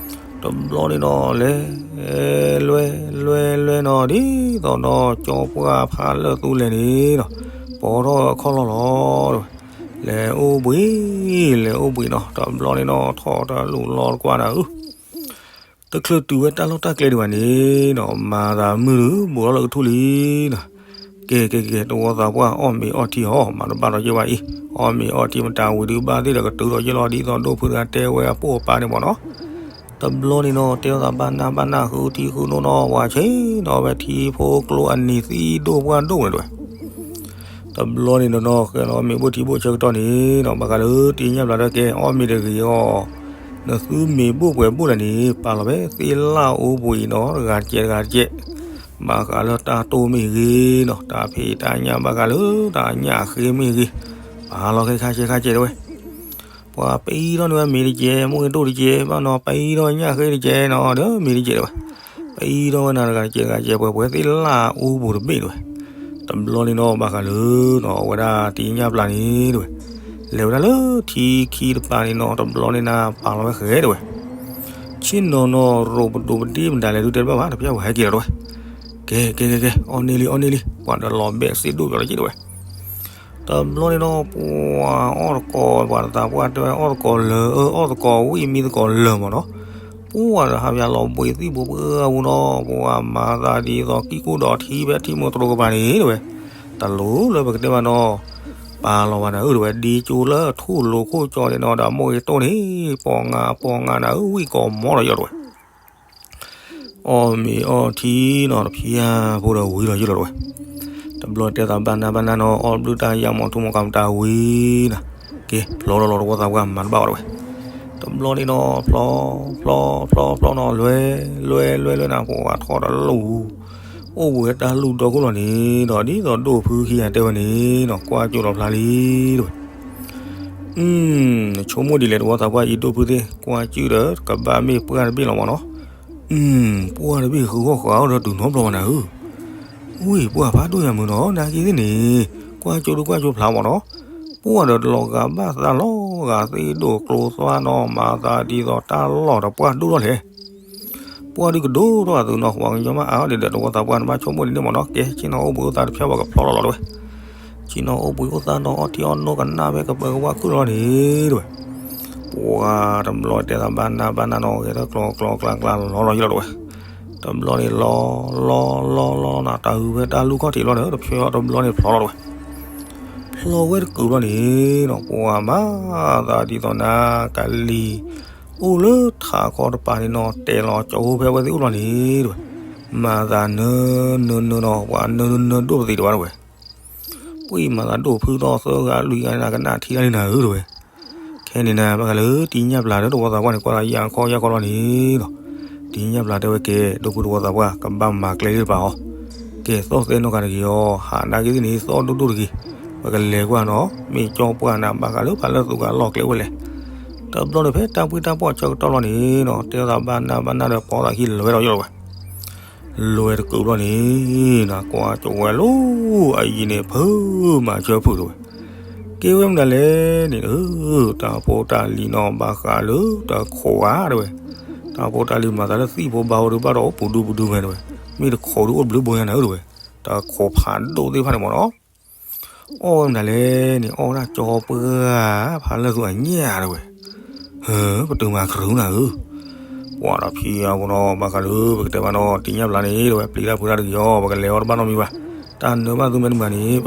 တဘျီန့ၣ်ဒီး လဲၤ လွဲ လွဲ လွဲနီၤ ဒ်သိးဒီး ကၠီပှၢ်ဖးလၢာ်သူလဲၣ်န့ၣ်ဒီး ပီထီၣ်အခီၣ်လီၢ်လီၤတဲဝဲ, လဲၤအိၣ်ဘှံး လဲၤအိၣ်ဘှံးနီၤ တဘျီန့ၣ်ဒီး ထီၣ်တလူၢ်လီၤတကွၢ်နၤဧၢ တချုးတုၤဝဲတၢ်လီၢ်တၢ်ကျဲဒံးဘၣ်န့ၣ်နီၤ မၤသးမုာ်ဒုးဘူးထီၣ်လၢကထူၣ်လံနီၤ, ကဲကဲကဲ တဝီသးပှၢ်အီၣ်မ့ၤအီထံအီၤ မၤတဘၣ်ဒီးယဲၢ်ဘၣ်အံၤ အီၣ်မ့ၤအီထံမတၤဝံၤဒုးဘၣ်သ့ၣ်ဒီးကတုၤဒီးယဲၢ်လီၤ ဒ်သိးဒိၣ်ဖုတဂၤတဲဝဲအပိၢ်အပၢ်န့ၣ်မၢ်နီၤ, တဘျီန့ၣ်နီၤ တဲထီၣ်သးဘၣ်နၢ်ဘၣ်နၢ်ဃုထံဃုနိနီၤ ပှၤဆ့ၣ်နီၤဝဲထံဖိကျိအနံၤသံဒိၣ်ပှၢ်ဒိၣ်န့ၣ်တဲဝဲ တဘျီန့ၣ်နီၤ ဃဲလီၤမ့ၤဘိၣ်ထံဘိၣ်ဆၢကတီၢ်န့ၣ်နီၤ ဘၣ်ဃးလၢတံၢ်ညၣ်ပျၢ်ဒီးကဲ အီၣ်မ့ၤတဂ့ၤအီၤ, နသုမ့ၤဘိၣ်ပှဲၤဘိၣ်လဲၣ်န့ၣ် ပာ်လီၤဖဲသ့ၣ်လၣ်အိၣ်ဘှံးနီၤ တဂၤတကဲးတဂၤတကဲး, ဘၣ်ဃးလၢတၢ်တိၢ်မ့ၢ်ဂ့ၤနီၤ တၢ်ဖံးတၢ်ညၣ်ဘၣ်ဃးလၢတၢ်ညၣ်ဃ့မ့ၢ်ဂ့ၤ, ပာ်လီၤခဲခါဆဲခါဆဲတဲဝဲ ပှၤပအံထီၣ်န့ၢ်ဝဲမ့ၤတကဲး မ့ၢ်ဂ့ၤဒိၣ်တကဲး ဘၣ်နီၤပအံထီၣ်ညၣ်ဃ့တကဲးနီၤ ဒီးမ့ၤတကဲးတဲဝဲ, ပအံထီၣ်ဝဲနၤတဂၤတကဲးတဂၤတကဲး ပှဲၤပှဲၤသ့ၣ်လၣ်အိၣ်ဘှံးတဘ့ၣ်တဲဝဲ, တဘျီန့ၣ်နီၤ ဘၣ်ဃးလၢနီၤ အဝဲဒၣ်တံၢ်ညၣ်ပျၢ်န့ၣ်တဲဝဲ, လဲၤဝဲဒၣ်လၢထံခံတပၤန့ၣ်နီၤ တဘျီန့ၣ်နၤ ပာ်လီၤဝဲဃဲတဲဝဲ, ဆ့ၣ်နီၤနီၤ ရိးပဒိးပဒ့မတၤလဲၣ်ဒုးတဲတဘၣ်ဘၣ် တဖျါဝဲဟဲက့ၤလီၤတဲဝဲ, ကဲကဲကဲကဲ အီၣ်န့ၢ်လံအီၣ်န့ၢ်လံ ပှၤဒီးလီၤဘဲးစ့ဒိၣ်ပၠီၤလီၤက့တဲဝဲ, တဘျီန့ၣ်နီၤ ပှၤအီၣ်သကိး ပှၤတသးပှၢ်တဲဝဲ အီၣ်သကိးလၢာ် အၢ အီၣ်သကိးဝံၣ်မံသကိးလၢာ်မးနီၤ, ပှၤဒီးဟးဖျါလီၤဘှံးသံၣ်ဘိပှၢ်ပူၤနီၤ ပှၤမၤသးဒ်သိးကံၢ်ကူၣ်ဒီးထံဖဲထံမိၢ်တြိကပၤန့ၣ်တဲဝဲ, တလိၣ်လၢပကတဲဘၣ်နီၤ, ပာ်လီၤဘၣ်နၤဧၢတဲဝဲ ဒ့ကၠိလၢထူၣ်လိၤခိၣ်ကၠီန့ၣ်နီၤ ဒီးမိၢ်ဂ့ၤတိၢ်န့ၣ် ပီၤငါပီၤငါနၤဧၢ ဝံၣ်ကိးမီလီၤယီၤတဲဝဲ အီၣ်မ့ၤအီထံနီၤ တဖျါဖိဒီးဝံၤလီၤယိၣ်လီၤတဲဝဲ, တဘျီတဲသးဘၣ်နၢ်ဘၣ်နၢ်နီၤ အီၣ်ဘျုးတၢ်ယါမီၤထူမီၤကၤမတၤဝံၤနၤ, က့ၤဖျီလီၤလီၤတဝီသးပှၢ်မၤတဘၣ်အီၤတဲဝဲ, တဘျီန့ၣ်နီၤ ဖျီ ဖျီ ဖျီ ဖျီနီၤ လွဲ လွဲ လွဲ လွဲနၤ ပှၤထီၣ်တလူၢ် အိၣ်ဘှံးဝဲတၢ်လူၢ်ဒီခိၣ်လီၤန့ၣ်ဒီး ဒ်သိးဒိၣ်ဖုခံဂၤတဲဝဲန့ၣ်နီၤ ကွၢ်ကၠိလီၤဖျါလံတဲဝဲ ဆိကမိၣ်ဒ်လဲၣ်တဝီသးပှၢ်အံၤ ဒိၣ်ဖုသ့ၣ် ကွၢ်ကၠိဒီး ကဘၣ်မ့ၢ်ပှၢ်တဘ့ၣ်လီၤမးနီၤ, ပှၢ်တဘ့ၣ်ဃုဂီၢ်ဃာ်အီၤဒီးတုၤနီတဘျီဘၣ်နၤဧၢ, ဝံၢ်ပှၢ်ဖးဒိၣ်ယၤမုာ်နီၤ နာ်က့သ့ၣ်န့ၣ်, ကွၢ်ကၠိဒုးကွၢ်ကၠိဖျါမးနီၤ, ပှၢ်ဒီးလီၤဂာ်ဘၣ်သးလီၤဂာ်သ့ၣ်ဒိၣ်ကျိသွါနီၤ မၤသးဒ်သိးတၢ်လီၢ်ဒီးပှၢ်ဒိၣ်ထီၣ်လဲၣ် ပှၢ်ဒုးကဒိၣ်ထီၣ်အသုနီၤ ပှၤကညီမ့ၢ်အါအီၤဒ်ဒီးတဝီသးပှၢ်န့ၣ် ဘၣ်ဆိကမိၣ်ဒ်န့ၣ်မးနီၤ ကဲ ဆ့ၣ်နီၤအိၣ်ဘှံးအိၣ်သါတဖျါဝဲကဖျီလီၤလီၤတဲဝဲ, ဆ့ၣ်နီၤအိၣ်ဘှံးအိၣ်သါနီၤအီထံအီနိကနၣ်ဖဲကပၢၤကဝါခုၣ်လီၤန့ၣ်တဲဝဲ, ပှၤတဘျီတဲသးဘၣ်နၢ်ဘၣ်နၢ်နီၤ ဂဲၤထၢၣ်ကျီကျီကျါကျါလီၤလီၤယိၣ်လီၤတဲဝဲ, တဘျီန့ၣ်လီၤ လီၤ လီၤ လီၤနၤ တၢ်ဟူးဖဲတၢ်လူၢ်ခီၣ်ထံးလီၤဒီး တဖျါတဘျီန့ၣ်ဖျီလီၤတဲဝဲ, ဖျီဝဲတကုာ်ဘျီန့ၣ်နီၤ ပှၤမၤသးဒ်သိးနၤ ကလံၤ အိၣ်လၢထးခီတပၤန့ၣ်နီၤ တဲလီၤကၠီဖိဖဲဝဲသ့ၣ်အိၣ်လီၤန့ၣ်တဲဝဲ, မၤသးနၢနၢနၢနီၤ ပှၤနၢနၢနၢဒိၣ်ပသံးတဲဝဲတဲဝဲ, ပှၤမၤသးဒိၣ်ဖုထီၣ်သၢဂၤလွံၢ်ဂၤန့ၣ် ကနၣ်ထံတၢ်လံနၤဧၢတဲဝဲ, ခဲန့ၣ်နၤ ဘၣ်ဃးလၢတံၢ်ညၣ်ပျၢ်ဒီးတဝီသးပှၢ်န့ၣ် ကွၢ်လီၤယၢ်ခီယၢ်ခီလီၤန့ၣ်နီၤ, တံၢ်ညၣ်ပျၢ်တဲဝဲကဲ ဒိၣ်ဖုတဝီသးပှၢ် ကဘၣ်မၤကျဲလၢတပၤအီၤ, ကဲသီၣ်သဲနီၢ်ဂၤတဂ့ၤအီၤ ဟးနာ်က့သ့ၣ်န့ၣ် သီၣ်ဒိၣ်ဒိၣ်တဂ့ၤ, ပကလဲၤကွၢ်နီၤ မ့ၢ်ကၠီပှၢ်နၤ ဘၣ်ဃးလၢဖးလၢသူၣ်ဂၤလီၢ်ကျဲဝဲလဲၣ်, တဘျီန့ၣ်ဖဲတၢ်ပှ့ၤတၢ်ပီၣ်ဆၢကတီၢ်လီၤန့ၣ်နီၤ တဲသးဘၣ်နၢ်ဘၣ်နၢ်ဒီးပိာ်သးခံလွဲဒီးယိၣ်လီၤဝဲ လွဲတကုာ်ဘျီန့ၣ် နကွၢ်ကၠီဝဲလီၤ အယံၤန့ၣ် ဖုမၤဆၢဖုးတဲဝဲ, ကဲဝဲမနုၤလဲၣ်န့ၣ် တၢ်ဖိတၢ်လံၤနီၤ ဘၣ်ဃးလၢတခိးဧါတဲဝဲ, တၢ်ဖိတၢ်လံၤမၤသးလၢသံၣ်ဖိဘါဖိဒုးဘၣ်ဒီးအိၣ်ပူၤဒူပူၤဒူဝဲတဲဝဲ, မ့ၢ်တခိးဒုးအိၣ်တဘျုးဘိညါနၤဧၢတဲဝဲ, တခိးဖးဒိၣ်သ့ၣ်တဖၣ်န့ၣ်မ့ၢ်နီၤ အီၣ်ဝဲမနုၤလဲၣ်န့ၣ် အီၣ်ဝဲဒၣ်ကၠီပှၢ် ဖးလၢသူၣ်အညၣ်တဲဝဲ, ဟၢ ပတုာ်မၤခရူနၤဧၢ, ပှၤဒီးဖံအပူၤနီၤ ဘၣ်ဃးလၢပကတဲဘၣ်နီၤ တံၢ်ညၣ်ပျၢ်န့ၣ်တဲဝဲ ပျံၤတၢ်ဖုးတၢ်တဂ့ၤအီၤ ပကလဲၤအီၤတဘၣ်နီတမံၤဘၣ်, တၢ်နၢဘၣ်သုမဲာ်တမုာ်န့ၣ်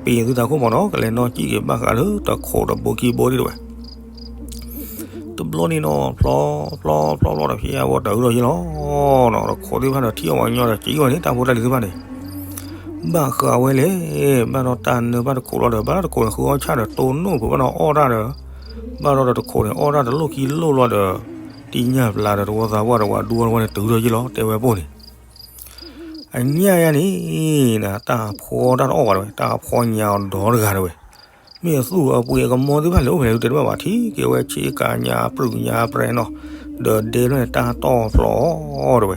ပ့ၤသုတၢ်ခိၣ်မ့ၢ်နီၤ ကလဲၤနီၣ်စံၣ်က့ၤဘၣ်ဃးလၢတခိးတဘိခံဘိဒံးတဲဝဲ တဘျီန့ၣ်နီၤ ဖျီ ဖျီ ဖျီ ဖျီဒီးဖံအဝဲတၢ်အုးထီၣ်ယ့ၢ်လီၤနီၤ တခိးသ့ၣ်တဖၣ်ဒီးထံၣ်အီၤပှၤကညီဒီးစံးအီၤန့ၣ် တၢ်ဖိတၢ်လံၤသ့ၣ်တဖၣ်န့ၣ် ဘၣ်ဃးဝဲလဲၣ် ဘၣ်ဒီးတၢ်နၢဘၣ်တခိးလီၤဒီး ဘၣ်ဒီးတခိးန့ၣ်ဃုအီၣ်ဆၣ်ဒီးတိၢ်နီၣ်ဖုးဘၣ်ဒီးအီၣ်တၢ်ဒီး ဘၣ်ဒီးတခိးန့ၣ်အီၣ်တၢ်တလိၣ်ခံလိၣ်လီၤဒီး တံၢ်ညၣ်ပျၢ်ဒီးတဝီသးပှၢ်ဒီးပှၤဒူဝီတဝီန့ၣ်တုၤထီၣ်ယ့ၢ်လီၤ တဲဝဲပိၢ်န့ၣ် အညၣ်ယါန့ၣ် တၢ်ဖှီတၢ်တအီၣ်ဘၣ်တဲဝဲ တၢ်ဖှီညါအီၤဒီတဂၤတဲဝဲ မ့ၢ်အသူၣ်အပှ့ၤအကမီၤသ့ၣ်တဖၣ်လဲၤအိၣ်ဖဲလဲၣ်တဲတဘၣ်ဘၣ် ထံၣ်က့ၤဝဲဆ့ကၤညါပြူၤညါပြဲနီၤ ဒီးဒဲဖျၢၣ်န့ၣ် တၢ်တီၢ်ဖျီအီၤတဲဝဲ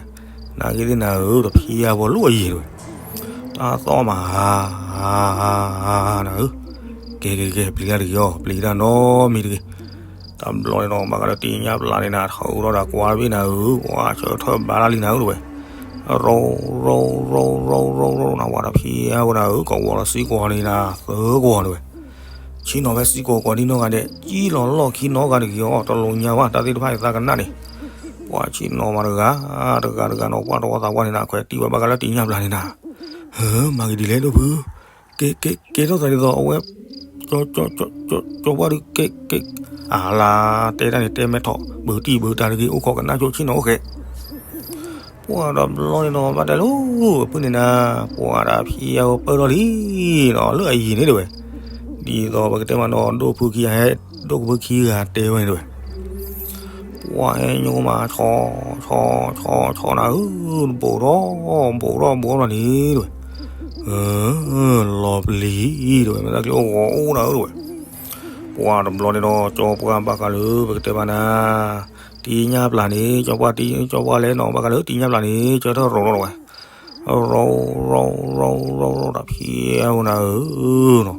နာ်က့သ့ၣ်နၤဧၢ တဖံအဖိလိၣ်အယံၤတဲဝဲ တၢ်သီၣ်မး နၤဧၢ ကဲကဲကဲ ပျံၤတၢ်တဂ့ၤအီၤ ပျံၤတၢ်နီတမံၤတဂ့ၤ တဘျီန့ၣ်နီၤ ဘၣ်ဃးလၢတံၢ်ညၣ်ပျၢ်န့ၣ်နၤ ထီၣ်အုးထီၣ်ဒီးကွၢ်တဘ့ၣ်နၤဧၢ ပှၤဆၢထၢၣ်ဘါတၢ်လံနၤဧၢတဲဝဲ ရိ ရိ ရိ ရိ ရိ ရိ နၤ ပှၤဒီးဖံအဖိနၤဧၢ ကဝီၤဒီးစံၣ်ကီးန့ၣ်နၤ သၢကဝီၤတဲဝဲ ဆ့ၣ်နီၤဖဲစံၣ်ကီးကွၢ်ဒ်နီၢ်ဂၤဒဲး ကံၣ်လီၤလီၢ်ခံနီတဂၤတဂ့ၤအီၤ တလိၣ်ညါဘၣ် တၢ်သ့ၣ်တဖၣ်အံၤသးကနၣ်န့ၣ် ပှၤဆ့ၣ်နီၤမးတဂၤ တဂၤတဂၤနီၤ ပှၤတဝီသးပှၢ်န့ၣ်နၤ ခွဲးတံၢ်ဝဲဘၣ်ဃးလၢတံၢ်ညၣ်ပျၢ်န့ၣ်နၤ ဟၢ မၤဂ့ၤဒ်လဲၣ်ဒိၣ်ဖု ကဲ ကဲ ကဲထီၣ်သးဒ်သိးအဝဲ ကၠီ ကၠီ ကၠီ ကၠီပှၢ်ဒုး ကဲ ကဲ အလါ တဲတၢ်န့ၣ် တဲမဲထီၣ် ဘုးတံၢ်ဘုးတၢ်တဂ့ၤ အိၣ်ခိးကနၣ်ကၠိဆ့ၣ်နီၤအိၣ်ဃဲ ပှၤဒီးဘျီန့ၣ်နီၤ ဘၣ်တဲလိၤ ဖုန့ၣ်နၤ ပှၤဒီးဖံအဖိပၢၢ်ထီၣ်လံနီၤ လၢအယံၤန့ၣ်တဲဝဲ ဒ်သိးပကတဲမးနီၤ ဒိၣ်ဖုခံဂၤဟဲ ဒိၣ်ဖုခံဂၤတဲဝဲန့ၣ်တဲဝဲ ပှၤဟဲညိမး ဆီ ဆီ ဆီ ဆီနၤဧၢ ဘူးထီၣ် ဘူးထီၣ် ဘူးထီၣ်ဘျီန့ၣ်တဲဝဲ လီၤပျံၤတဲဝဲ မ့ၢ်တၢ်ကျိၤအိၣ်ဂီၤအိၣ်နၤဧၢတဲဝဲ ပှၤတဘျီန့ၣ်ဒီး ကၠီပှၢ်ဘၣ်ဃးလၢ ပကတဲဘၣ်နၤ တံၢ်ညၣ်ပျၢ်န့ၣ် ကၠီပှၢ်တံၢ် ကၠီပှၢ်လဲၣ်နီၤ ဘၣ်ဃးလၢတံၢ်ညၣ်ပျၢ်န့ၣ် ကၠီထၢၣ်ရိၤလီၤတဲဝဲ ရိၤ ရိၤ ရိၤ ရိၤ ရိၤ တၢ်ဖံအဝဲနၤဧၢနီၤ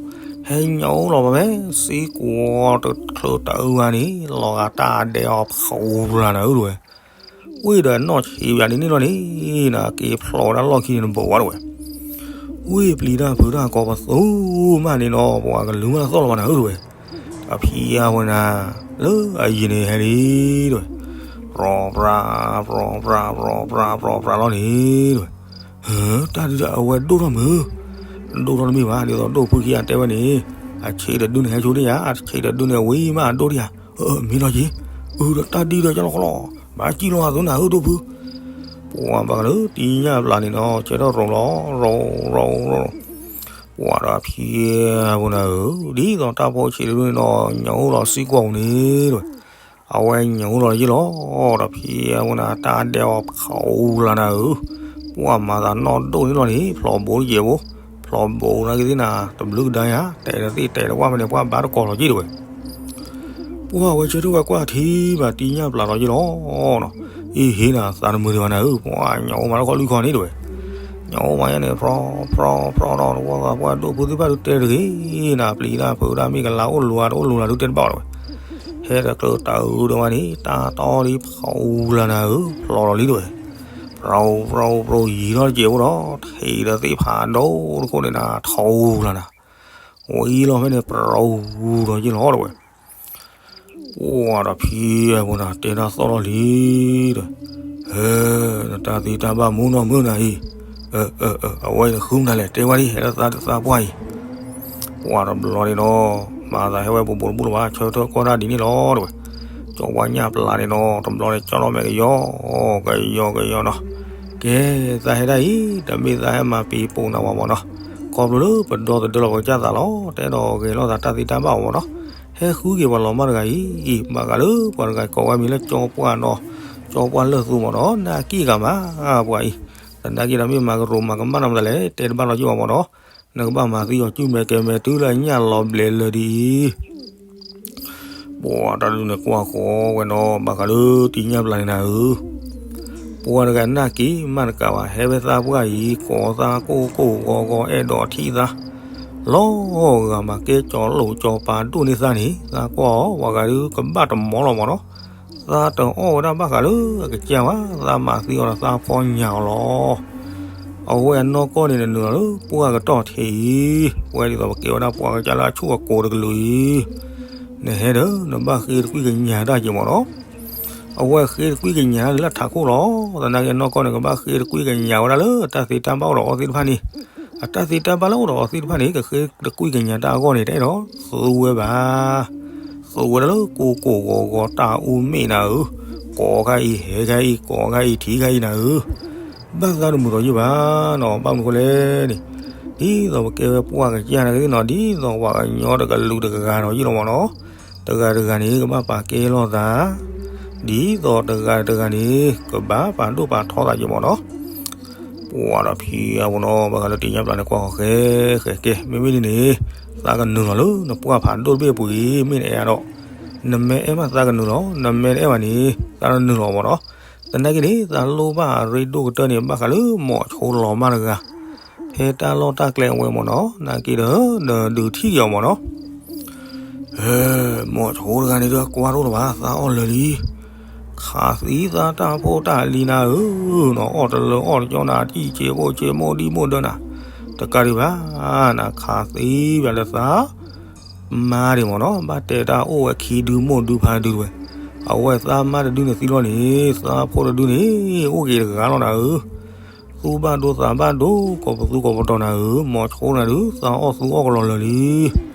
ဟဲညိးလီၤဘၣ်ဖဲ စ့ကွီၤတချုးတအုဂၤန့ၣ် လီၤဂာ်တၢ်ဒဲးအီၤဖးအူလၢနၤဧၢတဝဲ. ဝံၤဒီးနီၢ်ဆံးဘၣ်ဒ်န့ၣ်လီၤန့ၣ် နက့ၤဖျိးဝဲဒၣ်လီၢ်ခံန့ၣ်တဘိးဝဲတဝဲ. ဝံၤပျံၤတၢ်ဖုးတၢ်ကိးပသူမးန့ၣ်နီၤ ပှၤကလုာ်မးသီၣ်လီၤဘၣ်နၤဧၢတဝဲ. အဖံအဝဲနၤ လၢအယံၤန့ၣ်ဟဲလံတဝဲ. ပြီပြါ ပြီပြါ ပြီပြါ ပြီပြါလီၤန့ၣ်တဝဲ. တၢ်ဒုးဒီးအဝဲဒိၣ်ထီၣ်မုၢ်, ဒိၣ်ထီၣ်တမ့ၢ်ဘၣ် ဒ်သိးဒိၣ်ဖုခံဂၤတဲဝဲန့ၣ်, အဆံးတဒုန့ၣ်ဟဲဆိဒံးယၤ, အဆံးတဒုန့ၣ်ဝံၤမးအဒိၣ်ဒံးယၤ, မ့ၢ်လီၤက့ၤ, အုဒီးတၢ်ဒံးဒီးကလီကလီ, ဘၣ်စံၣ်လီၤအသိးနၤဧၢဒိၣ်ဖု. ပှၤဘၣ်ကလုာ်တံၢ်ညၣ်ပျၢ်န့ၣ်နီၤ ဆၢထၢၣ်ရိၤလီၤ ရိၤရိၤရိၤ, ပှၤဒီးဖံအဝဲနၤဧၢ, ဒ်သိးတၢ်ဖိဆံးတဒုန့ၣ်နီၤ ညိးလီၤစ့ကွီၤပူၤန့ၣ်တဝဲ. အဝဲညိးလီၤယ့ၣ်လီၤ, ဒီးဖံအဝဲနၤ တၢ်ဒဲးအီၤဖးအူလၢနၤဧၢ, ပှၤမၤသးနီၢ်ဒိၣ်န့ၣ်လီၤန့ၣ် ဖျိးဘိတကဲးဖိ, ဖျိးဘိနာ်က့သ့ၣ်နၤ တဘျုးကဒါယၤ တဲတသ့ၣ်တဲတဝၣ်ဖဲန့ၣ် ပှၤဘါတကိးလီၤက့ၤတဝဲ. ပှၤဝဲဆၢထၢၣ်ဝဲကွၢ်ထံဘၣ်တံၢ်ညၣ်ပျၢ်လီၤယ့ၣ်လီၤနီၤ, အ့ဟ့နၤသးတမုာ်ဒံးဘၣ်နၤဧၢ, ပှၤညိးမးလၢခီၣ်လွံၢ်ခီန့ၣ်တဝဲ. ညိးမးယါန့ၣ် ဖြီဖြီဖြီဒီး တဝီသးပှၢ်ဒိၣ်ဖုသ့ၣ်တဖၣ်ဒုးတဲတဂ့ၤ, နၤပျံၤတၢ်ဖုးတၢ်မ့ၢ်ကလၤအိၣ်လိၤဧါ တအိၣ်လိၤလၢဒုးတဲတဘၣ်ဝဲတဝဲ. ဟဲတချုးတအုဒီးဝဲန့ၣ် တၢ်တီလံဖးအူလၢနၤဧၢ, ဖျိးလီၤလံတဝဲ. ပြီပြါပြါယံၤထီၣ်တကဲးဖိဒီး ထံးဒီးသ့ၣ်ဖးဒိၣ်တခိၣ်န့ၣ်နၤ ထီအူလၢနၤ, ဝံၤလီၤဖဲန့ၣ် ပြီဒီးယ့ၣ်လီၤတဝဲ. ပှၤဒီးဖံအဝဲနၤ တဲတၢ်သီၣ်ထီၣ်လံဒီး, ဟဲ, နတၢ်သ့တၢ်ဘၣ်မူနီၢ်မုၢ်နၤအံၤ, အဝဲအံၤနဃုမနုၤလဲၣ် တဲဝဲဒ် ဟဲလၢသးတသးပှၢ်အံၤ. ပှၤတဘျီန့ၣ်ဒီး မၤသးဟဲဝဲဘူးဘူးတဘူးလၢၤဘၣ် ဆၢထၢၣ်ကီၢ်တၢ်ဒ်န့ၣ်လီၤတဝဲ. ကၠီဝါညၣ်ပျၢ်န့ၣ်ဒီး တဘျီန့ၣ် ကၠီထီၣ်မဲာ်ကယီ, ကယီကယီနီၤ, ကဲ, သးဟဲဒၣ်အံၤ တမ့ၢ်သးဟဲမၤပံၤပိာ်နၤဝဲမၢ်နီၤ, ခီဖျိလၢပဒီသဒၢလီၤပကစၢ်သးလီၤ, တဲဒီးဂဲၤလိာ်သးတၢ်သ့တၢ်ဘၣ်အီၤမၢ်နီၤ, ဟဲဃုက့ၤပှၤလီၤမၢ်တဂၤအံၤ, ဘၣ်ဃးလၢပှၤတဂၤကိးဝဲမံၤလၢကၠီပှၢ်ဒီး ကၠီပှၢ်လၢၢ်သူမၢ်နီၤ, နာ်က့ၢ်ဂၤမး, ပှၤအံၤ, သနာ်က့ဒီးမ့ၢ်မၤကရိးမၤကမၣ်နၤမတၤလဲၣ် တဲတဘၣ်လီၤက့ၤဘၣ်မၢ်နီၤ, နကဘၣ်မၤသံအီၤ ကုမဲာ်ကဲမဲာ်တုၤလၢအညၣ်လီၤဘျဲးလၢာ်ဒ်အံၤ ပှၤတၢ်ဒုးန့ၣ်ကွၢ်ဃီဝဲနီၤ ဘၣ်ဃးလၢတံၢ်ညၣ်ပျၢ်န့ၣ်နၤဧၢ, ပှၤတဂၤနာ်က့ၤမးတကးဘၣ် ဟဲဖဲသးပှၢ်အံၤ ကိးသးကိၢ်ကိၢ်ဂီၤဂီၤ အဲၣ်ဒိးထံၣ်သး, လီၤဂာ်မးကဲကၠီလိာ်ကၠီပၤဒိၣ်န့ၢ်သးန့ၣ် သးကွၢ်အီၤ ပှၤဂၤဒုးကဘၣ်တမီလီၤမၢ်နီၤ, သးတအီၣ်ဝဲဒၣ်ဘၣ်ဃးလၢအကစၢ်ဘၣ် သးမၤသံအီၤဒီးသးဖီညၣ်အီၤလီၤ. အဝဲအနီၢ်ကီၢ်န့ၣ် နနုာ်လီၤလၢပှၢ်ကတီၢ်ထံးအံၤ, ပဝဲဒ်သိးပကဲဝဲဒၣ်ပှၤကစၢ်လၢအဆိၣ်အကိၤတကလုာ်အံၤ, နဟဲဒီး နဘၣ်ဃ့တကွံၢ်ကညးတၢ်က့ၤမၢ်နီၤ, အဝဲဃ့တကွံၢ်ကညးတၢ်လၢထးခိၣ်လီၤ, သနာ်က့အနီၢ်ကီၢ်န့ၣ် ကဘၣ်ဃ့တကွံၢ်ကညးဝဲဒၣ်လၢတၢ်သ့တၢ်ဘၣ်အိၣ်ဒီးအီၤသ့ၣ်တဖၣ်န့ၣ်, အတၢ်သ့တၢ်ဘၣ်လၢအိၣ်ဒီးအီၤသ့ၣ်တဖၣ်န့ၣ် ကဃ့တကွံၢ်ကညးတၢ်အဂီၢ်န့ၣ် တအဲၣ်ဒိးသူဝဲဘၣ် သူဝဲဒၣ်လၢကိၢ်ကိၢ်ဂီၤဂီၤတၢ်အူမ့ၢ်နၤဧၢ, ကိးခါအံၤဟဲခါအံၤ ကိးခါအံၤထံးခါအံၤနၤဧၢ, ဘၣ်သးတမုာ်ဒီးယုၢ်ဘၣ်နီၤ, ဘၣ်မနုၤဃိလဲၣ်န့ၣ်, ဒ်သိးပကဲဝဲပှၢ်ကစၢ်နာ်က့သ့ၣ်နီၤ, ဒ်သိးပှၤကညီတကလုာ်တကဂၤဒီးယုၢ်လီၤမၢ်နီၤ, တဂၤတဂၤန့ၣ် ကဘၣ်ပာ်ကဲလိာ်သး, ဒ်သိးတဂၤတဂၤန့ၣ် ကဘၣ်ပာ်ဒိၣ်ပာ်ထီသးက့ၤမၢ်နီၤ. ပှၤဒီးဖံအဝဲနီၤ ဘၣ်ဃးလၢတံၢ်ညၣ်ပျၢ်န့ၣ် ကွၢ်ဃီၤဃဲဃဲကဲ မ့မ့ၢ်ဒ်န့ၣ် သးကနုာ်လီၤလၢနပှၢ်ဖးဒိၣ်တဘ့ၣ်အပူၤအံၤ မ့ၢ်နအဲၣ်အါဒီး, နမ့ၢ်အဲၣ်မးသးကနုာ်လီၤ, နမ့ၢ်တအဲၣ်ဘၣ်န့ၣ် သးတနုာ်လီၤမၢ်နီၤ. သနာ်က့န့ၣ် သးလိၣ်ဘၣ်အရ့ဒိၣ်ကတၢၢ်န့ၣ် ဘၣ်ဃးလၢမိၤဆိလီၤမၢ်တဂၤ, ဖဲတၢ်လီၢ်တၢ်ကျဲအဝဲမၢ်နီၤ, နာ်က့ဒီး နဒုးထံၣ်က့ၤအီၤမၢ်နီၤ. မိၤဆိတဂၤန့ၣ်ဒီးကွၢ်တအိၣ်လၢၤဘၣ်, သးအီၣ်လၢာ်လံ. ခးသံသးတၢ်ဖိတၢ်လံၤနၤဧၢ, နအီၣ်တလၢာ်အီၣ်တကၠီနၤ တံၢ်က့ၤဘိၣ်က့ၤမိၢ်ဒံၣ်မိၢ်ဒၢနၤ, တကးဒံးဘၣ်, နခးသံဘၣ်လၢသး မါဒံးမၢ်နီၤ, ဘၣ်တဲတၢ်အိၣ်ဝဲခံဒုမိၢ်ဒုဖါဒုတဝဲ, အဝဲသးမါတဒုန့ၣ်သံလီၤန့ၣ် သးဖိတဒုန့ၣ် အိၣ်က့ၤတဂၤလီၤနၤဧၢ. သူၣ်ဘၣ်ဒိသးဘၣ်ဒိ ကိးပသူကိးပတီၤနၤဧၢ, မိၤဆိနၤဒုး သးအီၣ်သူအီၣ်ကလီလၢာ်လံ.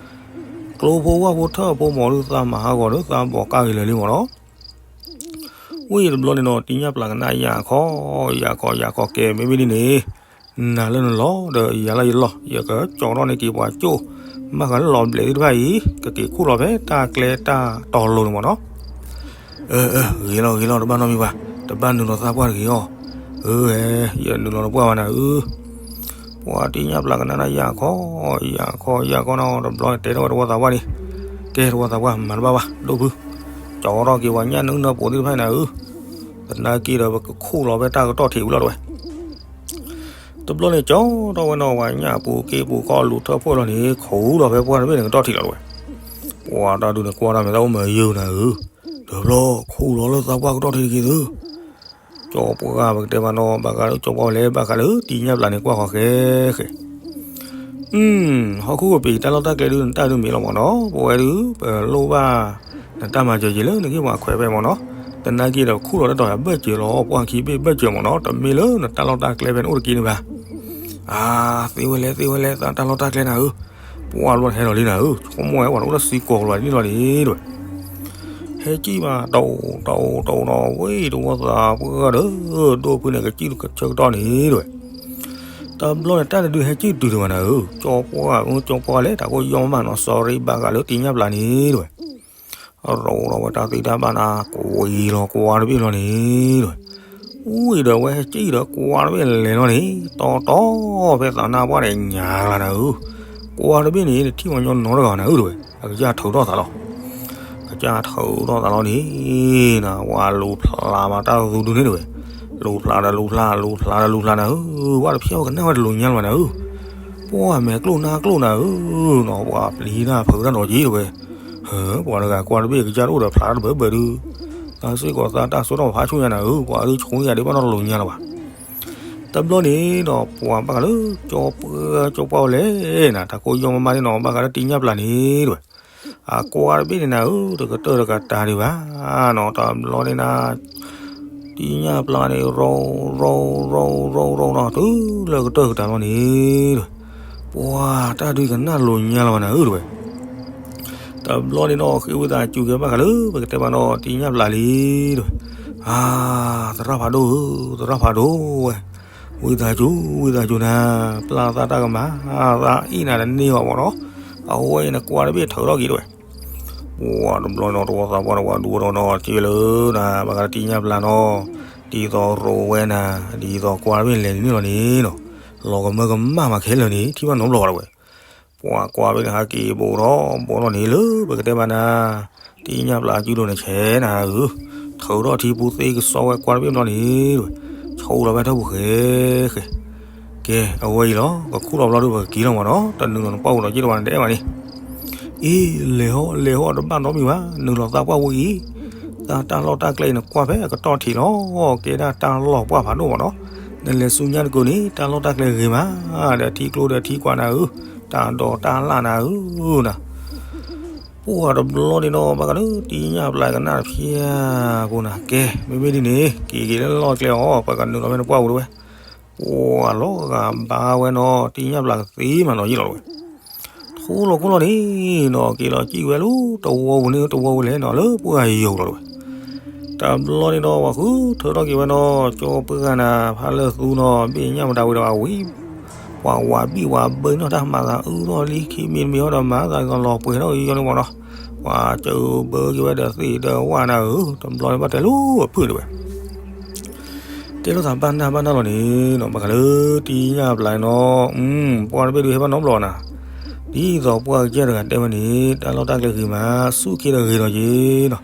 ကျိဖိဝၣ်ဖိထၢၣ်ဖိမီၤဒုး သးမၤဟးဂီၤဒီး သးဘီးကၢ်ဂ့ၤလၢာ်လံမၢ်နီၤ. ဝံၤတဘျီန့ၣ်နီၤ တံၢ်ညၣ်ပျၢ်ကနၣ်ယၤခီ, ယၤခီ ယၤခီ ကဲ မ့မ့ၢ်ဒ်န့ၣ် နၤလၢနလီၢ်ဒီးယၤလၢယလီၢ်, ယကကၠီထီၣ်န့ၢ်က့ၤပှၤကၠိၣ်, ဘၣ်ဃးလၢလီၤဘျဲးသ့ၣ်တဖၣ်အံၤ ကက့ၤခူၣ်လီၤဖဲတၢ်ကျဲတၢ်တီၤလိၤန့ၣ်မၢ်နီၤ. ဂ့ၤလီၤ ဂ့ၤလီၤ တဘၣ်နီတမံၤဘၣ်, တဘၣ်နုာ်လီၤသးပှၢ်တဂ့ၤအီၤ. အၢ ယနုာ်လီၤနပှၢ်ဘၣ်နၤဧၢ. ပှၤတံၢ်ညၣ်ပျၢ်ကနၣ်နၤယၤခီ, ယၤခီ ယၤခီနီၤ တဘျီန့ၣ် တဲထီၣ်ဝဲတဝီသးပှၢ်န့ၣ်, ကဲ တဝီသးပှၢ် မၤတဘၣ်ဘၣ် ဒိၣ်ဖု, ကၠီထီၣ်က့ၤပှၤညၣ်နုၢ်နၢပိာ်သ့ၣ်တဖၣ်နၤဧၢ, သနာ်က့ဒီးပကခူၣ်လီၤဖဲတၢ်ကတီၢ်ထံးဝံၤလီၤတဝဲ. တဘျီန့ၣ် ကၠီထီၣ်ဝဲနီၤ ပှၤညၣ်ပူၤက့ပူၤ ခီလူၤထၢၣ်ဖှိၣ်လီၤန့ၣ် ခူၣ်လီၤဖဲပှၢ်တဘ့ၣ်န့ၣ် ကတီၢ်ထံးလီၤဝဲ. ပှၤတၢ်ဒုးန့ၣ် ကွၢ်တၢ်မဲာ်တၢ်အိၣ်မၤယုာ်နၤဧၢ, တဘျီ ခူၣ်လီၤလၢသးပှၢ်ကတီၢ်ထံးတက့ၢ်သု. ကၠီပှၢ်ပကတဲဘၣ်နီၤ ဘၣ်ဃးလၢကၠီပှၢ်ဝဲလဲၣ် ဘၣ်ဃးလၢတံၢ်ညၣ်ပျၢ်န့ၣ် ကွၢ်ဃီၤဃဲဃဲ ဟီၣ်ခိၣ်ကပ့ၤ တၢ်လီၢ်တၢ်ကျဲဒုး နတၢ်ဒုးမ့ၢ်လီၤမ့ၢ်နီၤ, ပဝဲဒုး ပလိၣ်ဘၣ် နတၢ်မၤစၢၤက့ၤလၢနဂ့ၢ်ပှၤခွဲးဖဲမ့ၢ်နီၤ, တနာ်က့ဒီး ခူၣ်လီၤတတီၤယၤဘၢၣ်စၢၤလီၤ ပှၢ်ခံဘ့ၣ်ဘၢၣ်စၢၤမ့ၢ်နီၤ, တမ့ၢ်လၢနတၢ်လီၢ်တၢ်ကျဲဖဲန့ၣ်အိၣ်တက့ၢ်န့ၣ်ဘၣ်. အါ, သ့ဝဲလဲၣ် သ့ဝဲလဲၣ် သးတၢ်လီၢ်တၢ်ကျဲနၤဧၢ, ပှၢ်တဘျီန့ၣ်ဟဲလီၤလံနၤဧၢ, ဆိကမိၣ်ဝဲပှၤတအိၣ်လၢသံကိးကလီၤန့ၣ်လီၤန့ၣ်တဝဲ ဟဲကံၣ်ဘၣ် တအိၣ် တအိၣ် တအိၣ်နီၤ, ဝဲတဝီသးပှၢ်ဒီး ဒိၣ်ဖုန့ၣ် ကစံၣ်ဆၢကတီၢ်န့ၣ်တဝဲ တဘျီန့ၣ် တၢ်တဒုဟဲကံၣ်တုၤဒံးဘၣ်နၤဧၢ, ကၠီပှၢ် ကၠီပှၢ်လဲၣ် တၢ်ကိၢ်ယီၣ်မးနီၤ sorry ဘၣ်ဃးလၢတံၢ်ညၣ်ပျၢ်န့ၣ်တဝဲ ရိဒီးဝဲတၢ်သ့တၢ်ဘၣ်နၤ ကွံာ်လီၤကွၢ်တဘ့ၣ်လီၤန့ၣ်တဝဲ, ဝံၤဒီးဝဲဟဲကံၣ်ဒီးကွၢ်တဘ့ၣ်လဲၤလီၤန့ၣ် တီတီ ဖဲသးနါပှၢ်န့ၣ် ညါလၢနၤဧၢ, ကွၢ်တဘ့ၣ်န့ၣ် နထံၣ်မညီနီတဂၤနၤဧၢတဝဲ, အကစၢ်ထုးထီၣ်သးလီၤ ကစၢ်ထုးထီၣ်သးလီၤန့ၣ် နၤ ဝဲလူၤဖျးမးတၢ်သူဒုန့ၣ်တဝဲ, လူၤဖျးဒီးလူၤဖျး လူၤဖျးဒီးလူၤဖျးနၤဧၢ, ဝဲတဖျဲၣ်ဝဲကနၣ်ဝဲတလူၤညါလၢၤဘၣ်နၤဧၢ, ပှၢ်မဲာ်ကျိၣ်နါကျိၣ်နၤဧၢ, နီၤ ပှၤပျံၤတၢ်ဖုးတၢ်ဒီးက့ၤတဝဲ, ပှၤတဂၤကွၢ်တဘ့ၣ်ကစၢ်တအိၣ်ဒီးဖျးတၢ်တဘၢဘၢဒုး, တၢ်စ့ၢ်ကီးသးတၢ်စိတၢ်ဖးဆူၣ်ညါနၤဧၢ, ပှၤအဒုးဆိယၤဒုးဘၣ်နီတလူၤညါလၢၤဘၣ် တဘျီန့ၣ်နီၤ ပှၤဘၣ်ဃးလၢ ကၠီပှၢ် ကၠီပှၢ်ဝဲလဲၣ်နၤ တၢ်ကိၢ်ယီၣ်မးမးန့ၣ်နီၤ ဘၣ်ဃးလၢတံၢ်ညၣ်ပျၢ်န့ၣ်တဝဲ, အကွၢ်တဘ့ၣ်န့ၣ်နၤဧၢ တကတၢၢ်တကတၢၢ်ဒံးဘၣ်နီၤ တဘျီန့ၣ်နၤ တံၢ်ညၣ်ပျၢ်န့ၣ် ရိ ရိ ရိ ရိ ရိနီၤ တုၤလၢကတၢၢ်ကတၢၢ်လီၤန့ၣ်တဝဲ, ပှၤတၢ်ဒုးကနၣ်လိၤညါလၢၤဘၣ်နၤဧၢတဝဲ တဘျီန့ၣ်နီၤ ဃ့ဝံသးစူၤက့ၤဘၣ်ဃးလၢ ပကတဲဘၣ်နီၤ တံၢ်ညၣ်ပျၢ်လံတဝဲ, အါ, သရၣ်ဖးဒိၣ်ဧၢ သရၣ်ဖးဒိၣ်ဝဲ, ဝံသးစူၤ ဝံသးစူၤနၤ, ပျၢ်သးတၢ်ကမၣ် သးအ့ၣ်နၤတန့ၢ်ဘၣ်မ့ၢ်နီၤ, အဝဲအံၤနကွၢ်တဘ့ၣ်ထုးထီၣ်က့ၤတဝဲ, ပှၤတဘျီနီၤ တဝီသးပှၢ်န့ၣ် ပှၤဒူဝဲဒီးနီၤ က့လၢနၤ ဘၣ်ဃးတံၢ်ညၣ်ပျၢ်နီၤ, ဒ်သိးရိဝဲနၤ, ဒ်သိးကွၢ်တဘ့ၣ်လဲၤန့ၣ်လီၤန့ၣ်နီၤ, လီၤကမၢကမၣ်မးခဲလၢာ်န့ၣ် ထံၣ်ဘၣ်နီတဘျီဘၣ်တဝဲ ပှၤကွၢ်ဘ့ၣ်န့ၣ်ဟးက့ၤဘိးထီၣ်ဘိးထီၣ်န့ၣ်လၢ ပကတဲဘၣ်နၤ, တံၢ်ညၣ်ပျၢ်အစုဒိၣ်န့ၣ်ဆဲးနၤဧၢ, ထုးထီၣ်ထံပူၤသ့ကစီဝဲကွၢ်တဘ့ၣ်ဘျီန့ၣ်တဝဲ, ဆိလီၤဖဲထၢၣ်ပူၤဃဲဃဲ, ကဲ အဝဲအံၤလီၤ ကခူၣ်လီၤဘျီဒုး ပကက့ၤလီၤမ့ၢ်နီၤ တနုာ်လီၤနပှၢ်ပူၤဒီးက့တဝဲနတဲဘၣ်န့ၣ်, အ့ လဲၤဟီၣ်လဲၤဟီၣ်တဘၣ်နီတမံၤဘၣ် နုာ်လီၤသးပှၢ်ပူၤအံၤ, တၢ်တၢ်လီၢ်တၢ်ကျဲအံၤနကွၢ်ဖဲအကတီၢ်ထံးလီၤ, ကဲဒၣ်တၢ်လီၢ်ပှၢ်ဖးဒိၣ်မ့ၢ်နီၤ, နလဲၤဆူညါတကုာ်န့ၣ် တၢ်လီၢ်တၢ်ကျဲဂ့ၤမး, ဒီးထံကျိဒီးထံကွၢ်နၤဧၢ, တၢ်ဒိးတၢ်လၣ်နၤဧၢနၤ, ပှၢ်တဘျီန့ၣ်ဒီး ဘၣ်ဃးလၢတံၢ်ညၣ်ပျၢ်ကနၣ်တဖျၢၣ်ဖိနၤ, ကဲ မ့မ့ၢ်ဒ်န့ၣ် က့ၤက့ၤလၢလီၢ်ကျဲအီၤ ပှၤကနုာ်လီၤဖဲနပှၢ်ပူၤတဝဲ, ပှၢ်လီၤဂာ်ဘါဝဲနီၤ တံၢ်ညၣ်ပျၢ်ကသ့မးနီၤယံၣ်လီၤတဝဲ ထူလီၤခိၣ်လီၤန့ၣ်နီၤ က့ၤလီၤကံၣ်ဝဲလၢတဝီပူၤန့ၣ် တဝီပူၤလဲၣ်နီၤ လၢပှၢ်ယိာ်လီၤတဝဲ, တဘျီန့ၣ်ဒီး ပှၤဃုထၢထီၣ်က့ၤဝဲနီၤ ကၠီပှၢ်ဂၤနၤ ဖးလၢသူနီၤ ဘ့ၣ်ညၣ်မတၤဝံၤဒီး အဝံၤ ပှၤဝးဘံၣ်ဝးဘၢနီၤ တၢ်မၤသးအုၣ်ထီၣ်လံ ခံမံၤတမံၤဟီဒီးမၤသးလီၤပှဲၤထီၣ်ယီၤန့ၣ်မ့ၢ်နီၤ, ပှၤစၢဘၢက့ၤဝဲဒီးသ့ၣ်ဒီးဝၣ်နၤဧၢ, တဘျီန့ၣ်ဘၣ်တဲလၢအဖုၣ်တဝဲ တဲလိာ်သးဘၣ်နၢ်ဘၣ်နၢ်လီၤန့ၣ်နီၤ ဘၣ်ဃးလၢတံၢ်ညၣ်ပျၢ်နီၤ, ပှၢ်တဘ့ၣ်ဒုးဟဲဘၣ်နီတဘျီနၤ, ဒ်သိးပှၢ်ကစၢ်တဂၤတဲဝဲန့ၣ် တၢ်လီၢ်တၢ်ကျဲဂ့ၤမး ဆူၣ်ခ့ဒီးဂ့ၤဒီးက့ၤနီၤ,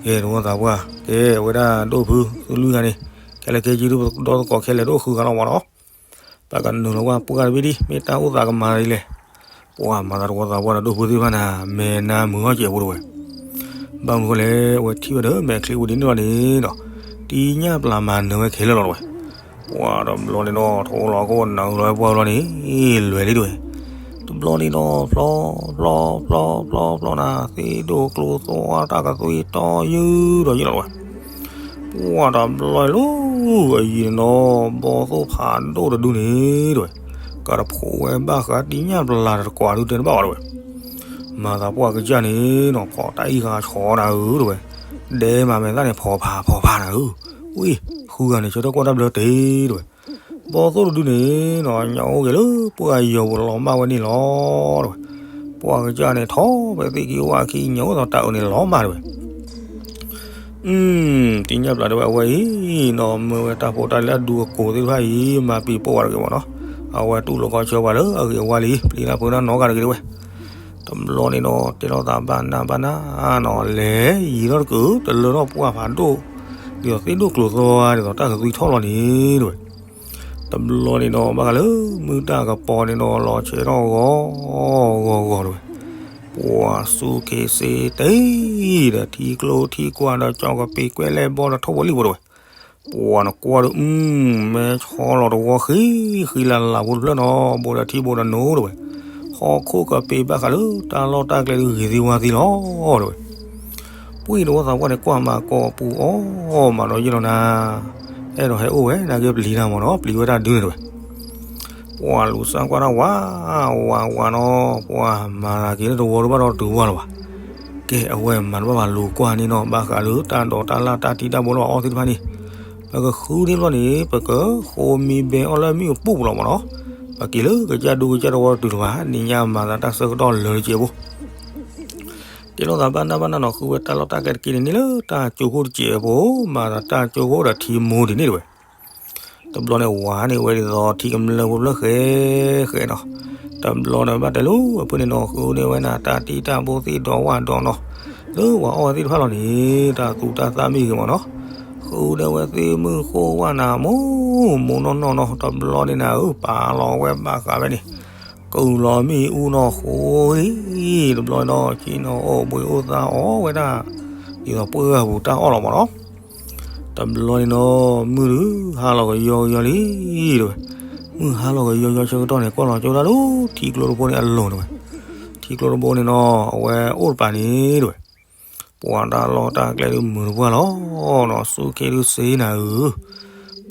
ကဲတဝီသးပှၢ် ကဲဝဲဒၣ်ဒိၣ်ဖုသုလွံၢ်ဂၤန့ၣ် ခဲလၢာ်ခဲဆ့ဒုးပဒီသကိးခဲလၢာ်တအိၣ်ဃုာ်ဂၤလီၤမ့ၢ်နီၤ ပကနုာ်လီၤဝဲပှၢ်တဘ့ၣ်ဒံး မ့ၢ်တၢ်အိၣ်သးကမၤဒ်လဲၣ်, ပှၢ်မၤသးတဝီသးပှၢ်ဒီးဒိၣ်ဖုသ့ၣ်တဖၣ်နၤ မဲာ်နါမုာ်ထီၣ်စဲးဖိတဝဲ, ဘၣ်မနုၤဃိလဲၣ် အဝဲထံၣ်ဝဲဒီးမဲာ်ချံပူၤဒ်န့ၣ်လီၤန့ၣ်ဒီး တံၢ်ညၣ်ပျၢ်မၤနၢၤဝဲခဲလၢာ်လီၤတဝဲ, ပှၢ်တဘျီန့ၣ်ဒီး ထီလီၤခိၣ်နၢၤလီၤဝဲပှၢ်လီၤန့ၣ် လွဲၤလံတဝဲ, တဘျီန့ၣ်ဒီး ဖျီ ဖျီ ဖျီ ဖျီ ဖျီနၤ သ့ၣ်ဒိၣ်ကျိၤသွါတၢ်ကသွံတီယုၢ်ဒီးယုၢ်လီၤတဝဲ ပှၢ်တဘျီလၢ အယံၤန့ၣ်နီၤ ဘီသိၣ်ဖးဒိၣ်တဒုန့ၣ်တဝဲ, ကတဖိးဝဲဘၣ်ဃးတံၢ်ညၣ်ပျၢ်တကွၢ်ဒုးတဲတဘၣ်ဘၣ်တဝဲ, မၤသးပှၢ်ကစၢ်န့ၣ်နီၤ ဖီၣ်တၢ်အံၤဃာ်ဆီနၤဧၢတဝဲ, ဒဲမၤမဲာ်သၣ်န့ၣ် ဖီၣ်ဖးဖီၣ်ဖးနၤဧၢ, ဝံၤ ဃုဂၤန့ၣ် ဆၢထၢၣ်ကွၢ်တၢ်ဘျၢတ့ၢ်တဝဲ ဘီသိၣ်တဒုန့ၣ်နီၤ ညၣ်အိၣ်က့ၤလၢပှၢ်ယီၤပူၤလီၤမၢ်ဝဲန့ၣ်လီၤတဝဲ, ပှၢ်ကစၢ်န့ၣ် ထီၣ်ဖဲသ့ၣ်က့ၤအိၣ်အခံ ညၣ်အိၣ်သီးတၢ်အၢန့ၣ်လီၤမၢ်တဝဲ, တံၢ်ညၣ်ပျၢ်တဝဲအဝဲအံၤနီၤ မၢဝဲတၢ်ဖိတၢ်လံၤအဒူအကိးသ့ၣ်တဖၣ်အံၤ မၤပံၤပိာ်ဝဲတဂ့ၤမ့ၢ်နီၤ, အဝဲတူၢ်လိာ်ခီဆၢပှၤလၢအဂ့ၤအဝါလံ ပျံၤတၢ်ဖုးတၢ်နီတဂၤတဂ့ၤတဝဲ တဘျီန့ၣ်နီၤ တဲလိာ်သးဘၣ်နၢ်ဘၣ်နၢ်နီၤ လဲၤယံၤထီၣ်တကုာ် တလၢထီၣ်ပှၢ်ဖးဒိၣ် ဒ်သိးသ့ၣ်ဒိၣ်ကျိၤသွါ ဒ်သိးတၢ်ကသွံထီၣ်လီၤန့ၣ်တဝဲ, တ တဘျီန့ၣ်ဒီး ဘၣ်ဃးလၢမုၢ်တၢ်ကပီၤန့ၣ်ဒီး လီၤဆဲးထီၣ်ဂီၤဂီၤဂီၤတဝဲ, ပှၤစူၢ်က့ၤစ့တ့ၢ်ဒီး ထံကျိထံကွၢ်ဒီး ကၠီကပ့ၤကွဲးလဲၣ်ဘီဒီး ထိၣ်ဖိလံၣ်ဖိတဝဲ, ပှၤနကွၢ်ဒီး အု မဲဆီလီၤတဝီဃံဃံလၤလၤဖိတဖျၢၣ်နီၤ, ဘိဒီးထံဘိဒီးနိတဝဲ, ဟီၣ်ခိၣ်ကပ့ၤဘၣ်ဃးလၢတၢ်လီၢ်တၢ်ကျဲဒုးဂ့ၤသ့ဝါသ့လီၤတဝဲ. ပှၤတဝီသးပှၢ်န့ၣ် ကွၢ်မၤကိာ်ပူၤအီၣ်မးဒီးယ့ၢ်လီၤနၤ, အဲၣ်ဒိးဟဲအိၣ်ဝဲ နာ်က့ပျံၤတၢ်မးနီၤ, ပျံၤဝဲတၢ်ဒုန့ၣ်တဝဲ. ပှၤလူၤစၢ်ကွၢ်တၢ်ဝးဝးဝးနီၤ, ပှၤမၤသးက့ၤလၢတဝီတဘၣ်ဒီးတဝီလၢၤဘၣ်. ကဲ အဝဲမၤတဘၣ်ဘၣ် လူၤကွၢ်န့ၣ်နီၤ, ဘၣ်ဃးလၢတၢ်ဒိးတၢ်လၢ်တၢ်ထံတၢ်ဘိလၢအီၣ်သ့ၣ်တဖၣ်န့ၣ်, ပကဃုန့ၢ်ဘျီန့ၣ် ပကဃိမံဘဲအီၣ်လၢမ့ၣ်အူပူၤပူၤလီၤမးနီၤ. ပက့ၤလၢကစၢ်ဒူကစၢ်တဝီတတုၤလၢၤဘၣ်, နံၤညါမၤသးတၢ်ဆၢကတီၢ်လၢာ်တစဲးဖိ တဲလိာ်သးဘၣ်နၢ်ဘၣ်နၢ်နီၤ, ဃုဝဲတၢ်လီၢ်တၢ်ကျဲတက့ၢ်န့ၣ်န့ၣ်လၢတၢ်ကၠိခိၣ်တစဲးဖိ, မၤသးတၢ်ကၠိခိၣ်ဒီးထံမိၢ်ဒ်န့ၣ်တဝဲ. တဘျီန့ၣ် ဝၤန့ၣ်ဝဲဒ်သိးထံကမျၢၢ်ဖိဖျၢၣ်ဃဲဃဲနီၤ. တဘျီန့ၣ်ဘၣ်တဲလၢအဖုၣ်န့ၣ်နီၤ, ဃုန့ၢ်ဝဲနၤတၢ်တံၢ်တၢ်ဘိသ့ၣ်ဒီးဝၣ်ဒီးနီၤ, လၢပှၤအီၣ်ဝဲသ့ၣ်တဖၣ်လီၤန့ၣ် တၢ်သူတၢ်သၣ်မ့ၢ်ဂ့ၤမးနီၤ, ဃုန့ၢ်ဝဲသ့ၣ်မုၢ်ဃိၣ်ဝၣ်နၤမိၢ်မိၢ်နီၢ်နီၢ်နီၤ. တဘျီန့ၣ်နၤဧၢ, ပာ်လီၤဝဲဘၣ်ဃးဝဲန့ၣ် ကုၢ်လီၤမ့ၣ်အူနီၢ်ဃိလံ. တဘျီန့ၣ်နီၤ ဆ့ၣ်နီၤအိၣ်ဘှံးအိၣ်သါအီၣ်ဝဲဒၣ် ဒ်သိးပှၢ်ပူၤတၢ်အီၣ်လီၤမးနီၤ. တဘျီန့ၣ်နီၤ မုၢ်ဒုးဟါလီၤကယီကယီလံတဝဲ, မုၢ်ဟါလီၤကယီကယီဆၢကတီၢ်န့ၣ် ကွၢ်လီၤကၠိဒၣ်လၢထံကျိတဘိန့ၣ်အလိၤတဝဲ, ထံကျိတဘိန့ၣ်နီၤ အဝဲအိၣ်တပၤန့ၣ်တဝဲ, ပှၤတၢ်လီၢ်တၢ်ကျဲဒုးမုာ်တပှၢ်လီၤနီၤ, စူၢ်က့ၤဒုးစ့နၤဧၢ,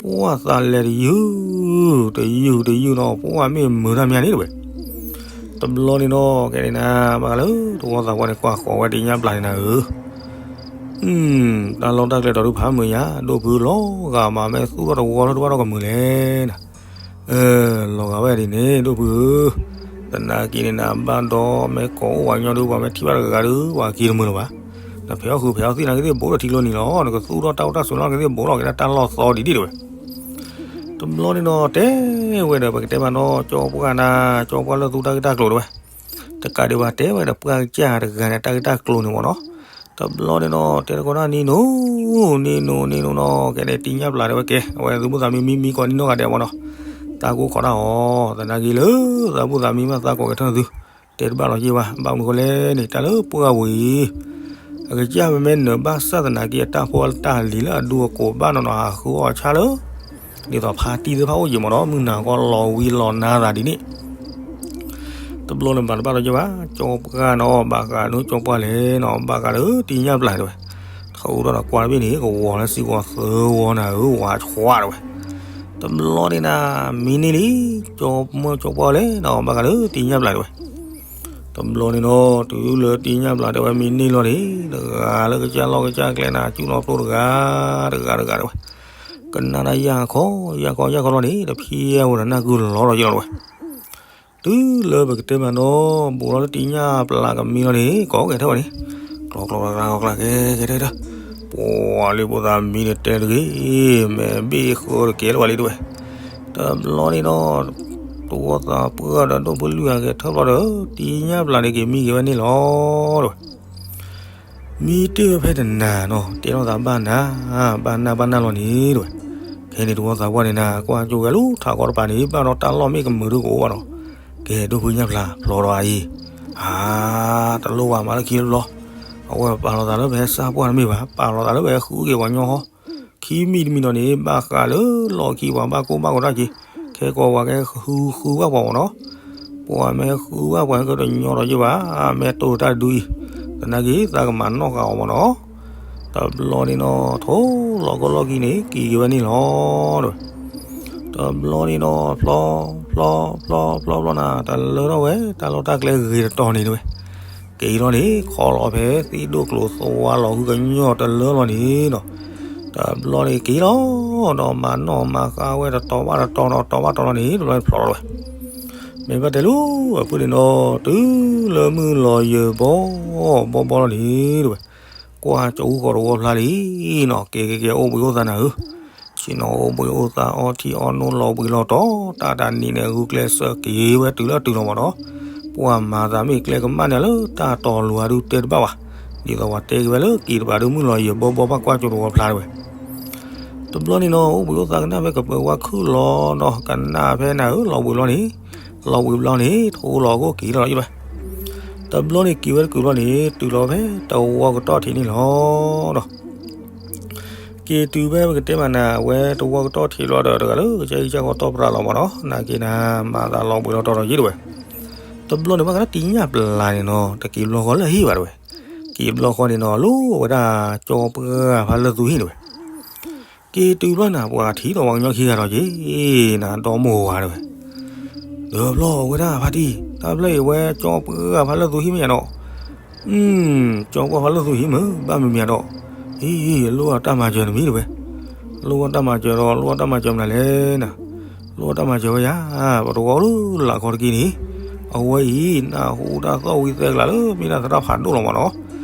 ပှၢ်သးလဲၤတယုၢ် တယုၢ်တယုၢ်နီၤ, ပှၢ်မ့ၢ်မုာ်တၢ်မးန့ၣ်တဝဲ. တဘျီန့ၣ်နီၤ ကဲန့ၣ်နၤ ဘၣ်ဃးလၢတဝီသးပှၢ်န့ၣ် ကွၢ်ဃီၤဝဲတံၢ်ညၣ်ပျၢ်န့ၣ်နၤဧၢ, တၢ်လီၢ်တၢ်ကျဲဒီးဒုးဖးမုာ်ညါ ဒိၣ်ဖုလီၤဂာ်မး မ့ၢ်သူၣ်ထီၣ်တဝီလၢတဘၣ်ထီၣ်ကမုာ်လဲၣ်နၤ, လီၤဂာ်ဝဲဒ်န့ၣ် ဒိၣ်ဖုဧၢ, သနာ်က့န့ၣ်နၤ ဘၣ်ဒီးမ့ၢ်ကိးအိၣ်ပှၤကညီဒုး ပှၤမ့ၢ်ထံၣ်ဘၣ်တဂၤဂၤဒုး ပှၤက့ၤတမုာ်လၢၤဘၣ်, နဖဲးအီၣ်ဃုာ်ဖဲးအီၣ်သ့ၣ်နာ်က့သ့ၣ်ဘိးဒီးထံကျိနံၤလီၤ, နကသူၣ်ထီၣ်တၢ်အိၣ်တၢ်ဆိးလီၤက့ၤသ့ၣ်ဘိးလီၤက့ၤဒၣ်တၢ်လီၢ်သီဒ်ဒ်တဝဲ. တဘျီန့ၣ်နီၤ တဲဝဲဒီး ပကတဲဘၣ်နီၤ ကၠီပှၢ်နၤ ကၠီပှၢ်လၢသူတၢ်ဂ့ၢ်တၢ်ကျိၤတဝဲ, တကးဒံးဘၣ်တဲဝဲဒီးပှၢ်ကစၢ်တဂၤန့ၣ် တၢ်ဂ့ၢ်တၢ်ကျိၤန့ၣ်မးနီၤ. တဘျီန့ၣ်နီၤ တဲတကိးတၢ်နံၤနိၣ် နံၤနိၣ် နံၤနိၣ်နီၤ ကဲန့ၣ်တံၢ်ညၣ်ပျၢ်တဲဝဲကဲ အဝဲသုးဖိသးမံမံမံကိးနံၤနီၣ်ဂၤဒဲး မးနီၤ, သးကိးခိးတၢ်အီၤ သနာ်က့လၢ သးဖိသးမံမးသးကိးကထၢၣ်သု တဲတဘၣ်လီၤက့ၤဘၣ် ဘၣ်မနုၤဃိလဲၣ်န့ၣ် တၢ်လၢပှၢ်ပူၤအံၤ အကစၢ်ပမ့ၢ်နၢၤဘၣ်ဆၣ်သနာ်က့ အတၢ်ဖိတၢ်လံၤလၢအဒူအကိးဘၣ်နီၢ်နီၢ် ဟးဃုအီၣ်ဆၣ်လၢ ဒ်သိးဖါတံၢ်သ့ၣ်တဖၣ်အိၣ်က့ၤမးနီၤ မုၢ်နၤကီလီၤဝံၤလီၤနၤသးဒ်န့ၣ် တဘျီန့ၣ်ဘၣ်တဘၣ်လီၤက့ၤဘၣ် ကၠီပှၢ်နီၤ ဘၣ်ဃးလၢကၠီပှၢ်လဲၣ်နီၤ ဘၣ်ဃးလၢတံၢ်ညၣ်ပျၢ်တဲဝဲ ထူးဒီးနကွၢ်တဘ့ၣ်န့ၣ် ကဝီၤလၢစ့ၢ်ကီးသၢဝီနၤဧၢ ဝၤဆှးတဲဝဲ တဘျီန့ၣ်နၤ မံန့ၢ်လံ ကၠီမၢ်ကၠီပှၢ်လဲၣ်နီၤ ဘၣ်ဃးလၢတံၢ်ညၣ်ပျၢ်တဲဝဲ တဘျီန့ၣ်နီၤ တုၤလၢတံၢ်ညၣ်ပျၢ်တဲဝဲမံန့ၢ်လီၤန့ၣ် တဂၤလၢကစၢ်လီၢ်ကစၢ်ကျဲနၤ ကူၣ်လီၤဖျိတဂၤ တဂၤတဂၤတဲဝဲ ကနၣ်တၢ်ယၢ်ခီ ယၢ်ခီ ယၢ်ခီလီၤန့ၣ် တဖျဲဝဲဒီးနၢ်ကုၢ်လီၤဒီးယ့ၢ်လီၤတဲဝဲ တုၤလၢပကတဲမးနီၤ ဘူးလီၤလၢတံၢ်ညၣ်ပျၢ်ကမံလီၤန့ၣ် ကိးကဲထၢၣ်ဝဲန့ၣ် ကျီကျီကျီကျီကျီကဲကဲထၢၣ်ထၢၣ် ပှၤလၢဖိသးမံန့ၣ်တဲတဂ့ၤ မဲာ်ဘ့ၣ်ဃၢတကဲလၢၤဘၣ်လံတဲဝဲ တဘျီန့ၣ်နီၤ တဝီသးပှၢ်ဒီးဒိၣ်ဖုလွံၢ်ဂၤကဲထၢၣ်ဘျီဒီး တံၢ်ညၣ်ပျၢ်န့ၣ်က့ၤမံက့ၤဝဲန့ၣ်လီၤတဲဝဲ မံတ့ၢ်ဝဲဖဲတနၤနီၤ တဲလိာ်သးဘၣ်နၤ ဘၣ်နၢ်ဘၣ်နၢ်လီၤန့ၣ်တဲဝဲ ခဲန့ၣ်တဝီသးပှၢ်န့ၣ်နၤ ကွၢ်ကၠိဝဲလၢထးကီတပၤန့ၣ် ဘၣ်ဒီးတၢ်လီၢ်မ့ၢ်ကမုာ်ဒိၣ်ကအိၣ်ဘၣ်နီၤ ကဲဒိၣ်ဖုညၣ်ပျၢ်ဖျီဒီးအံၤ အါ တလိၣ်ဘၣ်မၤလၢခံတဘျီ အဝဲပာ်လီၤသးလၢပဟဲစၢ်ပှၢ်တမ့ၢ်ဘၣ် ပာ်လီၤသးလၢပဟဲဃုက့ၤပှၤကညီဟီ ခံမံၤတမံၤဒီးန့ၣ် ဘၣ်ဃးလၢလီၢ်ခံ ပှၤဘၣ်ကိၢ်ဘၣ်ဂီၤတၢ်က့ၤ ခဲကိးပှၤကဟဲဃုဃုဘၣ်ပှၤမးနီၤ ပှၤမ့ၢ်ဃုဘၣ်ပှၤကညီဒီးယ့ၢ်ဘၣ် မ့ၢ်တိၢ်တၢ်ဒုအံၤ သနာ်က့ သးကမၤနီၣ်ဃာ်အီၤမးနီၤ တဘျီန့ၣ်နီၤ ထိၣ်လီၤကီၢ်လီၢ်ခံန့ၣ် က့ၤက့ၤဝဲန့ၣ်လီၤ တဘျီန့ၣ်နီၤ ဖျီ ဖျီ ဖျီ ဖျီ ဖျီနၤ တလၢထီၣ်ဝဲ တၢ်လီၢ်တၢ်ကျဲဂ့ၤတတီၤန့ၣ်တဲဝဲ က့ၤလီၤန့ၣ် ခီလီၤဖဲသ့ၣ်ဒိၣ်ကျိၤသဝါလီၤဃုကညီတလၢလီၤန့ၣ်နီၤ တဘျီန့ၣ်က့ၤလီၤ ဒီးမၤနီၣ်မၤဃါဝဲတတီၤဘၣ်တတီၤနီၤ တီၤဘၣ်တီၤလီၤန့ၣ် တဘျီန့ၣ်ဖျီလီၤဝဲ မ့ၢ်ဘၣ်တဲလၢအဖုၣ်န့ၣ်နီၤ တုၤလၢမုၢ်လီၤယၢၤဘီ ဘီဘီလီၤန့ၣ်တဲဝဲ ကွၢ်ကၠီအူဃီၤတဝီဖျါလံနီၤ ကဲကဲကဲအိၣ်ဘှံးအိၣ်သါနၤဧၢ ဆ့ၣ်နီၤအိၣ်ဘှံးအိၣ်သါအီထံအီနိလီၤဘှံးလီၤတီၤ တၢ်တနံၤန့ၣ် ဂုာ်ကျဲးစၢးက့ၤဝဲတုၤလၢအတုၤလီၤမးနီၤ ပှၤမၤသးမ့ၢ်ကျဲကမၣ်န့ၣ်လၢတၢ်တီၤလိၤအဒုးတဲတဘၣ်ဘၣ် ဒ်သိးပှၤတဲက့ၤဝဲလၢက့ၤတဘၣ်ဒုးမုၢ်လီၤယၢၤဘီဘီဘၣ်ကွၢ်ကၠိတဝီဖျါတဲဝဲ တဘျီန့ၣ်နီၤ အိၣ်ဘှံးအိၣ်သါကနၣ်ဖဲကပၢၤဝါခုၣ်လီၤနီၤ ကနၣ်ဖဲနၤဧၢ လီၤဘှံးဘျီန့ၣ်, လီၤဘှံးဘျီန့ၣ် ထိလီၤအခိၣ်က့ၤလီၤယဘၣ်. တဘျီန့ၣ်က့ၤဝဲတကုာ်ဘျီန့ၣ် တုၤလီၤဖဲတဝီကတီၢ်ထံးန့ၣ်လီၤနီၤ. က့ၤတုၤဖဲပကတဲမးနၤ အဝဲတဝီကတီၢ်ထံးလီၤဒီး တဂၤလၢကစၢ်အံၤကစၢ်ဃီတီပရၤလီၤမးနီၤ နာ်က့နၤ မၤသးလီၤဘှံးလီၤတီၤဒီးယ့ၢ်တဝဲ. တဘျီန့ၣ်ဘၣ်ဃးလၢတံညၣ်ပျးန့ၣ်နီၤ တက့ၤဘျီဃီလၢဟံၣ်ဘၣ်တဝဲ. က့ၤဘျီဃီန့ၣ်နီၤ လိဝဲဒၣ်ကၠီပှၢ်ဖးလၢသူဟံၣ်တဝဲ. က့ၤတုၤဘျီနၤ ပှၤထံၣ်ဒီးပှၤကညီခံဂၤဒီးက့ၤ နၤဒီမိၢ်ဝၤတဝဲ. ဒီးဘျီအဝဲဒၣ်ဖါတံၢ် တၢ်ဖျၢၣ်အံၤဝဲကၠီပှၢ်ဖးလၢသူဟံၣ်မ့ၢ်ယၤနီၤ. ကၠီပှၢ်ဖးလၢသူဟံၣ်မ့ၢ် ဘၣ်မနုၤမ့ၢ်ဒီး အံၤ လိၣ်အတၢ်မၤစၢၤတမံၤတဝဲ. လိၣ်အတၢ်မၤစၢၤဒီး လိၣ်အတၢ်မၤစၢၤမနုၤလဲၣ်နၤ. လိၣ်အတၢ်မၤစၢၤဝဲယၤ ပတဝီလၢလာ်ခီတက့ၢ်န့ၣ် အဝဲအံၤ နၢ်ဟူတၢ်သီၣ်ဝံသဲကျါလၢ မ့ၢ်ဒၣ်သရၣ်ဖးဒိၣ်လီၤမးနီၤ.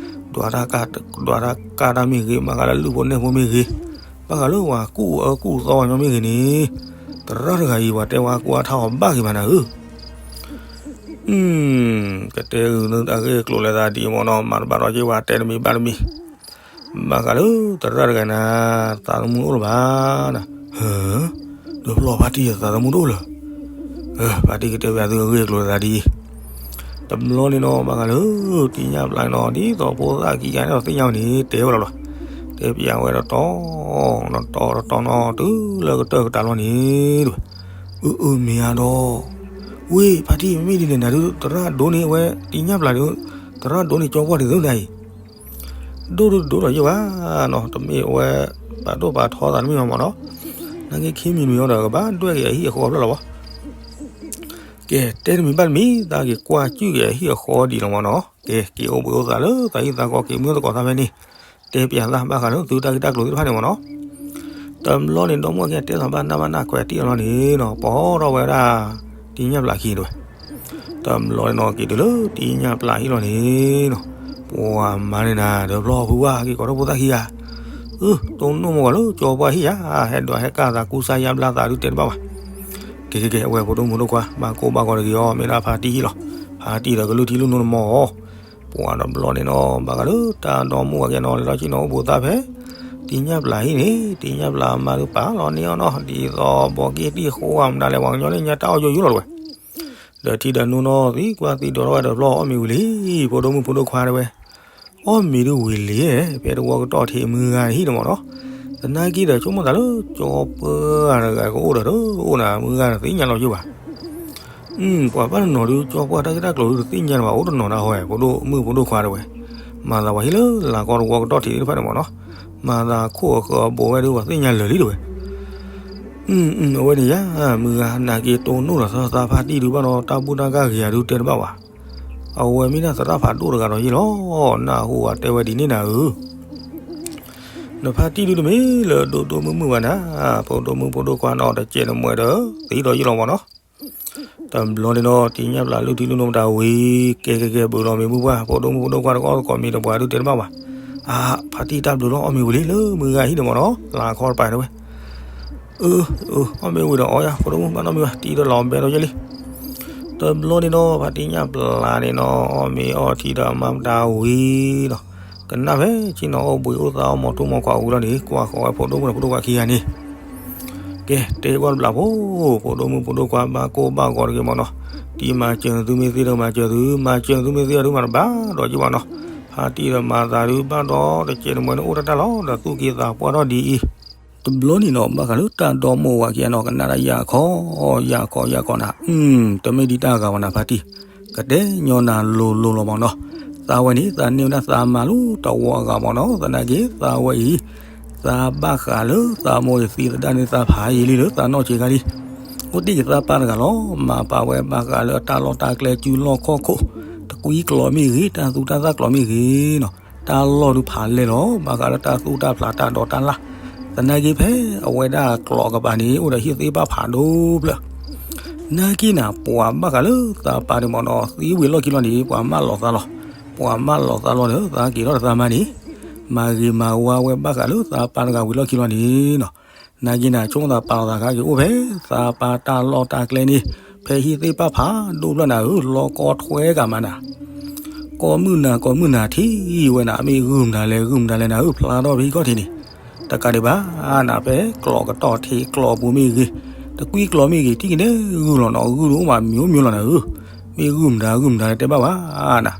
ဒွးတၢ်ကၢ်တၢ်မ့ၢ်ဂ့ၤ ဘၣ်ဃးလၢလုၢ်ဖိနဲၣ်ဖိမ့ၢ်ဂ့ၤ ဘၣ်ဃးလၢပှၤကူၣ်အၢကူၣ်သီပှၤညီမ့ၢ်ဂ့ၤန့ၣ် သရၣ်တဂၤအံၤ ပှၤတဲဝဲအကူအါထါအီၤဘၣ်ဂ့ၤမးနၤဧၢ. ကတဲဂုာ်နဂ့ၢ်ကျိၤလၢသးဒ်အံၤမ့ၢ်နီၤ မၤတဘၣ်ဒီးက့ၤဝဲတဲတမံၤဘၣ်တမံၤ ဘၣ်ဃးလၢသရၣ်တဂၤနၤ သးသမူအိၣ်လၢၤဘၣ်နၤ. ဟၢ ဒီးဖျီၣ်ဖါတံၢ်သးသမူတအိၣ်လၢၤ. ဖါတံၢ်ကတဲဘၣ်သုအဂ့ၢ်အကျိၤလၢသးဒ်အံၤ တဘျီန့ၣ်နီၤ ဘၣ်ဃးလၢတံညၣ်ပျးန့ၣ်နီၤ ဒ်သိးဖိသၣ်ခံဂၤန့ၣ်ဒီးသ့ၣ်ညါဝဲန့ၣ် တဲဝဲလီၤလီၤ. တဲပျးဝဲတတီၤ တတီၤတတီၤနီၤ တုၤလၢကတၢၢ်ကတၢၢ်လီၤန့ၣ်တဝဲ. အၢ အၢ မ့ၢ်ဧါဒီး ဝ့ၢ်ဖါတံၢ် မ့မ့ၢ်ဒ်န့ၣ်နၤဒုး သရၣ်ဒိးန့ၢ်ဝဲတံညၣ်ပျးဒုး သရၣ်ဒိးန့ၢ်ကၠီပှၢ်ဒ်သိးနၤအံၤ ဒိၣ်ဒိၣ်ဒိၣ်ဒီးယ့ၢ်ဘၣ်နီၤ တမ့ၢ်အဝဲ ပာ်ဒိၣ်ပာ်ထီသးတမ့ၢ်ဘၣ်မ့ၢ်နီၤ. နာ်က့ခံမံၤမံၤအံၤဒီး ကဘၣ်ဒွဲၣ်က့ၤအဟံၣ်အဃီဖျၢၣ်လီၤဘၣ်. ကဲ တဲတမံၤဘၣ်တမံၤ သးက့ၤကွၢ်ကၠုၣ်က့ၤအဟံၣ်အဃီဒံးလီၤမ့ၢ်နီၤ. ကဲ က့ၤအိၣ်ဘှံးအိၣ်သါလၢသးဟံၣ်သးဃီ က့ၤမုၢ်သကိးသးဖဲန့ၣ် တဲပျးသးဘၣ်ဃးလၢသုတၢ်ဂ့ၢ်တၢ်ကျိၤသ့ၣ်တဖၣ်န့ၣ်မ့ၢ်နီၤ. တဘျီန့ၣ် ဒီမါဝၤခံဂၤတဲသးဘၣ်နၢ်ဘၣ်နၢ်ခွဲးတံၢ်လီၤန့ၣ်နီၤ ပိာ်ထီၣ်ဝဲဒၣ် တံညၣ်ပျးခံတဝဲ. တဘျီန့ၣ်နီၤ က့ၤတုၤလၢတံညၣ်ပျးဟံၣ်လီၤန့ၣ်နီၤ ပှၤမါန့ၣ်နၤ ဒီးဖျီၣ်ဖုဝါက့ၤကိးထီၣ်ဖိသၣ်ခံဂၤ အၢ တိၢ်နီၣ်မိၢ်ဝၤလၢကၠီပှၢ်ဟံၣ်ယါ ဟဲဒွးဟဲကၢ်သးကူစါယါဘျါသးဒုးတဲတဘၣ်ဘၣ်. ကဲ ကဲ ကဲ အဝဲဖိဒိၣ်မုၣ်ဖိဒိၣ်ခွါ ဘၣ်ကိၢ်ဘၣ်ဂီၤတဂ့ၤအီၤ မ့ၢ်ဒၣ်ဖါတံၢ်ဟံၣ်လီၤ. ဖါတံၢ်ဒီးကလုၢ်ထံလုၢ်နိန့ၣ်မ့ၢ်အီၤ ပှၤတဘျီန့ၣ်နီၤ ဘၣ်ဃးလၢတၢ်ဒီမိၢ်ဝၤကဲနီၤ လဲၤထီၣ်ဆ့ၣ်နီၤအိၣ်ဘှံးအိၣ်သါဖဲ တံညၣ်ပျးဟံၣ်န့ၣ် တံညၣ်ပျးမါဒုးပာ်လီၤန့ၢ်အီၤနီၤ ဒ်သိးဘီက့ၢ်တံၢ်ဃိဧါမနုၤလဲၣ် ပှၤကညီန့ၣ်ညါတၢ်အီၣ်ယိယိလီၤတဝဲ. ဒီးထံဒီးနိနီၤ သံကွၢ်သံဒိးထီၣ်ဝဲဒီးဖျီၣ်အီၣ်မ့ၤဝံၤလံ ဖိဒိၣ်မုၣ်ဖိဒိၣ်ခွါတဝဲ အီၣ်မ့ၤဒုးဝံၤလံ ဖဲတဝီကတီၢ်ထံးမုၢ်ဂၤတဟံၣ်န့ၣ်မ့ၢ်နီၤ. သနာ်က့ဒီးဆိကမိၣ်သးလၢကၠီပှၢ်တဂၤကအိၣ်ဒီးတအိၣ်နၤ မုၢ်ဂၤတသ့ၣ်ညါလီၤယိဘၣ်. ပှၤဘၣ်တနီၤဒုး ကၠီပှၢ်တၢ်ဂ့ၢ်တၢ်ကျိၤဒုးတသ့ၣ်ညါလၢၤဘၣ် အိၣ်တနီၤနၤဟီ ဖိဒိၣ်မုၣ်ဖိဒိၣ်ခွါတဝဲ မၤသးပှၤဟံၣ်လၢလာ်ကီတဝီကတီၢ်ထံးသ့ၣ်တဖၣ်န့ၣ်မ့ၢ်နီၤ မၤသးခိၣ်အဃၢအဘိဝဲဒုးပှၤသ့ၣ်ညါလၢာ်လံတဝဲ. အဝဲန့ၣ်ယါ မုၢ်ဂၤနာ်က့တိၢ်နီၣ်ဒီးသးဖါတံၢ်ဒုးဘၣ်ဒီး တၢ်ဘူၣ်တၢ်ဂၢ်ဂ့ၤယၤဒုးတဲတဘၣ်ဘၣ်. အဝဲမ့ၢ်ဒၣ်သရၣ်ဖးဒိၣ်တဂၤဒီးယ့ၢ်လီၤ နၢ်ဟူဝဲတဲဝဲဒ်န့ၣ်နၤဧၢ နဖါတံၢ်ဒုးတမ့ၢ်လၢဒိၣ်ဒိၣ်မုၢ်မုၢ်ဘၣ်နၤ ဖိဒိၣ်မုၣ်ဖိဒိၣ်ခွါနီၤ တကဲးတမှဲးဒီး သံဒီးယ့ၢ်လီၤမ့ၢ်နီၤ. တဘျီန့ၣ်ဒီး တံညၣ်ပျးလုၢ်ထံလုၢ်နိမတၤဝံၤ ကဲကဲကဲ ဘုးလီၤမ့ၤမုၢ်ပှၢ် ဖိဒိၣ်မုၣ်ဖိဒိၣ်ခွါတကီၢ်တကီၢ်မ့ၤဒီးပှၤဒုးတဲတဘၣ်ဘၣ်. အါ ဖါတံၢ်တၢ်ဘျုးလီၤ အီၣ်မ့ၤဝံၤလံလၢမုၢ်ဂၤဟံၣ်န့ၣ်မ့ၢ်နီၤ လၢအခီတပၤတဝဲ အၢ အၢ အီၣ်မ့ၤဝံၤဒီးအီယါ ဖိဒိၣ်မုၣ်ဘၣ်နီတမံၤဘၣ် တံၢ်ဒီးလီၤဘဲဒီးယဲလံ. တဘျီန့ၣ်ဒီး ဖါတံၢ်ညၣ်ပျးန့ၣ်နီၤ အီၣ်မ့ၤအီထံဒီးအမါမတၤဝံၤနီၤ ကနၣ်ဖဲဆ့ၣ်နီၤအိၣ်ဘှံးအိၣ်သါအီၣ်မီၤထူမီၤခွါဝံၤလီၤန့ၣ် ကွၢ်ဃီၤဝဲဖိဒိၣ်မုၣ်ဒီးဖိဒိၣ်ခွါခံဂၤန့ၣ် ကဲ တဲကွၢ်တဘျီဖိ ဖိဒိၣ်မုၣ်ဖိဒိၣ်ခွါဘၣ်ကိၢ်ဘၣ်ဂီၤတဂ့ၤမ့ၢ်နီၤ တံၢ်မၤစၢၤသုမ့ၢ်သ့ဒီးမၤစၢၤသု မၤစၢၤသုမ့ၢ်သ့အီၤဒုးမၤတဘၣ်ဒီးက့ၤဘၣ်နီၤ ဖါတံၢ်ဒီးမၤသးဒုးဘၣ်ဒီးတကဲးတမှဲးန့ၣ်အိၣ်တၢ်တၢ်လီၤဒီးသူၣ်က့သးပှၢ်ထီၣ်ဒ်အံၤ တဘျီန့ၣ်နီၤ ဘၣ်ဃးလၢတၢ်ဒီမိၢ်ဝၤခံဂၤနီၤ ကနၣ်ဒၣ်ယၢ်ခီ ယၢ်ခီ ယၢ်ခီနၤ တမ့ၢ်ဒ်တၢ်ဂၤဘၣ်နၤဖါတံၢ် ကတဲညီနၤလိၤလိၤလီၤမ့ၢ်နီၤ သးဝဲန့ၣ် သးန့ၢ်ဝဲဒၣ်သးမါလၢတဝီအဂၤမ့ၢ်နီၤ သနာ်က့ သးဝဲအံၤ သးဘၣ်ဃးလၢသးမိၢ်အံၤသံသဒၣ်န့ၣ် သးဖးယံာ်လံလၢသးနီၢ်ဆံးခါလံ အိၣ်တ့ၢ်က့ၤသးပၢ်တဂၤလီၤ မၤပာ်ဝဲဘၣ်ဃးလၢတၢ်လီၢ်တၢ်ကျဲ စုလီၢ်ခီၣ်ခိၣ် တကွံကျိာ်မ့ၢ်ဂ့ၤ တၢ်သူတၢ်သၣ်ကျိာ်မ့ၢ်ဂ့ၤနီၤ တၢ်လီၢ်ဒုးဖးလဲၢ်လီၤ ဘၣ်ဃးလၢတၢ်သူၣ်တၢ်ဖျးတၢ်ဒိးတၢ်လၢ် သနာ်က့ဖဲအဝဲဒၣ်ကျိာ်ကပၤန့ၣ် အိၣ်ဒီးဟံၣ်သ့ၣ်ပၣ်ဖးဒိၣ်ဖျၢၣ် နာ်က့နၤ ပှၤဘၣ်ဃးလၢသးပၢ်န့ၣ်မ့ၢ်နီၤ သံဝံၤလီၢ်ခံလီၤန့ၣ် ပှၤမၢလီၤသးလီၤ ပှၤမၢလီၤသးလီၤဒီး သးက့ၤထီၣ်ဒီးသးမါန့ၣ် မၤဂ့ၤမၤဝါဝဲဘၣ်ဃးလၢသးပၢ်တဂၤဝံၤလီၢ်ခံလီၤန့ၣ်နီၤ နာ်က့နၤ ဆိကမိၣ်သးပာ်လီၤသးခါက့ၤအိၣ်ဖဲ သးပၢ်တၢ်လီၢ်တၢ်ကျဲန့ၣ် ဖဲဟံၣ်သ့ၣ်ပၣ်ဖးဒိၣ်ဖျၢၣ်နၤဧၢ လီၤကီထွဲကၤမးနၤ ကိးမုၢ်နၤ ကိးမုၢ်နၤထံၣ်ဝဲနၤ မ့ၢ်ဂုၢ်မနုၤလဲၣ် ဂုၢ်မနုၤလဲၣ်နၤဧၢ ဖျါထီၣ်ဖဲဟံၣ်ခီၣ်ထံးန့ၣ် တကးဒံးဘၣ်နၤ ဖဲကျိးကတီၢ်ထံကျိးပူၤမ့ၢ်ဂ့ၤ, တကွံကျိးမ့ၢ်ဂ့ၤ ထံၣ်က့ၤန့ၣ်ဂုၢ်လီၤနီၤ, ဂုၢ်ဒိၣ်မးမံၤအိၣ်မံၤလီၤနၤဧၢ, မ့ၢ်ဂုၢ်မတၤဂုၢ်မတၤတဲဘၣ်ဘၣ်နၤ,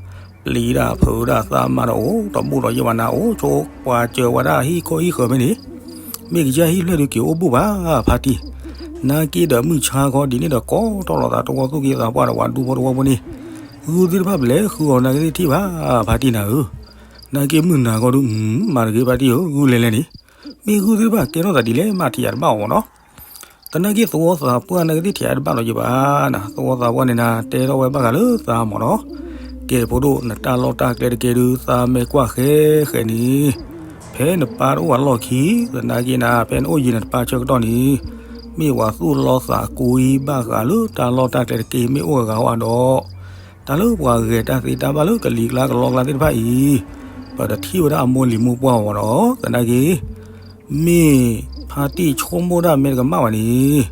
ပျံၤဒၣ်ဖုးဒၣ်သးမၤဒီးအိၣ်တဘူၣ်ဒီးယဲၢ်ဘၣ်နၤ, အိၣ်ဆိပှၤစၢၤဝဲဒၣ်ဟံၣ်ခိၣ်ဟံၣ်ဃၢၤဖဲန့ၣ်, မ့ၢ်ကစၢ်ဟံၣ်ဖျၢၣ်ဒုးက့ၤအိၣ်ဘူၣ်ဘၣ်ဖါတံၢ်, နာ်က့ဒီးမုၢ်ဆါခီဒ်န့ၣ်ဒီးကိးထီၣ်လိာ်သးတဝီသူၣ်က့သးပှၢ်ဒီးပှၤဒူဖိတဝီဖိန့ၣ်, ဂုၢ်သ့ၣ်တဖၣ်ပလဲၤဃုအီၤနာ်က့သ့ၣ်ထံၣ်ဘၣ်ဖါတံၢ်နၤဧၢ, နာ်က့မုၢ်နၤခီဒုး မၤတဂ့ၤဖါတံၢ်ဧၢ ဂုၢ်လဲၤလဲၤန့ၣ်, မ့ၢ်ဂုၢ်သ့ၣ်တဖၣ်ကဲထီၣ်သးဒ်လဲၣ်မးထံၣ်ယၤတဘၣ်အီၤမ့ၢ်နီၤ သနာ်က့သဝီသးပှၢ်နာ်က့သ့ၣ်ထံၣ်အါတဘၣ်လီၤယဘၣ်နၤ, သဝီသးပှၢ်န့ၣ်နၤ တဲထီၣ်ဝဲဘၣ်ဃးလၢသးမ့ၢ်နီၤ, ကဲဖိဒိၣ် နတၢ်လီၢ်တၢ်ကျဲတကဲဒုး သးမဲာ်ကွၢ်ဃဲဃဲန့ၣ်, ဖဲနပၢ်တအိၣ်အလီၢ်ခံ, သနာ်က့နၤ ဖဲနအိၣ်ယံၤနတပၢ်ဆၢကတီၢ်န့ၣ်, မ့ၢ်ဝဲသူၣ်လီသးကွံဘၣ်ဃးလၢတၢ်လီၢ်တၢ်ကျဲတကဲမ့ၢ်အိၣ်အဂၤဝဲဒီး တၢ်လၢပှၤဂဲၤတၢ်သ့တၢ်ဘၣ်လၢကလံၤကျါကလီကျါသ့ၣ်တဖၣ်အံၤ, ပတထံၣ်ဝဲဒၣ်အမိၢ်လံၤမိၢ်ပှၢ်အီၤမ့ၢ်နီၤ, သနာ်က့ မ့ၢ်ဖါတံၢ်ဆိကမိၣ်ဒၣ်မ့ၢ်တကမၣ်ဘၣ်န့ၣ်,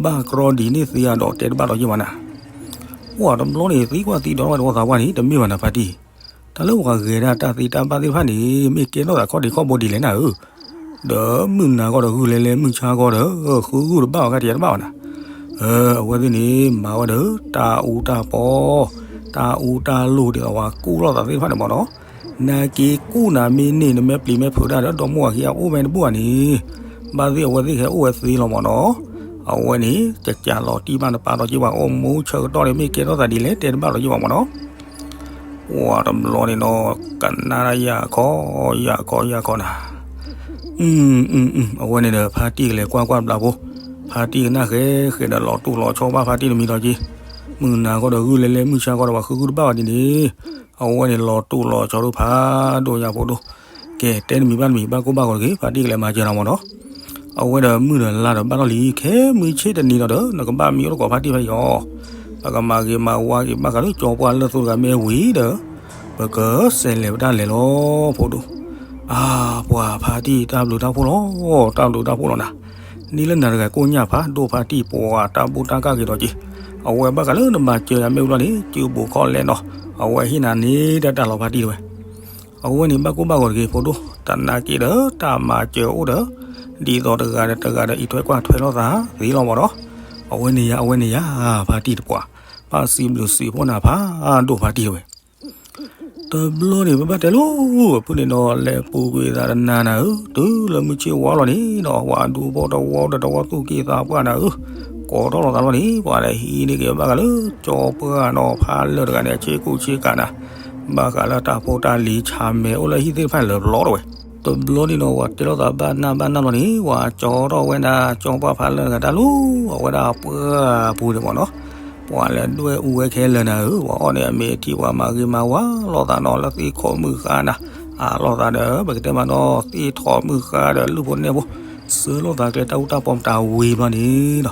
ဘၣ်ကြီဒ်န့ၣ်သ့ဧါဒီးတဲတဘၣ်ဒီးယဲၢ်ဘၣ်နၤ, အိၣ်တဘျီန့ၣ် သံကွၢ်သံဒိးထီၣ်ဝဲသဝီသးပှၢ်န့ၣ် တမ့ၢ်ဘၣ်နၤဖါတံၢ်, တၢ်လၢပှၤဂဲၤဒၣ်တၢ်သ့တၢ်ဘၣ်သ့ၣ်တဖၣ်န့ၣ် မ့ၢ်ကဲထီၣ်သးခီၣ်ဒ့ခီၣ်ဘိဒ်လဲၣ်နၤဧၢ, ဒီးမုၢ်နၤဂီၢ်ဒီးဂုၢ်လဲၤလဲၤ မုၢ်ဆါဂီၢ်ဒီး ဃုဂုၢ်တဘၣ်အီၤခါထံၣ်ယၤတဘၣ်ဘၣ်နၤ, အဝဲသ့ၣ်န့ၣ် မၤဝဲဒီးတၢ်အူတၢ်ပီ, တၢ်အူတၢ်လိၢ်ဒ်သိးပှၤကူၣ်လိာ်သးသ့ၣ်တဖၣ်န့ၣ်မ့ၢ်နီၤ, နာ်က့ကူၣ်နၤမ့ၢ်န့ၢ် နမ့ၢ်ပျံၤမ့ၢ်ဖုးဒၣ်ဒီး ဒီမါဝၤခံဂၤအိၣ်ဝဲတဘူၣ်ဘၣ်န့ၣ်, ဘၣ်သ့ၣ်အဝဲသ့ၣ်ဟဲအိၣ်ဝဲသ့လီၤမ့ၢ်နီၤ, အဝဲန့ၣ် ကကးလီၤတံၢ်ဘၣ်နပၢ်ဒီးက့ၤပှၤအိၣ်မူဆၢကတီၢ်န့ၣ် မ့ၢ်ကဲထီၣ်သးဒ်လဲၣ်တဲတဘၣ်ဒီးက့ၤပှၤမ့ၢ်နီၤ ပှၤတဘျီန့ၣ်နီၤ ကနၣ်ဒၣ်ယၤခီ ယၤခီ ယၤခီနၤ, အဝဲန့ၣ်ဒီး ဖါတံၢ်ကလဲၤကွၢ်ကွၢ်တဘျီဖိ, ဖါတံၢ်ကနၣ်ဃဲဃဲဒီးလီၤတူၢ်လီၤဆီဘၣ်ဖါတံၢ်တမံၤဒီးက့ၤ, မုၢ်နၤဂီၢ်ဒီးဂုၢ်လဲၤလဲၤ မုၢ်ဆါဂီၢ်ဒီးပှၤဃုဂုၢ်တဘၣ်ဘၣ်ဒ်န့ၣ်, အဝဲန့ၣ်လီၤတူၢ်လီၤဆီဒိၣ်ဖးဒိၣ်ညါဖိဒိၣ်, ကဲတဲတမံၤဘၣ်တမံၤ ဘၣ်ကိၢ်ဘၣ်ဂီၤတဂ့ၤ ဖါတံၢ်ကလဲၤမၤစၢၤနၤမ့ၢ်နီၤ အဝဲဒီးမုၢ်ဒီးလါဒီးဘၣ်ထီၣ်လံ ခဲမုၢ်ဆ့ၣ်တနံၤဒီး နကဘၣ်မံအိၣ်တကိးဖါတံၢ်ဖဲအံၤအီၤ, ပကမၤဂ့ၤမၤဝါက့ၤဘၣ်ဃးလၢကၠီပှၢ်လၢၢ်သိတဂၤမ့ၢ်ဝံၤဒီး, ပကစးလဲၤပတၢ်လဲၤလီၤ ဖိဒိၣ်, အါ, ပှၤဖါတံၢ်တၢ်ဘျုးတၢ်ဖှိၣ်လီၤ, တၢ်ဘျုးတၢ်ဖှိၣ်လီၤနၤ, နံၤလၢနၤတဂၤကိၢ်ညၣ်ဖးဒိၣ်ဖါတံၢ် ပှၤတၢ်ဘူၣ်တၢ်ကၢ်က့ၤဒီးက့ၤ, အဝဲဘၣ်ဃးလၢနမၤစၢၤယၤမ့ၢ်ဝံၤလီၤန့ၣ် စုဘူးခီလဲနီၤ, အဝဲဟ့ၣ်နၤန့ၣ်တၢ်တၢ်လီၤဖါတံၢ်တဝဲ အဝဲန့ၣ်ဘၣ်ကိၢ်ဘၣ်ဂီၤတဂ့ၤ ဖိဒိၣ်, တနာ်က့ဒီးတၢ်မၤစၢၤအိၣ်ဒီး, ဒ်သိးတဂၤဒီးတဂၤဒီးအံးထွဲကွၢ်ထွဲလိာ်သးသ့လီၤမ့ၢ်နီၤ, အဝဲန့ၣ်ယၤ အဝဲန့ၣ်ယၤ, ဖါတံၢ်တပှၢ်, ဘၣ်စံးဘျုးစံးဖှိၣ်နၤဖးဒိၣ်ဖါတံၢ်တဝဲ တဘျီန့ၣ် ပဘၣ်တဲလိၤ, အဖုၣ်န့ၣ်ဒီး လဲၤပူၤကွံာ်သးတနၤနၤဧၢ, တုၤလၢမုၢ်ဆ့ၣ်ဝါလီၤန့ၣ်ဒီး ပှၤဒူဖိတဝီဒီးတဝီသူၣ်က့သးပှၢ်နၤဧၢ, ကိးထီၣ်လိာ်သးလီၤန့ၣ် ပှၤဒီးဟံးန့ၢ်က့ၤဘၣ်ဃးလၢ ကၠီပှၢ်နီၤဖးလၢၢ်တဂၤန့ၣ် ဆ့ကူဆ့ကၤနၤ, ဘၣ်ဃးလၢတၢ်ဖိတၢ်လံၤဆၣ်မဲာ်အိၣ်လၢဟံၣ်သ့ၣ်တဖၣ်လၢာ်ပျီတဝဲ တဘျီန့ၣ်ဒီး ပှၤတဲလိာ်သးဘၣ်နၢ်ဘၣ်နၢ်လီၤန့ၣ် ပှၤကၠီထီၣ်ဝဲဒၣ် ကၠီပှၢ်ဖးလၢၢ်တဂၤတၢ်လူၤ အဝဲဒၣ်ပှၢ်ပူၤန့ၣ်မ့ၢ်နီၤ, ပှၤလဲၤဒွဲၣ်အူဝဲခဲလၢာ်နၤဧၢ, ပှၤအီၣ်န့ၣ်အမ့ၢ်ထံၣ် ပှၤမၤဂ့ၤမၤဝါလိာ်သးနီၤ လၢသ့ၣ်ခိးမုၢ်ဃါနၤ, အလိာ်သးဒီး ပကတဲမးနီၤ သ့ၣ်ထီၣ်မုၢ်ဃါဒီး လုၢ်ဖိနဲၣ်ဖိ စၢလိာ်သးကျဲတၢ်အူတၢ်ပီမတၤဝံၤဘျီန့ၣ်ဒီး,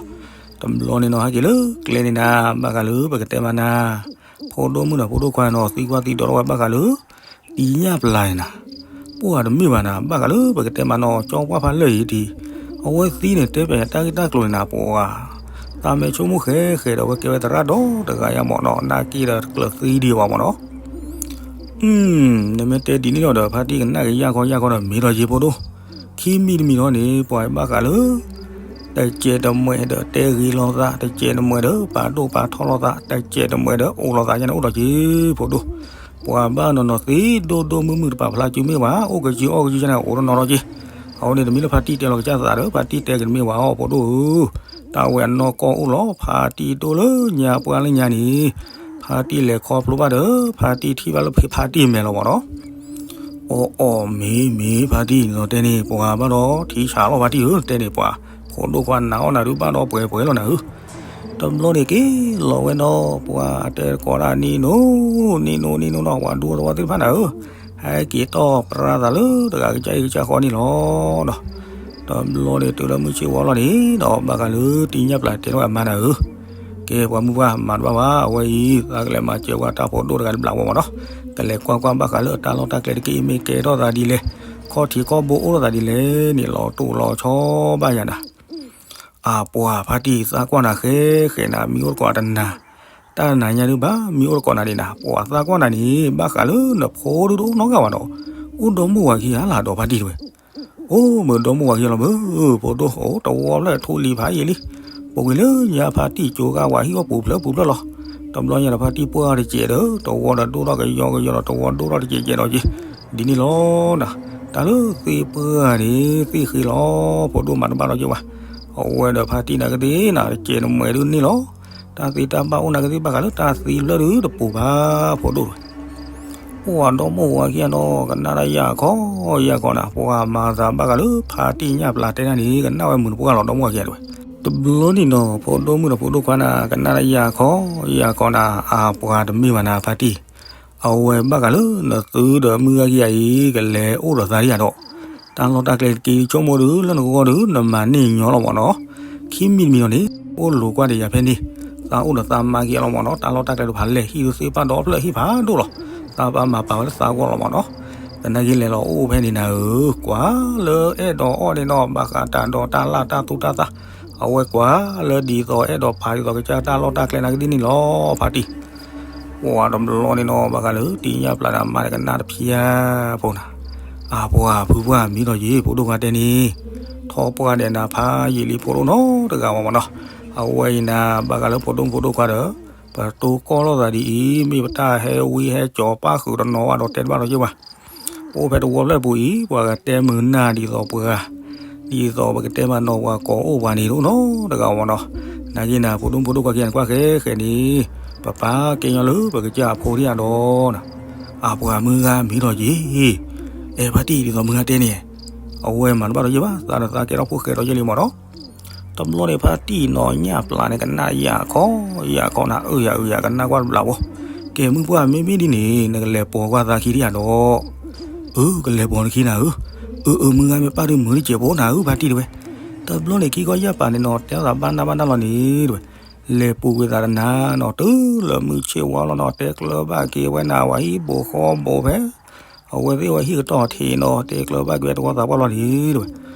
တဘျီန့ၣ်နီၤ ဟဲက့ၤလၢကျဲန့ၣ်နၤ ဘၣ်ဃးလၢပကတဲမးနၤ ဖိဒိၣ်မုၣ်ဒီးဖိဒိၣ်ခွါနီၤ သံကွၢ်သံဒိးထီၣ်ဝဲဘၣ်ဃးလၢ တံၤညၣ်ပျၢ်န့ၣ်နၤ, ပှၢ်တမ့ၢ်ဘၣ်နၤ ဘၣ်ဃးလၢပကတဲမးနီၤ ကၠီပှၢ်ဖးလၢၢ်အံၤဒံး, အဝဲသံန့ၣ် တဲပၠးတၢ်ဂ့ၢ်တၢ်ကျိၤန့ၣ်နၤ ပှၤ သးမဲာ်ဆိကမိၣ်ဃဲဃဲဒီး အဝဲကဲဝဲသရၣ်ဒီတဂၤယါမ့ၢ်နီၤ နာ်က့ဒီးတကျၢၤသံဒံးဘၣ်မ့ၢ်နီၤ နမ့ၢ်တဲဒ်န့ၣ်လီၤဒီး ဖါတံၢ်ကနၣ်က့ၤယၢ်ခီယၢ်ခီဒီး မ့ၢ်ထီၣ်ယ့ဖိဒိၣ်, ခံမံၤတမံၤထီၣ်န့ၣ် ပှၤဘၣ်ဃးလၢ တစဲးတမှဲးဒီးတဲဂ့ၤလိာ်သး, တစဲးတမှဲးဒီးပာ်ဒိၣ်ပာ်ထီလိာ်သး, တစဲးတမှဲးဒီးအိၣ်လိာ်သးယါန့ၣ်အိၣ်ဒီးက့ၤဖိဒိၣ်, ပှၤဘၣ်နီၢ်နီၢ်သံဒိၣ်ဒိၣ်မုၢ်မုၢ်တပာ်ဖျါစုမ့ၢ်ဘၣ်, အိၣ်ကစုအီၣ်ကစုယါန့ၣ်အိၣ်တနီၤဒီးက့ၤ, အဝဲန့ၣ်တမ့ၢ်လၢဖါတံၢ်တဲလီၤကစၢ်သးဒီး ဖါတံၢ်တဲက့ၤတမ့ၢ်ဘၣ်အီၤဖိဒိၣ်ဧၢ, တၢ်ဝဲအနီၢ်ကီၢ်အိၣ်လီၤ ဖါတံၢ်ဒိၣ်လၢညါပှၢ်လၢညါန့ၣ် ဖါတံၢ်လဲၤခီဖျိဘၣ်ဒီး ဖါတံၢ်ထံၣ်ဘၣ်လၢဖါတံၢ်မဲာ်လီၤမ့ၢ်နီၤ, အီၣ်အီၣ်မ့ၢ်မ့ၢ်ဖါတံၢ်နီၤတဲန့ၣ် ပှၤဘၣ်ဒီးထံဆးလီၤဖါတံၢ်ဧၢ တဲန့ၣ်ပှၤ, ဖိဒိၣ်ခွါနၤအီၣ်နၤဒုးဘၣ်ဒီးပှဲၤပှဲၤလီၤနၤဧၢ, တဘျီန့ၣ်က့ၤလီၤဝဲဒီး ပှၤတဲတကိးဒၣ်နံၤနိ နံၤနိနံၤနိနီၤ ပှၤဒူသဝီသ့ၣ်တဖၣ်နၤဧၢ, ဟဲက့ၤတီၢ်ပြၢသးလၢတဂၤကစၢ်အံၤကစၢ်ဃီန့ၣ်လီၤဒီး တဘျီန့ၣ်တုၤလၢမုၢ်ဆ့ၣ်ဝါလီၤန့ၣ်ဒီး ဘၣ်ဃးလၢတံၤညၣ်ပျၢ်တဲထီၣ်အမါနၤဧၢ, ကဲပှၤမုၢ်ပှၢ်မၤတဘၣ်ဘၣ် အဝဲအံၤ သးကလဲၤမၤစၢၤဝဲတၢ်ဖိဒိၣ်တဂၤတဘျီဝဲမ့ၢ်နီၤ, ကလဲၤကွၢ်ကွၢ်ဘၣ်ဃးလၢတၢ်လီၢ်တၢ်ကျဲတက့ၢ်အံၤမ့ၢ်ကဲထီၣ်သးဒ်လဲၣ်, ခီၣ်ထံးခီၣ်ဘိအိၣ်ထီၣ်သးဒ်လဲၣ်န့ၣ် လီၤတိၢ်လီၤဆီဘၣ်ယၤနၤ အပှၤဖါတံၢ်သးကွၢ်နၤဃဲဃဲနၤ မံၤအိၣ်တကိးတနၤ, တၢ်နၤညါဒုးဘၣ် မံၤအိၣ်တကိးနၤဒံးနၤ ပှၤသးကွၢ်နၤန့ၣ် ဘၣ်ဃးလၢနဖိဒုးတအိၣ်နီတဂၤဘၣ်ဒီး အိၣ်ဒီမိၢ်ဝၤခံဂၤလၢဒီးဖါတံၢ်တဝဲ, အိၣ်မုာ်ဒီမါဝၤခံဂၤလီၤမုာ်, ဖိဒိၣ်အိၣ်တဝီဖျၢၣ်ထူလံၤဖးယံာ်လံ, ပူၤကွံာ်လၢညါဖါတံၢ်ကၠိဂၤဝၤဟံၣ်အီၣ်ပူၤဖျၢၣ်ပူၤဖျၢၣ်လီၤ. တဘျီညါဒီးဖါတံၢ်ပှၢ်တစဲးဒီး တဝီဒီးဒိၣ်ထီၣ်ကယီကယီဒီးတဝီဒိၣ်ထီၣ်တစဲးစဲးဒီးက့ၤ, ဒ်န့ၣ်လီၤနၤ. တၢ်လၢသ့ၣ်ပှၢ်န့ၣ် သ့ၣ်ဃ့လီၤ, ဖိဒိၣ်မၤတဘၣ်ဒီးက့ၤဝဲ, အဝဲဒီးဖါတံၢ်နၤကသ့ၣ်နၤ တစဲးနမဲာ်ဒုးန့ၣ်လီၤ. တၢ်သ့တၢ်ဘၣ်အိၣ်နၤကသ့ၣ်ဘၣ်ဃးလၢတၢ်သံဖျၢၣ်ဒုးတပူၤဘၣ်ဖိဒိၣ်တဝဲ ပှၤဒီမါဝၤခံဂၤဒီး ကနၣ်တၢ်ယၤခီယၤခီနၤ, ပှၤမၤသးဘၣ်ဃးလၢဖါတံၢ်ညၣ်ပျၢ်တဲနၢ်န့ၣ် ကနၣ်ဝဲမုာ်တပှၢ်လီၤ ဒီမါဝၤခံဂၤတဝဲ. တဘျီန့ၣ်ဒီး ဖိဒိၣ်မုၣ်ဒီးဖိဒိၣ်ခွါနၤ ကနၣ်တၢ်ယၤခီယၤခီနၤ, အပှၤတမ့ၢ်ဘၣ်နၤဖါတံၢ်, အဝဲဘၣ်ဃးလၢနသုဒီးမုၢ်ဂၤခံဂၤအံၤ ကလဲၤအိၣ်ဒီးသးဒံးယၤဒီး တၢ်လီၢ်တၢ်ကျဲတက့ၤဆိကမိၣ်ဒုး လၢနဂီၢ်ဒုး နမၤန့ၢ်ညီလီၤမးနီၤ. ခံမံၤတမံၤလီၤန့ၣ် အိၣ်လိၤကွၢ်ဒီးယၤဖဲန့ၣ်, သးအိၣ်ဒီးသးမါခံဂၤလီၤမးနီၤ. တၢ်လီၢ်တၢ်ကျဲတဖၣ်လဲၤဟံၣ်ဒုးသ့ၣ်ပာ်ဒီဖျၢၣ်ဟံၣ်ဖးဒိၣ်လီၤ. သးပာ်မၤပာ်ဝဲလၢသးဂီၢ်လီၤမးနီၤ. သနာ်က့လဲၤလီၤအိၣ်ဖဲန့ၣ်နၤဧၢ, ကွၢ်လၢအဲၣ်ဒိးအီၣ်န့ၣ်နီၤ ဘၣ်ဃးတၢ်ဒိးတၢ်လၢ်တၢ်သူတၢ်သၣ်, အဝဲကွၢ်လၢဒ်သိးအဲၣ်ဒိးဖးဒ်သိးကစၢ်တၢ်လီၢ်တၢ်ကျဲနၤကသ့ၣ်န့ၣ်လီၤ ဖါတံၢ် ပှၤတဘျီန့ၣ်နီၤ ဘၣ်ဃးလၢတံၢ်ညၣ်ပျၢ်ဒီးအမါန့ၣ် ကနၣ်တဖျၢၣ်ဖိနၤ, အပှၤဖုပှၢ်မံၤဒီးယ့ၤ ဖိဒိၣ်ခွါတဲန့ၣ်, ထီၣ်ပှၢ်ဒီးနၤဖးယံာ်လံဖိဒိၣ်နီတဂၤမးမးနီၤ. အဝဲအံၤနၤ ဘၣ်ဃးလၢဖိဒိၣ်ဖိဒိၣ်ခွါဒီး ပတိၢ်ကီၢ်လိာ်သးဒ်အံၤ မ့ၢ်ပတၢ်ဟဲဝံဟဲကၠီၤပၣ်ဃုာ်တနီၤဘၣ်ဒီးတဲတဘၣ်ဒီးယ့ၤဘၣ် ပအိၣ်ဖဲတဝီဖျၢၣ်ပူၤအံၤ ပှၤကတဲမုာ်နၢ်ဒ်သိးပှၤ, ဒ်သိးပကတဲမုာ်နီၤ ပှၤကိးအိၣ်ပှၤန့ၣ်တအိၣ်နီတဂၤမးနီၤ. သနာ်က့နၤ ဖိဒိၣ်ဖိဒိၣ်ခွါခံဂၤန့ၣ် ကွၢ်ဃဲဃဲန့ၣ်, ပပာ်ကဲညီလၢပကစၢ်အဖိဒံးအဒီးနၤ, အပှၤမုၢ်ဂၤမံၤဒီးယ့ၤ, အဲၣ်ဖါတံၢ်ဒ်သိးမုၢ်ဂၤတဲန့ၣ်, အဝဲမၤတဘၣ်ဒီးယ့ၤဘၣ် သးဒီးသးကဲထီၣ်ဖိၣ်ဃဲဒီးယ့ၤလံမးနီၤ. တဘျီန့ၣ်ဖါတံၢ်နီၤ ညၣ်ပျၢ်န့ၣ် ကနၣ်ယၤခီယၤခီနၤ အၢယၤအုယၤကနၣ်ကွၢ်တဘျီဖိ, ကဲမုၢ်ပှၢ်မ့မ့ၢ်ဒ်န့ၣ် နကလဲၤပိာ်ကွၢ်သးခံဒံးယၤဒီး, အၢ ကလဲၤပိာ်နခံနၤဧၢ, အၢ အၢ မုၢ်ဂၤမ့ၢ်ပၢ်ဒုးမုာ်တစဲးဖိနၤဧၢ ဖါတံၢ်တဝဲ. တဘျီန့ၣ်ခံခီယၢ်ပာ်န့ၣ်နီၤ တဲသးဘၣ်နၢ်ဘၣ်နၢ်လီၤန့ၣ်တဝဲ, လဲၤပူၤကွံာ်သးတနၤနီၤ တုၤလၢမုၢ်ဆ့ၣ်ဝါလီၤနီၤ တဲကျၢၤဘၣ်က့ၤဝဲနၤ ဝၤဟံၣ်ဘိဃီဘိဖဲ အဝဲသ့ၣ်ဝဲဟံၣ်ကတီၢ်ထံးနီၤ တဲကျၢၤဘၣ်က့ၤဝဲတဝီသးပှၢ်လီၤန့ၣ်တဝဲ,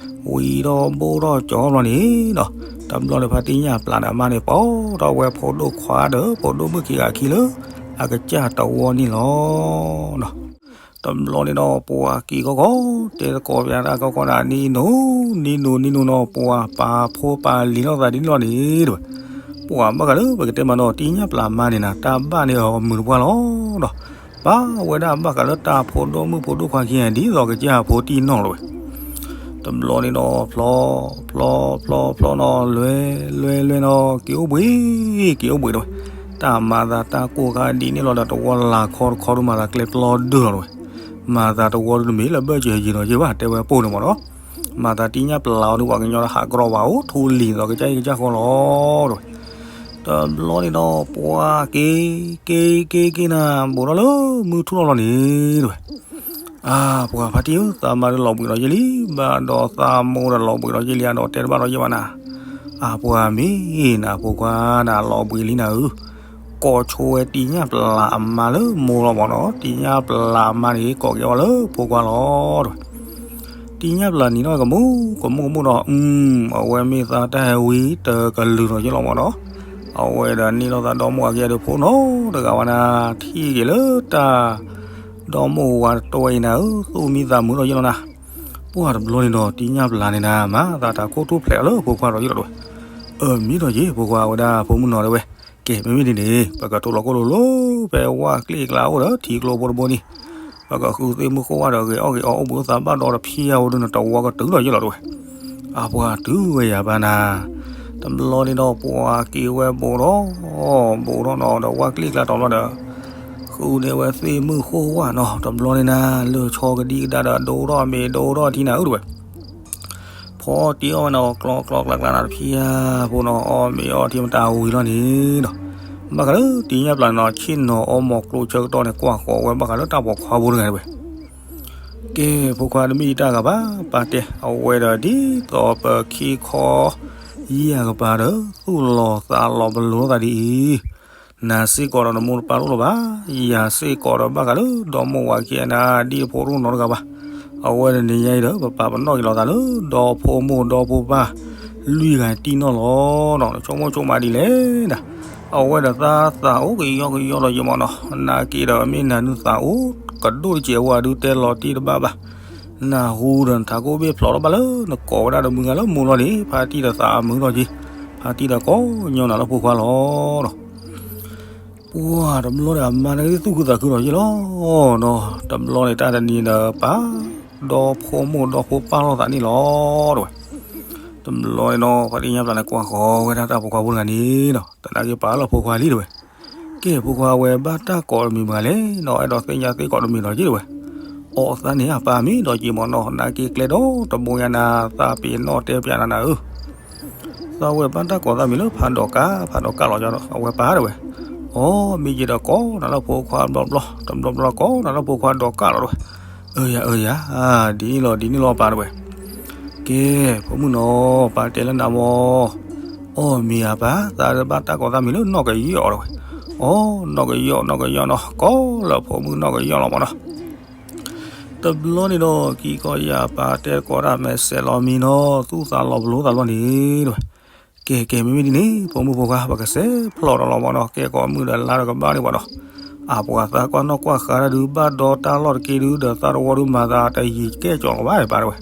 ဝံၤဒီးဘိၣ်ထီၣ်ကၠီဘျီန့ၣ်နီၤ, တဘျီန့ၣ်ဖါတံၢ်ညၣ်ပျၢ်ဒီးအမါန့ၣ် ပိာ်ထီၣ်ဝဲဖိဒိၣ်ခွါဒီးဖိဒိၣ်မုၣ်ခံဂၤခံလၢ အကစၢ်တဝီန့ၣ်လီၤ. တဘျီန့ၣ်ဒီးပှၤက့ၤခီခီ တဲသကိးပှၤတၢ်ခီခီနၤ နံၤနိ နံၤနိ နံၤနိနီၤ ပှၤပာ်ဖိပာ်လံၤလိာ်သးဒ်န့ၣ်လီၤန့ၣ်တဝဲ, ပှၤဘၣ်ဃးလၢပကတဲမးနီၤ တံၢ်ညၣ်ပျၢ်မါန့ၣ်နၤ တၢ်ဘၣ်န့ၢ်အီၤမုာ်တပှၢ်လီၤဒီး ပာ်ဝဲဒၣ်ဘၣ်ဃးလၢတၢ်ဖိဒိၣ်မုၣ်ဖိဒိၣ်ခွါခံဂၤဒ်သိးကစၢ်ဖိတံၢ်နီၢ်လီၤဝဲ. တဘျီန့ၣ်ဒီး ဖျီ ဖျီ ဖျီ ဖျီနီၤ လွဲ လွဲ လွဲနီၤ က့ၤအိၣ်ဘှံး က့ၤအိၣ်ဘှံးတဝဲ, တၢ်မၤသးတၢ်ကိၢ်ခါဒ်န့ၣ်လီၤဒီး တဝီလၢ်ခီတခီဒုးမၤသးကျဲပျီဒၢၢ်လီၤတဝဲ, မၤသးတဝီဒုးတမ့ၢ်လၢဘၢၣ်စၢၤယံၤနီၤယ့ၤဘၣ် တဲဝဲပိၢ်န့ၣ်မးနီၤ, မၤသးတံၢ်ညၣ်ပျၢ်အီၤဒုးပှၤကညီဒီးဟးကြီဘၣ်အိၣ်ထူလံၤသိးကစၢ်အံၤကစၢ်ဃီလီၤတဝဲ. တဘျီန့ၣ်ဒီး ပှၤက့ၤ က့ၤ က့ၤ က့ၤနၤ ဘူးထီၣ်လၢမုၢ်ထူၣ်လီၤလီၤန့ၣ်တဝဲ, အါ ပှၤဖါတံၢ်ဧၢ သးမါဒုးလီၤဘှံးဒီးယ့ၢ်လံ, ဘၣ်ဒီးသးမိၢ်ဒီးလီၤဘှံးဒီးယ့ၢ်လံ အဒီးတဲတဘၣ်ဒီးယ့ၢ်ဘၣ်နၤ, အပှၤမ့ၢ်နၤဖိခွါနၤလီၤဘှံးလံနၤဧၢ, ကိးဆိဝဲတံၢ်ညၣ်ပျၢ်အမါလၢမိၢ်လီၤမးနီၤ, တံၢ်ညၣ်ပျၢ်အမါန့ၣ် ကိးက့ၤအီၤလၢဖိခွါလီၤတဝဲ. တံၢ်ညၣ်ပျၢ်နံၤနီၢ်ကမူၣ် ကမူၣ်ကမူၣ်ဒီး အဝဲမ့ၢ်သးတၢ်ဟဲဝံတကလုာ်ဒီးယ့ၢ်လီၤမးနီၤ, အဝဲဒီးန့ၢ်လိာ်သးဒီမါဝၤခံဂၤဒီးဖိနီတဂၤဝဲနၤ, ထံၣ်က့ၤလၢတၢ် ဒီမါဝၤတဝဲအံၤနၤဧၢ သူၣ်မံသးမုာ်ဒီးယ့ၢ်လီၤနၤ. ပှၢ်တဘျီန့ၣ်ဒီး တံၢ်ညၣ်ပျၢ်န့ၣ်နၤ မၤသးတၢ်ခိၣ်ထူၣ်ဖျဲးအီၤလၢဖိခွါဒီးယ့ၢ်လီၤတဝဲ, အၢ မ့ၢ်ဒီးယ့ၢ် ဖိခွါဝဲဒၣ်ဖိမုၣ်နီၤတဝဲ, ကဲ မ့မ့ၢ်ဒ်န့ၣ် ပကထူးလီၤကိၢ်လိၤလိၤ ဖဲဝၣ်ကျ့ၣ်ကျါအိၣ်ဒီးထံကျိဖိတဘိန့ၣ်, ပကဃုသ့ၣ်မုၢ်ဃိၣ်ဝၣ်ဒီးဂဲၤအီၣ်ဂဲၤအီအိၣ်ဘှံးအိၣ်သးဘၣ်ဒီးတဖံးအဝဲဒုး နတဝီကတုၤဒီးယ့ၢ်လီၤတဝဲ. အပှၤတုၤဝဲယၤဘၣ်နၤ, တဘျီန့ၣ်ဒီးပှၤက့ၤဝဲဘူးထီၣ် ဘူးထီၣ်နီၤဒီးဝၣ်ကျ့ၣ်ကျါတီၤလီၤဒီး ဃုန့ၢ်ဝဲသ့ၣ်မုၢ်ဃိၣ်ဝၣ်နီၤ တဘျီန့ၣ်နၤ လၢဆီကဒံကဒါဒီးဒိၣ်ထီၣ်မ့ၤဒိၣ်ထီၣ်ထံနၤဧၢတဝဲ ဖီတံၢ်အီၣ်ဝဲနၤ ကျီကျီကျါကျါနၤတဖံးဧါဖိနီၤ အီၣ်မ့ၤအီထံမတၤဝံၤလီၤန့ၣ်ဒီး ဘၣ်ဃးလၢတံၢ်ညၣ်ပျၢ်န့ၣ်နီၤ ဆ့ၣ်နီၤအီမိၤကျိဆၢကတီၢ်န့ၣ် ကွၢ်ဃီၤဝဲဘၣ်ဃးလၢတၢ်ပိာ်ခွါဖိတဂၤတဝဲ ကဲ ဖိခွါတမ့ၢ်တၢ်ဂၤဘၣ် ပာ်တဲ အဝဲဒီးဒ်သိးပခံခီ ယံာ်အကပၤဒီး သူၣ်လီၤသးလီၤပလိာ်လိာ်သးဒ်အံၤ နၤစ့ၢ်ကီးဒီးနမိၢ်နပၢ်တအိၣ်လၢၤဘၣ် ယၤစ့ၢ်ကီးဒီးဘၣ်ဃးလၢဒီမိၢ်ဝၤခံဂၤနၤ ဒ်ဖိတအိၣ်နီတဂၤဘၣ် အဝဲဒီးန့ၣ်ယၤအံၤဒီး ပပာ်ပနီၣ်က့ၤလိာ်သးလၢ ဒီဖိမိၢ်ဒီဖိပၢ် လွံၢ်ဂၤတံၢ်နီၢ်လီၤနီၤ ဆိကမိၣ်ဆိကမးဒ်လဲၣ်ဒၣ် အဝဲဒီးသးသးအိၣ်ကယီကယီလီၤယမီၢ်နီၤ နာ်က့ဒီးမ့ၢ်နၤနုၢ်သးအိၣ်ကဒိၣ်တစဲးဝဲဒုးတဲလီၤတံၢ်တဘၣ်ဘၣ် နၢ်ဟူဒီးနထးခိၣ်ဘ့ၣ်ဖျိးထီၣ်ဘၣ်လၢနကိးဝဲဒၣ်ဒီးမုၢ်ဂၤလၢမိၢ်လီၤန့ၣ် ဖါတံၢ်ဒီးသးအမုာ်ထီၣ်က့ၤ, ဖါတံၢ်ဒီးကိးညီနၤလၢဖိခွါလီၤဒီး ပှၢ်တဘျီန့ၣ် အမါန့ၣ်က့ၤသူၣ်ခုသးခုလီၤက့ၤလီၤဒီး တဘျီန့ၣ် တၢ်တနံၤဒီးပၢ်ဒီဖိမိၢ်ဒီဖိပၢ်လိာ်သးန့ၣ်လီၤတဲဝဲ. တဘျီန့ၣ်ဒီး ဖါတံၢ်ညၣ်ပျၢ်န့ၣ်ကွၢ်ဃီၤဝဲဒၣ်တၢ်ဖိခွါဖိတဂၤန့ၣ်ဒီး တနာ်က့ၤပာ်လၢဖိခွါလံတဲဝဲ. ကဲ ဖိခွါဝဲဘၣ်တၢ်ကိးတမံၤမးလဲၣ်ဒီး အဲၣ်ဒိးသ့ၣ်ညါသ့ၣ်ကိးတမံၤဒီးက့ၤတဲဝဲ. အီၣ်သးန့ၣ် အပၢ်မ့ၢ်ဒီးက့ၤမ့ၢ်နီၤ နာ်က့ၤကျဲဒီတဘိညါနၤ သးပ့ၤနီၣ်တဲပၠးနၤနၤဧၢ သးဝဲဘၣ်တၢ်ကိးသးမံၤလၢဖးဒိးကၢ်, ဖးဒိးကၢ်လီၤ အဝဲပၢ်တဲဝဲ. အိ မ့ၢ်က့ၤဒီးကိးနၤလၢဖိခွါဘျီဘျီ, တဘျီဘျီကိးနၤလၢဖိခွါဒိးကၢ်လီၤတဲဝဲ. အၢယၤ အၢယၤ, ဒ်န့ၣ်လီၤ ဒ်န့ၣ်လီၤပၢ်တဲဝဲ. ကဲ ဖိမုၣ်နီၤ ပၢ်တဲလၢနၤမ့ၢ် အိ မ့ၢ်ဧါပၢ်, သးဘၣ်တၢ်ကိးသးမံၤလၢနီၢ်ကယီၣ်တဲဝဲ. အိ နီၢ်ကယီၣ် နီၢ်ကယီၣ်နီၤ, ကိးလၢဖိမုၣ်နီၢ်ကယီၣ်လီၤမ့ၢ်နီၤ. တဘျီန့ၣ်ဒီး ကံကီယၤပၢ်တဲကိးဒၣ်မဲာ်စဲးလီၤမံနီၤ သူၣ်သးလီၤပလိသးလီၤန့ၣ်တဲဝဲ. ကဲ ကဲ မ့မ့ၢ်ဒ်န့ၣ် ဖိမုၣ်ဖိခွါ ပကစဲးဖျိးဒီးလီၤမ့ၢ်နီၤ, ကဲကိးမုၢ်ဒီးလါဒီးကဘၣ်န့ၣ်ပှၤဒီး အပှၤသးကွၢ်နီၣ်ကွၢ်ဃါတၢ်ဒုး ဘၣ်ဒီတၢ်လီၢ်တက့ၢ်ဒုး ဒီးသးတဝီဒုးမၤသးတယံၤကဲကၠီလီၤဘၣ်ပၢ်တဲဝဲ.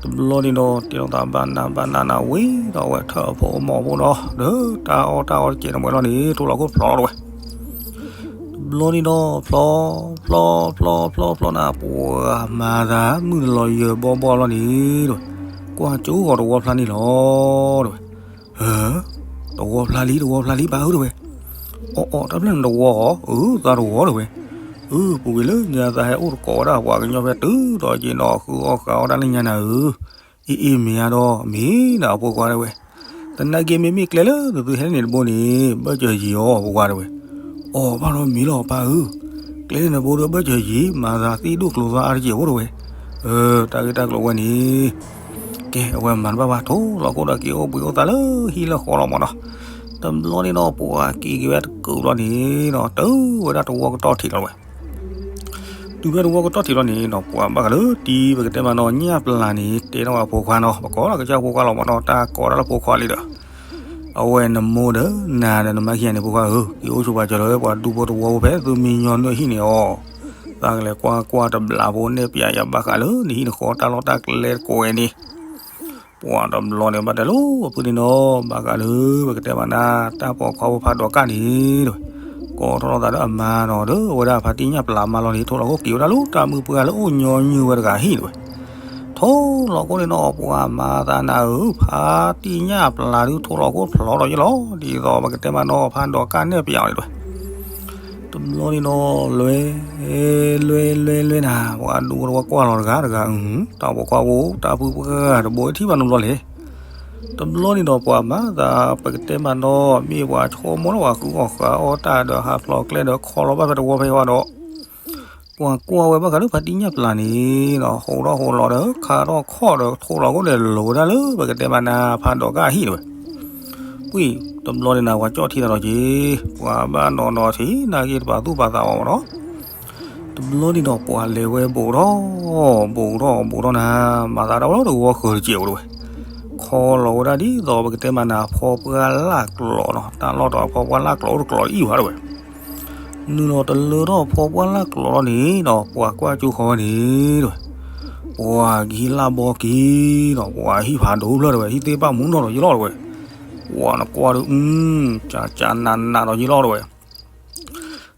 တဘျီန့ၣ်ဒီး တ့ထီၣ်သးဘၣ်နးဘၣ်နးနးဝံၤဒီး အဝဲထၢၣ်အဖိအမိၢ်ဖိဒီး ဒီးတၢ်အီၣ်တၢ်အီတစဲးန့ၣ်ဝဲလီၤန့ၣ် ထိၣ်လီၤခိၣ်ဖျိးလီၤတဲဝဲ. တဘျီန့ၣ်ဒီး ဖျိး ဖျိး ဖျိး ဖျိး ဖျိးနၤ ပှၤမၤသးမုၢ်တလီၤယၢၤဘီဘီလီၤန့ၣ်တဲဝဲ. ကွၢ်ကၠိဂီၤတဝီဖျါန့ၣ်လီၤတဲဝဲ. ဟၢ တဝီဖျါလံ တဝီဖျါလံပၢ်ဧၢတဲဝဲ. အိ အိ တၢ်ဖျၢၣ်န့ၣ်တဝီဧါ, အၢ သးတဝီတဲဝဲ. အၢ ပူၤကွံာ်လၢညါသးဟဲအိၣ်တကိးဝဲဒၣ်ပှၤကညီဖဲတုၤဒီးက့ၤနီၤ ဃုအီၣ်ဃုအီတၢ်လၢညါနၤဧၢ. အ့ အ့ မ့ၢ်ဧါဒီး မ့ၢ်ဒၣ်အဖိခွါတဲဝဲ. သနာ်က့ မ့မ့ၢ်ကျဲလၢနသုဟဲန့ၣ်တဘိန့ၣ် ဘၢၣ်စၢၤယံၤအီၤဖိခွါတဲဝဲ. အိ ဘၣ်ဒီးမ့ၢ်လီၤပၢ်ဧၢ, ကျဲန့ၣ်တဘိဒီးဘၢၣ်စၢၤယံၤ မၤသးသံဒိၣ်ကျိၤသးအါတစဲးဖိတဲဝဲ. အၢ တၢ်ဂ့ၢ်တၢ်ကျိၤဝဲန့ၣ် ကဲ အဝဲမၤတဘၣ်ဘၣ် ထိၣ်လီၤခိၣ်ဒီးက့ၤအိၣ်ဘှံးအိၣ်သးလၢဟံၣ်လၢဃီလီၤမ့ၢ်နီၤ. တဘျီန့ၣ်ဒီး ပှၤက့ၤက့ၤဝဲတကုာ်ဘျီန့ၣ်ဒီး တုၤဝဲဒၣ်တဝီကတီၢ်ထံးလီၤတဲဝဲ. တုၤဖဲတဝီကတီၢ်ထံးလီၤန့ၣ်ဒီး ပှၤဘၣ်ဃးလၢတံၤ ပကတဲမးနီၤ ညၣ်ပျၢ်န့ၣ် တဲထီၣ်ဝဲအဖိခွါနီၤ ပကိးလီၤကစၢ်ဖိခွါလီၤမ့ၢ်နီၤ တၢ်ကိးဒၣ်လၢဖိခွါလံဒီး အဝဲနမိၢ်ဒီးနၤဒီးနမါခံဂၤန့ၣ် ဖိခွါဧၢ, က့ၤအိၣ်ဆိးပှၤကၢၤလၢပှၤဒူဖိတဝီဖိဖဲသုမံညီနုၢ်အဟံၣ်န့ၣ်အီၤ, သးကလဲၤကွၢ်ကွၢ်တဘျီဖိနဲၣ်ပၠးယၤဘၣ်ဃးလၢနဟံၣ်နဃီတၢ်လီၢ်တၢ်ကျဲတကိးဝဲန့ၣ် ပှၤတဘျီန့ၣ်ဘၣ်တဲလၢအဖုန့ၣ်နီၤ ဘၣ်ဃးလၢပကတဲမးနၤ တၢ်ပိာ်ခွါဖိဖးဒိးကၢ်န့ၣ်တဲဝဲ, ကိးထီၣ်လိာ်သးဒီးအမါနီၤ ဒီးအဝဲဒၣ်ဖါတံၢ်ညၣ်ပျၢ်မါလီၤန့ၣ် ထိၣ်လီၤခိၣ်က့ၤဝဲဒၣ်လၢတၢ်မုၢ်ပှၢ်လၢအိၣ်ညီနုၢ်ဝဲတဂၤဟံၣ်တဲဝဲ. ထိၣ်လီၤခိၣ်န့ၣ်နီၤ ပှၤမၤသးနၤဧၢ ဖါတံၢ်ညၣ်ပျၢ်ဒုးထိၣ်လီၤခိၣ်ဖျိးထီၣ်ယ့ၣ်လီၤ ဒ်သိးပကတဲမးနီၤ ဖးဒိးကၢ်နဲၣ်ပၠးအီၤန့ၣ်တဲဝဲ. တဘျီန့ၣ်နီၤ လွဲ လွဲ လွဲ လွဲနၤ ပှၤဒူဖိတဝီကွၢ်လီၤတဂၤတဂၤ တၢ်ပိာ်ခွါဖိ တၢ်ဖုပှၢ်တဘိထံၣ်ဘၣ်နီတဘျီလဲၣ်. တဘျီန့ၣ်ဒီးပှၤမၤသး ပကတဲမးနီၤ မ့ၢ်ပှၤဆိကမိၣ်လၢပှၤဃုအီၣ်ဃုအီတၢ်ဒီး ဟးဖျိးကျဲဒီးခီလီၤဘၣ်ဖဲတဝီဖဲအံၤဒီး ပှၤကွၢ်ဝဲဘၣ်ဃးလၢဖါတံၢ်ညၣ်ပျၢ်န့ၣ်ဒီး ဟိးထီၣ်ဟိးလီၤဒီး ခးထီၣ်ခီၣ်ဒီး ထိၣ်လီၤခိၣ်ဒီး လိၤဝဲဒၣ်လၢပကတဲမးနၤ ဖးဒိးကၢ်အဟံၣ်တဲဝဲ. ပှၤတဘျီန့ၣ်နၤ ပှၤကၠီၣ်ထံသးဒီးက့ၤ ပှၤဘၣ်နီၢ်နီၢ်ထံး နာ်က့တပာ်သူၣ်ပာ်သးအီၤမ့ၢ်နီၤ. တဘျီန့ၣ်ဒီးပှၤလဲၤဝဲဘူးထီၣ် ဘူးထီၣ် ဘူးထီၣ်နၤ မၤသးဒၣ်ဝဲလီၤတဝီဃၢၤတစဲးဖိတဲဝဲ. ခီလီၤဝဲဒၣ်ဒ်သိးပကတဲမးနၤ ဖီပှၢ်လၢ်ကျိာ်နီၤ တၢ်လီၢ်တဖီပှၢ်လၢ်ကျိာ်အိၣ်တကျိာ်အံၤဘၣ်တဲဝဲ. နုာ်လီၤတလၢထီၣ်ဖီပှၢ်လၢ်ကျိာ်လီၤန့ၣ်ဒီး ပှၤကွၢ်ကၠိဃီဝဲန့ၣ်တဲဝဲ. ပှၤကဟံၣ်လၢ်ဘီက့ၤဒီး ပှၤဟံၣ်ဖးဒိၣ်ဖျၢၣ်တဲဝဲ ဟံၣ်သ့ၣ်ဘၣ်မူနီၢ်ဒီးယ့ၣ်လီၤတဲဝဲ. ပှၤနကွၢ်ဒီး အူ ကၠးကၠးနးနးဒီးယ့ၣ်လီၤတဲဝဲ.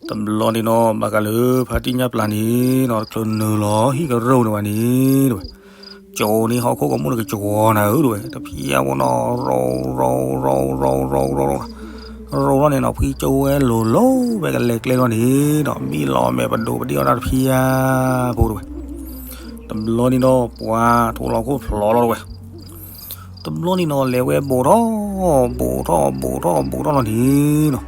တဘျီန့ၣ်ဒီး ဘၣ်ဃးလၢဖါတံၢ်ညၣ်ပျၢ်န့ၣ်ဒီး တချုးနုာ်လီၤဟံၣ်ကရၢၢ်န့ၣ်ဘၣ်န့ၣ်တဲဝဲ. ကၠိန့ၣ်ဟီၣ်ခိၣ်ကမူၣ်န့ၣ်ကကၠီနၤဧၢတဲဝဲ တဖျၢၣ်ဖိနီၤ ရိၤ ရိၤ ရိၤ ရိၤ ရိၤ ရိၤ ရိၤ ရိၤလီၤန့ၣ်နီၤ ဖှံကၠိဝဲလိၤလိၤဖဲကလဲၤကျဲလီၤန့ၣ်ဒီး မံလီၤမဲာ်ပဒိၣ်ပဒ့ၣ်အီၣ်တၢ်တဖျၢၣ်ဖိတဲဝဲ. တဘျီန့ၣ်ဒီး ပှၤထိၣ်လီၤခိၣ်ဖျိးလီၤတဲဝဲ. တဘျီန့ၣ်နီၤ လဲၤဝဲဘူးထီၣ် ဘူးထီၣ် ဘူးထီၣ် ဘူးထီၣ်လီၤန့ၣ်နီၤ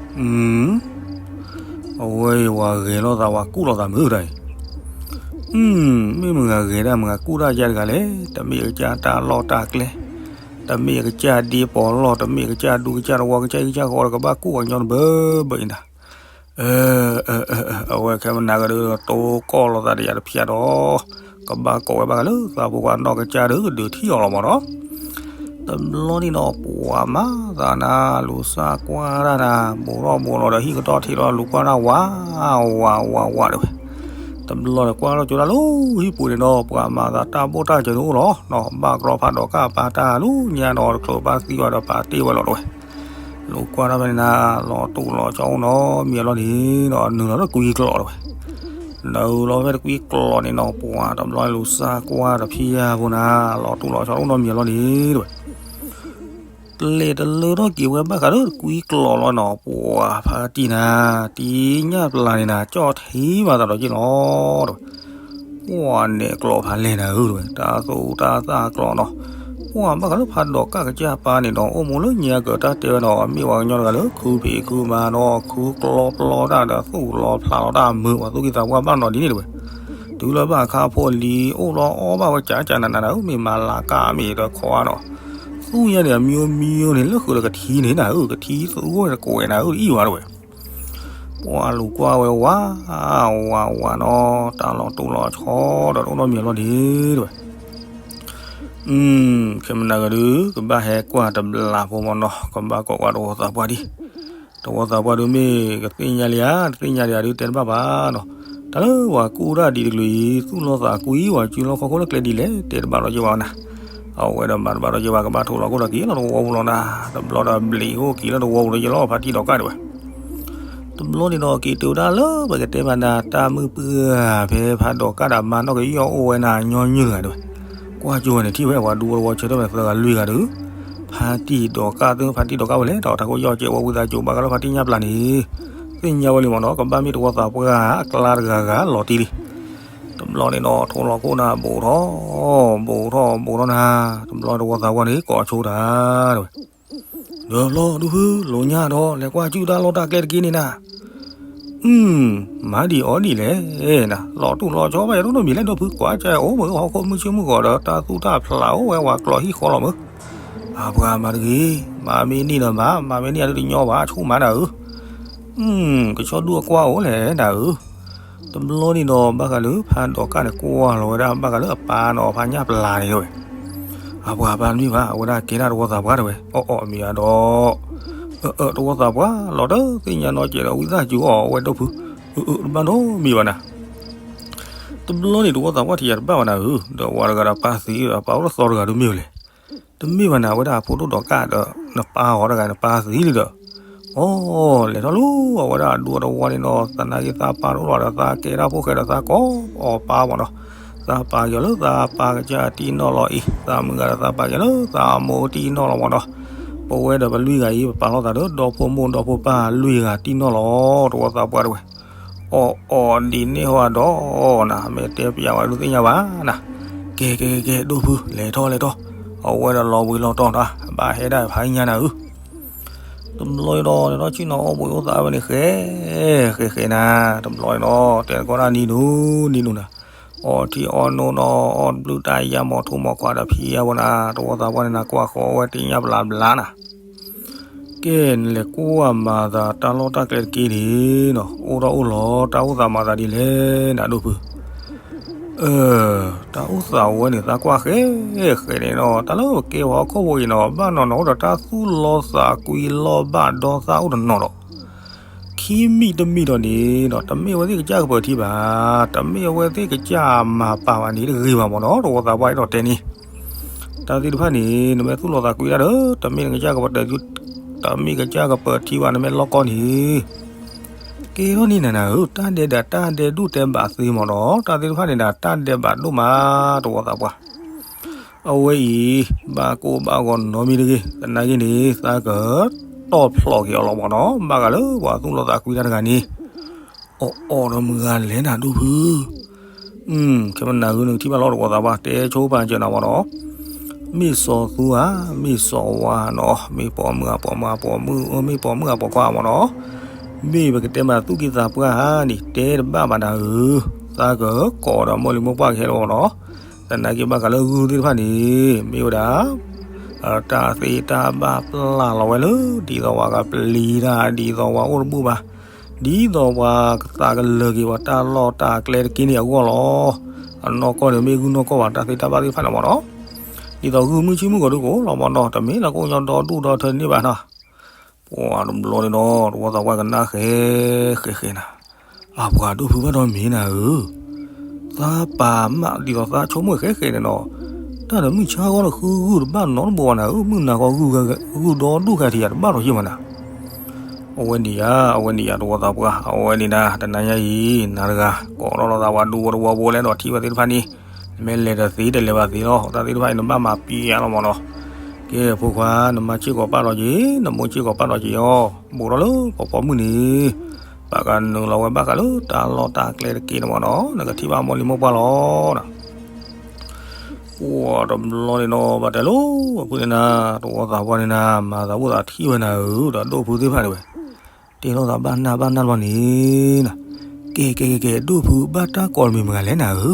အဝဲအံၤ ပှၤဂဲၤလိာ်သး ပှၤကူၣ်လိာ်သးမုာ်တၢ်အံၤ, မ့ၢ်မုၢ်ဂၤဂဲၤဒၣ် မုၢ်ဂၤကူၣ်တၢ်ယါတဂၤလဲၣ်, တမ့ၢ်ကစၢ်တၢ်လီၢ်တၢ်ကျဲ, တမ့ၢ်ကစၢ်ဒ့ပီးလီၢ်, တမ့ၢ်ကစၢ်ဒူကစၢ်တဝီ ကစၢ်အံၤကစၢ်ဃီဒီး ကဘၣ်ကူၣ်ပှၤကညီတဘၢဘၢအံၤနၤ အဝဲခဲမနၤကဒီး တိကီၢ်လိာ်သးဒီးယၤတဖျၢၣ်ဒီး ကဘၣ်ကိးဝဲဘၣ်ဃးလၢသးဖိခွါနီၢ်ကစၢ်ဒီး ကဒုးထံၣ်အီၤလီၤမ့ၢ်နီၤ. တဘျီန့ၣ်ဒီး ပှၤမၤသးနၤ လူၤစၢ်ကွၢ်တၢ်နၤ ဘူးထီၣ်ဘူးလီၤဒီး ဟံၣ်ကတီၢ်ထံးလီၤ လူၤကွၢ်တၢ်ဝး ဝး ဝး ဝးတဲဝဲ. တဘျီဒီးကွၢ်ထီၣ်ကၠိဒၣ်လၢဟံၣ်ပူၤန့ၣ်ဒီး ပှၤမၤသးတၢ်ဘိၣ်တၢ်စၢၤန့ၣ်အိၣ်လီၤနီၤ, ဘၣ်ကြီဖးဒိးကၣ်ပာ်တၢ်လၢညါဒီး တချုးဘၣ်သံဝဲဒီးပာ်တ့ၢ်ဝဲလီၤတဝဲ. လူၤကွၢ်ထီၣ်ဖဲန့ၣ်နၤ လီၤတူၢ်လီၤဆီအိၣ်နီတမံၤအလီၢ်န့ၣ်ဒီး နုာ်လီၤလၢကွံကျိးတဝဲ. နုာ်လီၤဖဲတကွံကျိးန့ၣ်နီၤ ပှၤတဘျီလူၤစၢ်ကွၢ်တဖံယၢ်ဖိနၤ လီၤတူၢ်လီၤဆီအိၣ်နီတမံၤအလီၢ်န့ၣ်တဝဲ. ပျဲၢ်တလၢထီၣ်က့ၤဝဲဘၣ်ဃးဒီးတကွံကျိးလီၤနီၤ ပှၤဖါတံၢ်နၤ တံၢ်ညၣ်ပျၢ်န့ၣ်နၤ ကၠီၣ်ထံမၤသးဒီးက့ၢ်လီၤတဝဲ. ပှၤနဲၣ်ကျိးဖးလဲၢ်နၤဧၢတဝဲ တၢ်သူၣ်တၢ်သၣ်ကျိးနီၤ. ပှၤဘၣ်ဃးလၢဖးဒိးကၣ်ကစၢ်ပာ်န့ၣ်ဒီး အိၣ်မူလၢညါကတၢၢ်တဲဝဲနီၤ မ့ၢ်ပှၤကညီတဂၤလၢ ခုဖံးခုမၤနီၤ ခုကျီပျီတၢ်ဒီး သူၣ်လီၤဖျးလီၤတၢ်မုာ်ပှၤသူၣ်ကံၢ်သးပှၢ်ဘၣ်နီၤဒ်န့ၣ်တဝဲ. တုၤလၢဘၣ်ခါဖိလံၤ အိၣ်လီၤအီၣ်ဘၣ်ဝဲကၠးကၠးနးနးနၤဧၢ မ့ၢ်မၤလၤကၣ်မ့ၢ်ဒီးခီဧါနီၤ. သူၣ်ညါန့ၣ် အမံၤမံၤန့ၣ် လၢဃုာ်ဒီးကထံန့ၣ်နၤဧၢ ကထံသူဝဲတကွဲးနၤဧၢ တအံၣ်ဝဲတဝဲ. ပှၤလူၤကွၢ်ဝဲဝး ဝးဝးနီၤ တၢ်လီၤတူၢ်လီၤဆီဒီးတအိၣ်နီတမံၤအလီၢ်ဒံးတဝဲ. ခဲမနၤဂ့ၤဒုး ကဘၣ်ဟဲကွၢ်တဘျီဖိမနီၤ ကဘၣ်ကိးကွၢ်တဝီသးပှၢ်ဒံး. တဝီသးပှၢ်ဒုးမ့ၢ်ကသ့ၣ်ညါလံဧါ တသ့ၣ်ညါလံဧါဒုးတဲတဘၣ်ဘၣ်နီၤ. တၢ်လၢပှၤကူၣ်တၢ်ဒ်တကလုာ်အံၤ သူၣ်လီၤသးကွံ ပှၤစုလီၢ်ခီၣ်ခိၣ်လၢကျဲဒ်လဲၣ် တဲတဘၣ်ဒီးက့ၤဝဲနၤ. အဝဲဒီးမၤတဘၣ်ဒီးက့ၤဝဲ ကဘၣ်ထိးလီၤခိၣ်ဒီးက့ၤလီၤတဝီပူၤလီၤနၤ. တဘျီဒီးဘျံးအိၣ်က့ၤလၢတဝီပူၤဒီးယလီၤဖါတံၢ်ဒီးကၣ်တဝဲ. တဘျီန့ၣ်ဒီးက့ၤတုၤဒၣ်လၢပကတဲမးနၤ တၢ်မုၢ်ပှၢ်ဖဲဖးဒိးကၣ်ဒီးမၤနီၣ်ကယီၢ်အိၣ်ဝဲနၤညီနုၢ်တဂၤတဝဲ. ကွၢ်ကၠိဝဲန့ၣ်ထံၣ်ဝဲပှၤဒူတဝီဆၢထၢၣ်ဝဲသၢဂၤလွံၢ်ဂၤဒုး ဖါတံၢ်ဒီးကၣ်သ့ၣ် ဖါတံၢ်ဒီးကၣ်ဝဲလဲၣ် ဒီးတၢ်ခိၣ်ယီၢ်ကဲးဝဲဝံသးစူၤဘၣ်ဃးလၢဖါတံၢ်ညၣ်ပျၢ်န့ၣ် သ့ၣ်ညါဝဲလံမနီၤ ကဘၣ်မ့ၢ်တဝီသးပှၢ်အကျါတဂၤဂၤလီၤတံၢ်လံ. တဘျီန့ၣ်ဒီးထိးလီၤခိၣ်နၤ ဘူးထီၣ် ဘူးထီၣ် ဘူးထီၣ်နၤ. တဘျီတဝီသးပှၢ်န့ၣ် ကိးဆိတၢ်တဝဲ. ဒီးဘျီဒူဖု လိာ်ညါဒီး လဲၤကွၢ်စုၣ်တၢ်လီၢ်တၢ်ကျဲတက့ၢ်န့ၣ်နၤ. အု မၤဒံးအီၤဒ်လဲၣ်နၤ လီၤတူၢ်လီၤဆီဘၣ်ယၤတအိၣ်နီတမံၤလဲၣ် ဒူဖုကွၢ်ကၢအိၣ်မုာ်ဟီၣ်ခိၣ်မုၢ်ဆ့ၣ်မုၢ်ဂီၤဒီး တၢ်သူၣ်တၢ်ဖျးအိၣ်ဝဲဝဲကျိးဟံၣ်ဃီလီၤမုၢ်. အပှၤမၤတဂ့ၤ မၤမ့ၢ်န့ၢ်ဒီးမၤ မၤမ့ၢ်န့ၢ်အဒုးတညီဘၣ် ဆိၣ်မၤနၤဧၢ. ကဆီဒူအကွၢ်အိၣ်လဲၣ်နၤဧၢ. တဘျီန့ၣ်ဒီး ဘၣ်ဃးလၢဖးဒိးကၣ်န့ၣ် ကွၢ်လီၤဝဲဒၣ် ဘၣ်ဃးလၢအပၢ်နီၤ ဖါညၣ်ပျၢ်န့ၣ်ဝဲ. အပှၤပၢ်တမ့ၢ်ဘၣ် အဝဲဒၣ်ကဲဒၣ်တဝီသးပှၢ်တဝဲ အီၣ်အီၣ်မ့ၢ်ဧါဒီး အၢ တဝီသးပှၢ် လီၤတသ့ၣ်ညါနီတစဲးဒီး ဝံသးစူၤအီၣ်ဝဲဒိၣ်ဖု အၢ အၢ တဘၣ်နီတမံၤဘၣ်နၤ. တဘျီန့ၣ် တဝီသးပှၢ်ထံၣ်ယၤတဘၣ်ဘၣ်နၤဧၢ, ဒီးဝၤတဂၤဒီးပၢ်သံဒီး ပၢ်အိၣ်လၢသီတဂၤဒုးမ့ၢ်ဝဲလဲၣ်. တမ့ၢ်ဘၣ်နၤ အဝဲဒၣ်အဖိဒိၣ်ဒီးကၣ်ဒီး နပၢ်ဂီၤတဂၤ နပၢ်သံလံဒီး အိ လဲၤထီၣ်လၢအဝဲဒၣ်အဒူအတဝီန့ၣ်ဒီး သနာ်က့သးပၢ်တအိၣ်လီၤဒီး သးကဲဒၣ်ဖိၣ်ဃဲဒီးသးကိးအီၤပၢ်မးနီၤ. သးပၢ်က့ၤလၢသးပၢ်ကစၢ်တံၢ်နီၢ်လီၤအံၤ, သးမုၢ်ဂၤဒီးသးပၢ်က့ၤလၢသးမိၢ်တံၢ်နီၢ်လီၤမးနီၤ. ပဝဲဒီးပလွံၢ်ဂၤအံၤ ပပာ်လီၤသးဒီး ဒီဖိမိၢ်ဒီဖိပၢ်လွံၢ်ဂၤတံၢ်နီၢ်လီၤ တဝီသးပှၢ်တဝဲ. အိၣ်အီၣ်ဒ်န့ၣ်ဟီဒီးနၤ မ့ၢ်တဲပျးဝဲဒုးသ့ၣ်ညါဘၣ်နၤ. ကဲ ကဲ ကဲ ကဲ ဒိၣ်ဖု လဲၤထီၣ် လဲၤထီၣ်, အဝဲဒီးလီၤဘှံးလီၤတီၤနၤ ဘၣ်ဟဲဒၣ်ဖးညါနၤဧၢ. တဘျီဒီး လဲၤထီၣ်ဆ့ၣ်နီၤအီၣ်ဘှံးအိၣ်သးဝဲန့ၣ် ဃဲ ဃဲ ဃဲနၤ. တဘျီဒီး တဲသကိးတၢ်နံၤဒိၣ် နံၤဒိၣ်နၤ, အီထံအီနိနီၤ အီတဘျုးတၢ်ယါမီၤထူမီၤခွါဒီးဖံးယါ ဝဲနၤ တဝီသးပှၢ်န့ၣ်နၤ ကွၢ်ဃီဝဲတ့ၢ်ညါဘျးဘျးနၤ. ကဲ နလဲၤကွၢ်မၤသးတၢ်လီၢ်တၢ်ကျဲတက့ၢ်န့ၣ်နီၤ, အိၣ်ဒီးအိၣ်လီၤ တၢ်အိၣ်သးမၤသးဒ်လဲၣ်နၤဒိၣ်ဖု. အၢ တၢ်အိၣ်သးဝဲန့ၣ် သးကွၢ်ဃဲ ဃဲန့ၣ်နီၤ, တၢ်လၢပကဲပှၤဟီၣ်ခိၣ်ဖိအံၤနီၤ ဘၣ်နီၢ်နီၢ်အိၣ်ဒီးတၢ်သူၣ်လီသးကွံလီဘၣ်ဒီသၣ်အိၣ်တနီၤဒီး ခံမံၤတမံၤဒီးန့ၣ်ဒီး တမ့ၢ်အဝဲသ့ၣ်ကစၢ်ကပၢၤထံဘၣ်, တမ့ၢ်အဝဲသ့ၣ်ကစၢ်မၤပာ်ဘၣ်န့ၣ်တဂ့ၤဘၣ်မးနီၤ, တဝီသးပှၢ်အဲၣ်ဒိးတဲန့ၣ် တၢ်သ့ၣ်တဖၣ်န့ၣ် နမ့ၢ်သူၣ်လီသးကွံတၢ်ဒီး တမ့ၢ်နကစၢ်ကပၢၤ တမ့ၢ်ကစၢ်ကပၢၤထံဘၣ် နမ့ၢ်လီၢ်ကီၢ်န့ၣ် ကဲထီၣ်န့ၣ်နၤဧၢ, တၢ်ဒဲးဒၣ်တၢ်ဒဲးဒူၣ်တဲဘၣ်သ့မးနီၤ, တၢ်သ့ၣ်တဖၣ်န့ၣ်ဒၣ် တၢ်ဒဲးဘၣ်ဒိၣ်မး တဝီသးပှၢ် အဝဲအံၤ ဘၣ်ကိၢ်ဘၣ်ဂီၤနီတမံၤတဂ့ၤ, သနာ်က့န့ၣ် သးကတီၢ်ဖျိးက့ၤအီၤလီၤမးနီၤ, ဘၣ်ဃးလၢပှၤသူၣ်လီသးကွံတၢ်တဂၤန့ၣ် အီၣ်အီၣ်ဒီးမုၢ်ဂၤလဲၤနၤဒိၣ်ဖု. ခဲမနၤဂ့ၤ နကထံၣ်ဘၣ်လီၤ တဝီသးပှၢ် တဲဆိပာ်စၢၤနၤမးနီၤ, မ့ၢ်စီၤသူဧါ, မ့ၢ်စီၤဝါနီၤ, မ့ၢ်ပိာ်မုၣ်ဧါ ပိာ်မုၣ်ဧါ ပိာ်မုၣ်ဧါ မ့ၢ်ပိာ်မုၣ်ဧါ ပိာ်ခွါမးနီၤ, မ့ၢ်ပကတဲမးသူၣ်က့သးပှၢ်ဧါန့ၣ် တဲတဘၣ်ဘၣ်နၤဧၢ, သးကကိးဒီးမိၢ်လံၤမိၢ်ပှၢ်ကဟဲလီၤမးနီၤ, သနာ်က့ဘၣ်ဃးလၢဂုၢ်သ့ၣ်တဖၣ်န့ၣ် မ့ၢ်ဝဲဒၣ် တၢ်သ့တၢ်ဘၣ်ပျၢ်လီၤဝဲလၢ ဒ်သိးပှၤကပျံၤတၢ် ဒ်သိးပှၤအိၣ်တဘူၣ်ဘၣ်, ဒ်သိးပှၤကသးကလၢၤက့ၤပှၤတၢ်လီၢ်တၢ်ကျဲတက့ၢ်န့ၣ်အဂီၢ်လီၤ. အနီၢ်ကီၢ်န့ၣ်မ့ၢ်ဂုၢ်နီၢ်ကီၢ်ဘၣ် တၢ်သ့တၢ်ဘၣ်သ့ၣ်တဖၣ်န့ၣ်မးနီၤ, ဒ်သိးဂုၢ်မုၢ်ဆ့ၣ်မုၢ်ဂီၤဒုးကအိၣ်လီၤမးနီၤ, တမ့ၢ်လၢကအိၣ်ညီဒီဒူၣ်ဒီထၢန့ၣ်ဘၣ်နီၤ. ပှၤတဘျီန့ၣ်ဒီး တဝီသးပှၢ်ကနၣ်ဃဲ ဃဲဃဲနၤ, အပှၤဒိၣ်ဖုဘၣ်ဒီးမ့ၢ်နၤဧၢ သးပာ်မးဒ်သိးသးဆိကမိၣ်ဃဲဃဲန့ၣ်နီၤ, တၢ်ဒီးမုၢ်ဆါဂီၢ်န့ၣ် ဃုဂုၢ်တဘၣ်နီတဘိဘၣ်နၤဧၢ, မုၢ်နၤဃီဂုၢ်ဒီဒိၣ်ခဲထံးယၤတဘၣ်ထီၣ်ယံာ်မးနၤ. အဝဲန့ၣ်ယၤ အဝဲန့ၣ်ယၤ တဝီသးပှၢ် အဝဲန့ၣ်နၤ တနၤညါအံၤ နၤတဂၤ ကိးထီၣ်လီၤသးပှၤဒူဖိတဝီဖိလဲၣ်ဒီးထံၣ်ဝဲသ့ၣ်တဖၣ်န့ၣ်, နမ့ၢ်လဲၤတသ့တလဲၤဘၣ်သ့လီၤ, တၢ်သ့ၣ်တဖၣ်အံၤ နဘၣ်မၤပံအါလီၤမးနီၤ. ကဲ ဖိခွါ နမါစ့ၢ်ကီးပာ်လီၤက့ၤ, နမိၢ်စ့ၢ်ကီးပာ်လီၤက့ၤအီၤ, ဘူးထီၣ်လၢဖီဖီမုၢ်န့ၣ် ပကနုာ်လီၤဝဲဘၣ်ဃးလၢတၢ်လီၢ်တၢ်ကျဲတက့ၢ်န့ၣ်မးနီၤ, နကထံၣ်ဘၣ်မိၢ်လံၤမိၢ်ပှၢ်လီၤ. ပှၤတဘျီန့ၣ်နီၤ ဘၣ်တဲလိၤ အဖုန့ၣ်နၤ, တဝီသးပှၢ်န့ၣ်နၤ, မၤသးအိၣ်သးထံၣ်ဝဲနၤဧၢ, ဒီးဒိၣ်ဖုသ့ၣ်တဖၣ်န့ၣ်ဝဲ တဲထီၣ်သးဘၣ်နၢ်ဘၣ်နၢ်လီၤန့ၣ်နၤ, ကဲကဲကဲကဲ ဒိၣ်ဖုဘၣ်တၢ်ကိးတမံၤမတၤလဲၣ်နၤဧၢ.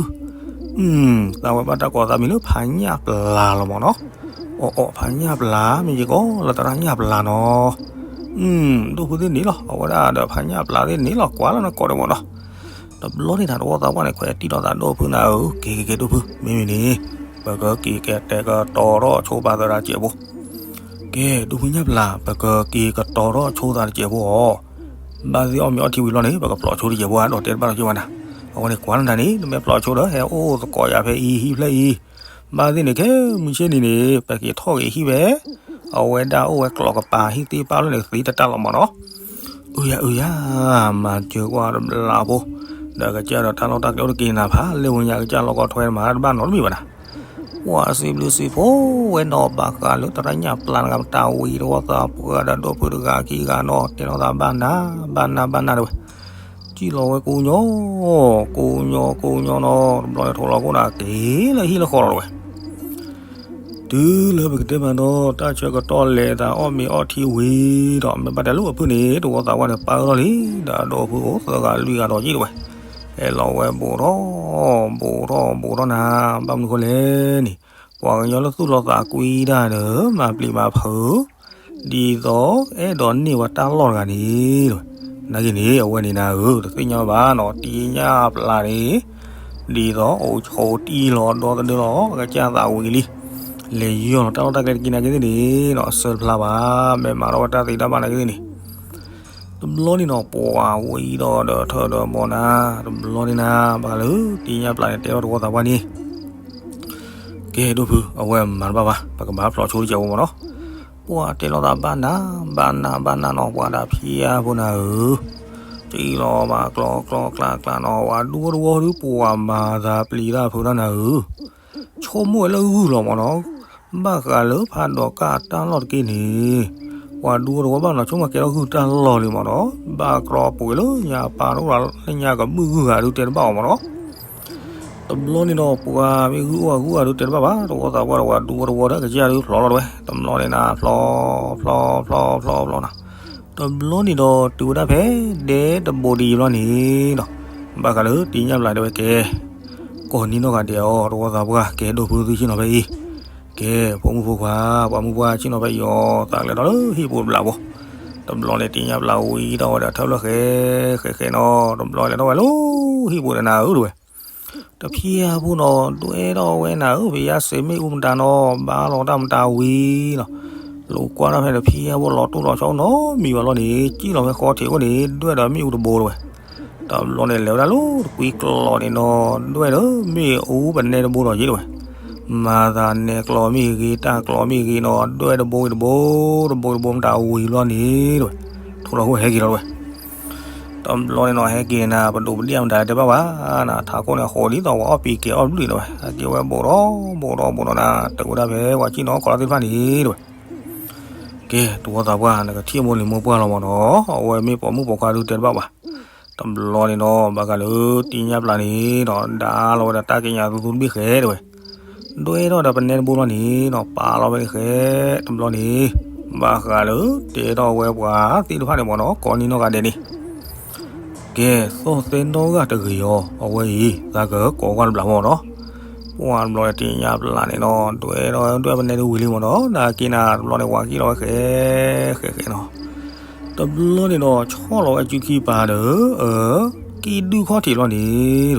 သးဝဲဘၣ်တၢ်ကိးသးမံၤလၢဖးညၣ်ပျၢ်လီၤမးနီၤ. အီၣ်အီၣ် ဖးညၣ်ပျၢ် မ့ၢ်ယကိးလၢသရၣ်ညၣ်ပျၢ်နီၤ. ဒိၣ်ဖုသ့ၣ်န့ၣ်လီၤ, အဝဲဒၣ်ဒီးဖးညၣ်ပျၢ်သ့ၣ်န့ၣ်လီၤ, ကွၢ်လၢနကိးဒံးမးနီၤ. တဘျီန့ၣ်နၤ တဝီသးပှၢ်န့ၣ် ခွဲးတံၢ်ထီၣ်သး ဒိၣ်ဖုနၤဧၢ, ကဲကဲကဲ ဒိၣ်ဖု မ့မ့ၢ်န့ၣ် ပကက့ၤကတဲာ်ကတီၤထီၣ်ဆိပာ်သရၣ်တစဲးဖိ. ကဲ ဒိၣ်ဖုညၣ်ပျၢ် ပကက့ၤကတီၤထီၣ်ဆိသးတစဲးဖိအီၤ, ဘၣ်သ့ၣ်အီၣ်မ့ၤအီထံဝံၤလီၤန့ၣ် ပကဖျိးဆိတစဲးဖိဧါ, ဒီးတဲတဘၣ်လီၤက့ၤဝဲနၤ. အဝဲန့ၣ်ကွၢ်လၢနၤန့ၣ် နမ့ၢ်ဖျိးဆိဒီး ဟဲအိၣ်သကိးယၤဖဲအံၤ ဟံၣ်ဖျၢၣ်အံၤ, ဘၣ်သ့ၣ်န့ၣ် ခဲမုၢ်ဆ့ၣ်နံၤန့ၣ် ပက့ၤထီၣ်က့ၤဟံၣ်ဖဲ အဝဲဒၣ်အိၣ်ဝဲကျိးကပၤ ဟံၣ်သ့ၣ်ပာ်လၢန့ၣ် သ့တၢ်တၢ်လီၤမးနီၤ. အုယၤအုယၤ, မၤစၢၤကွၢ်တဘျီဖိ, ဒီးကစၢ်ဒီးတၢ်လီၢ်တၢ်ကျဲအိၣ်တက့ၢ်နၤဖး လၢဝဲညါကစၢ်လီၢ်ကီၢ်ထွဲမး တဘၣ်နီတမံၤဘၣ်နၤ. ပှၤစံးဘျုးစံးဖှိၣ်ဝဲနီၤ ဘၣ်ဃးလၢသရၣ်ညၣ်ပျၢ်နဂၤ မတၤဝံၤ တဝီသးပှၢ်ဒီးဒိၣ်ဖုတဂၤခံဂၤနီၤ တဲလီၤသးဘၣ်နၤ ဘၣ်နၤ ဘၣ်နၤတဝဲ, စံၣ်လီၤဝဲကိးညီ ကိးညီ ကိးညီနီၤ တဘျီန့ၣ်ထိးလီၤခိၣ်နၤ က့ၤလၢဟံၣ်လၢဃီလီၤတဝဲ. တုၤလၢပကတဲမးဒီး တၢ်ဆၢကတီၢ်လဲၤသးအီၣ်မ့ၤအီထံဝံၤဒီး မ့ၢ်ဘၣ်တဲလိၤအဖုန့ၣ် တဝီသးပှၢ်န့ၣ် ပာ်အၢထီၣ်လံ ဒီးဒိၣ်ဖုအိၣ်သၢဂၤလွံၢ်ဂၤဒီးယံာ်တဝဲ, ဟဲလီၤဝဲဘူးထီၣ် ဘူးထီၣ် ဘူးထီၣ်နၤ, ဘၣ်မနုၤဃိလဲၣ်န့ၣ် ပှၤကညီလၢသူၣ်လီၤသးကွံတၢ်ဒီး မၤပျံၤမၤဖုး ဒ်သိးအဲၣ်ဒိးန့ၢ်ဝဲတၢ်လီၢ်တဂၤန့ၣ် နာ်က့န့ၣ် အဝဲန့ၣ်နၤဧၢ တသ့ၣ်ညါဘၣ်နီၤ တံၢ်ညၣ်ပျၢ်န့ၣ် ဒ်သိးအိၣ်ဆိးတံၢ်လီၤဒီသဒၢလီၤ ကစၢ်သးဝံၤလံ လဲၤယီၢ်လီၤတၢ်လီၢ်တၢ်ကျဲတက့ၢ်နာ်က့သ့ၣ်န့ၣ်နီၤ အဆၢတဖျါဘၣ် မ့ၢ်မၤထီၣ်ဝဲတၢ်သ့တၢ်ဘၣ်နာ်က့သ့ၣ်န့ၣ် တဘျီန့ၣ်နီၤ ပှၤဝံဒီးဒီးထၢဒီးဘီနၤ တဘျီန့ၣ်နၤ ဘၣ်ဃးလၢတံၢ်ညၣ်ပျၢ်န့ၣ် တဲထီၣ်တဝီသးပှၢ်န့ၣ် ကဲဒိၣ်ဖု အဝဲမၤတဘၣ်ဘၣ် ပကဘၣ်ဖျိးဆိတစဲးဖိမးနီၤ. ပှၤတဲလီၤသးဘၣ်နၤ ဘၣ်နၤ ဘၣ်နၤနီၤ ပှၤဒၣ်ဖံယါဖိနၤဧၢ, စံၣ်လီၤဘၣ်ကျီကျီကျါကျါနီၤ ပှၤဒူဖိတဝီဒု ပှၤမၤသးပျံၤတၢ်ဖုးတၢ်နၤဧၢ, ဆိကမိၣ်ဝဲလၢဂုၢ်လီၤမးနီၤ, ဘၣ်ဃးလၢဖးဒိးကၢ်တၢ်လီၢ်တက့ၢ်န့ၣ်, ပှၤဒူဖိတဝီဘၣ်နီၤ ဆိကမိၣ်ကဲထီၣ်ဂုၢ်တၢ်လီၢ်လံမးနီၤ, ဘၣ်ကြီပှ့ၤလၢညါပၢ်တအိၣ်လၢညါကဘုၣ်ဂုၢ်ဂၤဒုတဲတဘၣ်အီၤမးနီၤ တဘျီန့ၣ်ဒီး ပှၤမ့ၢ်ဂုၢ်အိၣ်ဂုၢ်ဂၤဒုတဲတဘၣ်ဘၣ် တဝီသးပှၢ်ဒီးပှၤဒူဖိတဝီဒီး ကစၢ်ဒုဖျိးလီၤတဝဲ တဘျီန့ၣ်နၤ ဖျိး ဖျိး ဖျိး ဖျိး ဖျိးနၤ, တဘျီန့ၣ်ဒီး တုၤဝဲဒၣ်ဖဲဒဲတဘိဒံးဘျီန့ၣ်ဒီး ဘၣ်ဃးလၢတံၢ်ညၣ်ပျၢ်တဲဝဲကဲ ကိးနံၤနီၢ်ဂၤဒဲးအီၤ တဝီသးပှၢ် ကဲဒိၣ်ဖုသုဆ့ၣ်နီၤဖဲအံၤ, ကဲ ဖိမုၣ်ဖိခွါ ပှၤမုၣ်ပှၢ်ဆ့ၣ်နီၤဖဲအံၤအီၤ သးကလဲၤထီၣ်လၢဟံၣ်ပူၤတဘျီဖိ, တဘျီန့ၣ်တံၢ်ညၣ်ပျၢ်ဝံထီၣ်ဝဲဒီးထၢဖျၢၣ်ဃဲ ဃဲဃဲနီၤ တဘျီလဲၤထီၣ်ဝဲလၢဟံၣ်ပူၤန့ၣ်နၤဧၢတဝဲ တဖံအါဖိနီၤ ဒွဲၣ်ထီၣ်ဝဲနၤဧၢ ပယါစ့မ့ၣ်အူမတၤနီၤ ဘါလီၤတၢ်မတၤဝံၤနီၤ, လူၤကွၢ်ထီၣ်ဖဲတဖံအါဖိလီၤတိၢ်လီၤဆီနီတမံၤဘၣ်လီၤန့ၣ် စံၣ်လီၤဖဲဃီထံးအိၣ်န့ၣ် ဒွဲၣ်ဒီးမ့ၣ်အူတဘိတဝဲ, တဘျီန့ၣ်လဲၤဝဲဒၣ်လၢတကွံကျီးန့ၣ်နီၤ ဒွဲၣ်ဒီးမ့ၣ်အူပနဲတဘိဒီးယ့ၣ်တဝဲ, မၤသးနဲကျီးမ့ၢ်ဂ့ၤ တၢ်ကျီးမ့ၢ်ဂ့ၤနီၤ ဒွဲၣ်တဘိတဘိ တဘိတဘိမတၤဝံၤဘျီန့ၣ်တဝဲ, ထိးလီၤခိၣ်ဟဲက့ၤလီၤတဝဲ တဘျီန့ၣ်နီၤ ဟဲက့ၤနၤ ပဒိးပဒံၣ်အမတၤတဲဘၣ်ဘၣ်, နထးခိၣ်န့ၣ်အဃိဒ်သိးပှၤအီၣ်ပံၤကဲအီၣ်ဘျုးတဝဲ, ဟဲက့ၤဝဲဘူးဒီး ဘူးဒီး ဘူးဒီးနၤ တုၤဝဲဒၣ်ဖဲပှၤစံၣ်နီၤ ကိးလီၤသ့ၣ်တဖၣ်န့ၣ်တဝဲ, ကဲ တဝီသးပှၢ် နကထံၣ်မိၢ်လံၤမိၢ်ပှၢ်လီၤမးနီၤ, အဝဲမ့ၢ်ပိာ်မုၣ်ပိာ်ခွါဒုတဲတဘၣ်ဘၣ်, တဘျီန့ၣ်နီၤ ဘၣ်ဃးလၢတံၢ်ညၣ်ပျၢ်န့ၣ်နီၤ ဒါလီၤဝဲဒီးတၢ်က့ညါသူသူတဘ့ၣ်ဃဲတဝဲ ဒွဲၣ်ထီၣ်ဒီးပနဲတဘိလီၤန့ၣ်နီၤ ပာ်လီၤဝဲန့ၣ်ဃဲ တဘျီန့ၣ် ဘၣ်ဃးလၢတဲထီၣ်ဝဲပှၤသ့ၣ်တဖၣ်န့ၣ်မးနီၤ ကိးနံၤနီၢ်ဂၤဒဲးန့ၣ်, ကဲ သီၣ်သဲနီၣ်ဂၤတဂ့ၤအီၤ အဝဲအံၤ သးကကိးကွၢ်တဘျီမးနီၤ, ပှၤတဘျီန့ၣ်တံၢ်ညၣ်ပျၢ်န့ၣ်နီၤ ဒွဲၣ်ထီၣ်ဒွဲၣ်ပနဲတဝံၤလံမးနီၤ နာ်က့နၤ တဘျီန့ၣ် ဝၤကံၣ်လီၤဝဲဃဲ ဃဲဃဲနီၤ တဘျီန့ၣ်ဒီး ဆီၣ်လီၤဝဲစုခံပၤဒီး အၢ ကံၣ်ဒုၣ်ခီၣ်ထံးလီၤန့ၣ်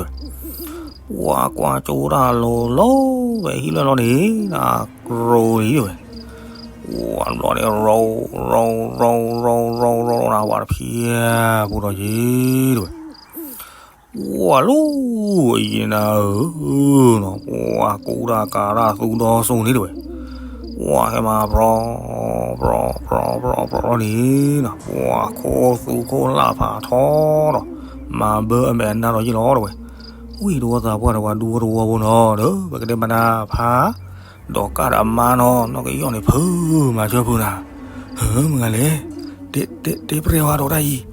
ပှၤကွၢ်ကၠိတၢ်လီၤလီၤဝဲဟံၣ်လၢလီၤန့ၣ် နကရိလံဝဲ ပှၤဘျီန့ၣ် ရိ ရိ ရိ ရိ ရိ ရိ ရိ နၤ ပှၤတဖံးပူၤဒီးယ့ၣ်တဝဲ ပှၤလီၤအံၤနၤဧၢ, ပှၤကူတၢ်ကၤတၢ်သူဒီစိန့ၣ်တဝဲ, ပှၤဟဲမၤပြီ ပြီ ပြီ ပြီ ပြီလီၤန့ၣ်, ပှၤခိၣ်သူခိၣ်လၢ်ဖးထီဒီး မၤဘၢအမဲာ်အနါဒီးယ့ၢ်လီၤတဝဲ, ဝံၢ်တဝီသးပှၢ်တဝီဒူဝီတဝီဖိနီၤဒီး ပကတဲမနၤဖး ဒီးကၢ်ဒီးအမါနီၤ နီၢ်ကယီၢ်န့ၣ် ဖုမၤဆၢဖုနၤ, ဟၢမုၢ်ဂၤလဲၣ်, တဲပရဲဝါဒီးတၢ်အံၤ,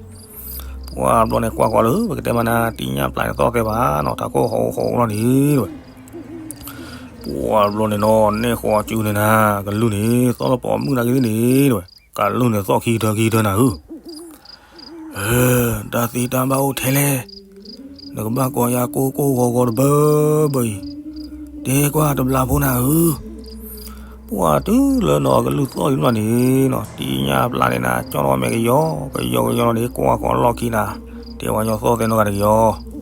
ပှၤဘျီန့ၣ်ကွၢ်ဃီၤလၢ ပကတဲမနၤ တံၢ်ညၣ်ပျၢ်န့ၣ်သီၣ်သဲဘၣ်နီၤ တၢ်ကိၢ်ဟီၣ်အိၣ်ဃီအိၣ်လီၤန့ၣ်တဝဲ, ပှၤဘျီန့ၣ်နီၤ နဲၣ်ဃီၤစုန့ၣ်နၤ ကလူၢ်န့ၣ် သီၣ်လၢပိာ်မုၣ်နာ်က့သ့ၣ်န့ၣ်တဝဲ, ကလူၢ်န့ၣ်သီၣ်ခံထၢခံထၢနၤဧၢ တၢ်သ့တၢ်ဘၣ်အိၣ်ထဲလဲၣ်, နကဘၣ်ကိးယၤကိၢ်ကိၢ်ဂီၤဂီၤတဘၢဘၢအံၤ, တဲကွၢ်တဘျီဖိနၤဧၢ, ပှၤတုၤလၢနီၤကလူၢ်သီၣ်လံဘျီန့ၣ်နီၤ တံၢ်ညၣ်ပျၢ်န့ၣ်နၤ ကၠီၣ်ထီၣ်မဲာ်ကယီကယီကယီလီၤန့ၣ် ကွၢ်ဃီၤလီၢ်ခံနၤ, တဲဝဲညီသီၣ်သဲနီၢ်ဂၤတကယီ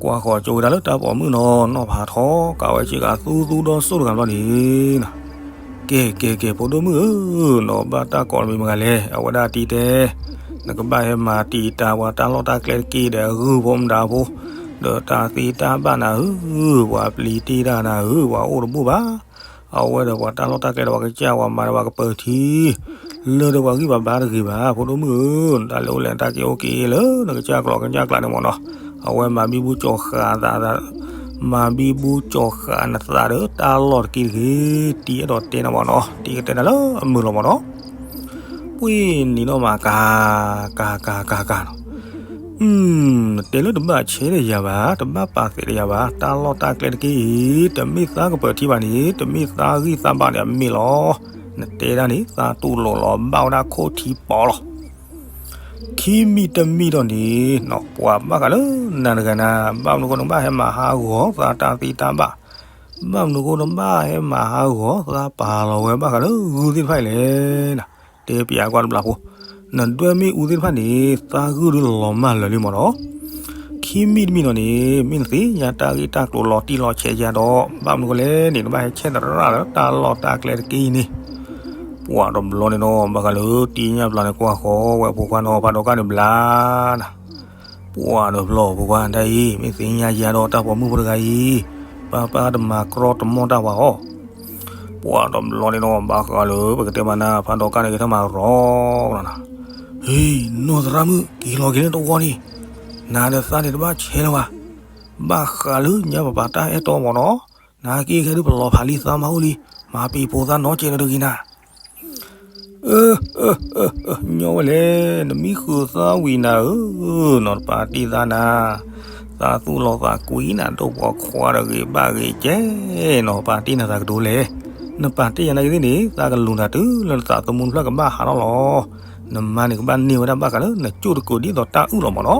ကွၢ်ဃီၤကၠိဝဲဒၣ်လၢတၢ်ပိာ်မုၣ်နီၤ နီၢ်ဖးထီ ကးဝဲဆ့ကၤသူသူဒီစိတဂၤဘျီန့ၣ်နီၤ, ကဲကဲကဲ ဖိဒိၣ်မုၣ်ဧၢ, နီၤဘၣ်တၢ်ကိးမံၤမတၤလဲၣ် အဝဲဒၣ်တံၢ်တဲ, နကဘၣ်ဟဲမၤတံာ်တာ်ပှၤတၢ်လီၢ်တၢ်ကျဲတက့ၢ်ဒီးအဂုၢ်ဖိမတၤဖိ, ဒီးတၢ်သ့တၢ်ဘၣ်နၤဧၢ, ပှၤပျံၤတ့ၢ်တၢ်နၤဧၢ, ပှၤအိၣ်တဘိၣ်ဘၣ် အဝဲဒီးပှၤတၢ်လီၢ်တၢ်ကျဲဒီးပှၤကစၢ်ပှၤမၤဒီးပှၤကပၢၤထံ, လၢဒီးပှၤဂံၢ်ပှၤဘါတဂ့ၤဘၣ် ဖိဒိၣ်မုၣ်ဧၢ, တၢ်လဲၤအိၣ်လဲၤတၢ်က့ၤအိၣ်က့ၤလၢနကစၢ်ကျိာ်ကစၢ်ကျးန့ၣ်မ့ၢ်နီၤ, အဝဲမၤဘံဘူကၠီဃာ်သး, မၤဘံဘူကၠီဃာ်နသးဒီးတၢ်လီၢ်တက့ၢ်တဂ့ၤ, တံၢ်အဲၣ်ဒိးတဲနၤမ့ၢ်နီၤ, တံၢ်ကတဲနၤလၢအမုာ်လီၤမ့ၢ်နီၤ ပှ့ၤနံၤနီၢ်မးကၤ, ကၤကၤကၤကၤနီၤ, နတဲလၢတဘၣ်ဆဲးဒီးယၤဘၣ်, တဘၣ်ပာ်သးဒီးယၤဘၣ်, တၢ်လီၢ်တၢ်ကျဲတက့ၢ်အံၤ တမ့ၢ်သးကပၢၤထံဘၣ်န့ၣ်, တမ့ၢ်သးဂံၢ်သးဘါဒီးအမ့ၢ်လီၤ. နတဲဒၣ်န့ၣ် သးတူၢ်လိာ်လီၤ ဘၣ်ဝဲဒၣ်ခိၣ်ထံပီၤလီၤ. ခံမံၤတမံၤဒီးန့ၣ်နီၤ ပှၤဘၣ်ဃးလၢနၤတဂၤနၤ, ဘၣ်မနုၤဃိနဘၣ်ဟဲမၤဟးဂီၤသးတၢ်သ့တၢ်ဘၣ်, ဘၣ်မနုၤဃိနဘၣ်ဟဲမၤဟးဂီၤသးပာ်လီၤဝဲဘၣ်ဃးလၢဂုၢ်သ့ၣ်တဖၣ်အံၤလဲၣ်နီၤ, တဲပၠးကွၢ်တဘျီဖိ, နဒွဲၣ်မ့ၣ်အူသ့ၣ်တဖၣ်န့ၣ် သးဂုၢ်ဒုးလီၤမၢ်လၢာ်လံမ့ၢ်နီၤ. ခံမံၤတမံၤနီၤန့ၣ် မ့ၢ်နသ့ၣ်ညါတၢ်ဂ့ၢ်တၢ်ကျိၤလီၤတံၢ်လီၤဆဲးယၤဒီး ဘၣ်မနုၤဃိလဲၣ်န့ၣ် နဘၣ်ဟဲဆဲးသရၣ်လၢတၢ်လီၢ်တၢ်ကျဲတက့ၢ်အံၤန့ၣ်, ပှၤတဘျီန့ၣ်နီၤ ဘၣ်ဃးလၢတံၢ်ညၣ်ပျၢ်န့ၣ် ကွၢ်ဃီၤဝဲဖိခွါနီၤ ဖးဒီးကၢ်န့ၣ်ဘျါနၤ ပှၤတဘျီဖိခွါဒ်အံၤ မ့ၢ်သ့ၣ်ညါယၤဒီးတၢ်ပိာ်မုၣ်ဖိတဂၤအံၤ, ပၢ်ပၢ်တမၤကြီတမီၢ်တၢ်ပှၤအီၤ, ပှၤတဘျီန့ၣ်နီၤ ဘၣ်ဃးလၢပကတဲမးနၤ ဖးဒီးကၢ်န့ၣ်ကထၢမၤရီလီၤနၤ, ဟ့ၣ် နီၢ်သရၣ်မုၣ် က့ၤလီၤက့ၤလၢတဝီန့ၣ်, နၤဒီးသးန့ၣ်တဘၣ်ဆဲးလၢၤဘၣ်, ဘၣ်ဃးလၢညါပပာ်တၢ်အဲၣ်တီမ့ၢ်နီၤ, နက့ၤခဲဒုးပလီၤဖးလံသးမၤအိၣ်လံ, မၤပံၤပိာ်သးနီတစဲးလၢၤတဂ့ၤနၤ အၢ ညီဝဲလဲၣ်, နမံဃုာ်သးဝံၤနၤဧၢ, နီၤတပာ်တ့ၢ်သးနၤ, သးသူၣ်လီၤသးကွံနၤ ဒိၣ်ပိာ်ခွါဒီးဂ့ၤဘၣ်ဂ့ၤကဲ, နီၤပာ်တ့ၢ်နၤသးကတိၤလဲၣ်, နပာ်တ့ၢ်ယၤနာ်က့သ့ၣ်န့ၣ် သးကလူၤနၤတုၤလၢနသးသမူတဖျၢၣ်ကဘၣ်ဟးထီၣ်လီၤ, နမါန့ၣ်ကဘၣ်န့ၢ်ဝဲဒၣ်ဘၣ်ဃးလၢနကၠိၣ်တကိးဒ်သိးတၢ်အုၣ်လီၤမ့ၢ်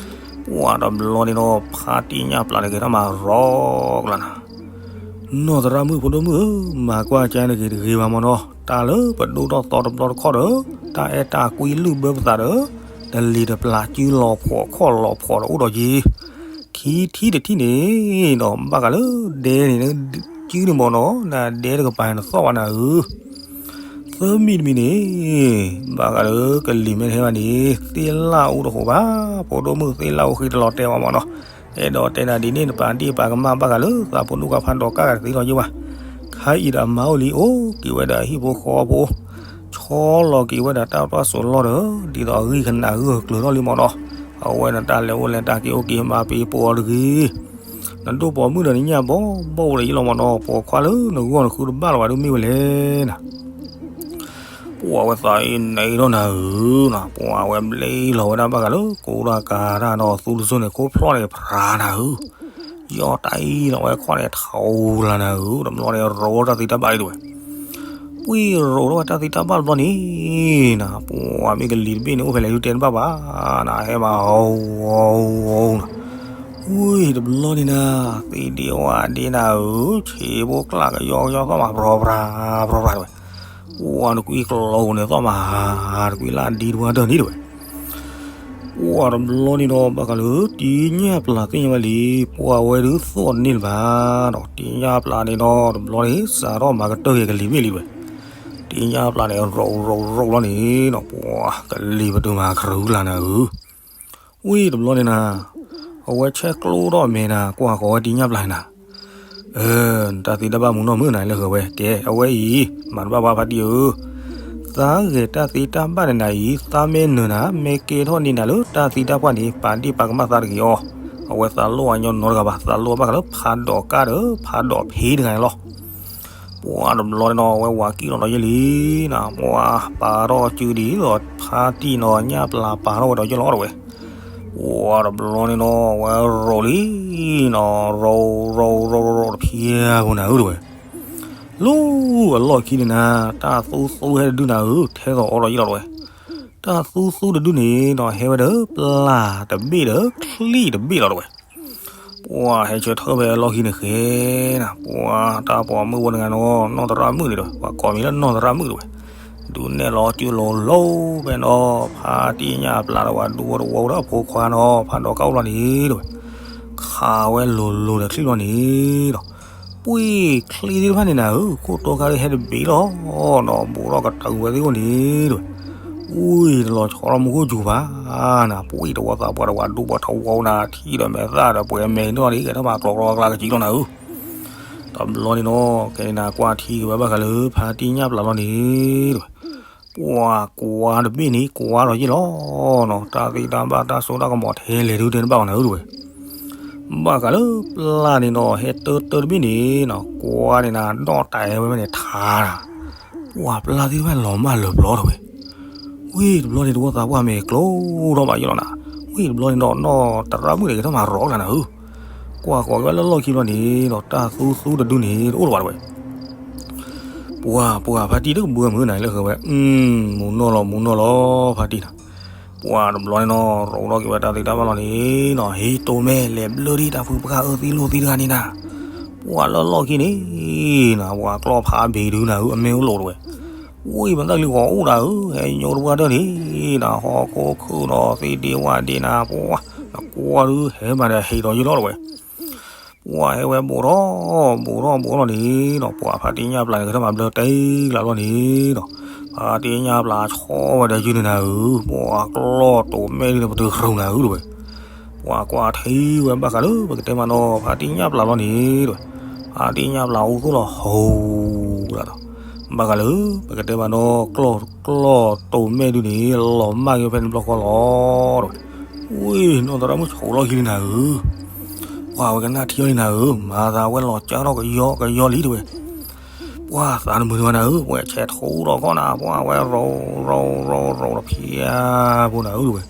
နီၤ ပှၤတဘျီန့ၣ်ဒီး ဖါတံၢ်ညၣ်ပျၢ်န့ၣ်က့ၤထီၣ်မၤရီကလၤနၤ, နီၢ်သရၣ်မုၣ်ဖိဒိၣ်မုၣ်ဧၢ, မၤကွၢ်ကၢ်န့ၣ်က့ၤတဂ့ၤဘၣ်မ့ၢ်နီၤ, တၢ်လၢပဒိၣ်ထီၣ်သီတဘျီတခီၣ်ဒီး တၢ်အဲၣ်တၢ်ကွံလုၢ်ဘၢပသးဒီး တလံၤတပျၢ်စုလီၤဖှီၣ်ခီၣ်လီၤဖှီၣ်ဒီးအိၣ်ဒီးက့ၤ, ခံထံၣ်တထံၣ်န့ၣ်ဒီး ဘၣ်ဃးလၢဒဲန့ၣ် စုန့ၣ်မ့ၢ်နီၤ, နဒဲတကပၤန့ၣ်နသီၣ်ဘၣ်နၤဧၢ သၢမံၤတမံၤန့ၣ် ဘၣ်ဃးလၢကလံၤမ့ၢ်တဟဲဘၣ်န့ၣ် သ့ၣ်လၣ်အိၣ်တဟိးဘၣ်, ဖိဒိၣ်မုၣ်သ့ၣ်လၣ်အိၣ်ဃံတလီၤတဲာ်ဘၣ်မ့ၢ်နီၤ, အဲၣ်ဒိးတဲနၤဒ်န့ၣ် နပာ်တ့ၢ်ပာ်ကမၣ်ဘၣ်ဃးလၢ သးဖိဒိၣ်ခွါဖးဒီးကၢ်ဂၤတသ့လီၤယိၣ်ဘၣ်, ခါအံၤဒီးအမါအိၣ်လံအိၣ်က့ၤဝဲဒီးအဟံၣ်ဖိဃီဖိ, ဆီလီၤက့ၤဝဲဒီးတၢ်ပှၢ်စိးလီၢ်ဒီး ဒ်သိးအဂံၢ်ကနၣ်ဂၢၢ်ကျၢၤထီၣ်လံမ့ၢ်နီၤ, အဝဲန့ၣ်တၢ်လဲၤအိၣ်လဲၤတၢ်က့ၤအိၣ်က့ၤမၤပံၤပိာ်အီၤတဂ့ၤ နဒိၣ်ပိာ်မုၣ်ဒီးနညၣ်ဘီဘီဝဲဒီးယိၣ်လီၤမ့ၢ်နီၤ, ပိာ်ခွါလၢနဂီၢ်နဃုတဘၣ်လီၤဘၣ်ဒုးမ့ၢ်ဝဲလဲၣ်နၤ, ပှၤဝဲသးအံၤနအံၤထီၣ်နၤဧၢ, ပှၤဝဲဘျ့လီၤဝဲဒၣ်ဘၣ်ဃးလၢ ကိးတၢ်ကၤတၢ်ဒီးသူတစိၢ်န့ၣ် ခိၣ်ဖျီၣ်န့ၣ်ဖျါနၤဧၢ, ယီၢ်တၢ်အံၤလီၤဝဲခီၣ်န့ၣ်ထီလၢနၤဧၢ, တဘျီန့ၣ်ရိးတၢ်သံတၢ်ဘၣ်လံတဝဲ ပှ့ၤရိးထီၣ်ဝဲတၢ်သံတၢ်ဘၣ်တဘျီန့ၣ်နၤ, ပှၤမ့ၢ်ကလံၤတဘ့ၣ်န့ၣ် အိၣ်ဖဲလဲၣ်ဒုးတဲတဘၣ်ဘၣ်နၤ, ဟဲမၤအီၤအီၤအီၤနၤ, ဝံၤတဘျီန့ၣ်နၤ, သံဒ့ဝၣ်ဒ့နၤဧၢ, ဆံးဖိကျၢ်ကယီကယီသီၣ်မၤပြီၤပြၤပြီၤပြၤတဝဲ, ပှၤနကွံကျီဧိၤန့ၣ်သီၣ်မၤဟးတကွံလၢဒံတဝၢတၢၢ်န့ၣ်တဝဲ ပှၤတဘျီန့ၣ်ဒီး ဘၣ်ဃးလၢ တံၢ်ညၣ်ပျၢ်သ့ၣ်ညါဝဲလံ, ပှၤဝဲဒုးသီၣ်န့ၢ်လၢၤဘၣ်ဒီး တံၢ်ညၣ်ပျၢ်န့ၣ်ဒီး တဘျီန့ၣ် စးထီၣ်မၤကတၢၢ်က့ၤကလံၤဘ့ၣ်လံတဝဲ, တံၢ်ညၣ်ပျၢ်န့ၣ် ရိးရိးရိးလီၤန့ၣ်ဒီး ပှၤကလံၤပတုာ်မၤခရူလၢ်နၤဧၢ, ဝံၤတဘျီန့ၣ်နၤ အဝဲဆဲးကျိးထီၣ်အမဲာ်နၤ ကွၢ်ဃီၤဝဲတံၢ်ညၣ်ပျၢ်နၤ, အၢ တၢ်သ့တၢ်ဘၣ်မူနီၢ်မုၣ်နၤလၢဃၢၤဝဲ ကဲ အဝဲအံၤ မၤတဘၣ်ဘၣ်ဖါတံၢ်ဧၢ, သးဂဲၤတၢ်သ့တၢ်ဘၣ်နၤအံၤ သးမ့ၢ်နၢၤနၤ မ့ၢ်ကဲထီၣ်န့ၢ်နၤလၢတၢ်သံတၢ်ပှၢ်န့ၣ် ပာ်ဒ့ၣ်ပာ်ကမၣ်သးတဂ့ၤအီၤ, အဝဲသးလိၣ်အညီနီတဂၤဘၣ် သးလိၣ်ဘၣ်ဃးလၢဖးဒိးကၢ်ဒီး ဖးဒိးဖ့တဂၤန့ၣ်လီၤ. ပှၤတဘျီန့ၣ်နီၤ အဝဲဝၤကံၣ်လီၤဒီးယဲၢ်လံနၤ, ပှၤပာ်ထီၣ်စုဒံးဒီး ဖါတံၢ်နီၤ ညၣ်ပျၢ်ပာ်ထီၣ်ဝဲဒီးယဲၢ်လီၤတဝဲ, ပှၤတဘျီန့ၣ်နီၤ အဝဲရိးလံနီၤ ရိးရိးရိးရိးတဖျဲၣ်ဖိနၤဧၢတဝဲ, လၢအလီၢ်ခံန့ၣ်နၤ တၢ်သူသူဟဲတဒုနၤဧၢ ထဲသိးအီၤဒီးယဲၢ်လီၤတဝဲ, တၢ်သူသူတဒုန့ၣ်နီၤ ဟဲဝဲဒီးပျၢ်တဘ့ၣ်ဒီးချံၣ်တဘ့ၣ်လီၤတဝဲ ပှၤဟဲဆၢထၢၣ်ဖဲအလီၢ်ခံန့ၣ်ဃဲနၤ, ပှၤတၢ်ပိာ်မုၣ်ဖိတဂၤနီၤ နီၢ်သရၣ်မုၣ်န့ၣ်ဒီး ပှၤကိးမံၤလၢနီၢ်သရၣ်မုၣ်တဝဲ, ဒုးနဲၣ်လီၤစုလိၤလိၤဖဲနီၤ ဖါတံၢ်ညၣ်ပျၢ်ဒီးဝၤဒူဖိတဝီဒီးအဖိခွါနီၤ ဖးဒိးကၢ်အိၣ်လီၤန့ၣ်တဝဲ, ခးဝဲလိၤလိၤဒီးချံၣ်လီၤန့ၣ်ဒီး ပှ့ၢ်ချံသ့ၣ်တဖၣ်န့ၣ်နၤဧၢ ခိၣ်တီခါဒုးဟဲတဘ့ၣ်လီၤနီၤ ဘူးထီၣ်ကတၢၢ်ဝဲသ့ၣ်အိၣ်န့ၣ်တဝဲ, အူၣ်တလီၤဆီထီၣ်မူခိၣ်စူၤဘၣ်နၤ ပှ့ၢ်တဝီသးပှၢ်ဒီးဝၤဒူဖိတဝီနၤ ထံၣ်ဒီးမဲာ်သၣ်ဒီးပှဲၤမဲာ်နီၢ်ဒ် ကဲထီၣ်မးကျီကျီကျါကစံလီၤနၤဧၢ, တဘျီန့ၣ်နီၤ ကဲန့ၣ်နၤကွၢ်ထံက့ၤဝဲဘၣ်ဃးလၢဖါတံၢ်ညၣ်ပျၢ်လီၤန့ၣ်တဝဲ ပှၤကွၢ်တဘ့ၣ်န့ၣ် ကွၢ်ဒီးယဲၢ်လီၤနီၤ တၢ်သ့တၢ်ဘၣ်တၢ်စိတၢ်ကမီၤထဲလဲၣ်ဒုတဲတဘၣ်အီၤနၤဧၢတဝဲ, ဘၣ်ဃးလၢပျၢ်န့ၣ်နီၤ ဟဲတၢတၢတဘ့ၣ်န့ၣ်နီၤ ကွၢ်န့ၣ်နၤ ဒီၣ်တဲာ်ဝဲဖဲန့ၣ်ထါနၤ, ပှၤပျၢ်သ့ၣ်တဖၣ်လီၤမၢ်လၢာ်ပျီတဝဲ, ဝ့ၢ်တဘျီန့ၣ်တဝီသးပှၢ်မဲာ်ကျိထီၣ်ဘၣ်ယဲၢ်လီၤနၤ, ဝ့ၢ်တဘျီန့ၣ်ဒီးနီၢ်သရၣ်မုၣ်န့ၣ်ကဲထီၣ်မးရီၤကျါနၤဧၢ, ကွၢ်ဃီၤက့ၤဝဲလၢလီၢ်ခံဘျီန့ၣ်ဒီး တၢ်သူသူတဒုန့ၣ်တအိၣ်လၢၤဘၣ်တဝဲ ပှၤ ပှၤဖါတံၢ်တကဘှံးမုာ်နၤလၢဃၢၤဝဲ, မူနီၢ်လီၤ မူနီၢ်လီၤ ဖါတံၢ်နၤ, ပှၤတဘျီန့ၣ်နီၤ ရိးထီၣ်က့ၤဝဲတၢ်သ့တၢ်ဘၣ်လီၤန့ၣ်နီၤ ဟ့ၣ်တိၢ်မဲာ်လဲၤဘျၢဒံးတၢ်ဖုပှၢ်အၢသံလိာ်သံတဂၤန့ၣ်နၤ, ပှၤလၢလီၢ်ခံန့ၣ်နၤ ပှၤကျီၢ်ဖးဘ့ၣ်ဒုနၤဧၢ အမ့ၢ်အိၣ်လိာ်တဝဲ, ဝံၣ်ပသၣ်ကလံၤဂီၤအိၣ်ဒၣ်ဧၢ ဟဲညိတပှၢ်တၢၢ်န့ၣ်နၤ ဟီၣ်ခိၣ်ခုၣ်ဒီးသ့ဒ့ဝၣ်ဒ့နၤ ပှၤ နကွၢ်ဒုးဟဲမးဒီးဟ့ၣ်ဒီးယလီၤတဝဲ ပှၤဟဲဝဲဘူးထီၣ်ဘူးထီၣ်ဘူးထီၣ်န့ၣ်ဒီး ပှၤဖါတံၢ်ညၣ်ပျၢ်န့ၣ် ကထၢၣ်မၤဘျၢတဲကျါလီၤန့ၣ်ဒီး ဖါတံၢ်ညၣ်ပျၢ်ဆီဝဲဒီးယုၢ်န့ၣ်နၤဧၢ, ပှၤကျီၢ်တိာ်မဲာ်ဒုန့ၣ် ပတြူၤနၤဧၢတဝဲ, ပှၤကွၢ်ထံဝဲဘၣ်ဃးလၢ ပကတဲမးနီၤ ဖါတံၢ်ညၣ်ပျၢ်လီၤန့ၣ်တဝဲ, ဖါတံၢ်ညၣ်ပျၢ်အူသိၣ်လီၤဟိးလီၤဒီး ဘၣ်ဃးလၢ ပကတဲမးနီၤ ကျီၢ် ကျီၢ်တိာ်မဲာ်ဒုန့ၣ် လီၤမၢ်က့ၤဖဲန့ၣ်ဘျီဃီလီၤတဝဲ, ဝ့ၢ်နီၢ်သရၣ်မုၣ်ဆိးလီၢ်ခံလံနၤဧၢ ပှၤဝဲကနၣ်ထံအီၤလံနၤဧၢ, မၤသးဝဲလီၤကၢထီၣ်ကယီကယီလံတဝဲ, ပှၤသးတမုာ်တဝဲနၤဧၢ, ပှၤဆဲးထူဒီးခီၣ်နၤ, ပှၤဝဲရိးရိးရိးရိးတဖျဲၣ်ဖိနၤဧၢတဝဲ,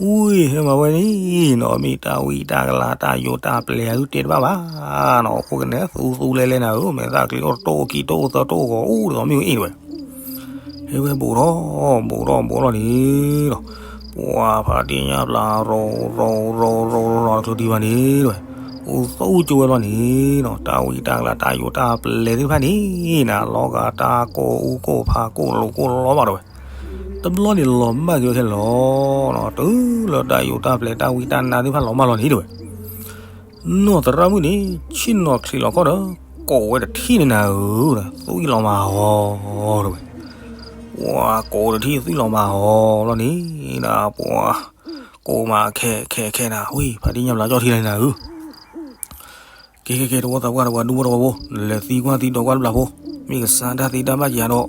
ဝံၢ်ဟဲမၤဝဲန့ၣ်နီၤ မ့ၢ်တၢ်ဝံတၢ်ကလၤတၢ်ယိးတၢ်ပျဲၤဒုးတဲတဘၣ်ဘၣ်နီၤ, အိၣ်ကနဲသူသူလဲၤလဲၤနၤဧၢ, မဲာ်သၣ်ကျ့အိၣ်တအိၣ်ခံတအိၣ်သၢတအိၣ်ဂီၤအိၣ်ဒီးမ့ၢ်ဝဲအ့ၣ်တဝဲ ဟဲဝဲဘူးထီၣ် ဘူးထီၣ်ဘူးထီၣ်လီၤန့ၣ်ဒီး ပှၤဖါတံၢ်ညၣ်ပျၢ်ရိးရိးရိးရိးရိးတချုးဒံးဘၣ်န့ၣ်တဝဲ, အိၣ်သူကၠိဝဲလီၤန့ၣ်နီၤ, တၢ်ဝံတၢ်ကလၤတၢ်ယိးတၢ်ပျဲၤသ့ၣ်တဖၣ်န့ၣ်နၤ လီၤဂာ်တၢ်ကိၢ်အူကိၢ်ဖးကိၢ်လိာ်ကိၢ်လီၤဘၣ်တဝဲ, တဘျီန့ၣ်လီၤမၢ်က့ၤဝဲခဲလၢာ်လီၤ, တုၤလၢတၢ်ယိးတၢ်ပျဲၤတၢ်ဝံတၢ်နါသ့ၣ်တဖၣ်လီၤမၢ်လီၤန့ၣ်တဝဲ နီၢ်သရၣ်မုၣ်န့ၣ် ဆ့ၣ်နီၤချံးလီၤခီၣ်ဒီး ကိးဝဲတထံၣ်န့ၣ်နၤဧၢ, သွံၣ်လီၤမၤအီၤတဝဲ, ပှၤကိးတထံၣ်သွံၣ်လီၤမၤအီၤလီၤန့ၣ်နၤ, ပှၤကိးမးခဲခဲခဲနၤ, ဝံၢ်ဖါတံၢ်ညၣ်ပျၢ်ကၠီၣ်ထံလၢနၤဧၢ ကဲကဲကဲ တဝီသးပှၢ်တဝီဒူဖိတဝီဖိ, လဲၤသံကွၢ်သံဒိးကွၢ်တဘျီဖိ, မ့ၢ်ကစၢ်တၢ်သ့တၢ်ဘၣ်က့ၤဒီး,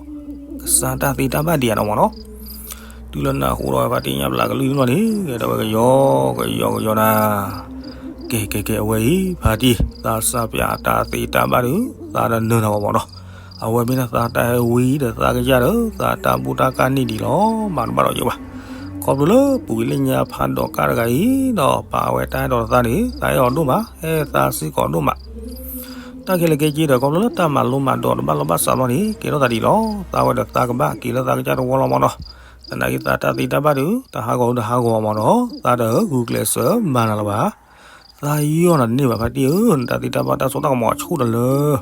ကစၢ်တၢ်သ့တၢ်ဘၣ်ဒံးဧါဒီးမ့ၢ်နီၤ, တုၤလၢနၢ်ဟူဒီးဖါတံၢ်ညၣ်ပျၢ်ကလုၢ်န့ၣ်လီၤန့ၣ်, ကဲထီၣ်ဝဲကယီကယီကယီနၤ, ကဲကဲကဲ အဝဲအံၤ ဖါတံၢ် သးစၢ်ပၠးတၢ်သ့တၢ်ဘၣ်ဒီး သးတနၢၤနၤဘၣ်မ့ၢ်နီၤ, အဝဲမ့ၢ်ဒၣ်သးတၢ်ဟဲဝံဒီးသးကစၢ်ဒီး သးတၢ်ဘူၣ်တၢ်ကၢ်န့ၣ်ဒံးလီၤ, မၤတဘၣ်ဒီးယဘၣ်, ခီဖျိလၢပူၤကွံာ်လၢညါဖးဒိးကၢ်တဂၤအံၤဒီး ပာ်ဝဲတၢ်အဲၣ်ဒိးဒီးသးန့ၣ် သးအဲၣ်အီၤဒိၣ်မး, အဲၣ်သးစ့ၢ်ကီးဒိၣ်မး တၢ်ခဲလၢာ်ခဲဆ့ဒီး ခီဖျိလၢတၢ်မၤလိမၤဒိးတဘၣ်လိာ်ဘၣ်စးဘျီန့ၣ် ကဲထီၣ်သးဒ်အံၤလီၤ, သးဝဲဒီးသးကဘၣ်က့ၤလၢသးကစၢ်တဝီလီၤမ့ၢ်နီၤ, သနာ်က့သးတၢ်သ့တၢ်ဘၣ်ဒီး တဟးဂီၤတဟးဂီၤမ့ၢ်နီၤ, သးတဂုာ်ကျဲးစၢးမၤနၤလၢၤဘၣ်, သးယီၢ်နၤတန့ၢ်ဘၣ်ဖါတံၢ်ဧၢ, နတၢ်သ့တၢ်ဘၣ်တၢ်စိတၢ်ကမီၤအဆူၣ်တလၢ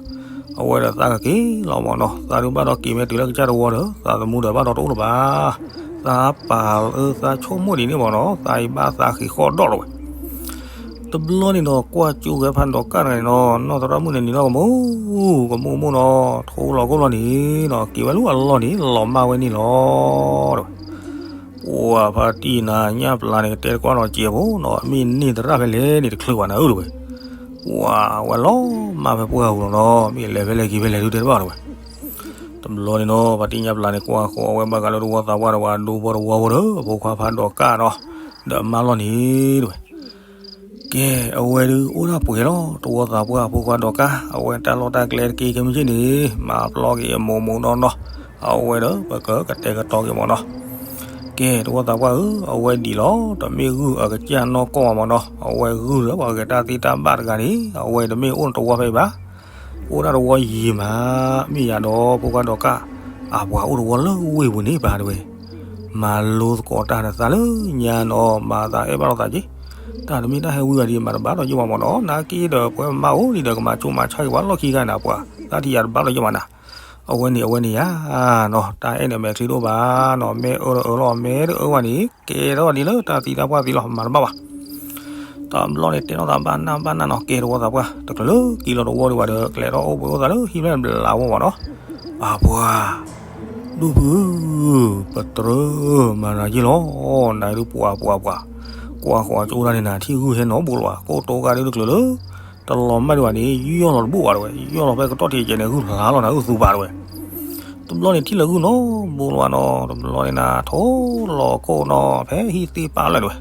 အဝဲဒီးသးကက့ၤလီၤမ့ၢ်နီၤ, သးဒုးဘၣ်ဒီးက့ၤမ့ၢ်တုၤလၢကစၢ်တဝီဒီး သးသမူဒီးဘၣ်ဒီးတအိၣ်လၢၤဘၣ်, သးပာ်လၢသးဆိကမိၣ်ဒ်န့ၣ်မ့ၢ်နီၤ, သးအံၤဘၣ်သးဃ့ၢ်ဃီၣ်ဒီးလီၤဝဲ တဘျီန့ၣ်ဒီး ကွၢ်ကၠိဝဲဖးဒိးကၢ်တဂၤန့ၣ်ဒီး နီၢ်သရၣ်မုၣ်န့ၣ်နံၤဒီးကမူၣ်, ကမူၣ်ကမူၣ်နီၤ, ထိလီၤကိၢ်လီၤန့ၣ်ဒီး က့ၤဝဲလၢအလီၢ်န့ၣ် လီၤမၢ်ဝဲန့ၣ်လီၤ. ပှၤဖါတံၢ်နၤညၣ်ပျၢ်န့ၣ် ကတဲတကွၢ်လီၤစဲးဖိနီၤ, မ့ၢ်န့ၢ်သရၣ်ဖဲလဲၣ်န့ၣ် တချုးဘၣ်နၤဧၢတဝဲ. ပှၤဝဲလီၤမၢ်ဖဲပှၢ်ပူၤလီၤနီၤ, မ့ၢ်လဲၤဖဲလဲၣ်က့ၤဖဲလဲၣ်ဒုတဲတဘၣ်တဝဲ. တဘျီန့ၣ်နီၤ ဖါတံၢ်ညၣ်ပျၢ်န့ၣ် ကွၢ်ဃီၤဝဲဘၣ်ဃးလၢတဝီသးပှၢ်ဒီးပှၤဒိဖိတဝီဖိဒီး အဖိခွါဖးဒိးကၣ်နီၤ, ဒီးအမါလီၢ်န့ၣ်တဝဲ. ကဲ အဝဲဒုးအိၣ်ဒၣ်ပှဲၤလီၤ, တဝီသးပှၢ်အဖိခွါဒီးကၣ်, အဝဲတၢ်လီၢ်တၢ်ကျဲတက့ၢ်ခဲမုၢ်ဆ့ၣ်န့ၣ် မၤပျီက့ၤအမိၢ်မိၢ်နီၢ်နီၢ်, အဝဲဒီးပကကတဲာ်ကတီၤက့ၤမၢ်နီၤ. ကဲ တဝီသးပှၢ်ဧၢ, အဝဲဒ်လီၤ, တမ့ၢ်ဂုၢ်အကစၢ်နီၢ်ကီၢ်ဘၣ်မၢ်နီၤ, အဝဲဂုၢ်လၢပှၤဂဲၤတၢ်သ့တၢ်ဘၣ်တဂၤန့ၣ် အဝဲတမ့ၢ်အိၣ်တဝီဖဲအံၤဘၣ်. အိၣ်ဒၣ်တဝီယံာ်မး, မ့ၢ်ယၤဒီးဖိခွါဒီးကၣ်, အပှၤအိၣ်တဝီလၢဝ့ၢ်ပူၤန့ၣ်ပၢ်တဝဲ. မၤလိသကိးတၢ်ဒီးသးလၢညါနီၤ, မၤသးအဲၣ်ဘၣ်လိာ်သးက့ၤ, တၢ်တမ့ၢ်တၢ်ဟဲဝံၤဘၣ်ဒီး မၤတဘၣ်ဒီးယဘၣ်မၢ်နီၤ, နာ်က့ဒီးပဝဲမါအိၣ်လံဒီး ကမၤဆိမၤဆါက့ၤပှၤလီၢ်ခံဂၤန့ၣ် ပှၤသးထံၣ်ယၤတဘၣ်ဒီးယဘၣ်နၤ. အဝဲန့ၣ် အဝဲန့ၣ်ယၤနီၤ, တၢ်အဲၣ်န့ၣ်မဲာ်ချံဒိၣ်ဘၣ်နီၤ, မ့ၢ်အၢဒီးအၢလီၤ, မ့ၢ်တအၢဘၣ်န့ၣ် ကဲထီၣ်ဒ်လၢတၢ်သံတၢ်ပှၢ်သံလီၤ, မၤတဘၣ်ဘၣ်. တဘျီန့ၣ် တဲထီၣ်သးဘၣ်နၢ်ဘၣ်နၢ်နီၤ, ကဲတဝီသးပှၢ် တချုးလၢက့ၤလီၤတဝီဒံးဘၣ်ဒီး ကျဲထီၣ်အိၣ်ဘှံးအိၣ်သးလၢဟံၣ်ဖျၢၣ်ဘျးဝီမၢ်နီၤ. အပှၤ ဒိၣ်ဖုဧၢ, ပတြၢၤမၤနၤယ့ၢ်လီၤ, နၤဒုးပှၤပှၤပှၤ, ကွၢ်ဃီၤကၠိဒၣ်န့ၣ်နၤ ထံၣ်ဂုၢ်ဟဲနီတဘိလၢၤဘၣ်, ကိတိကါဒုးတချုးလၢ တလီၤမၢ်ဒံးဘၣ်န့ၣ် ယီၢ်လီၤတဘိဘၣ်တဝဲ, ယီၢ်လီၤဖဲကတီၢ်ထံးကဲးန့ၣ် ဂုၢ်ဖျါလီၤနၤ ဂုၢ်သူဘၣ်တဝဲ. တဘျီန့ၣ်ထံၣ်လၢဂုၢ်နီတဘိလၢၤဘၣ်နီၤ, တဘျီန့ၣ်နၤ ထိလီၤကိၣ်နီၤ ဖဲဟံၣ်သ့ၣ်ပာ်လၢတဝဲ.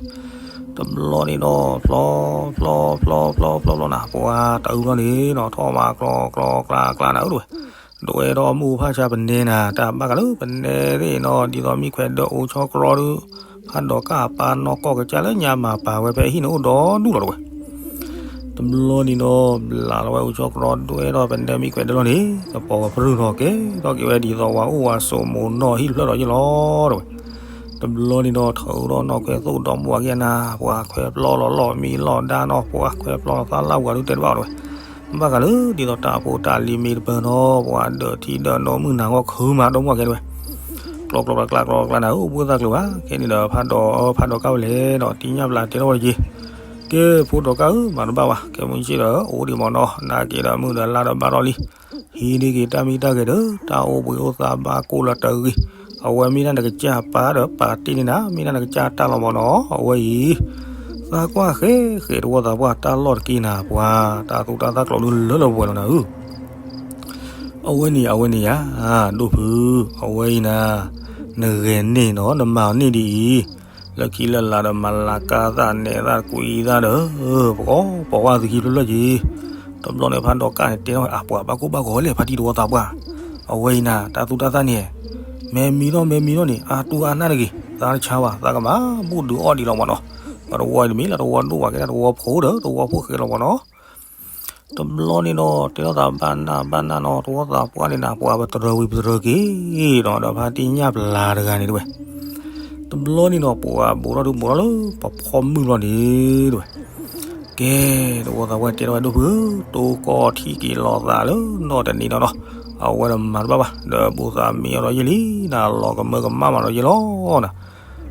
တဘျီန့ၣ်ဒီး ဖျီ ဖျီ ဖျီ ဖျီ ဖျီ ဖျီနၤ ပှၤတအုၣ်လီၤန့ၣ်နီၤ ထီၣ်မၤကျီကျီကျါကျါနၤဧၢတဝဲ. ဒွဲၣ်ထီၣ်မုၢ်ဖၣ်ဆါပနဲနၤ တၢ်ဘၣ်ဃးလၢပနဲသ့ၣ်နီၤ ဒ်သိးမံခွဲးဒၢးအိၣ်ဆီတြီဒုး ဖးဒီးကၣ်အပၢ်နီၢ်ကီၢ်ကစၢ်လၢညါမၤပာ်ဝဲဖဲဟံၣ်န့ၣ်အိၣ်ဒီဒူၣ်လီၤတဝဲ. တဘျီန့ၣ်ဒီး ဘျးလီၤဝဲအိၣ်ဆီတြီဒွဲၣ်ထီၣ်ပနဲမံခွဲးဒၢးလီၤန့ၣ် ကပီၤကပြုၢ်ထီၣ်ကဲထီၣ်က့ၤဝဲဒ်သိးဝဲအိၣ်ဝဲစိာ်မိၢ်နီၢ်ဟံၣ်တဖျၢၣ်ဒီးယ့ၢ်လီၤတဝဲ. တဘျီန့ၣ်ဒီး ထုးထီၣ်နီၣ်ခွဲးသိၣ်ဒီးမူဝဲက့ၤနၤ ပှၤခွဲးပျီလီၤလီၢ်မံလီၢ်ဒါနီၤ ပှၤခွဲးပျီလီၤသးလၢ်ဝၤဒုးတဲတဘၣ်တဝဲ. ဘၣ်ဃးလၢဒ်သိးတၢ်ဖိတၢ်လံၤမ့ၢ်တပၢၢ်နီၤ ပှၤဒၢးထံဒၢးနိမုၢ်နၤဂီၢ်ခုမးဒီမူဝဲကဲတဝဲ. ကျီကျီကျါကျါကျီကျါနၤဧၢ အိၣ်ဘှံးသးကျၢၤဘၣ် ခဲန့ၣ်ဒီး ဖးဒီး ဖးဒီးကၣ်ဝဲလဲၣ်နီၤ တံၢ်ညၣ်ပျၢ်တဲထီၣ်ဝဲတက့ၢ်. ကဲဖိဒီးကၣ်ဧၢ မၤတဘၣ်ဘၣ် ခဲမုၢ်ဆ့ၣ်ဒီး အိၣ်ဒံးမၢ်နီၤ နာ်က့ဒီးမုၢ်ဒီးလါဒီးဘၣ်ထီၣ်လံ ဟံးန့ၢ်က့ၤတၢ်မံတၢ်ဂဲၤဒီး တၢ်အိၣ်ဘှံးအိၣ်သးဘၣ်ကိၢ်လၢတဂ့ၤ. အဝဲမ့ၢ်ဒၣ်နကစၢ်ပၢ်ဒီးပၢ်တ့ၢ်န့ၢ်နၤ မ့ၢ်ဒၣ်နကစၢ်တၢ်လီၤမၢ်နီၤ အဝဲအံၤ သးကွၢ်ဃဲဃဲတဝီသးပှၢ်တၢ်လီၢ်တက့ၢ်နၤ ပှၤတၢ်သူတၢ်သၣ်ကျိးဒုးလၢလၢပှဲၤပှဲၤလီၤနၤဧၢ. အဝဲန့ၣ် အဝဲန့ၣ်ယၤ ဒိၣ်ဖု အဝဲအံၤနၤ နဂဲၤန့ၢ်နီၤ နမၤအီၤန့ၢ်ဒ်အံၤ လၢခံလၢလာ်ဒီးမၤလၤကၢ်သၣ်နဲးသၣ်ကွံသၣ်ဒီး ပကီၢ်ပိာ်ဝဲသုခံဖျၢၣ်ဖျၢၣ်က့ၤ. တဘျီန့ၣ်ဖးဒီးကၣ်န့ၣ် တဲထီၣ်အပှၤဘၣ်ကိၢ်ဘၣ်ဂီၤလဲၣ် ဖါတံၢ်တဝီသးပှၢ် အဝဲအံၤနၤ တၢ်သူတၢ်သၣ်န့ၣ် မဲမံထီၣ်မဲမံထီၣ်န့ၣ် အါတူၢ်အါနၢ်တဂ့ၤ သးတဆါဘၣ် သးကမၤဘူၣ်ဒုးအီၣ်ဒံးလီၤမၢ်နီၤ. ပတဝီအံၤတမ့ၢ်လၢတဝီဒိၣ်ဘၣ် ကဲဒၣ်တဝီဖိဒီး တဝီဖိဃဲလီၤမၢ်နီၤ. တဘျီန့ၣ်ဒီး တဲထီၣ်သးဘၣ်နၢ်ဘၣ်နၢ်နီၤ တဝီသးပှၢ်န့ၣ်နၤ ပှၤပတြၢၤဝံၤပတြၢၤက့ၤနီၤ ဒီးဖါတံၢ်ညၣ်ပျၢ်တဂၤန့ၣ်တဝဲ. တဘျီန့ၣ်ဒီး ပှၤဘူးထီၣ်ဒုးဘူးထီၣ်လၢပဖီမုၢ်ဘျီန့ၣ်တဝဲ. ကဲ တဝီသးပှၢ်တဲထီၣ်ဝဲဒိၣ်ဖု တိၢ်ကီၢ်ထံၣ်က့ၤလီၤသးလၢနီၢ်တနံၤနီၤနီၤ အဝဲဒီးမၤတဘၣ်ဘၣ် ဒီးဘူးသးမံအီၤဒီးယဲၢ်လံ နလီၤကမၢကမၣ်မးဒီးယဲၢ်လီၤနၤ.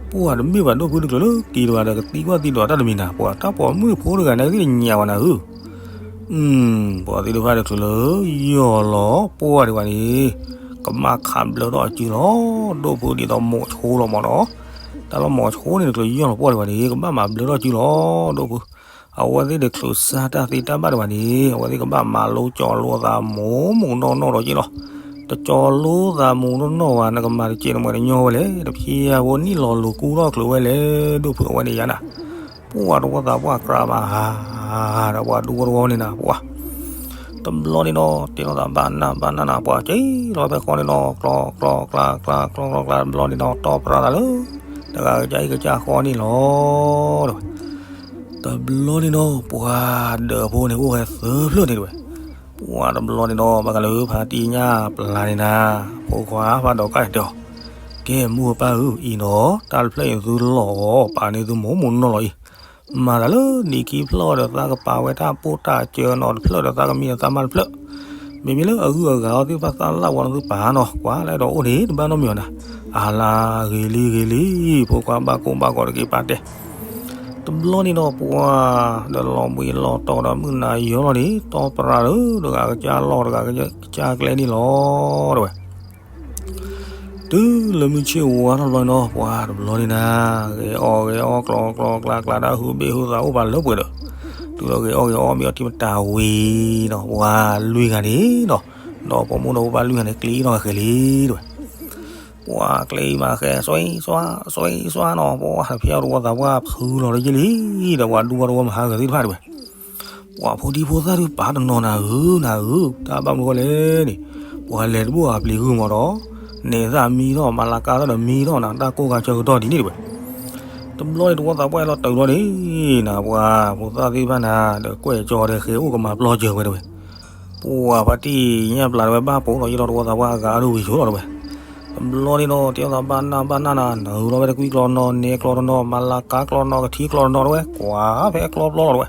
ပှၤတမ့ၢ်ဘၣ်ဒိၣ်ဖုတချုးလၢက့ၤတဘၣ်ဒီးကသံကွၢ်သံဒိးတၢ်တမံၤနၤ ပှၤတၢ်ပိာ်မုၣ်ဖိတဂၤန့ၣ်သ့ၣ်ညါဘၣ်နၤဧၢ. ပှၤသ့ၣ်တဖၣ်တချုးလၢယီၢ်လီၤပှၢ်ဒံးဘၣ်န့ၣ် ကဘၣ်ခးဘျၢထီၣ်အစုလီၤ ဒိၣ်ဖုဒ်သိးမိၤဆိလီၤမၢ်နီၤ. တၢ်လီၢ်မိၤဆိန့ၣ်တချုးယီၢ်လီၤပှၢ်ဒံးဘၣ်န့ၣ် ကဘၣ်မၤဘျၢထီၣ်စုလီၤ ဒိၣ်ဖု အဝဲသ့ၣ်တချုးစၢ်တၢ်သ့တၢ်ဘၣ်ဒံးဘၣ်န့ၣ် အဝဲသ့ၣ်ကဘၣ်မၤလိကၠီလိသးမိၢ်မိၢ်နီၢ်နီၢ်ဒီးယ့ၢ်လီၤ. တကၠီလိသးမိၢ်နီၢ်နီၢ်ဘၣ် နကမၤတကဲးတမှဲးတညီဝဲလဲၣ် တဖျံအဖိနံၣ်လီၤလိၤကူထီၣ်ချုးဝဲလဲၣ် ဒိၣ်ဖုအဝဲန့ၣ်ယၤနၤ. ပှၤတဝီသးပှၢ်ကြၢးမး ဒီးပှၤဒူဖိတဝီန့ၣ်နၤ ပှၤ တဘျီန့ၣ်ဒီး တဲထီၣ်သးဘၣ်နၢ်ဘၣ်နၢ်နၤ ပှၤက့ၤလီၤဖဲဃီန့ၣ်ဒီး ကျီကျီကျါကျါ ကျီကျီကျါ တဘျီန့ၣ်ဒီး တီၢ်ပြးသးလၢ တဂၤကစၢ်အံၤကစၢ်ဃီန့ၣ်လီၤ တဝဲ. တဘျီန့ၣ်ဒီး ပှၤဒၢးဖိန့ၣ် အိၣ်ဝဲသၢဖျၢၣ်န့ၣ်တဝဲ. ပှၤတဘျီန့ၣ်ဒီး ဘၣ်ဃးလၢဖါတံၢ်ညၣ်ပျၢ်န့ၣ်နၤ ဖိခွါဖးဒီးကၣ်န့ၣ်တဲအီၤ, ကဲ မိၢ်ပၢ်ဧၢ အံၤနီၤ တၢ်တဖျၢၣ်အံၤသုလီၤ ပာ်န့ၢ်သုမိၢ်မိၢ်နီၢ်နီၢ်လီၤအံၤ မၤသးလၢနံၣ်ခံဖျၢၣ်ဒီးသးကပာ်ဝဲတၢ်ပိၢ်တၢ်စၢနီၤတဖျၢၣ်ဒီးသးကမံဒီးသးမါတဖျၢၣ်, မ့မ့ၢ်လၢအဂုၤအဂၤအီၤသ့ၣ်တဖၣ်သးလၢ်ဝဲလီၤသုပာ်နီၤ ကွၢ်လၢဒီးအိၣ်န့ၣ် တဘၣ်နီတမံၤအီၤနၤ, အလါဂ့ၤလံဂ့ၤလံ, ဖိခွါဘၣ်ကိၢ်ဘၣ်ဂီၤတက့ၢ်ပာ်တဲာ်, တဘျီန့ၣ်ဒီးပှၤ ဒီးလီၤဘှံးလီၤတီၤဒီးမုၢ်နၤယီၤလီၤန့ၣ် တီၢ်ပြးလၢတဂၤကစၢ်လီၢ်တဂၤကစၢ်ကျဲန့ၣ်လီၤ တဝဲ. တုၤလၢမုၢ်ဆ့ၣ်ဝါထီၣ်တဘျီန့ၣ်နီၤ, ပှၤတဘျီန့ၣ်နၤ, ဂဲၤအီၣ်ဂဲၤအီ ကျီကျီကျါကျါ တၢ်ဟုးဘ့ၣ်ဟုးသးအိၣ်ပာ်လၢပှဲၤဒီး, တုၤလီၤဂဲၤအီၣ်ဂဲၤအီမ့ၢ်အီထံမတၤဝံၤနီၤ, ပှၤလွံၢ်ဂၤန့ၣ်နီၤ, ဒီးပိာ်မုၣ်ဒီးဖိပၢ်လွံၢ်ဂၤန့ၣ် ကျ့အီၣ်ဃဲၤလံတဲဝဲ. ပှၤကျ့အံၤမးဃဲၤ စွံစွါ စွံစွါနီၤ, ပှၤတဖျဲအီၣ်တဝီသးပှၢ် ဖုလီၤတယ့ၢ်လံ, ဒီးပှၤဒူဝီတဝီမဟါဂၤသ့ၣ်တဖၣ်တဲဝဲ. ပှၤဖိဒံဖိသၣ်ဒုးပာ်တနီၤနၤဧၢ နၤဧၢ, တၢ်ဘၣ်မနုၤဃိလဲၣ်န့ၣ်, ပှၤလဲၤတဘူၣ်အပျံၤဂုၢ်မးဒီး, နဲၣ်သၣ်မံထီၣ် မၤလၤကါသၣ်ဒီးမံထီၣ်နၤ, တၢ်ကိၢ်ဂၤဆၢကတီၢ်ဒ်န့ၣ်တဲဝဲ. တဘျီန့ၣ်တဝီသးပှၢ်လီၤတုၤလီၤန့ၣ်, နၤပှၤဖိသၣ်သ့ၣ်တဖၣ်နၤ, ဒီးကွဲၢ်ကၠီဒီးဃ့အိၣ်ကမၤပျီစၢၤဝဲတဲဝဲ. ပှၤဖါတံၢ်ညၣ်ပျၢ်တဲဝဲဘၣ်ပိာ်ဒီးယ့ၢ်လီၤတဝီသးပှၢ်အဂၤအဒိၣ်ဝံၤဆိလီၤတဲဝဲ. တဘျီန့ၣ်ဒီး တဲအီၣ်သးဘၣ်နၢ်ဘၣ်နၢ်နၤ, နၢ်ဟူလီၤဝဲတကွံကျီနီၤ နဲကျီတနီၤ မၤလၤကါကျီနီၤ ကထံကျီတနီၤတဲဝဲ ကွၢ်ဖဲကျီပျီလီၤတဲဝဲ.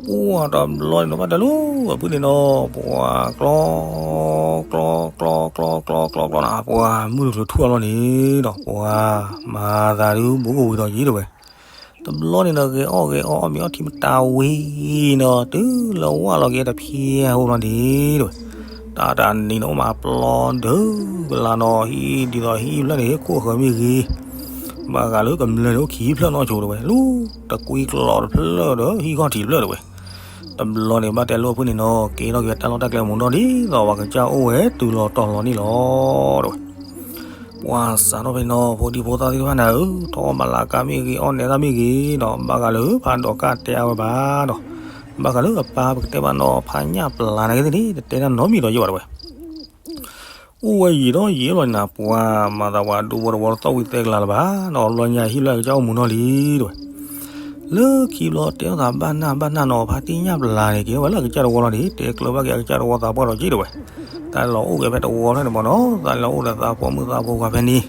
ပှၤတဘျီန့ၣ်ဒီးဘၣ်တဲလီၤ အဖုန့ၣ်နီၤ ပှၤကျီ ကျီ ကျီ ကျီ ကျီ ကျီ ကျီနၤ ပှၤမုၢ်တချုးထူၣ်အလီၢ်န့ၣ်ဒီး ပှၤမၤသးဒုးဘူးကဝံၤဒီးယ့ၢ်တဲဝဲ. တဘျီန့ၣ်ဒီး ဂဲၤအီၣ်ဂဲၤအီအီၣ်မ့ၤအီထံမတၤဝံၤနီၤ တုၤလၢဝၢ်လီၤက့ၤတဖျဲအိၣ်လီၤန့ၣ်တဲဝဲ. တၢ်တနံၤန့ၣ်အိၣ်မးပျီဒုးကလၤနီၤ ဟံၣ်ဒ်သိးဟံၣ်ဖျၢၣ်န့ၣ် ခိၣ်ဃၢၤမ့ၢ်ဂ့ၤ, ဘၣ်ဂၤလၢကမျၢၢ်န့ၣ်အိၣ်ခံဖျၢၣ်နီၢ်ဆိတဲဝဲ လူတကွံကျီတဖျၢၣ်ဒီး ဟံၣ်ခီၣ်ထံးတဖျၢၣ်တဲဝဲ. တဘျီန့ၣ်ဘၣ်တဲလီၤအဖုန့ၣ်နီၤ ကဲထီၣ်က့ၤတၢ်လီၢ်တၢ်ကျဲမူၤဒီၣ်ဒ်သိးပှၤကစၢ်အိၣ်ဝဲတုၤလီၤတီၤလီၤန့ၣ်လီၤ တဲဝဲ. ပှၤစးထီၣ်ဖဲန့ၣ်နီၤ ဖိဒံဖိသၣ်သ့ၣ်တဖၣ်နၤဧၢ, ထီၣ်အီၣ်မၤလၤကါမ့ၢ်ဂ့ၤ အီၣ်နဲသၣ်မ့ၢ်ဂ့ၤဒီး ဘၣ်ဃးလၢဖးဒိးကၢ်တဲအါဝဲဘၣ်ဒီး, ဘၣ်ဃးလၢအပၢ်ပကတဲဘၣ်နီၤ ဖးညၣ်ပျၢ်နၤဂ့ၤသ့ၣ်န့ၣ် တတဲတၢ်နီတမံၤဒီးယဲၢ်ဘၣ်တဲဝဲ. အိၣ်ဝဲယံာ်ဒီးယံာ်လီၤန့ၣ်နၤ ပှၤမၤသးပှၤဒူဖိတဝီတသီၣ်ဝံၤသဲကလၤလၢၤဘၣ်နီၤ ဘျီညါဟံၣ်ဖျၢၣ်အကစၢ်အိၣ်မူၤနီၢ်လံတဲဝဲ. လၢခံဘျီတဲအီၣ်သးဘၣ်နၢ်ဘၣ်နၢ်နီၤ ဖါတံၢ်ညၣ်ပျၢ်န့ၣ် က့ၤထီၣ်ဝဲလၢအကစၢ်တဝီလီၤန့ၣ် တဲကျၢၤဘၣ်က့ၤအကစၢ်တဝီသးပှၢ်ဒီးက့ၤတဲဝဲ. တၢ်လီၤအိၣ်က့ၤဖဲတဝီဖျၢၣ်န့ၣ်မးနီၤ သးလီၤအိၣ်ဒီးသးဖိမုၣ်သးဖိခွါဖဲန့ၣ်,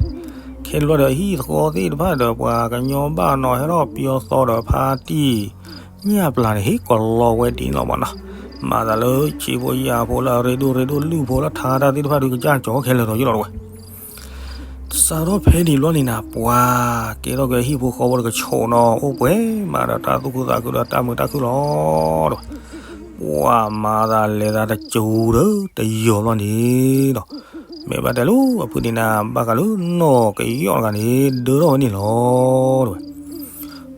ခဲလၢာ်ဒီးဟံၣ်သဃီသ့ၣ်တဖၣ်ဒီးပှၤကညီဘၣ်နီၤ ဟဲထီၣ်ပယီၤသီဒီးဖါတံၢ်ညၣ်ပျၢ်န့ၣ် ဟ့ၣ်ကလီဝဲဒ်န့ၣ်လီၤမးနီၤ. မၤသးလၢဆံးဖိယာ်ဖိလၢအရ့ဒိၣ်ရ့ဒိၣ်လုၢ်ဖိလၢထါတၢ်သ့ၣ်တဖၣ်ဒုးကစၢ်ကၠီခဲလၢာ်ဒီးယ့ၢ်လီၤတဲဝဲ. စးထီၣ်ဖဲန့ၣ်ဘျီန့ၣ်နၤ ပှၤကဲထီၣ်က့ၤဟံၣ်ဖိဃီဖိတကဆိးနီၤ အိၣ်ပှဲၤမးဒီးတၢ်သူၣ်ခုသးခုဒီးတၢ်မုာ်တၢ်ခုၣ်လီၤတဲဝဲ. ပှၤမၤသးလဲၤသးတစိၤဒီးတယီၤဘျီန့ၣ်ဒီး, မ့ၢ်ဘၣ်တဲလီၤအဖုန့ၣ်နၤ ဘၣ်ဃးလၢနီၢ်ကယီၣ်တဂၤန့ၣ် ဒၢထီၣ်ဝဲန့ၣ်လီၤတဲဝဲ.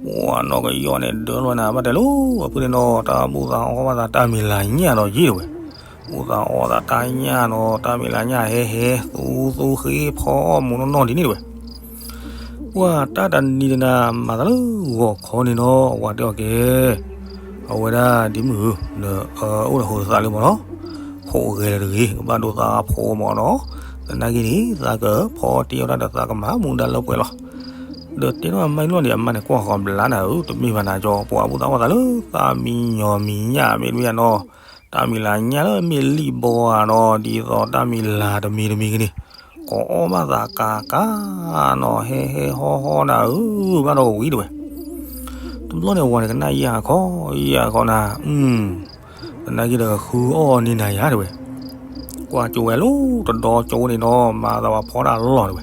ပှၤနီၢ်ကယီၣ်န့ၣ်ဒၢထီၣ်ဝဲနၤ ဘၣ်တဲလီၤအဖုန့ၣ်နီၤ တၢ်ဘူၣ်သးအီၣ်ဘၣ်သးတၢ်မံၤလၤညၣ်ဒီးယ့ၢ်တဲဝဲ. ဘူၣ်သးအီၣ်သးတၢ်ညၣ်နီၤ တၢ်မံၤလၤညၣ်ဟဲဟဲ သူသူဃ့ဖီအီၣ်မူၤနီၢ်နီၢ်ဒ်န့ၣ်တဲဝဲ. ပှၤတၢ်တနံၤန့ၣ်နၤ မၤသးလၢဂီၤခီန့ၣ်နီၤ ပှၤတဲအီၤကဲ, အဝဲဒၣ်ဒ်မုၢ်ဧၢ, နအိၣ်ဒီးဟိးသးလၢမးနီၤ, ဖိးဂဲၤလၢၤတဂ့ၤ ကဘၣ်ဒိသးအဖိးမးနီၤ, သနာ်က့န့ၣ် သးကဖီတ့ၢ်အီၣ်တၢ်ဒီးသးကမၤမူဒါလၢပှဲၤလီၤ. ဒီးတဲထီၣ်အမါအံၤလီၤန့ၣ် အမါန့ၣ်ကွၢ်ဃီၤဘျါနၤဧၢ, တမ့ၢ်ဘၣ်နၤကၠီ ပှၤဘူၣ်သးအီၣ်သးလၢတၢ်မံၤညီမံၤညၣ်မ့ၢ်တမ့ၢ်နီၤ, တၢ်မံၤလၤညၣ်လၢမ့ၢ်လံၣ်ဘီဧါနီၤ ဒ်သိးတၢ်မံၤလၤတမံၤတမံၤကန့ၣ်, ကအီၣ်ဘၣ်သးကၤကၤနီၤ ဟဲဟဲဟီဟီနၤဧၢ, ဘၣ်ဒီးကဝံၤတဲဝဲ. တဘျီန့ၣ်ဝၤန့ၣ်ကနၣ်ယၢ်ခီ ယၢ်ခီနၤ, သနာ်က့ဒီးကဃုအီၣ်န့ၢ်နၤယၤတဲဝဲ. ကွၢ်ကၠိဝဲလၢတဒီကၠိန့ၣ်နီၤ မၤသးဝဲဖီတၢ်လီၢ်တဲဝဲ.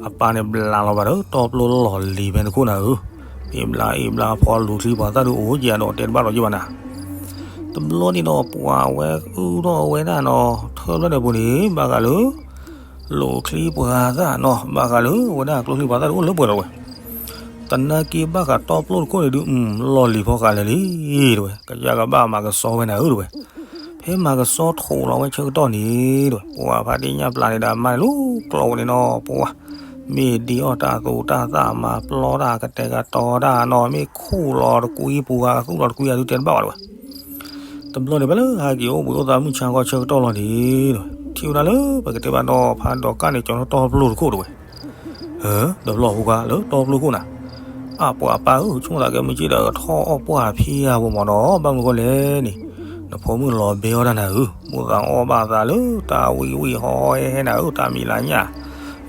အပၢ်န့ၣ်ဘျးလီၤဘၣ်ဒီး တီပျိလီၢ်လံၤဖဲနခိၣ်နၤဧၢ, အ့ၣ်ဘျါအ့ၣ်ဘျါဖီလူၤချံပှၤသၣ်ဒုးအိၣ်က့ၤဒီးတဲတဘၣ်ဒီးယ့ၢ်ဘၣ်နၤ. တဘျီန့ၣ်ဒီးပှၤဝဲအုၣ်ထီၣ်ဝဲဒၣ်နီၤ ထၢဖျၢၣ်ဒီးပူၤန့ၣ် ဘၣ်ဃးလၢ လူၤချံပှၤသၣ်နီၤ ဘၣ်ဃးလၢအဝဲဒၣ်ကျိချံပှၤသၣ်ဒုးအိၣ်လၢပှဲၤလီၤဝဲ. သနာ်က့ဘၣ်ဃးတီပျိတခိၣ်န့ၣ်ဒုး လီၢ်လံၤဖီဃာ်လၢာ်လံတဲဝဲ, ကယၢ်ကဘၣ်မၤကစီဝဲနၤဧၢတဲဝဲ. ဖဲမၤကစီထိးလီၤဝဲဆၢကတီၢ်န့ၣ်တဲဝဲ ပှၤဖါတံၢ်ညၣ်ပျၢ်န့ၣ်ဒီးအမါန့ၣ် လူၤကျိဝဲန့ၣ်နီၤ ပှၤ မ့ၢ်ဒ့အီၣ်တၢ်သူတၢ်သၣ် မၤပျီတၢ်ကတဲာ်ကတီၤတၢ်နီၤ မ့ၢ်ခူၣ်လီၤတကွံပူၤဂၤသူၣ်လီၤတကွံဂၤဒုးတဲတဘၣ်ဘၣ်တဲဝဲ. တဘျီန့ၣ်ဖဲလၢဟဲက့ၤအိၣ်ဘှံးအိၣ်သးမုၢ်ဆါခီဆၢကတီၢ်လီၤန့ၣ်ဒီး ထံၣ်ဝဲဒၣ်လၢပကတဲဘၣ်နီၤ ဖးဒိးကၢ်န့ၣ် ကၠီၤထီၣ်တီပျိတခိၣ်တဲဝဲ. ဟၢ ဒီးဖျီၣ်ဖိခွါလၢတီပျိခိၣ်နၤ, အၢ ပှၤပၢ်ဧၢ ဆိကမိၣ်သးကဲမုၢ်က့ဒီးကထီၣ်အီၣ်ပှၢ်ဖံးယၤဖိမးနီၤ ဘၣ်မနုၤဃိလဲၣ်န့ၣ်, နဖိမုၣ်လီၤဘဲအီၣ်တၢ်နၤဧၢ, ဘူၣ်သးအီၣ်ဘၣ်သးလၢတၢ်ဝံၣ်ဝံၣ်ဟီဟဲဟဲနၤဧၢ တၢ်မံၤလၤညၣ်,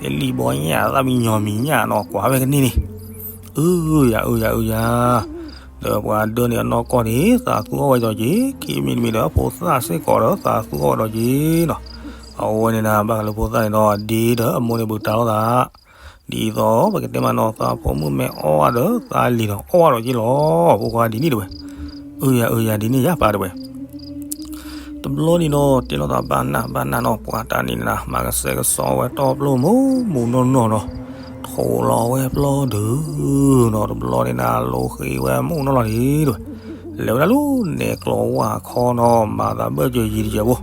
လံၣ်ဘီညၣ် သၣ်မံၤညီမံၤညၣ်နီၤ ကွၢ်ဝဲကန့ၢ်န့ၣ်, အၢ ယၤ အၢ ယၤ အၢ ယၤ ဒီးပှၤဒၢန့ၣ်အနီၢ်ကီၢ်န့ၣ် သးသူအီၣ်ဝဲဒီးက့ၤ ခံမံၤတမံၤဒီးဖိသၣ်စ့ၢ်ကီးဒီးသးသူအီၣ်ဝဲဒီးက့ၤနီၤ, အဝဲန့ၣ်နၤ ဘၣ်ဃးလၢဖိသၣ်န့ၣ်ဒီး ဒ့ဒီးအမိၢ်န့ၣ်ဘူးတၢ်လိာ်သး, ဒ်သိးပကတဲမးနီၤ သးဖိမုၣ်မ့ၢ်အီၣ်ဘၣ်ဒီး သးလံၤဒီးအီၣ်ဘၣ်ဒီးက့ၤလီၤ, ဖိခွါဒ်န့ၣ်တဲဝဲ, အၢ ယၤ အၢ ယၤ ဒ်န့ၣ်ယၤပၢ်တဲဝဲ. တဘျီန့ၣ်ဒီး တဲလိာ်သးဘၣ်နၢ်ဘၣ်နၢ်နီၤ ပှၤတၢ်န့ၣ်နၤ မၤကစဲကစီဝဲတီပျိၢ်မူးမူးနီၢ်နီၢ်နီၤ, ထိးလီၤဝဲပျီဒုးနီၤ တဘျီန့ၣ်နၤ လိဃ့ဝဲမူးနီၢ်လီၤန့ၣ်တဝဲ, လဲၤဝဲဒၣ်လၢနဲၣ်ကျီဝၢ်ခီနီၤ မၤသးဘၢၣ်စၢၤယံၤတစဲးဖိ,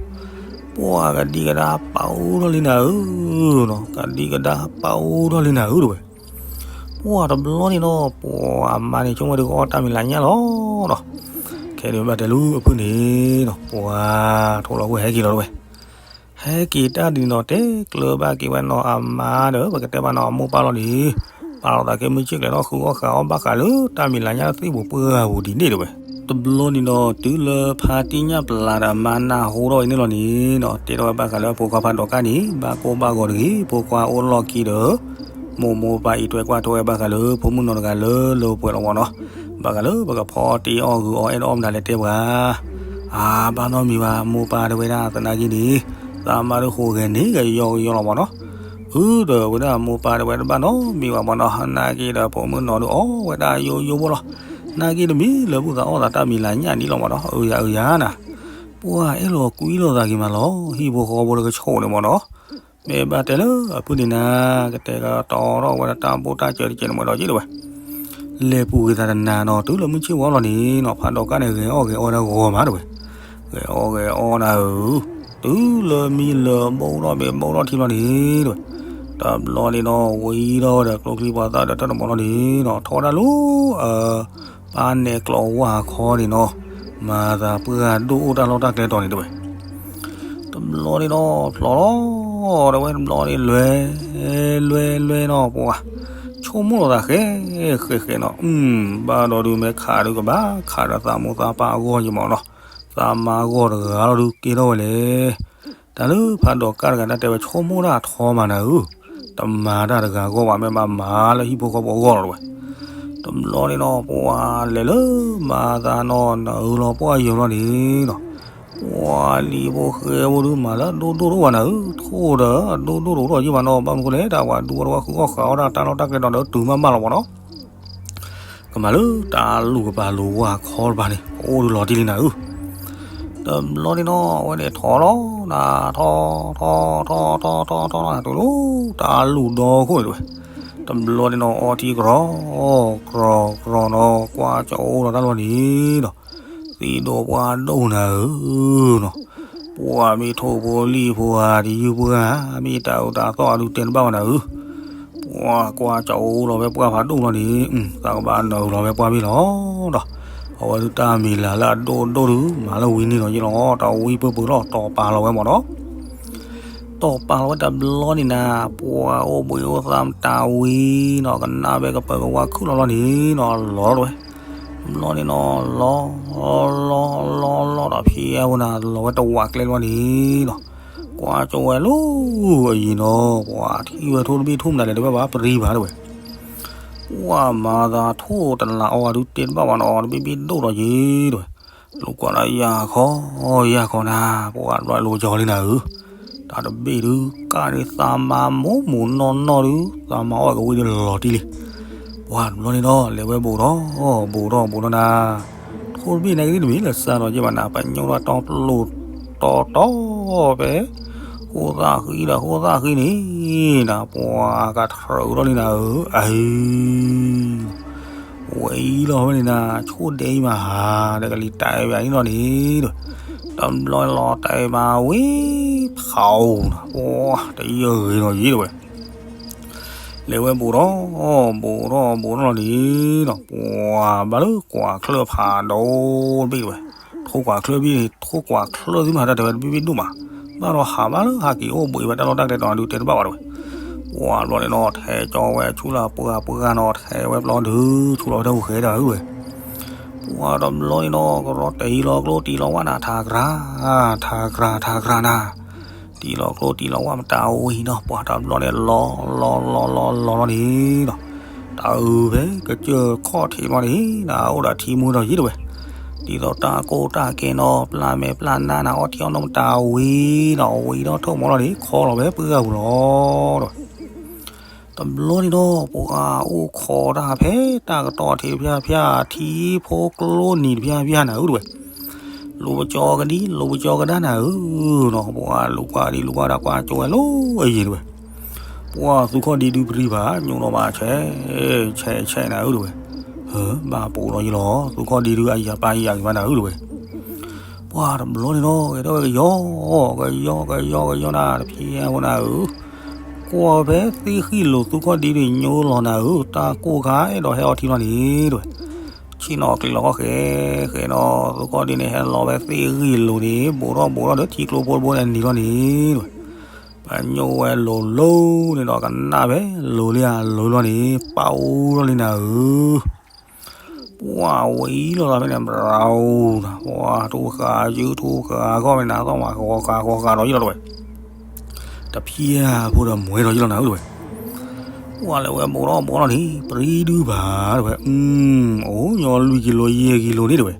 ပှၤကဒံကဒါပာ်အူထီၣ်လံနၤဧၢနီၤ ကဒံကဒါပာ်အူထီၣ်လံနၤဧၢတဝဲ ပှၤတဘျီန့ၣ်နီၤ ပှၤအမါန့ၣ် ဆိကမိၣ်ဒုးကအီၣ်တၢ်မံၤလၤညၣ်လီၤနီၤ, ခဲန့ၣ်ဘၣ်တဲလၢအဖုၣ်န့ၣ်နီၤ ပှၤထိးလီၤဝဲဟဲက့ၤလီၤတဝဲ, ဟဲက့ၤတၢ်ဒ်န့ၣ်နီၤ တဲကျၢၤဘၣ်က့ၤဝဲနီၤ အမါဒီး ပကတဲဘၣ်နီၤ အမိၢ်ပၢ်လီၤန့ၣ်, ပာ်လီၤသးကဲမုၢ်ဆ့ၣ်ကျဲၤထီၣ် ဃုအီၣ်ဃုအီဘၣ်ဃးလၢတၢ်မံၤလၤညၣ်သ့ၣ်ပူၤပှၢ်ပူၤဒ်န့ၣ်တဝဲ, တဘျီန့ၣ်နီၤ တုၤလၢဖါတံၢ်ညၣ်ပျၢ်ဒီးအမါနၢ်ဟူထီၣ်ဝဲန့ၣ်လီၤန့ၣ်နီၤ တဲထီၣ်ဝဲဘၣ်ဃးလၢအဖိခွါဖးဒိးကၣ်န့ၣ် ဘၣ်ကိၢ်ဘၣ်ဂီၤတဂ့ၤ ဖိခွါအိၣ်လီၢ်ခံဒီး မိၢ်မိၢ်ပၢ်အံၤ ထွဲကွၢ်ထွဲဝဲဘၣ်ဃးလၢဖိမုၣ်နီၢ်တဂၤလၢလၢပှဲၤလီၤမၢ်နီၤ, ဘၣ်ဃးလၢပကဖီတ့အီၣ်ဂုာ်အီၣ်အဲၣ်ဒိးအီၣ်မနုၤလဲၣ်တဲပှၤ, အါ ဘၣ်နီတမံၤဘၣ် မိၢ်ပၢ်တဲဝဲဒၣ်သနာ်က့န့ၣ်, သးမါဒုးဃိးဂဲၤန့ၣ် ကယီကယီလီၤမၢ်နီၤ, အုဒီးဝဲဒၣ်မိၢ်ပၢ်တဲဝဲတဘၣ်နီတမံၤဘၣ်မၢ်နီၤ သနာ်က့ဒီးဖိမုၣ်နီၢ်ဒုးအီၣ်ဝဲဒၣ်ယိယိဖိလီၤ, သနာ်က့တမံၤလၢပုၢ်သးအီၣ်သးတၢ်မံၤလၤညၣ်န့ၣ်လီၤမၢ်နီၤ အုယၤအုယၤနၤ ပှၤအဲၣ်လိာ်ကွံလိာ်သးက့ၤမးလီၤ ဟံၣ်ဖိဃီဖိလၢကဆိးန့ၣ်မၢ်နီၤ မ့ၢ်ဘၣ်တဲလၢအဖုၣ်န့ၣ်နၤ ကတဲာ်ကတီၤထီၣ်ဝဲဒၣ်တၢ်ဘိၣ်တၢ်စၢၤတကဲးန့ၣ်မၢ်ဒီးက့တဝဲ, လဲၤပူၤက့ၤသးတနၤနီၤ တုၤလၢမုၢ်ဆ့ၣ်ဝါလီၤန့ၣ်နီၤ ဖးဒိးကၣ်န့ၣ် ဂဲၤအီၣ်ဂဲၤအီဒၣ်ဂီၤမးတဝဲ, ဂဲၤအီၣ်ဂဲၤအီနၤဧၢ, တုၤလၢမံလၢာ်ဘိၣ်ထီၣ်ဘ့ၣ်ဘိၣ်ထီၣ်ထံလီၤန့ၣ်တဝဲ, တဘျီန့ၣ်နီၤ ဝံၤထီၣ်ဝဲဒီးကျိချံပှၤသၣ်ဒီးတၢ်တမီၤလီၤန့ၣ်နီၤ ထီၣ်ဝဲဒၣ်လၢ ပၢ်နဲၣ်ကျီဝၢ်ခီန့ၣ်နီၤ, မၤသးပှၢ်ဒိၣ်အိၣ်တၢ်လီၢ်တၢ်ကျဲတီၤန့ၣ်တဝဲ, တဘျီန့ၣ်နီၤ ဖျိးလီၤ တဝဲတဘျီန့ၣ် လွဲ လွဲ လွဲနီၤ ပှၤ ဆိကမိၣ်လီၤသးဃဲ ဃဲ ဃဲနီၤ ဘၣ်ဒီးဒုးမ့ၢ်ခးဒုးကဘၣ် ခးဒီးသးမိၢ်သးပၢ်အဂီၢ်ယမၢ်နီၤ, သးမါအဂီၢ်တဂၤလီၤဒုးကဲထီၣ်ဝဲလဲၣ် တၢ်လၢဖးဒိးကၣ်တဂၤတၢ်တဲဝဲဆိကမိၣ်တၢ်ထီမးနၤဧၢ, တမၤတၢ်တဂၤအဂီၢ်ဘၣ် မ့ၢ်ဘၣ်မၤလၢဟံၣ်ဖိဃီဖိအဂီၢ်လီၤတဝဲ, တဘျီန့ၣ်နီၤ ပှၤလဲၤလၢမၤသးနီၤ နၢၤလီၤပှၢ်ယၢၤလီၤန့ၣ်နီၤ, ပှၤလံၤဖိဃဲဖိဒုးမၤလၢအဒိၣ်ဒိၣ်တအိၣ်ဘၣ်နၤဧၢ, ထိၣ်ဒီးအဒိၣ်ဒိၣ်တအိၣ်ထီၣ်ယံၣ်ဘၣ်နီၤ, ဘၣ်မနုၤဃိလဲၣ် တၢ်ဝဲဒူဝဲတဝဲဃုအီၣ်ဃုအီဒၣ်တၢ်လီၢ်တၢ်ကျဲတီၤဒီးတုၤမးမးလီၤမၢ်နီၤ ကမၤလၢတၢ်လူၢ်ကပၤလိၤဝၢ်ခီတပၤန့ၣ် အိၣ်ဒုးလီၤတံၢ်လံနၤဧၢ, တဘျီန့ၣ်နီၤ အဝဲန့ၣ်ထီၣ်လီၤနၤ ထီၣ် ထီၣ် ထီၣ် ထီၣ် ထီၣ် ထီၣ် နၤ တုၤလၢတၢ်လူၢ်ဒီခိၣ်န့ၣ်တဝဲ, တဘျီန့ၣ်နီၤ အီထံကြီ ကြီ ကြီနီၤ ကွၢ်ကၠီအိၣ်လီၤတၢ်လီၢ်န့ၣ်နီၤ, သံဒိၣ်ပှၢ်ဒိၣ်နၤဧၢနီၤ, ပှၤမ့ၢ်ထိၣ်ဖိလံၣ်ဖိဧါ တယုၢ်ပှၢ် မ့ၢ်တၢ်အုးတၢ်သီၣ်အဒုးတဲတဘၣ်ဝဲနၤဧၢ ပှၤကွၢ်ကၠီအိၣ်လီၤဝဲပှၢ်ဖးဒိၣ်လီၤန့ၣ် သးကဘၣ်နၢၤလီၤဝဲပှၢ်ဘ့ၣ်လီၤဒီး အဝဲဒုးတၢ်မံၤလၤလၢအဒိၣ်ဒိၣ်ဒုး မၤလၢဝံၤန့ၣ်လီၤယ့ၣ်လီၤ တၢ်ဝံပၢၢ်ပၢၢ်လီၤ တီၤပာ်လီၤဝဲမၢ်နီၤ တီၤပာ်လီၤဝဲတဘျီန့ၣ်နၤ ပှၤအိၣ်ဘှံးအိၣ်သါမတၤဝံၤနီၤ ကနၣ်ဝဲကပၢၤကဝါခုၣ်လီၤလီၤန့ၣ်နီၤ လီၤလီၤဝဲ တဘျီန့ၣ်နီၤ လီၤ လီၤ လီၤ လီၤဒီးဖဲအဝဲနၤ လီၤဝဲတဝးကျဲလီၤန့ၣ်နီၤ ကွၢ်ကၠီဝဲလီၤ အယံၤနီၤ ပှၤထံၣ်ဝဲထိၣ်တဘ့ၣ်ထိၣ်မနုၤလဲၣ်တဝဲဘၣ် ပရံဘၣ်တဝဲ ပှၤမၤသးထိၣ်တလးအီၤဒုးတဲတဘၣ်ဘၣ်နီၤ တဘ့ၣ်ဘ့ၣ်ဒိၣ်ဒီးယ့ၣ်တဝဲ လူၤကွၢ်လၢယၤခီ ယၤခီနၤ ပှၤတဘျီလိၤကၠီလံနၤဧၢ တၢ်တဘ့ၣ်ဒုး ကၣ်ဒုးသးမၤမိၢ်မိၢ်နီၢ်နီၢ်ဒုး သးမၤအီၣ်ကဝံၤဒုးလီၤတံၢ်လံ ပှၤတဘျီန့ၣ်နီၤ လဲၤဝဲဘူးထီၣ် ဘူးထီၣ် ဘူးထီၣ်နၤ ထိၣ်တဘ့ၣ်န့ၣ်ကဒ်တမံၤလၢစးထီၣ်က့ၤဘၣ်နၤ ပညိၣ်ထီၣ်တီပျိၢ်တီတီဖဲ ဃိသၣ်ဃံဒီးဃိသၣ်ဃံန့ၣ် နၤ ပှၤကထြၢးထီၣ်လံနၤဧၢ အၢ ဝဲအံၤလီၤဝဲန့ၣ်နၤ ဆိၣ်ဒဲအံၤမးဟါ ဒီးကလံၤတၢ်အဲၣ်ဘၣ်အံၤလီၤန့ၣ်ဒီး တဘျီလီၤတၢ်အဲၣ်မးဝံၤ ဖးအိၣ်နၤ ပှၤတယၢၢ်ဂ့ၤလီၤယ့ၣ်တဝဲ လဲၤဝဲဘူးထီၣ် ဘူးထီၣ် ဘူးထီၣ်လီၤန့ၣ်ဒီး ပှၤဘၣ်လၢကွၢ်ချၢၣ်ဖးဒိၣ်တဘ့ၣ်တဝဲ ထိၣ်ကွၢ်ချၢၣ်ဘ့ၣ် ထိၣ်ကွၢ်ချၢၣ်သ့ၣ်မးတၢ်တဲဝဲတဘ့ၣ်ဘ့ၣ်ဒိၣ်မး ဘၣ်ဒီးဟးဘၣ်လၢဟးက့ၤအိၣ်ဘှံးဝဲတၢ်လီၢ်တၢ်ကျဲတီၤဒုးတဲတဘၣ်ဘၣ်တဝဲ ပှၤဘျီန့ၣ်နီၤ ထဲကၠီဝဲဆူလၢပှၢ်ပှၢ်နီၤ ထဲဝဲပျီဒုး ဆူလီၤဝဲတၢ်ဟူးဃဲတၢ်ဝဲ ပှၤတဘျီန့ၣ်နီၤ ကရီတ့ၤလီၤကျိတ့ၤလီၤဝၣ်နၤ ထါကြၢ် ထါကြၢ် ထါကြၢ်နၤ တ့ၤလီၤကျိတ့ၤလီၤဝၣ်မတၤဝံၤနီၤ ပှၤတဘျီန့ၣ် လီၤ လီၤ လီၤ လီၤ လီၤလီၤန့ၣ်နီၤ တၢ်အုးဖဲကစၢၢ်ခီၣ်ထံးမီၤန့ၣ် နၤအိၣ်ဒီးထံမူဒီးယံၤတဝဲ ဒ်သိးတၢ်ကိၢ်တၢ်ကဲနီၤ ပျၢ်မဲာ်ပျၢ်နါနၤ အီထံအီနိၣ်မတၤဝံၤနီၤ ဝံၤဒီးထိၣ်မီၤလီၤန့ၣ် ခီလီၤဝဲပှၢ်ဂၤပူၤလီၤဒီး တဘျီန့ၣ်နီၤ ပှၤအိၣ်ခိးတၢ်ဖဲတၢ်ကတီၢ်ထံးတဖၣ်ဖၣ် ထံဖိကျိနံၤတဖၣ်ဖၣ်နၤဧၢတဝဲ, လူၤပကၠီကဒံ လူၤပကၠီကဒါနၤဧၢနီၤ, ပှၤလူၤကွၢ်ဒံလူၤကွၢ်ဒါကွၢ်ကၠီဝဲလီၤအယံၤတဝဲ, ပှၤသူခီၣ်ဒံဒုပရံဘၣ် ညိၣ်နီၣ်ဘၣ်ဆဲး ဆဲးဆဲးနၤဧၢတဝဲ, ဘၣ်ပိာ်လီၤယံၤလီၤ သူခီၣ်ဒံဒုအယၤပာ်ယၤက့ၤဘၣ်နၤဧၢတဝဲ, ပှၤတဘျီန့ၣ်နီၤ ဂဲၤထီၣ်ဝဲကယီ ကယီကယီကယီနၤ တဖံးအါဖိနၤဧၢ, ကွၢ်ဖဲသ့ၣ်ဃံလိၤသူခီၣ်ဒံဒုညိလီၤနၤဧၢ, တၢ်ကိၢ်ခါအဲၣ်ဒိးဟဲအီထံလီၤန့ၣ်တဝဲ, ဆ့ၣ်နီၤကျံးလီၤခီၣ်ဃဲဃဲနီၤ သူခီၣ်ဒံန့ၣ်ဟဲလီၤဖဲသ့ၣ်ဂံၢ်လိၤန့ၣ် ဘူးထီၣ်ဘူးထီၣ်ဒီးထံကျိဖိတဘိန့ၣ်နံၤလီၤန့ၣ်တဝဲ, ပညိၣ်ဝဲလိၤလိၤန့ၣ်ဒီးကနၣ်ဖဲလိၤလံဧါလိၤလီၤန့ၣ် ပာ်အိၣ်ထီၣ်လံနၤဧၢ ပှၤဝဲအံၤလီၤလီၤဖဲန့ၣ် ဘြၤအိၣ်, ပှၤထူဃာ်ယုထူဃာ်ခီၣ်ဖဲန့ၣ် သီၣ်မးဃီဃာ်ဃီဃာ်ဒီးယံၤလီၤတဝဲ, တဖံးအါဖိဒီးမွဲဒီးယံၤလီၤနၤဧၢတဝဲ, ပှၤလဲၤဝဲဘူးထီၣ်ဘူးထီၣ်န့ၣ် ပရံဒုဘၣ်တဝဲ, အိၣ်ညီလွံၢ်ကံလိယဲၢ်ကံလိန့ၣ်တဝဲ,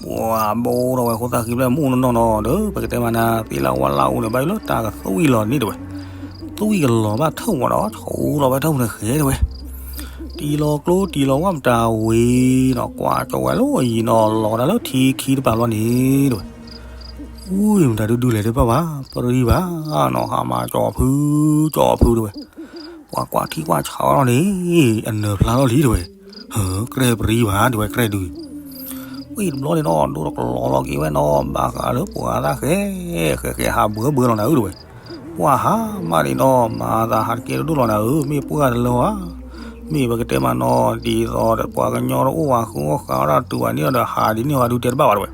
ပှၤဘူးထီၣ်ဝဲဃိသၣ်ဃံဖျဲၣ်မုၢ်နီၢ်နီၢ်နီၤဒီး ပကတဲမးနၤ သ့ၣ်လၢဝၣ်လၢအူန့ၣ် ဘၣ်ယိၣ်လၢတၢ်ကသွံၣ်လီၤန့ၣ်တဝဲ, သွံၣ်ကလီၤဘၣ်ထၢၣ်ဝဲဒီး ဆိလီၤဝဲထၢၣ်ပူၤန့ၣ်ဃဲတဝဲ, တံၢ်လီၤကျိတံၢ်လီၤဝၣ်မတၤဝံၤနီၤ ကွၢ်ကၠီဝဲလီၤအယံၤနီၤ လီၤကဒါလၢထံခံတပၤလီၤန့ၣ်တဝဲ, အူမတၤဒုဒုလဲၣ်တဘၣ်ဘၣ် ပရံဘၣ်နီၤ ဟးမၤကၠီဖုကၠီဖုတဝဲ, ပှၤကွၢ်ထံကွၢ်ဆးအီၤလီၤန့ၣ် အနၢၤဖျါလီၤလံတဝဲ, ကြဲၢ်ပရံဘၣ်တဝဲ ကြဲၢ်ဒု ဝံၤတဘျီန့ၣ်နီၤ ဒိတကလီလီၤက့ၤဝဲနီၤ ဘၣ်ဃးလၢပှၤသၣ်ဃဲ ဃဲဃဲဟးဘှၢဘှၢလီၤနၤဧၢတဝဲ, ပှၤဟါမၢ်ဒံးနီၤ မၤသးဟးတကဲတဒိၣ်လီၤနၤဧၢ မ့ၢ်ပှၢ်တလၢဧါ, မ့ၢ်ပကတဲမးနီၤ ဒ်သိးဒီးပှၤကညီတအိၣ်ဝဲဃုအီၣ်ဃးအီၣ်တၢ်တုၤဝဲန့ၣ်ဒီး ဟးဒ်န့ၣ်ဝဲဒုတဲတဘၣ်ဘၣ်တဝဲ,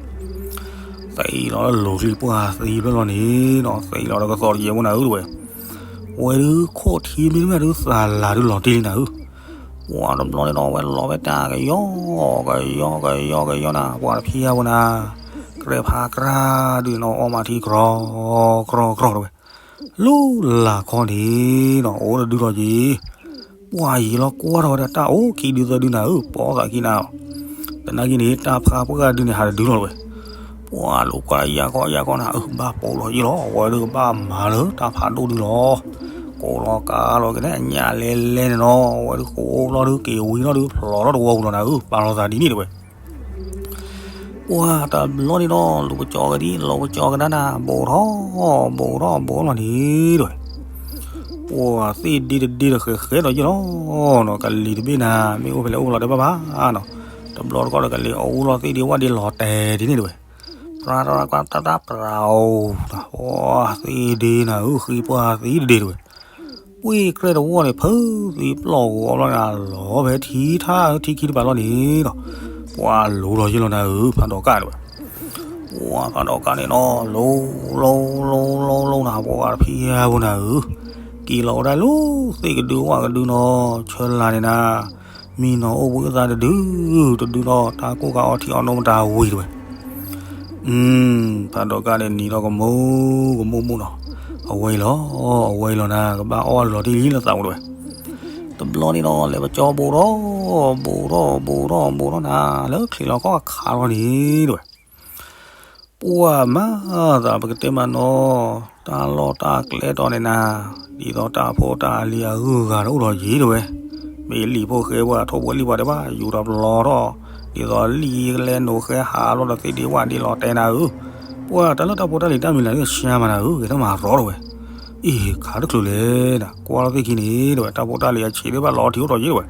သံလီၤလၢလိၤချံပှၢ်သံဖျၢၣ်လီၤန့ၣ်နီၤ သံလီၤဒီးကသီၣ်တယဲၢ်ဖိနၤဧၢတဝဲ, ဝဲဒုခိၣ်ထံမ့တမ့ၢ်ဒုသးလၤဒုလီၤတံၢ်လံနၤဧၢ ပှၤတဘျီန့ၣ်နီၤ ဝဲလီၤဝဲတၢ်ကယီ ကယီ ကယီ ကယီနၤ ပှၤတဖံးအါဖိနၤ, ကြဲၢ်ဖးကြၢ်ဒုးနီၤ အီၣ်မးထံကြီ ကြီကြီတဝဲ, လူလၢ်ခီန့ၣ်နီၤ အိၣ်တဒုလီၤက့ၤ, ပှၤယံၤလီၤကွၢ်ထီၣ်ဝဲဒၣ်တၢ်အိၣ်ခံဒုသၢဒုနၤဧၢ ပိာ်သးခံနၤ, သနာ်က့န့ၣ် တၢ်ဖးပှၢ်ဒုန့ၣ် ဟးတဒုလီၤတဝဲ, ပှၤလူၤကွၢ်ယၢ်ခီယၢ်ခီနၤဧၢ ဘၣ်ပိာ်လီၤယံၤလီၤ ဝဲဒုကဘၣ်မၤလၢတၢ်ဖးဒိၣ်ဒုလီၤ, ကိးလီၤကးလီၤက့ၤန့ၣ် အညၣ်လဲလဲန့ၣ်နီၤ ဝဲဒုကအိၣ်လီၤဒုက့ၤဝံၤလီၤဒုဖျိးလီၤတဝီပူၤလီၤနၤဧၢ ပာ်လီၤသးဒ်န့ၣ်တဝဲ ပှၤတဘျီန့ၣ်နီၤ လူၤကကၠီကဒံ လူၤကကၠီကဒါနၤ ဘူးထီၣ် ဘူးထီၣ်ဘူးလီၤန့ၣ်တဝဲ, ပှၤသ့ၣ်ဒ့တဒ့ဒီးဃဲးဃဲးဒီးယ့ၢ်လီၤနီၤ ကလံၤတဘ့ၣ်နၤ မ့ၢ်အိၣ်ဖဲလဲၣ်အိၣ်ဖဲလဲၣ်တဘၣ်ဘၣ်နီၤ, တဘျီတခီဒီးကလံၤအူလီၤသ့ၣ်ဒ့ဝၣ်ဒ့လီၤတဲာ်ဒ်န့ၣ်တဝဲ, ပြၤတြၤကွၢ်တၢ်တၢ်ပြၤအိၣ်, ပှၤသ့ၣ်ဒ့နၤဧၢ ဃံပှၢ်သံတဒ့တဝဲ ပှ့ၢ်ကြဲၢ်တဝီန့ၣ် ဖုသံပျီၢ်ဂီၤဘျီန့ၣ် လီၤဖဲထံထါထံခံတပၤလီၤန့ၣ်ဒီး ပှၤလူၤလီၤယ့ၢ်လီၤနၤဧၢ ဖးဒိးကၣ်တဝဲ, ပှၤဖးဒိးကၣ်န့ၣ်နီၤ လူၤ လူၤ လူၤ လူၤ လူၤနၤ ပှၤတဖံးအါဖိနၤဧၢ, က့ၤလီၤဝဲဒၣ်လၢသ့ၣ်ကဒုဝၣ်ကဒုနီၤ ဆၢလၢ်န့ၣ်နၤ, မံနီၤအိၣ်ဘှံးအသးတဒု တဒုနီၤ တၢ်ကိၢ်ခါအီထံအီနိမတၤဝံၤတဝဲ ဖးဒိးကၣ်န့ၣ်နံၤထီၣ်ကမူကမူမူနီၤ, အဝဲအံၤလီၤ အဝဲအံၤလီၤနၤ ကဘၣ်အီၣ်လီၤတံၢ်လံလၢသးပူၤတဝဲ, တဘျီန့ၣ်နီၤ လဲၤပကၠီဘူးထီၣ် ဘူးထီၣ် ဘူးထီၣ် ဘူးထီၣ်နၤ လၢချံးလီၤခီၣ်အခါလီၤန့ၣ်တဝဲ, ပှၤမၤသးပကတဲမးနီၤ, တၢ်လီၢ်တၢ်ကျဲတီၤန့ၣ်နၤ, ဒ်သိးတၢ်ဖိတၢ်လံၤအဂုၤအဂၤတအိၣ်ဒီးယံၤတဝဲ, မ့ၢ်လံာ်ဖိဃဲပှၤထိၣ်ဖိလံာ်ပှၤတဲဘၣ် ယူၤဒီးပျီထီၣ်, ဒ်သိးလံာ်ကလဲၤနိးဃဲဟးလီၤဒီးသ့ၣ်ဒ့ဝၣ်ဒ့လီၤတဲာ်နၤဧၢ, ပှၤတၢ်လၢတၢ်ဖိတၢ်လံၤတၢ်မံၤလၢ်န့ၣ်ဆှၢမးနၤဧၢ, ဂဲၤထီၣ်မၤရီတဝဲ, အ့ၣ် ခးတချုးလဲၣ်နၤ ကွၢ်လီၤသ့ၣ်ခံန့ၣ်တဝဲ တၢ်ဖိတၢ်လံၤအဆံးဒၣ်ဘၣ်လီၤထံအိၣ်ဒီးယံၤတဝဲ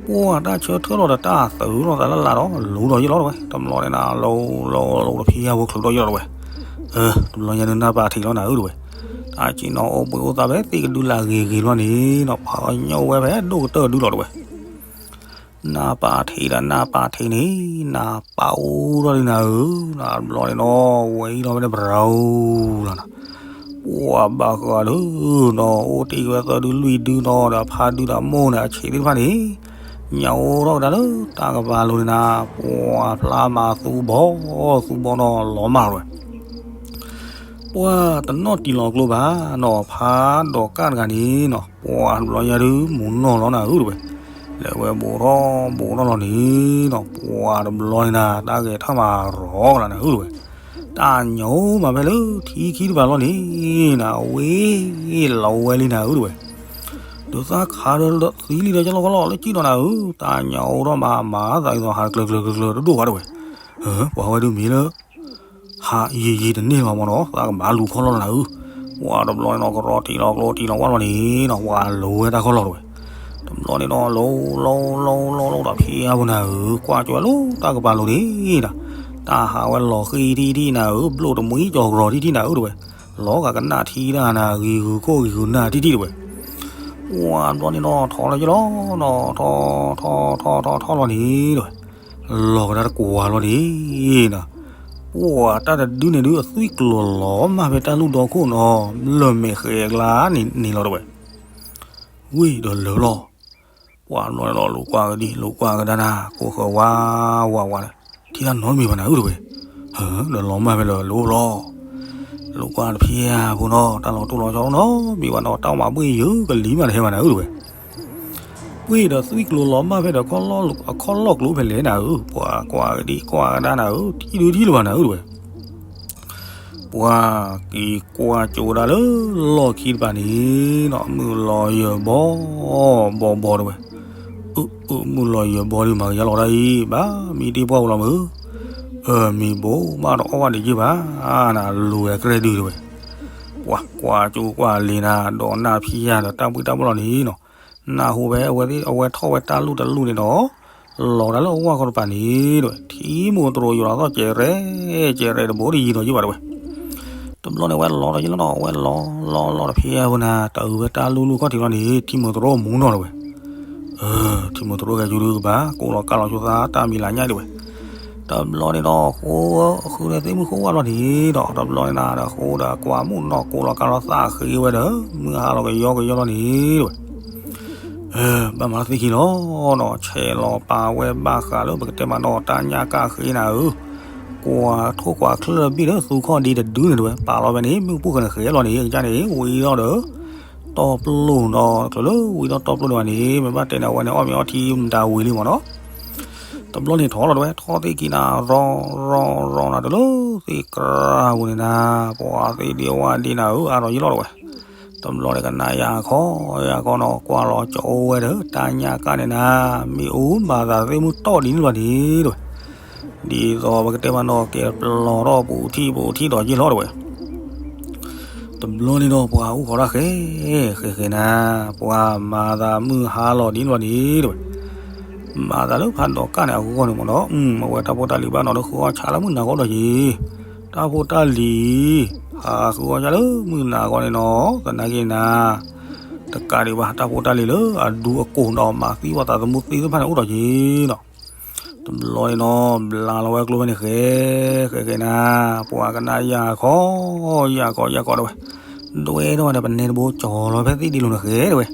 ပှၤတၢ်ဆၢထၢၣ်လီၤဒီးတၢ်သုးလီၤသးလၢ်လၢ်ဒီး လူၤဒီးယံၤလီၤတဝဲ, တဘျီန့ၣ်နၤ လူၤလူၤလူၤတဖံးယၢ်ဖိချုးဒီးယံၤလီၤတဝဲ, တဘျီညါဒုးနၢ်ပာ်ထံးလီၤနၤဧၢတဝဲ, တၢ်ကံနီၤအိၣ်ဘှံးအိၣ်သးဖဲသ့ၣ်ကဒုလၢအဂ့ၤဂ့ၤလီၤန့ၣ်နီၤ ပှၤကညီဝဲဖဲဒိၣ်ကတၢၢ်ဒုလီၤတဝဲ နၢ်ပာ်ထံးဒီးနၢ်ပာ်ထံးန့ၣ် နၢ်ပာ်အိၣ်ထီၣ်ဒုနၤဧၢ, နဘျီန့ၣ်နီၤ ဝဲအံၤလီၤဝဲဒၣ်ဘြၤအိၣ်လီၤနၤ, ပှၤဘၣ်ဃးဒုနီၤ အိၣ်တ့ၢ်ဝဲသၢဒုလွံၢ်ဒုနီၤ ဒီးဖးဒုဒီးမိၢ်န့ၣ် အဆံးသ့ၣ်တဖၣ်န့ၣ် ညၣ်အိၣ်ထီၣ်ကဒါလၢတၢ်ကပၤလိၤန့ၣ်နၤ, ပှၤဖျါမၤသူဘီ သူဘီနီၤ လီၤမၢ်ဝဲ ပှၤတနီၣ်တံၢ်လီၤကျိဘၣ်နီၤ ဖးဒိးကၣ်တဂၤန့ၣ်နီၤ ပှၤတဘျီညါဒုး မူၤနီၢ်လီၤနၤဧၢတဝဲ, လဲၤဝဲဘူးထီၣ်ဘူးထီၣ်လီၤန့ၣ်နီၤ ပှၤတဘျီန့ၣ်နၤ တၢ်ဂဲၤထၢၣ်မၤရီကလၤနၤဧၢတဝဲ, တၢ်ညိမးဖဲလၢထံခံတပၤလီၤန့ၣ်နၤ အဝဲလီၤဝဲလံနၤဧၢတဝဲ ဒုးသၣ်ခါဒီးသံလံဒီးကလီကလီလၢကံၣ်နီၤနၤဧၢ, တၢ်ညိအိၣ်ထီၣ်မးမၤသးဒ်သိးဟးကျၢၤကျၢၤကျၢၤကျၢၤတဒိၣ်ဘၣ်တဝဲ, ပှၤဝဲဒုးမ့ၢ်လၢ ဟးယံာ်ယံာ်တန့ၢ်လီၤမၢ်နီၤ, သးကဘၣ်လူၤခီၣ်လီၢ်နၤဧၢ. ပှၤတဘျီန့ၣ်နီၤ ကရီတံၢ်လီၤကျိတံၢ်လီၤဝါလီၤန့ၣ်နီၤ, ပှၤလူၤဝဲတၢ်ခီၣ်လီၢ်တဝဲ. တဘျီန့ၣ်နီၤ လူၤ လူၤ လူၤ လူၤ လူၤဒီးဖံးအါဖိနၤဧၢ, ကွၢ်ကၠိဝဲလၢတၢ်ကပၤလိၤန့ၣ်နီၤ, တၢ်ဟးဝဲလီၤဃံထံထံနၤဧၢ, ဘျိၣ်တမှံကၠီၤကရီထံထံနၤဧၢတဝဲ, လီၤဂာ်ကနၣ်ထံတၢ်နၤ ဂံၤဂုၤခိၣ်ဂံၤဂုၤနၢ်ထံထံတဝဲ. ပှၤတဘျီန့ၣ်နီၤ ထီၣ်လီၤက့ၤလီၤနီၤ, ထီၣ် ထီၣ် ထီၣ် ထီၣ် ထီၣ်လီၤန့ၣ်တဝဲ. လီၤကဒါတကွၢ်လီၤန့ၣ်နီၤ, ပှၤတၢ်တဒုန့ၣ်ဒုးအသွံၣ်ကျိၤလီၤမၢ်ဖဲတၢ်လူၢ်ဒီခိၣ်နီၤ, လၢၢ်မဲာ်ဃဲၤအကျါန့ၣ်န့ၣ်လီၤတဝဲ. ဝံၤဒီးလၢာ်လီၤ, ပှၤတဘျီန့ၣ်ဒီး လူၤကွၢ်ကဒံ လူၤကွၢ်ကဒါနၤ ကိးဃၢၤဝါဝါဝါဒီး ထံၣ်တၢ်နီတမံၤဘၣ်နၤဧၢတဝဲ. ဒီးလီၤမၢ်ဖဲလၢာ်လီၤ, လူၤကွၢ်တဖံးအါဖိနီၤ, တၢ်လီၤတိၢ်လီၤဆီနီတမံၤဘၣ်နီၤ, တၢ်မၤဘှ့ၣ်ယုာ်ကလံၤမးတဟဲဘၣ်နၤဧၢတဝဲ. ပှ့ၤဒီးသွံၣ်ကျိၤလီၤမၢ်ဖဲဒီး အခီၣ်လီၢ်ကျိၤဖဲလဲၣ်နၤဧၢ, ပှၤကွၢ်ကဒံကွၢ်ကဒါနၤဧၢ, ထံၣ်ဒုထံၣ်လၢၤဘၣ်နၤဧၢတဝဲ. ပှၤက့ၤကွၢ်ကၠိဒၣ်လၢလီၢ်ခံတပၤန့ၣ်နီၤ, မုၢ်လီၤယၢၤဘီဘီဘီတဝဲ. အၢ အၢ မုၢ်လီၤယၢၤဘီဒုးမၤကယါလီၤတၢ်အံၤ, ဘၣ်မံတ့ၢ်ပှၢ်ပူၤလီၤမုၢ်, အၢ မံၤဘိးမးတအီၣ်ဘၣ်ဒံးယုၢ်ဘၣ်နၤ, လူၤဝဲကြဲၢ်ဒုတဝဲ. ပှၤကွၢ်ကၠိကွၢ်လံၤနၤ, ဒီးနၢ်ဖံးယၤဒီးတၢ်ဘှ့ၣ်တၢ်ဘှီၣ်လီၤန့ၣ်နီၤ, နၢ်ဟူဖဲအဝဲထီၣ်ဝဲတၢ်လူၢ်တလူၢ်န့ၣ်ဒီး လီၤဒၣ်လၢအဝၢ်ခီတပၤန့ၣ်တဝဲ, ထံမိၢ်တရိၤယိၤလီၤသီၣ်ကဲးရဲၣ်ကဲးရဲၣ်တဘိတယံၤဒီးယုၢ်ဘၣ်တဝဲ. တဘျီန့ၣ် ဝဲလီၤဒီးယုၢ်လီၤနီၤ, ဝဲလီၤလီၤလီၤတဖံးအါဖိနၤ, တၢ်အုးဖဲတၢ်လူၢ်လူၢ်ခီၣ်ထံးလီၤန့ၣ် ထံမိၢ်တရိၤမူနီၤတဝဲ. ထံမိၢ်တရိၤဂဲၤကၠူဒုကဘၣ် ကိးလီၤကၢ်လီၤဆိသးတၢ်မံၤလၢညါတဝဲ. တဘျီန့ၣ်ဒီး ဃိ ဃုန့ၢ်သ့ၣ်မုၣ်ဃိဝဲလီၤန့ၣ်ဒီး တဘျီန့ၣ်နၤဒီး ဃိဒီးကွၢ်မုၣ်နီၤ ကိးလီၤကၢ်လီၤသးဃ့ဝဲဒီး မုၢ်ဟါလီၤကယီကယီလီၤန့ၣ်တဝဲ. ဘၣ်မၤသ့ခံလီၤနီၤ, ဆဲးလီၤပာ်ဝဲဘၣ်ဃးလၢပကတဲမးနီၤ တၢ်ညၣ်ကၣ်ဃ့နၤဧၢ, ကွၢ်ထိၣ်ကွၢ်ချၢၣ်ဘ့ၣ်လၢသူခီၣ်ဒ့တဒုန့ၣ်တဝဲ ပာ်လီၤဝဲန့ၣ် မုၢ်ပူၤဃဲၤန့ၣ်ဃဲၤလီၤန့ၣ် ကစၢ်န့ၣ် ဝံၤလီၤဒီး တီပျိၢ်နီၤ, တချုးလၢဝံၤဒီးတီပျိၢ်ဒံးဘၣ်န့ၣ် မ့ၢ်ဘၣ်တဲန့ၣ် အဝဲန့ၣ်အီၣ်မ့ၤအီထံမတၤဝံၤလံမးနီၤ. တဘျီန့ၣ်ထီၣ်လီၤတဝဲ ထီၣ်သ့ၣ်ကံနၤ ရီ ရီ ရီနၤတလၢသ့ၣ်ကြၢးပူၤန့ၣ်နၤ, ပှၤသ့ၣ်ဒ့ဝါဒ့နၤဧၢ အါထီၣ်ယံၤလီၤတဝဲ. တဘျီန့ၣ်ကနၣ်ယၤခီယၤခီနီၤ ကွၢ်လီၤကၠိဝဲဒီး တၢ်ညၣ်ကၣ်န့ၣ်နၤ, မ့ၢ်အူမၤသးသ့ၣ်မုၢ်တီၢ်ဒ်န့ၣ်လီၤန့ၣ်တဝဲ. ဒ်သိးပကတဲမးနီၤ ကဲပလီၤထီၣ်ပူၤထံၣ်ပူၤထံၣ်ဒီးယံၤလီၤတဝဲ. တဘျီန့ၣ်ဒီး ပှၤအိၣ်ခိးတၢ်ဃဲ ဃဲဃဲနၤ, ပှၤမၤသးမုၢ်ဟါလီၤဒ်န့ၣ်လီၤန့ၣ်တဝဲ. မၤသးလၢဖးဒိးကၣ်န့ၣ်အဂီၢ်န့ၣ်မးနီၤ, အဝဲတၢ်ဖိတၢ်လံၤဘၣ်နီၤ ဒီးဃုအီၣ်ဆါလၢမုၢ်နၤဂီၢ်ဒီးယံၤ, တၢ်ဖိတၢ်လံၤ ဟးဃုအီၣ်ဆါလၢမုၢ်နၤဂီၢ်န့ၣ်နီၤ, သနာ်က့နၤ တကးဒံးဘၣ် တၢ်ဖိတၢ်လံၤလၢအဒူအကိာ်ဒီးမၤသံပှၤသးသမူသ့သ့ၣ်တဖၣ်န့ၣ်အိၣ်ဒီးယံၤနီၤ. တဘျီန့ၣ်နီၤ ဘျါလီၤဝဲကျိဖဲန့ၣ်ဃဲ ဃဲဃဲနၤ, ပှၤကနၣ်ယၤခီ ယၤခီ ယၤခီတဝဲ, ဒွဲထီၣ်ဝဲဒီးပနဲတဘိကၠီၤလီၤဖဲသ့ၣ်ဒ့လိၤန့ၣ်ဃဲတဝဲ.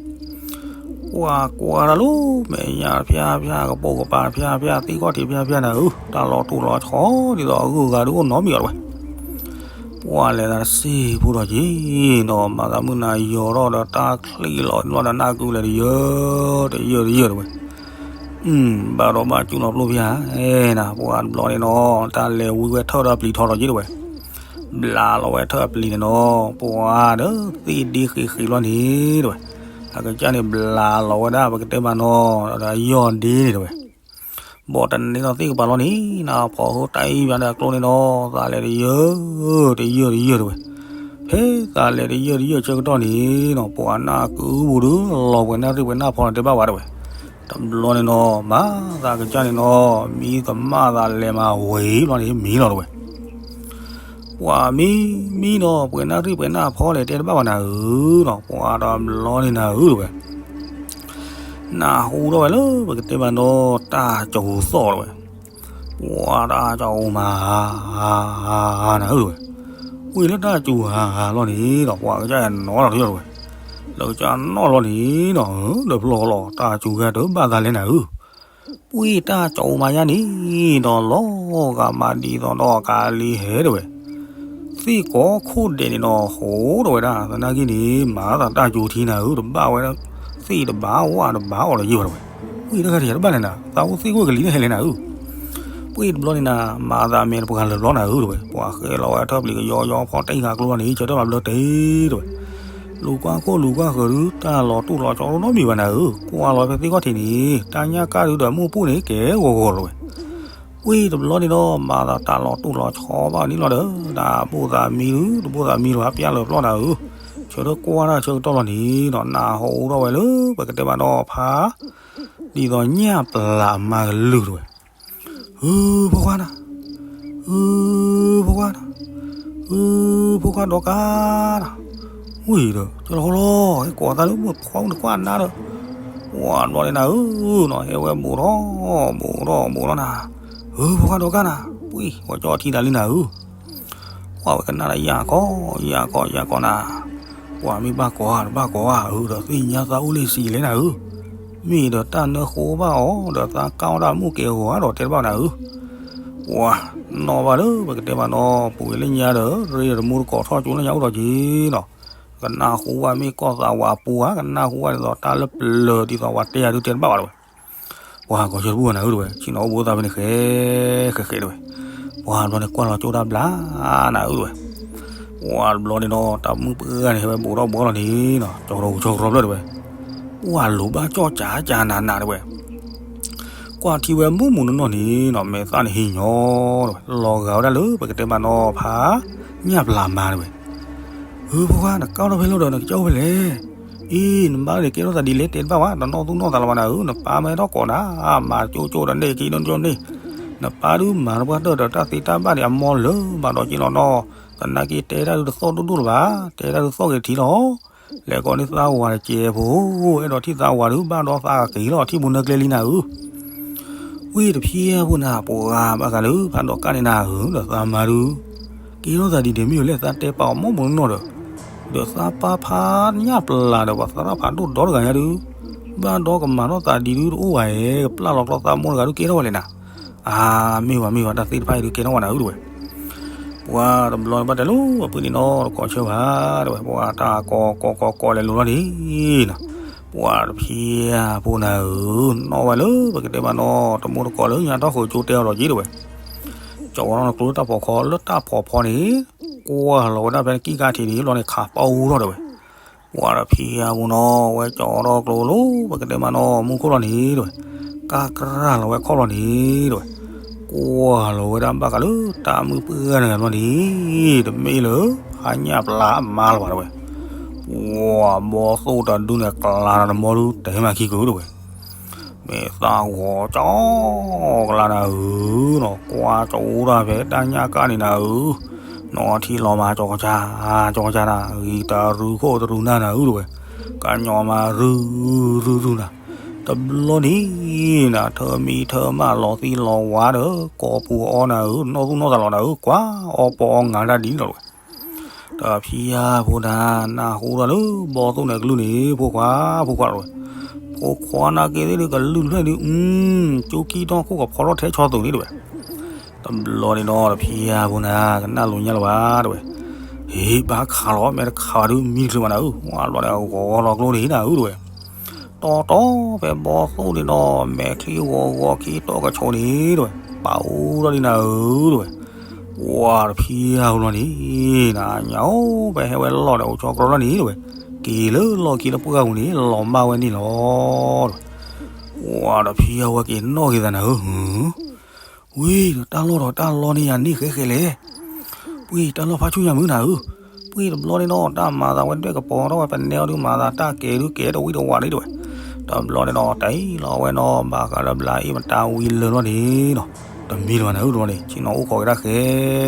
ပှၤကွၢ်တၢ်လၢမဲာ်ညါဖၠါဖၠါ ကပိာ်ကပၤဖၠါဖၠါ သ့ၣ်ခီၣ်ထံးဖၠါဖၠါနၤဧၢ, တၢ်လီၤတိၢ်လီၤဆီဒ်သိးအဂုၤအဂၤဒုးအိၣ်နီတမံၤအီၤတဝဲ. ပှၤလဲၤသးတစ့ၢ်ဖိဒီးက့ၤနီၤ, မၤသးမုၢ်နၤယီၤထီၣ်ဒီးတၢ်ချံးလီၤနီၤဒီးနၢ်ကုလဲၤတယၢၢ် တယၢၢ်တယၢၢ်တဝဲ. ဘၣ်ဒီးဘၣ်ကၠူလီၤပျိဖၠါနၤ, ပှၤတဘျီန့ၣ်နီၤ တၢ်လဲၤဝံၤဝဲထၢၣ်ဒီးပျံၤထီၣ်ဒီးက့ၤတဝဲ. ဘျါလီၤဝဲထၢၣ်အပျံၤန့ၣ်နီၤ ပှၤဒီးသ့ၣ်ဒ့ဃ့ဃ့လီၤန့ၣ်တဝဲ. အကစၢ်န့ၣ်ဘျါလီၤဝဲဒၣ် ပကတဲမးနီၤ ဒီးယီၢ်ဒ့န့ၣ်တဝဲ. ဘီၣ်တန့ၢ်ဒီးသ့ၣ်ကပၤလီၤန့ၣ် နဖီၣ်ဟိတၢ်အံၤဘၣ်ဒီးအကျိန့ၣ်နီၤ သးလဲၤတယၢၢ် တယၢၢ်တယၢၢ်တဝဲ. ဖဲသးလဲၤတယၢၢ်တယၢၢ်ဆၢကတီၢ်န့ၣ်နီၤ ပှၤနၢ်ကုပူၤဒီး လီၤပှဲၤနၢ်ရံၣ်ပှဲၤနၢ်ဖီန့ၣ်တဲဘၣ်ဝဲတဝဲ. တဘျီန့ၣ်နီၤ မၤသးကစၢ်န့ၣ်နီၤ မံသမၣ်သးလဲၤမၤဝဲလီၤန့ၣ် မံလီၤတဝဲ. ပှၤမံမံနီၤ ပှဲၤနၢ်ရံၣ်ပှဲၤနၢ်ဖီလဲၤတဲတဘၣ်ဝဲနၤဧၢနီၤ ပှၤတဘျီန့ၣ်နၤဧၢတဝဲ. နၢ်ဟူထီၣ်ဝဲလၢပကတဲမးနီၤ တၢ်ကၠိၤသီၣ်တဝဲ. ပှၤတၢ်ကၠိၤမၤ နၤဧၢတဝဲ. ဝံၤလၢတၢ်ကၠိၤဟးဟးလီၤန့ၣ်ဒီး ပှၤကစၢ်ယၤနီၤလီၤတယီၢ်တဝဲ. လၢကစၢ်နီၣ်လီၤန့ၣ်နီၤ ဒီးဖျီလီၤ တၢ်ကၠိၤဂၤတဘၣ်သးလဲၣ်နၤဧၢ. ပှ့ၤတၢ်ကၠိၤမၤယါန့ၣ်ဒီး လီၤဂာ်မးဒ်သိးဒီးကးလံဟဲတဝဲ. သ့ၣ်ကိးခိၣ်ဒဲးန့ၣ်ဒီး ဟိးတဝဲဒၣ် သနာ်က့န့ၣ် မၤသးတၢ်ကၠိၤထံနၤဧၢ တဘၣ်ဝဲ သ့ၣ်တဘၣ်ဝၣ်တဘၣ်အီၤဒီးယံာ်ဘၣ်တဝဲ. ပှ့ၤတၢ်ခါတယၤတဘၣ်လဲၣ်နၤ သးအိၣ်သ့ၣ်ခိၣ်ကလံၤန့ၣ်ဟဲလဲၣ်နၤဧၢ. ပှ့ၤတဘျီန့ၣ်နၤ မၤသးမဲာ်တပှၤလၢာ်ဘျီနၤဧၢတဝဲ ပှၤဃဲလီၤဝဲထၢၣ်ပျံၤကယီကယီဖီတံၢ်ဃာ်ကျိလီၤန့ၣ် ဆၢထၢၣ်မၤဘျၢတ့ၢ်တဝဲ. လူၤကွၢ်ခိၣ်လူၤကွၢ်ဃၢၤဒုး တၢ်လီၤတိၢ်လီၤဆီနီတမံၤဘၣ်နၤဧၢ ကွၢ်လီၤဖဲသ့ၣ်ခီၣ်ထံးန့ၣ် တၢ်ညၣ်ကၣ်ဒုးဒီးမုၢ်ပူၤန့ၣ် ကဲဂီၤဂီၤလီၤဝဲ. ပှ့ၤတဘျီန့ၣ်ဒီး မၤသးတၢ်လီၤတိၢ်လီၤဆီဘၣ်န့ၣ်လီၤဒီး တၢ်ဘိၣ်သးမံဒုး တဘိၣ်သးမံလီၤ ပျၢ်လၢာ်ပျီၢ်နၤဧၢ, ဆၢထၢၣ်ကွၢ်တၢ်ဆၢကတီၢ်လီၤန့ၣ်နီၤ နၢ်ဟူထီၣ်ဝဲလၢပကတဲဘၣ်နီၤဖး ဒ်သိးညၣ်ပျၢ်အမါကလုၢ်တဝဲ, ဧၢ ဖိခွါနၤ, ဧၢ ဖိခွါနၤ, ဧၢ ဖိခွါဒီကါနၤ, ဝံၤဒီး ကၠီလီၤဃီလီၤ ဟဲကိးသးလၢမုၢ်ဖီနကွၢ်နၤဒီး ပှၤဘျီန့ၣ်နၤဧၢနီၤ ဟဲဝဲဘူးထီၣ် ဘူးထီၣ် ဘူးထီၣ်နၤ, ဧၢ ဖိခွါဒီကါနၤ, ပှ့ၤ ဝဲကၠီထံတၢ်လံနၤဧၢ, ကွၢ်ဝဲကနၣ်ဒီးယၢ်ကီ ယၢ်ကီ ယၢ်ကီနၤ, ပှၤမ့ၢ်ဘၣ်ကိးဧါ တဘၣ်ကိးဧါ ဧၢဒီးသ့ၣ်ညါသးအိၣ်လၢစံးလဲၣ်နၤဧၢ, မ့ၢ်ဒီးတၢ်နၢဃိဘၣ်အီၤ ဒီးသးကါအီၣ်တၢ်မုၣ်ကဲဂီၤဧါဒီးတဲတဘၣ်နၤဧၢ, ပှၤနီၣ်ဘၣ်လၢပကတဲဘၣ်နီၤ ပူၤကွံာ်လၢညါဒီး ရ့ဒီးတမူတကိးထီၣ်ကၠိလၢညါအိၣ်ဒီးက့ၤနီၤ, ကနၣ်ဟူဘၣ်မ့ၢ်ကီၢ်သးဝးပူၤဧါ ကနၣ်ဟူဘၣ်ဒ်သိးတၢ်လၢပျၢၤဒ်သိးဝဲတဲယၤဒုးတဲတဘၣ်ဘၣ်တဝဲ ပှၤကိးဆၢတဘူၣ်နၤဧၢတဝဲ ဆ့ၣ်နီၤအိၣ်ဘှံးအိၣ်သါဖဲန့ၣ်ဃဲ ဃဲဃဲတဝဲ, ပှၤဘျီန့ၣ်ကွၢ်လီၤကၠိတၢ်ဘျါနၤဧၢတဝဲ, ပှၤဘျီန့ၣ်ဒီး တၢ်မုၣ်ပှၢ်ဂၤန့ၣ် ဟဲဝဲဘူးထီၣ်ဘူးထီၣ်လီၤန့ၣ်နီၤ ကၠီကရီကၠီကရီဖျၢၣ်တဝဲ, ပှၤလိၤဘၣ်ကၠီၣ်ကၠးကၠးနးနးတဝဲ ကွၢ်ထံဝဲမူးမူးနီၢ်နီၢ်န့ၣ်နီၤ မဲာ်သၣ်န့ၣ်ဟံးညီတဝဲ လီၤဂာ်ဝဲဒၣ်လၢပကတဲဘၣ်နီၤဖး ညၣ်ပျၢ်မါတဝဲ, ဧၢ ဖိခွါ နကၢ်ထီၣ်ဖဲလဲၣ်ဒီး နကစၢ်အိၣ်ဖဲလဲၣ်, အံၤ နဘၣ်န့ၣ်ကဲထီၣ်သးဒ်လဲၣ်တဲတဘၣ်ဘၣ် တနီၣ်သူၣ်နီၣ်သးလၢၤဘၣ်နၤဧၢ, နပၢ်မ့ၢ်ထီၣ်ကိးနၤ မၤကၠိကၠိဒီးန့ၣ်က့ၤဒိၣ်ဒိၣ်န့ၣ်, နပၢ်ဒုးမၤတပှၢ်တၢၢ်ဒီးတၢ်သ့တၢ်ဘၣ်န့ၣ် အမီလၢာ်ဘၣ်ဒီးက့ၤလီၤနီၤ, သနာ်က့တဲတၢ်ဒုးတသီၣ်ဒိၣ်ဒိၣ်လၢၤဘၣ်, တဲတၢ်ဒုးသီၣ်က့ၤတထံလီၤ လဲၤကိးန့ၢ်သးဝၤတကဲးဖိ, အဲၣ်ဒိးထံၣ်သးဝၤဒုး ဘၣ်ဒီးသးက့ၤလီၤ ထံၣ်ပူၤနၢကျဲလံနၤဧၢ, ဝံၤတဖျဲဖိနၤ ပှၤဘၣ်ဃးလၢဖးဒီးကၣ်န့ၣ်နၤဧၢ, ဒီးသးမါဒုး ကဲထီၣ်သးဒ်န့ၣ်မ့ၢ်လဲၣ် သးတဲပာ်အီၤမီၢ်မူးနီၢ်နီၢ်ဒီး, ဒီးသးပၢ်ဖးညၣ်ပျၢ်ဒီး ပှၤသရၣ်ဖးဒိၣ်ဒီတဂၤညါဒုး, ဘၣ်ဒီးကမၤထီၣ်သးဒ်ဒုးတအိၣ်ဘၣ်ဧဲ, ကပျၢ်လီၤကျီသးမိၢ်တဂၤဒုးကဲထီၣ်ဝဲလဲၣ်နၤ, အါ မ့ၢ်ဝဲမ့ၢ်ဝဲ တၢ်သ့တဖၣ်အံၤဒုးကဲထီၣ်ဝဲနၤဧၢတဝဲ ပှၤတဘျီဘၣ်တဲလိၤ အဖုန့ၣ်နီၤ တကိးဆၢဘၣ်တဝဲ ပှၤတၢ်ကိးကိးကိးကိးလဲၤလိၤလီၤန့ၣ်နီၤ, ပှၤတဖျဲဖိနၤဧၢ, နီၣ်ဝဲလၢပကတဲဘၣ်နီၤ တမူတကိးလၢညါထီၣ်ဃုာ်ကၠိတဲအီၤဒီးက့ၤတဝဲ, ကၠီဝဲနီၤကျိလၢတၢ်ဖီခိး လၢတၢ်ဖီဖီန့ၣ် ကွၢ်လီၤဝဲဒၣ်ဖဲနကံၢ်ကါထံးန့ၣ် လီၤန့ၣ်ခးပီအူထီၣ်တဝဲ ပှၤတဖျဲဖိနီၤ ဝဲကၠီထီၣ်ကျိလီၤ ပကတဲမးနီၤ မူခိၣ်လီၤန့ၣ်တဝဲ, ကၢ်ကြၢ်လီၤဝဲခီၣ်လီၤန့ၣ်တဝဲ, ကွၢ်လီၤဝဲဒၣ်ဘၣ်ဃးလၢတၢ်မုၣ်ပှၢ်ဂၤန့ၣ်လီၤန့ၣ်, တမ့ၢ်လၢ ဟါညၣ်ပျၢ်အမါလၢၤဘၣ်တဝဲ, ပှၤဘီသိၣ်တဒုန့ၣ် ကျါနၤတမီဒု တဲမးခံကုာ်တဝဲ မ့ၢ်သးဂီၤကၠီကလါနၤဧၢ, နီၢ်ကွၢ်ကၠီအိၣ်ဒၣ်ဖဲတၢ်ညၣ်ကၣ်န့ၣ်နၤဧၢ, နီၢ်ထံၣ်လီၤမးကၠီကစၢ်, ကၠီကစၢ်နၤ ဂံၢ်တရူးခိၣ်တရူးနၢ်နၤဧၢတဝဲ, ကညီမးရူၤရူၤရူၤနၤ, တဘျီန့ၣ်နၤ ထၢမံထၢမးလီၤသံလီၤဝါဒီး ကိးပူၤအီနၤဧၢ, နီၢ်သူၣ်နီၢ်သးလီၤနၤဧၢ, ကွၢ်အီပီအီငါတၢ်ဒ်န့ၣ်လီၤတဝဲ တဖံယါဖိနၤ နၢ်ဟူထီၣ်လၢဘီသိၣ်န့ၣ်ကလုၢ်န့ၣ် ဖိခွါ ဖိခွါတဝဲ, ဖိခွါနာ်က့သ့ၣ်ဒုးကလုၢ်တဖျၢၣ်ဒုး ကၠိခံထီၣ်ခိၣ်ကဖီထီၣ်ထဲဆီသုးန့ၣ်တဝဲ, တဘျီန့ၣ်ဒီးတဖံယါဖိနၤ ကနၣ်လိာ်ညါလၢၤဘၣ်တဝဲ, ဟ့ၣ်ဘၣ်ခးလီၤ မဲာ်တခးဘၣ်ဒုးမံတချုးဘၣ်နၤဧၢ, ဝါဘျီန့ၣ်ဂီၤလီၤကျိန့ၣ်နၤဧၢတဝဲ တီတီဖဲဘီသိၣ်န့ၣ်ဒီး မဲာ်ချံဂီၤဂီၤခံတီကဆိးန့ၣ်တဝဲ, ပာ်အိၣ်ထီၣ်ဒ်နၤဧၢတဝဲ, ပှၤတဖံယါဖိလီၤန့ၣ်, နညါအိၣ်ဖဲဟဲဝဲလီၢ်ဒီးအိၣ်ဆီကြီလီၤန့ၣ်တဝဲ, က့ၤလၢလီၢ်ခံလၢပှၢ်ပူၤန့ၣ် လီၤမၢ်ဝဲန့ၣ်လီၤတဝဲ, ပှၤတဖံယါဝဲက့ၤနီၣ်က့ၤသးနၤဧၢ, ဝံၤဒီးတၢ်လီၢ်ဒီးတၢ်လီၢ်န့ၣ်ယၤန့ၢ်ဃဲဃဲလဲၣ် ပှ့ၤတၢ်လီၢ်ဖးဆူညါမုၢ်နၤဧၢ, ပှ့ၤတဘျီန့ၣ်နီၤ တၢ်မၤသးဝဲဒွဲၣ်ကပီၤထီၣ်ဝဲ ပနဲအီၤဒုးမၤသးတၢ်ကဲဒုးကဲတဝံၣ်တဝါန့ၣ်တဝဲ, တဘျီန့ၣ်နီၤ တအံၤလီၤဝဲနီၤ ဘၣ်ဃးလၢဘျါအ့ၣ်မတၤဝံၤလၢာ်လီၤန့ၣ်နီၤ, တမံလၢၤဘၣ်နၤဧၢတဘျီန့ၣ် ဆ့ၣ်နီၤအိၣ်ခိးက့ၤတၢ်ဃဲ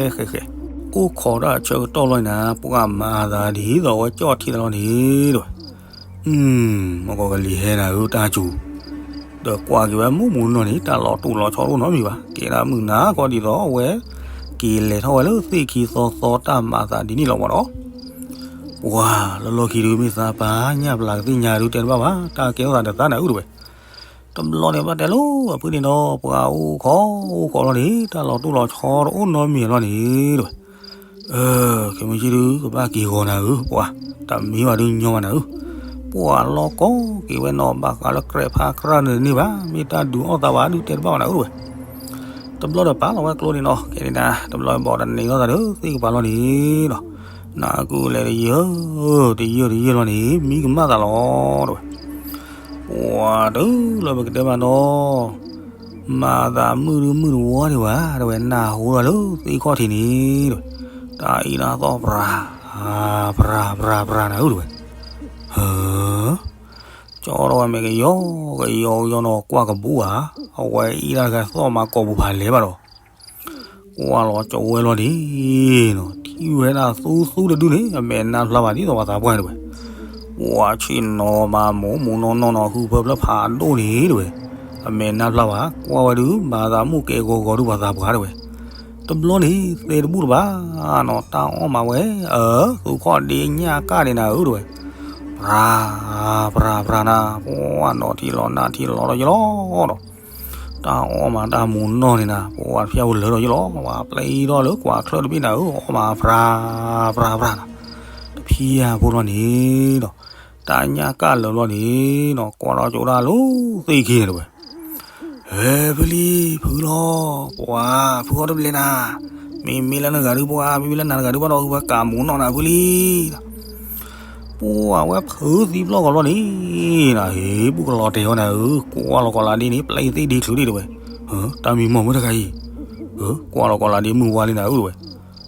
ဃဲဃဲ, အိၣ်ခိးတၢ်ဆၢကတီၢ်လီၤန့ၣ်နၤ ပှၤမၤသးဒ်သိးဝဲကၠီၣ်ထံတၢ်လီၤန့ၣ်တဝဲ မ့ၢ်ကီးကလံၤဟဲနၤဧၢတၢ်စူၤ, ဒီးကွၢ်က့ၤဝဲမုၢ်မုၢ်နီၢ်နီၢ်န့ၣ် တၢ်လီၤတိၢ်လီၤဆီတအိၣ်နီတမံၤဘၣ်, ကဲဒၣ်မုၢ်နၤကီးဒ်သိးအဝဲ က့ၤလဲၤထီၣ်ဝဲလၢသ့ၣ်ခံသီသီတၢ်မၤသးဒ်န့ၣ်လီၤမးဒီး, ပှၤလၢလီၢ်ခံဒုးမ့ၢ်သးပၢ်ညၣ်ပျၢ်ကသ့ၣ်ညါဒုးတဲတဘၣ်ဘၣ် တၢ်ကဲထီၣ်သးဒီးသးနၤဧၢတဝဲ တဘျီန့ၣ်ဘၣ်တဲလိၤ အဖုန့ၣ်ဒီး ပှၤအိၣ်ခိးအိၣ်ခိးလီၤန့ၣ် တၢ်လီၤတိၢ်လီၤဆီတအိၣ်နီတမံၤလီၤန့ၣ်တဝဲ, အၢ ခဲမုၢ်ဆ့ၣ်ဒုး ကဘၣ်က့ၤဂီၤနၤဧၢ ပှၤ တမံဘၣ်ဒုးညီဘၣ်နၤဧၢ, ပှၤလီၢ်ကီက့ၤဝဲနီၤ ဘၣ်ဃးလၢကြဲးဖးကြးန့ၣ်န့ၣ်ဘၣ် မ့ၢ်တၢ်ဒုးအီၣ်သးဘၣ်ဒုးတဲတဘၣ်ဘၣ်နၤဧၢတဝဲ တဘျီဒီးပာ်လီၤဝဲကျိန့ၣ်နီၤ ကဲန့ၣ်ဒၣ် တဘျီဘီၣ်တန့ၢ်လီၤသးဒီးသ့ၣ်ကပၤလီၤန့ၣ်နီၤ, နကူလဲၤတယၢၢ် တယၢၢ်တယၢၢ်လီၤန့ၣ် မံကမၣ်သးလီၤတဝဲ, ပှၤတုၤလၢပကတဲဘၣ်နီၤ, မၤသးမုၢ်ဒုမုၢ်တဝီဒံးဘၣ် တဲဝဲ နၢ်ဟူလီၤလၢသ့ၣ်ခီၣ်ထံးန့ၣ် တဲဝဲ, တၢ်အံၤတၢ်သီၣ်ပြၤ ပြၤပြၤပြၤနၤဧၢ တဲဝဲ, ဟၢ ကၠီထီၣ်ဝဲမ့ၢ်ကယီကယီကယီနီၤ ကွၢ်ကဘူၣ်ဧါ, အဝဲအံၤတၢ်တဂၤသီၣ်မၤကိာ်ပူၤဖးလဲၢ်ဘၣ်ဒီး ကွၢ်လီၤကၠီဝဲလီၤန့ၣ်နီၤ ထံၣ်ဝဲဒၣ်သူသူတဒုန့ၣ် အမဲာ်နါဖျါဘၣ်ဒ်သိးပှၤသးပှၢ်တဲဝဲ, ပှၤဆ့ၣ်နီၤမၤမိၢ်မူနီၢ်နီၢ်နီၤ ဟုဖၢဖျၢဖးဒိၣ်န့ၣ်တဲဝဲ, အမဲာ်နါဖျါဘၣ် ကွၢ်ဝဲဒုး မၤသးမုၢ်ကဲဂီၤဂီၤဒုးပှၤသးပှၢ်တဲဝဲ, တဘျီန့ၣ် သဲတဘူၣ်တဘၣ်နီၤ တၢ်အီၣ်မးဝဲ အၢ သူခီၣ်ဒ့ညၣ်ကၣ်ဒံးနၤဧၢ တဲဝဲ, ပြၤ ပြၤပြၤနၤ ပှၤနီၤထံလီၤနၢ်ထံလီၤဒီးယလီၤဒီး တၢ်အီၣ်မးတၢ်မူနီၢ်န့ၣ်နၤ ပှၤဖၠၣ်ဝဲလၢာ်ဒီးယလီၤ ပှၤပျဲအံၤထီၣ်လၢကွၢ်ချၢၣ်တဘ့ၣ်နၤဧၢ အီၣ်မးပြၤ ပြၤပြၤနၤ, တဖံယၢ်ဖိလီၤန့ၣ်ဒီး တၢ်ညၣ်ကၣ်လၢာ်လီၤန့ၣ်နီၤ ကွၢ်ထီၣ်ကၠိဒၣ်လၢသ့ၣ်ခံန့ၣ်တဲဝဲ, ဟဲဖုလံ ဖုလီၤ ပှၤဖုအီၣ်တဘျဲနၤ, မ့မ့ၢ်လၢနဂၤဒုးပှၤ မ့မ့ၢ်လၢနၤတဂၤဒုးဘၣ်ဒီး ဝဲကးမူနီၢ်နၤဖုလံ ပှၤဝဲဖုသံပျီၢ်ကီးဘျီန့ၣ်နၤ ဟ့ၣ်ဘူၣ်ကလီၤတဲာ်ဝဲနၤဧၢ ကွၢ်လီၤကီးလးဒ့န့ၣ် ပျဲသ့ၣ်ဒ့ချုးဒ့တဲဝဲ, တၢ်မံမီၢ်မ့ၢ်တခါအံၤ, ကွၢ်လီၤကီးလးဒ့မုၢ်ဝါလံနၤဧၢတဲဝဲ,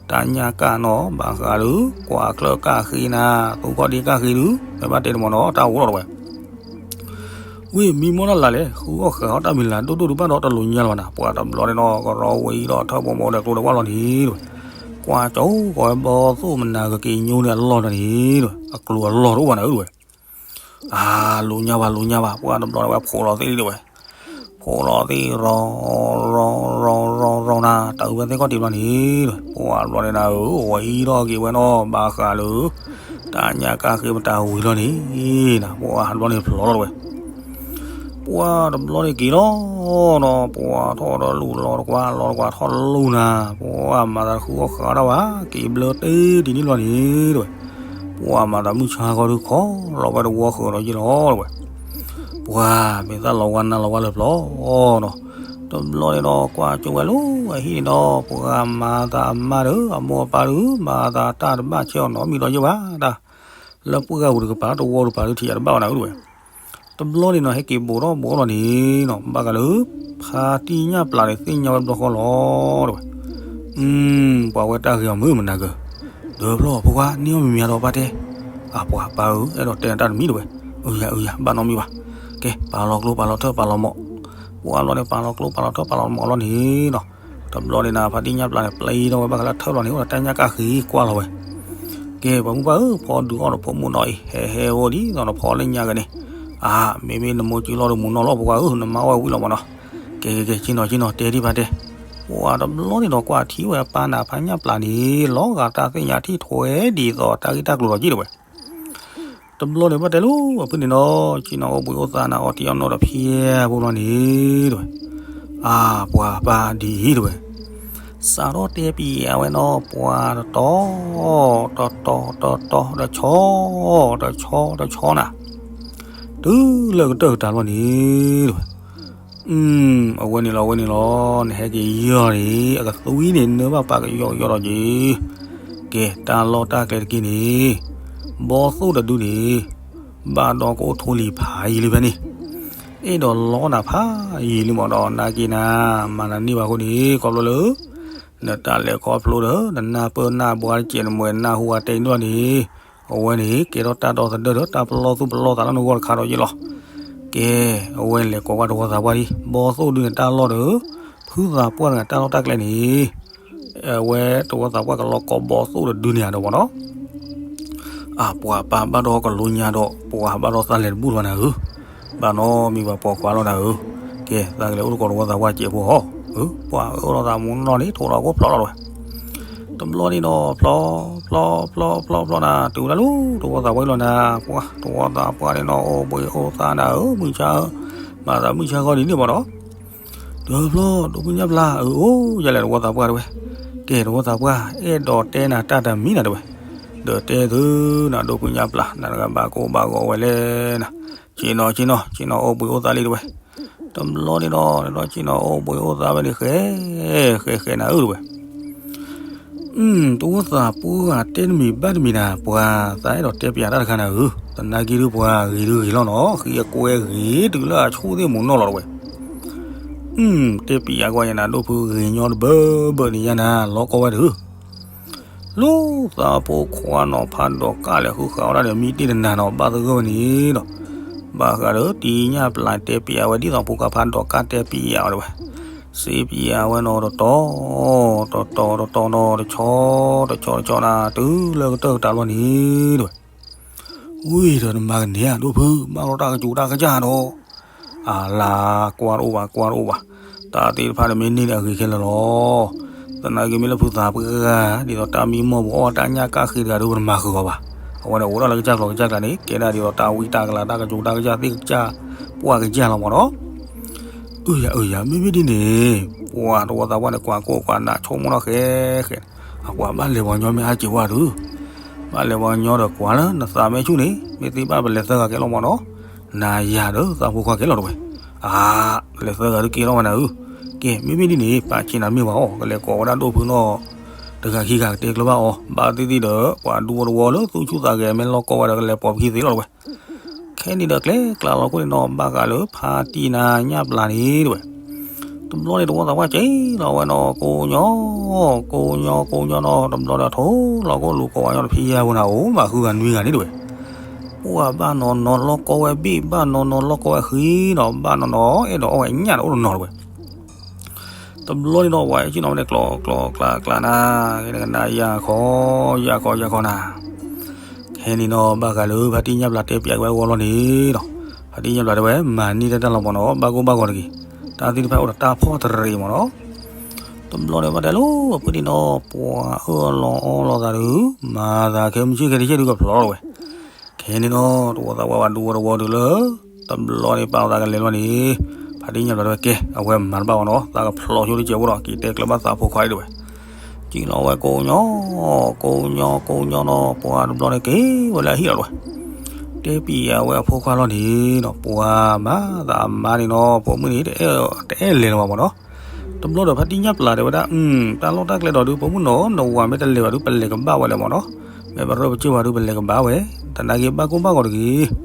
တၢ်ညၣ်ကၣ်နီၤ ဘၣ်ဃးဒီး ကွၢ်ချၢၣ်ကၣ်ဃ့နၤ သူခီၣ်ဒ့ကၣ်ဃ့ဒုး နဘၣ်တဲတမီၤနီၤ တၢ်အိၣ်လီၤတဲဝဲ ဝံၤမံမီၢ်နီၢ်လၢ်လဲၣ် ဃုအီၣ်ဃာ်အီၣ်တၢ်မံၤလၢ်ဒိၣ်ဒိၣ်ဒုးဘၣ်ဒီးတလိၤညါလီၤနၤ ပှၤတဘျီန့ၣ်နီၤ ကရီဝဲအံၤဒီးထၢၣ်ဘီမီဒီးကျိတဝၢ်လီၤန့ၣ်တဲဝဲ, ကွၢ်ကၠီကီးဝဲဘီသိၣ်မနၤကက့ၤညိန့ၣ်အလီၢ်ဒီးန့ၣ်တဲဝဲ အကျိၤအလီၢ်တအိၣ်ဘၣ်နၤဧၢတဲဝဲ, အၢ လိၤညါဘၣ်လိၤညါဘၣ် ပှၤတဘျီန့ၣ်ဝဲဖိးလီၤသ့ၣ်လံတဲဝဲ, ဖိးလီၤသ့ၣ်ရီၤ ရီၤ ရီၤ ရီၤ ရီၤနၤ တၢ်အုးဝဲသ့ၣ်ခီၣ်ထံးဘျီန့ၣ်တဲဝဲ, ပှၤတဘျီန့ၣ်နၤဧၢ ဝဲအံၤထီၣ်က့ၤဝဲနီၤ ဘၣ်ဃးလၢ တၢ်ညၣ်ကၣ်ဃ့မတၤဝံၤလီၤန့ၣ်နၤ ပှၤတဘျီန့ၣ်ဖျိးလီၤတဲဝဲ ပှၤတဘျီန့ၣ်က့ၤလီၤနီၤ ပှၤထီၣ်ဒီးလူၤလီၤတကွၢ်လီၤတကွၢ်ထီၣ်လူၤနၤ ပှၤမၤသးတဃုအီၣ်ဃာ်တၢ်ဘၣ် က့ၤဘျၢတ့ၢ်ဒ်န့ၣ်လီၤန့ၣ်တဲဝဲ, ပှၤမၤသးမုၢ်ဆါဃီဒုးခီလီၤဝဲတဝီဃၢၤဒီးယ့ၢ်လီၤတဲဝဲ, ပှၤမ့ၢ်သၣ်လီၤဝါနါလီၤဝါလၢပျီနီၤ, တဘျီန့ၣ်ဒီးကွၢ်ကၠိဝဲလၢအဟံၣ်န့ၣ်ဒီး ပှၤမၤသးအမါဒီး အမိၢ်အပၢ်ဒီး မၤသးတၢ်တဘၣ်ဆဲးအီၤနီတမံၤဒီးယ့ၢ်ဘၣ်တၢ် လၢပှၢ်ဂၤပူၤတကပၤ တဝီတကပၤဒုးထံၣ်ယၤတဘၣ်ဝဲနၤဧၢတဲဝဲ, တဘျီန့ၣ်နီၤ ဟဲက့ၤဘိးထီၣ်ဘိးထီၣ်လီၤန့ၣ်နီၤ ဘၣ်ဃးလၢ ဖါတံၢ်ညၣ်ပျၢ်န့ၣ် သ့ၣ်ညါဝဲတဘျီဃီလီၤတဲဝဲ, ပှၤဝဲတၢ်ဂ့ၤအီၤမုၢ်မနၤကၢၤ, ဒီးဖျီၣ်ဖိခွါ န့ၢ်အီၣ်မံၤမံၤဒီးပၢ်တဲ, အပှၤပၢ်ဧၢ အဲၣ်ဒိးတဲနၤတၢ်တမံၤတဲဝဲ, အုယၤအုယၤ ဘၣ်နီတမံၤဘၣ်, ကဲ ပာ်လီၤကျိပာ်လီၤထၢၣ်ပာ်လီၤမီၢ်, ပှၤဘျီန့ၣ် ပာ်လီၤကျိပာ်လီၤထၢၣ်ပာ်လီၤမီၢ်လီၤန့ၣ်နီၤ တဘျီန့ၣ်နၤ ဖါတံၢ်ညၣ်ပျၢ်န့ၣ် ပျဲထီၣ်ဝဲဘၣ်ဃးလၢထၢၣ်လီၤန့ၣ် အိၣ်ဒီးတၢ်ညၣ်ကၣ်ဃ့ကွၢ်လီၤဝဲ, ကဲ ပှၤမုၢ်ပှၢ်ဧၢ ဖီဒုးအီၣ်ဒီးဖိမုၣ်နီၤအံၤ ဟဲဟဲအိၣ်ဒ်သိးနဖီလၢညါက့ၤန့ၣ်, အါ မ့မ့ၢ်နမိၢ်ကၠံလီၤဒီးမူနီၢ်လီၤ ဖိခွါဧၢ နမါအီၣ်ဝဲဝံၤလီၤမးနီၤ, ကဲကဲကဲ ဆ့ၣ်နီၤဆ့ၣ်နီၤ တဲဒံးဘၣ်တဲ, ပှၤတဘျီန့ၣ်ဒီးကွၢ်ထံၣ်ဝဲအပၢ်နၤဖါညၣ်ပျၢ်န့ၣ် လီၤဂာ်တၢ်သ့ၣ်ညါထံၣ်ထွဲဒ်သိးတၢ်ဂ့ၢ်တၢ်ကျိၤလီၤက့ၤတဲဝဲ တဘျီန့ၣ်ဘၣ်တဲလိၤ အဖုန့ၣ်နီၤ ဆ့ၣ်နီၤအိၣ်ဘှံးအိၣ်သါနၤ အီၣ်တံၢ်အီၣ်နိဒီးဖျဲဖိလီၤန့ၣ်တဲဝဲ, အါ ပှၤပၢ်ဒ်အံၤတဲဝဲ, စးထီၣ်တဲပံၤအဝဲနီၤ ပှၤတတီၤ တတီၤ တတီၤ တဆီ တဆီ တဆီနၤ, တုၤလၢကတၢၢ်ကတၢၢ်လီၤန့ၣ်တဲဝဲ, အဝဲန့ၣ်လီၤ အဝဲန့ၣ်လီၤ နဟဲက့ၤယီၤန့ၣ် အကသွံန့ၣ် နၢဘၣ်ပာ်ကယီကယီဒီးက့ၤ, ကဲ တၢ်လီၢ်တၢ်ကျဲတက့ၢ်န့ၣ် ဘီသိၣ်တဒုန့ၣ် ဘၣ်ဒီးကအိၣ်ထိလံၤဖးယံာ်လံဖဲန့ၣ်, အဲၣ်ဒိးလီနၤဖးယံာ်လံမးဒီး နာ်က့နၤ မၤနၤန့ၢ်ဘၣ်အဃိန့ၣ် ခီဖျိလၢ နတၢ်လဲၤခီဖျိဒီး နနၢ်ပၢၢ်နၢ်ဘှါတကဲး နမဲာ်နၢ်ဟူအတဲန့ၣ်လီၤန့ၣ်, အဝဲန့ၣ် ကဲထီၣ်တၢ်ဒီသဒၢဒီး တၢ်ပလီၢ်သူၣ်ပလီၢ်သးလၢနဂီၢ်တခါဒီးယ့ၢ်လီၤ. ကဲ, အဝဲလဲၤကိးကွၢ်တဝီသးပှၢ်လံ, ဘီသိၣ်ဒုန့ၣ်တၢ်လီၢ်ဒီး ဖုသးပှၢ်တဂၤတၢ်လီၢ်တၢ်ကျဲန့ၣ်, အဝဲတဝီသးပှၢ်ကလီၤကိးဘီသိၣ်တဒုန့ၣ်ဒီးမးနီၤ အပှၤပၢ်ဘၣ်ဒီးကလိညါဒီး ပှၤဘၣ်ဒီးသးလဲၤတဘူၣ်လီၤနၤဧၢ, ဘၣ်နီတမံၤဘၣ်ပိာ်ခွါလီၤနၤဧၢ, ကဲ သးကလဲၤအိၣ်တကိးတဝီသးပှၢ်စဲးဖိဟီ, ပှၤအၢၣ်လီၤသးမူနီၢ်န့ၣ် ထိးလီၤကိၣ်ဖျီလီၤတဝဲ, တဘျီန့ၣ်ဒီး ဖျီ ဖျီ ဖျီ ဖျီ ဖျီနၤ တုၤဝဲဒၣ်လၢတဝီသးပှၢ်လီၤနၤ, ပှၤတဝီသးပှၢ်န့ၣ်နီၤ အိၣ်ဘှံးအိၣ်သါနၤဧၢ မုၢ်ဆါဧၢ, မၤသးမုၢ်ဆါဃီဒ်န့ၣ်မးနီၤ ဒီးဖျီ ဒိၣ်ဖုညၣ်ပျၢ်ဧၢ, အိၣ်ယလဲၣ်တဝီသးပှၢ်တဝဲ, ကဲတဝီသးပှၢ် အဲၣ်ဒိးတဲနၤတၢ်တမံၤနၤတဝဲ, ဒီးတဲသုနၤ ဒိၣ်ဖုညၣ်ပျၢ် နတဂၤဘၣ်ကိၢ်ဘၣ်ဂီၤဝဲလဲၣ်နၤ, ဆ့ၣ်နီၤဆ့ၣ်နီၤ ဆ့ၣ်နီၤအိၣ်ဘှံးအိၣ်သါလံတဝဲ, တဘျီန့ၣ်ဒီး ဆ့ၣ်နီၤအိၣ်ဘှံးအိၣ်သါဝဲန့ၣ် ဃဲ ဃဲ ဃဲနၤဧၢတဝဲ တဝီသးပှၢ်တဲတမံၤဘၣ်တမံၤနၤ ပှၤသးအဲၣ်ဒိးတဲပျးတၢ်တခါနၤဧၢ, သနာ်က့ဒုးပှၤဂ့ၤဒုးဂ့ၤလီၤနီၤ ဃံအကွဲဂ့ၤတုၤလၢအဆူၣ်သ့ၣ်မူနီၢ်လီၤတဝဲ, အၢ တဲပံယၤကွၢ်ယနၤ ဒိၣ်ဖုဂ့ၤညီတဘၢဘၢန့ၣ်ယၤနၤ လီၤကီဝဲတၢ် လၢသးဖိခွါနီၤ ဖးဒိးကၣ်လဲၤဃုဃာ်ဝဲဒၣ်ဒီး မံတ့ၢ်တနၤနီၤ ဘၣ်သဂၢၢ်ဝဲန့ၣ်ဒီး ဘၣ်ဃးဒီးတံၢ်ညၣ်ပျၢ်တဲပံယၤဝဲ ဒ်သိးဖိခွါဖးဒိးကၣ်တဲပံယၤအီၤတဝဲ စ့ပံယၤဝဲနီၤ တတီၤ တတီၤ တတီၤနီၤ တဆီ တဆီ တဆီနၤ တုၤလၢကတၢၢ်ကတၢၢ်လီၤန့ၣ်တဝဲ ဝံၤဒီးနမၤကန့ၢ်ဧါ ဒိၣ်ဖု ဘၣ်လီၤတၢ်ကစူၤတၢ်ကစၢ်ဒီး အလၤ ကွၢ်တအိၣ်ဘၣ် ကွၢ်တအိၣ်ဘၣ်, တၢ်သ့ၣ်တဖၣ်န့ၣ်မ့ၢ်န့ၢ်န့ၣ်အဂ့ၤခဲလၢာ်လီၤ. သနာ်က့မ့ၢ်လၢဖုသးပှၢ် ဒ်သိးတၢ်မံမီၢ်ပူၤအီၣ်တၢ်ညၣ်ကၣ်ဃ့တဂၤဒီး ပတမၤဃုာ်အီၤဘၣ်. အဝဲန့ၣ်အိၣ်ဒၣ်လၢကစၢ်ကျိၤကစၢ်ကျဲန့ၣ် ကဲဒၣ်ဒ်သိးတၢ်ဝံတၢ်ကလၤ တၢ်ကစူၤတၢ်ကစၢ် သ့ၣ်ကစၢ် ပှၢ်ကစၢ်လီၤမးနီၤ. အၢယၤ အၢယၤ မ့မ့ၢ်ဒ်န့ၣ် ပှၤတဝီသးပှၢ်န့ၣ် ကွၢ်ကိၢ်ကွၢ်နး ဆိကမိၣ်ထီၣ်ဃဲဃဲ အကွၢ်ဘၣ်လဲၤပှၤကညီမ့ၢ်အါစ့ၢ်ဝဲဒုး ဘၣ်လဲၤပှၤကညီဒီးကွၢ်လၢနသးမဲာ်ဆူၣ်န့ၣ် မ့ၢ်သ့ဘၣ်ပလဲၤသၢဂၤကဲလီၤမးနီၤ. နၤယၤဒီးသးဖိခွါကဲလီၤတဝဲ. အါ လဲၤသၢဂၤဒုးကဲလီၤဝဲနၤဧၢ. ကဲ မ့မ့ၢ်ဒ်န့ၣ် ပာ်ဆံးနၤမ့ၢ်ဝဲအီၤ ကလဲၤကိးဝဲဒၣ်ဒိၣ်ဖုနီၤ တဂၤခံဂၤကတဲကျၢၤဘၣ်အီၤ ဘၣ်သ့ၣ်သ့ၣ်ဒီး ပှၤဒူဖိတဝီလၢသူၣ်ဆူၣ်သးဂဲၤ မ့ၢ်လီၢ်ကီဝဲဒီး ကလဲၤပိာ်ပခံသ့လီၤတဝဲ. ခဲန့ၣ်ဒီးကျဲကျါလီၤခိၣ်န့ၣ်နီၤ ဘၣ်ဃးလၢဖါတံၢ်နၤညၣ်ပျၢ်န့ၣ်တဝဲ. တဘျီန့ၣ်တဝီသးပှၢ်ကဲလီၤဝဲနီၤ ကိးညီ ကိးညီ ကိးညီနီၤ တဘျီဒီးထိၣ်လီၤကိၣ်လူၤကိးဝဲညီတဖံယၤပူၤနၤ အိၣ်ဘၣ်ဃုဂၤနွံဂၤန့ၣ်တဝဲ. ပှၤဘၣ်နီၤနီၤလီၢ်ကီဝဲဘ့ၣ် ဘၣ်နီၤနီၤလီၢ်ကီဝဲဃံနီၤ ဘၣ်နီၤနီၤ အဲၣ်ဒိးအီၣ်ဝဲညၣ်ဒီးအိၣ်တနီၤတဝဲ. တဘျီန့ၣ်ဒီး ပှၤဟဲက့ၤနီၤဝဲန့ၣ် ကျီကျီကျါကျါနၤ ကနၤယၤခီ ယၤခီယၤခီနၤ. ခဲန့ၣ်နီၤ ဘၣ်ဃးလၢဖါတံၢ်ညၣ်ပျၢ်တဲပျးက့ၤဝဲတဝီလီၤန့ၣ်ဒီး ဖါတံၢ်ညၣ်ပျၢ်တဲဝဲ မၤန့ၢ်တၢ်တၢ်လီၤမးနီၤ ဘၣ်ကိၢ်ဘၣ်ဂီၤတဂ့ၤ. တၢ်သ့ၣ်တဖၣ်အိၣ်ဒီးတၢ်ဖှီၣ်တရံးမးနီၤ. တဘျီန့ၣ်ဘၣ်တဲလီၤ အဖုန့ၣ်နီၤ ပှၤအၢၣ်လီၤအီလီၤသးဒီး မၤသးခဲမုၢ်ဆ့ၣ်ခဲတဆ့ၣ်ဒုးကဖျိးလီၤတဝဲ. ခဲန့ၣ်နီၤ တဝီသးပှၢ်ဝဲဒူဖိတဝီဒုးလၢ တဘျီန့ၣ်ပာ်လီၤသးကလဲၤလီၤန့ၣ် ဖါတံၢ်ညၣ်ပျၢ်တဲဝဲ ကဲ အဝဲမၤတဘၣ်ဘၣ်နီၤ သးကဖျိးဆိတစဲးဖိဒီး က့ၤတဲကျၢၤဘၣ်သးဖိခွါအံၤတဝဲ. က့ၤလီၤဝဲကိးညီ ကိးညီ ကိးညီနီၤ ပှၤတဘျီန့ၣ်က့ၤဝဲလၢအဟံၣ်လီၤတဝဲ. တဲပံယၤဝဲအဖိခွါလီၤန့ၣ်နီၤ ပှၤမၤသးအမါန့ၣ်နီၤ ပိာ်မုၣ်န့ၣ် တအဲၣ်လဲၤလၢၤဘၣ်မးနီၤ. တဘျီဒီးဖါတံၢ်ညၣ်ပျၢ်တဲဝဲဒၣ် တၢ်လီၢ်တၢ်ကျဲဒီးဒုး ပိာ်မုၣ်နီၤ နဝၤမ့ၢ်တလဲၤဘၣ်ဒုး ပလဲၤကဘၣ်ဝဲလဲၣ်မးနီၤ. မ့ၢ်ပရၢပစၢၢ်ဘၣ်ဒုး ပလဲၤကဘၣ်ဝဲ သနာ်က့ဘၣ်ကိၢ်ဘၣ်ဂီၤတဂ့ၤ.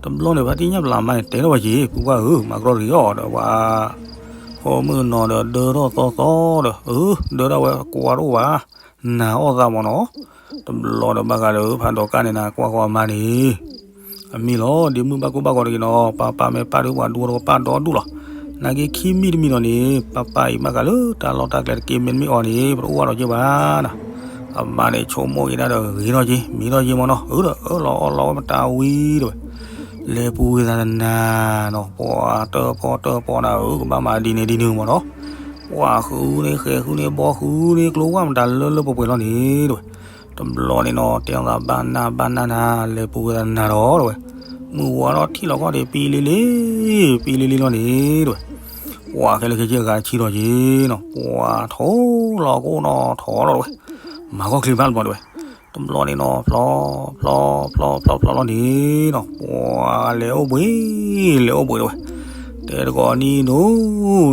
တဘျီန့ၣ်ဖါတံၢ်ညၣ်ပျၢ်မါန့ၣ် တဲထီၣ်ဝဲက့ၤ ဖုပှၢ်ဧၢ မၤကရီတဂ့ၤအီၤဒီး ပှၤ ဖိမုၣ်နီၤဒီး ဒၢထီၣ်သီသီဒီး အၢ ဒၢထီၣ်ဝဲကွၢ်တအိၣ်ဘၣ် နာ်အီၣ်သးမးနီၤ. တဘျီဒီးဘၣ်ဃးဒီး ဖးဒိးကၣ်န့ၣ်နၤ ကွၢ်ဃီအမါန့ၣ် အမ့ၢ်လီၤ ဒ့မုၣ်ဘၣ်ကိၢ်ဘၣ်ဂီၤတဂ့ၤနီၤ ပၢ်ပၢ်မ့ၢ်ပၢ်ဒီး ပှၤဒူဖိတဝီပၢ်ဒီဒူၣ်လီၤ. နာ်က့ခံမံၤတမံၤနီၤန့ၣ် ပၢ်ပၢ်အံၤဘၣ်ဃးလၢတၢ်လီၢ်တၢ်ကျဲတက့ၢ် မ့တမ့ၢ်အီၤန့ၣ် ပတအိၣ်ဝဲဒီးက့ၤဘၣ်နၤ. အမါန့ၣ်ဆိကမိၣ်က့ၤဒၣ်ဒီး ဂ့ၤထီၣ်က့ၤ မံထီၣ်က့ၤမးနီၤ အၢဒီးအၢၣ်လီၤအီလီၤဝဲမတၤဝံၤတဝဲ လဲၤပူၤဝဲသးတနၤနီၤ ပှၤတၢၢ်ဖီတၢၢ်ဖီနၤဧၢ ကဘၣ်မၤဒ်န့ၣ်ဒ်န့ၣ်မးနီၤ. ပှၤဃုန့ၢ်ဃဲၤဃုန့ၢ်ဘီဃုန့ၢ်ကျိဝၢ်မတၤလၢလၢပှဲၤပှဲၤလီၤန့ၣ်တဝဲ. တဘျီန့ၣ်နီၤ တဲသးဘၣ်နၢ်ဘၣ်နၢ်နၤ လဲၤပူၤဝဲသးနၤဒီးတဝဲ. မုၢ်ဝါထီၣ်ထံၣ်လီၤခီၣ်ဒံး ပံလံလံ ပံလံလံလီၤန့ၣ်တဝဲ. ပှၤခဲလၢာ်ခဲဆ့အဂၤတဆံဒီးက့ၤနီၤ ပှၤထိၣ်လီၤကိၣ်နီၤ ထိၣ်လီၤတဝဲ. မၤခီၣ်ချံဖးတဘျီတဝဲ. တဘျီန့ၣ်နီၤ ဖျီ ဖျီ ဖျီ ဖျီ ဖျီလီၤန့ၣ်နီၤ ပှၤလဲၤအိၣ်ဘှံး လဲၤအိၣ်ဘှံးတဝဲ. တဲတကိးနံၤနူ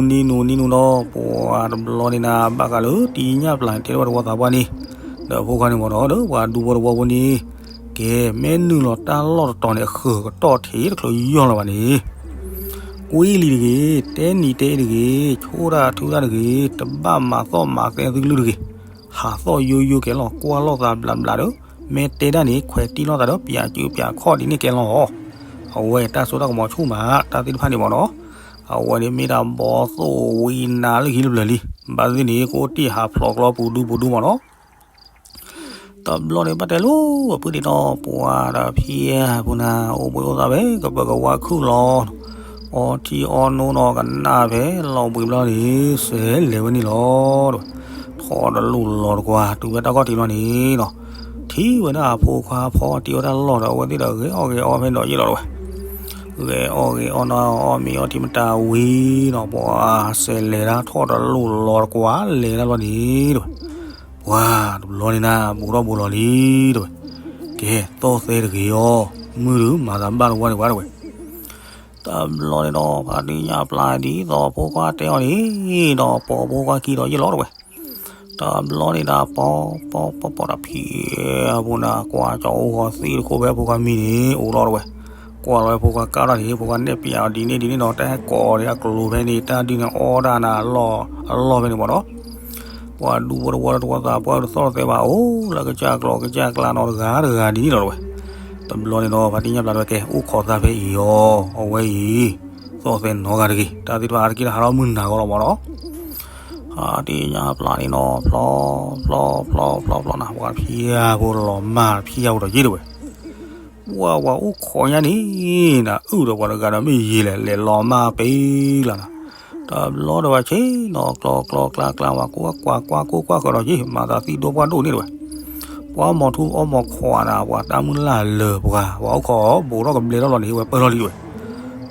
နံၤနူ နံၤနူနီၤ ပှၤတဘျီန့ၣ်နၤ ဘၣ်ဃးလၢတံၢ်ညၣ်ပျၢ်န့ၣ် တဲဝဲတဝီသးပှၢ်န့ၣ် ဒီးအဖိခွါန့ၣ်မးနီၤ ဒီးပှၤဒူဖိတဝီဖိန့ၣ် ကဲ မ့ၢ်နုာ်လီၤတၢ်လီၢ်တတီၤန့ၣ် အဃၢၤကတီၢ်ထံးတချုးယီၢ်လၢၤဘၣ်န့ၣ် ကွံလံၤတဂ့ၤ တဲနံၤတဲအ့တဂ့ၤ ဆိဒၣ်ထုဒၣ်တဂ့ၤ တဘၣ်မၤသီၣ်မၤသဲသုကလုၢ်တဂ့ၤ ဟးသီၣ်ယိယိကဲလီၤ ကွၢ်လိာ်သးဘျးဘျးဒီး မ့ၢ်တဲဒၣ်န့ၣ် ခွဲးတံၢ်လိာ်သးဒီး ပၠးစုပၠးခီၣ်ဒ်န့ၣ်ကဲလီၤ. အဝဲတၢ်စိတၢ်ကမီၤဆူၣ်မး တၢ်သ့ၣ်တဖၣ်န့ၣ်မးနီၤ အဝဲန့ၣ်မ့ၢ်ဒၣ်ဘီသိၣ်ဝံနၤလၢခံလၢပျၢၤလံ ဘၣ်သ့ၣ်န့ၣ် ကအိၣ်တ့ၢ်ဟးဖျိးကျီပူၤဒူပူၤဒူမးနီၤ တဘျီန့ၣ် ဘၣ်တဲလိာ် အဖုန့ၣ်နီၤ ပှၤဒီးဖံအပူၤနၤ အိၣ်ဘှံးအိၣ်သးဖဲ ကပၢၤကဝါခုၣ်လီၤ အီထံအီနိနီၤ ကနၣ်ဖဲလီၤဘှံးဘျီန့ၣ် စဲးလဲၤဝဲန့ၣ်လီၤ တဝဲ. ထီၣ်တလူၢ်လီၤတကွၢ် တုၤဝဲတၢ်ခီၣ်ထံးလီၤန့ၣ်နီၤ ထံၣ်ဝဲဒၣ်အဖိခွါဖီတံၢ်ဝဲတၢ်လီၢ်ဒီး အဝဲသ့ၣ်ဒီး ဂဲၤအီၣ်ဂဲၤအီဖဲဒီးယ့ၣ်လီၤတဝဲ. ဂဲၤအီၣ်ဂဲၤအီနီၤ အီၣ်မ့ၤအီထံမတၤဝံၤနီၤ ပှၤစဲးလဲၤတၢ် ထီၣ်တလူၢ်လီၤတကွၢ် လဲၤတၢ်လီၤန့ၣ်တဝဲ. ပှၤတဘျီန့ၣ်နၤ ဘူးထီၣ်ဘူးလီၤလံတဝဲ. ကဲ သီၣ်သဲတဂ့ၤအီၤ မုၢ်ဒုးမၤသးဘၣ်တဝီန့ၣ်ဝဲတဝဲ. တဘျီန့ၣ်ဒီး ဖါတံၢ်ညၣ်ပျၢ်ဒ်သိးဖိခွါတဲအီၤန့ၣ်ဒီး ပိာ်ဖိခွါခံဒီးယ့ၣ်လီၤတဝဲ. တဘျီန့ၣ်ဒီး ပီ ပီ ပီ ပီတၢ်ဖံးအပူၤနၤ ကွၢ်ကၠီအိၣ်ဂီၤသံတခိၣ်ဖဲဖိခွါမံန့ၣ် အိၣ်လီၤတဝဲ. ကွၢ် ပှၤလီၤဝဲဖိခွါကၢ်ထီၣ်န့ၣ် ဖိခွါနဲၣ်ပျးအီၤဒ်န့ၣ်ဒ်န့ၣ်နီၤ, တၢ်ဟဲကိးအီၤဒီးအကျိၤဖဲန့ၣ် တၢ်ဒုးန့ၣ်အီၣ်ဒၣ်နၤအလီၢ်ဖဲန့ၣ်မ့ၢ်နီၤ. ပှၤဒူဖိတဝီတဝီသးပှၢ် တသီၣ်တသဲဘၣ် အိၣ်လၢကစၢ်ကျီကစၢ်ကျါနီၤ တဂၤတဂၤဒ်န့ၣ်လီၤဝဲ. တဘျီန့ၣ်ဒီး ဖါတံၢ်ညၣ်ပျးတဲဝဲ ကဲ အိၣ်ခိးသးဖဲအံၤအီၤ အဝဲအံၤ သီၣ်သဲနီတဂၤတဂ့ၤ, တၢ်သ့ၣ်တဖၣ်အါတက့ၢ် တဟးထီၣ်မုၢ်နၤဂီၢ်လီၤမ့ၢ်နီၤ. ဖါတံၢ်ညၣ်ပျးန့ၣ်နီၤ ဖျီ ဖျီ ဖျီ ဖျီ ဖျီနၤ ပှၤဖံးဖိလီၤမၢ်ဖံးဖိဒီးယ့ၢ်တဝဲ. ပှၤဝဲအိၣ်ခိးညါန့ၣ် နအုၣ်ဒီးပှၤတဂၤဒီးမ့ၢ်ယံာ်လဲၣ် လဲၤလီၤမၢ်ပ့ၤလၢ်နၤ. တဘျီဒီးဝဲဆ့ၣ်နီၤ ကျီကျီကျါကျါ ဝဲကွၢ်ကွၢ်ကွၢ်ကွၢ်ကွၢ်ဃီဒီးယ့ၢ် မၤသးသံဒိၣ်ပှၢ်ဒိၣ်န့ၣ်တဝဲ. ပှၤမီၤထူအီမီၤခွါနၤ ပှၤတၢ်မုၢ်လၢ်လၢပှၤ ပှၤအိၣ်ခိးဘူးထီၣ်ကဘျဲထီၣ်လီၤန့ၣ် ဝဲပၢၢ်ထီၣ်လံတဝဲ.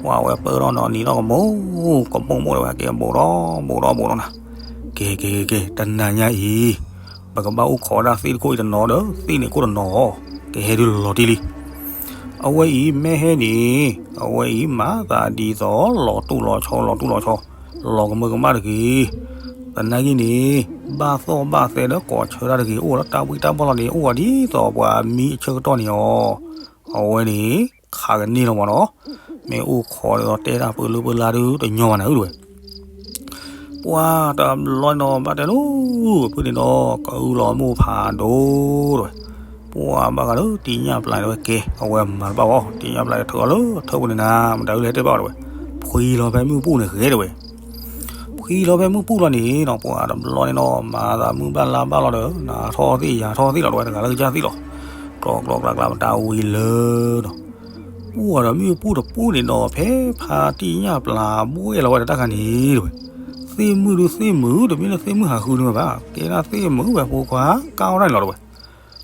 ပှၤဝဲပၢၢ်ထီၣ်နီၤ နံၤထီၣ်ကမိၣ် ကမိၣ်မိၣ်တဝဲ ကဲဘူးထီၣ်ဘူးထီၣ်ဘူးထီၣ်နၤ. ကဲကဲကဲကဲ တနၤညါအံၤ ပကဘၣ်အိၣ်ခိးဝဲဒၣ်သ့ၣ်တခိၣ်အံၤတနီၤဒီး သ့ၣ်န့ၣ်ခိၣ်တနီၤအီၤ ကဟဲဒုးလီၤတံၢ်လံ. အဝဲအံၤမ့ၢ်ဟဲန့ၣ် အဝဲအံၤမၤသးဒ်သိး လီၤတူၢ်လီၤဆီ လီၤတူၢ်လီၤဆီ လီၤကမၢကမၣ်တဂ့ၤ. သနာ်က့န့ၣ် ဘၣ်သီၣ်ဘၣ်သဲဒီးကိးဆၢတၢ်တဂ့ၤ အိၣ်ဒီးတၢ်ဝံတၢ်ဘီၣ်လီၤန့ၣ် အိၣ်ဝဲဒ်သိးပှၤမံအဆၢကတီၢ်န့ၣ်အီၤ အဝဲန့ၣ် ခးကန့ၢ်လီၤမ့ၢ်နီၤ. မ့ၢ်အိၣ်ခိးဒ်သိးတဲတၢ်ပၢလၢပၢလါဒုး တညီဘၣ်နၤဧၢတဝဲ. ပှၤတဘျီနီၤ ဘၣ်တဲလၢ ဖုန့ၣ်ဒီး ကအုလီၤမိၢ်ဖးဒိၣ်တဝဲ. ပှၤဘၣ်ဃးဒီးတံၢ်ညၣ်ပျးန့ၣ်ဝဲကဲ အဝဲမၤတဘၣ်ဘၣ် တံၢ်ညၣ်ပျးန့ၣ် ထုးအီၤလၢထၢပူၤန့ၣ်နၤ မတၤဒုးလဲၤတဲဘၣ်တဝဲ. ဖှံလီၤဖဲမုၢ်ပူၤန့ၣ်ဂ့ၤတဝဲ. ဖှံလီၤဖဲမုၢ်ပူၤလီၤန့ၣ်နီၤ ပှၤတဘျီန့ၣ်နီၤ မၤသးမုၢ်ဘၣ်လါဘၣ်လီၤဒီး နၤထီၣ်သ့ၣ်ယၤထီၣ်သ့ၣ်လီၤတဝဲ တဂၤလၢကစၢ်သ့ၣ်လီၤ. ကျီကျီကျါကျါ ပတၢ်ဝံၤလၢနီၤ ပှၤဒီးမုၢ်ပူၤတပူၤန့ၣ်နီၤ ဖဲဖါတံၢ်ညၣ်ပျးဘှဲၣ်လီၤဝဲဒီးတၢ်ခါန့ၣ်တဝဲ. သ့ၣ်မုၣ်ဒုးသ့ၣ်မုၣ် တမ့ၢ်လၢသ့ၣ်မုၣ်ဟးဃုန့ၣ်ဘၣ် ကဲဒၣ်သ့ၣ်မုၣ်ဝဲဖိခွါကၢ်အီၣ်ဒၣ်န့ၣ်လီၤတဝဲ.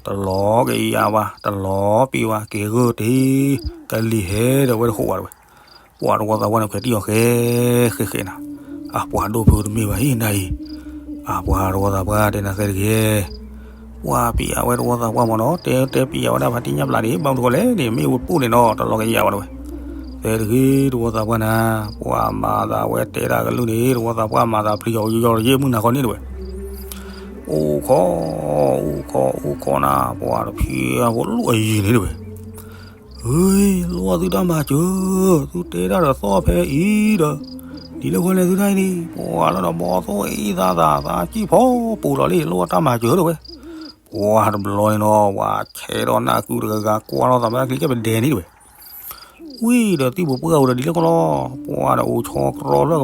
တလီၤကယၤဝဲ တလီၤပံၤဝဲ က့ၤဂၢၢ်တ့ၢ် ကလံၤဟဲဒီးဝဲတဃိးဝဲတဝဲ. ပှၤတဝီသးပှၢ်န့ၣ် ခွဲးတံၢ်အီၤဃဲ ဃဲဃဲနၤ. အပှၤဒိၣ်ဖုတမ့ၢ်ဘၣ်အံၤနၤအံၤ အပှၤတဝီသးပှၢ်တဲနၤသဲတဂ့ၤ. ပှၤပျးဝဲတဝီသးပှၢ်မ့ၢ်နီၤ တဲတဲပျးဝဲဒၣ်ဖါတံၢ်ညၣ်ပျးန့ၣ် ဘၣ်မနုၤဃိလဲၣ်န့ၣ် မ့ၢ်ဝဲပူၤန့ၣ်နီၤ တလီၤကယၤဝဲတဝဲ. သဲတဂ့ၤ တဝီသးပှၢ်နၤ ပှၤမၤသးဝဲတဲတၢ်ကလုၢ်န့ၣ် တဝီသးပှၢ်မၤသးပျံၤအီၤယီၤယီၤယဲၢ်မုၢ်နၤဃီန့ၣ်တဝဲ. အိၣ်ခိး အိၣ်ခိး အိၣ်ခိးနၤ ပှၤတဖံးဖိလိၣ်အယံၤန့ၣ်တဝဲ. ဟ့ လိၣ်သုတၢ်မၤစၢၤ သုတဲတၢ်ဒီးသီၣ်ဖဲအံၤဒီး ဒ်လဲၣ်ဃီလဲၣ်သုတၢ်အံၤန့ၣ် ပှၤလၢဒီးဘီသိၣ်အ့ၣ်သးသး သးကံၢ်ဖီပူၤလီၤလံ လိၣ်တၢ်မၤစၢၤတဝဲ. ပှၤတဘျီန့ၣ်နီၤ ပှၤဆဲးထီၣ်နၢ်ကုတဂၤဂၤ ကွၢ်ထီၣ်သးဘၣ်ချံကဲပဒဲန့ၣ်တဝဲ. ဝံၤဒီးသံၣ်ပူၤပှၢ်ပူၤဒီးဒ်လဲၣ်ဃီလီၤ ပှ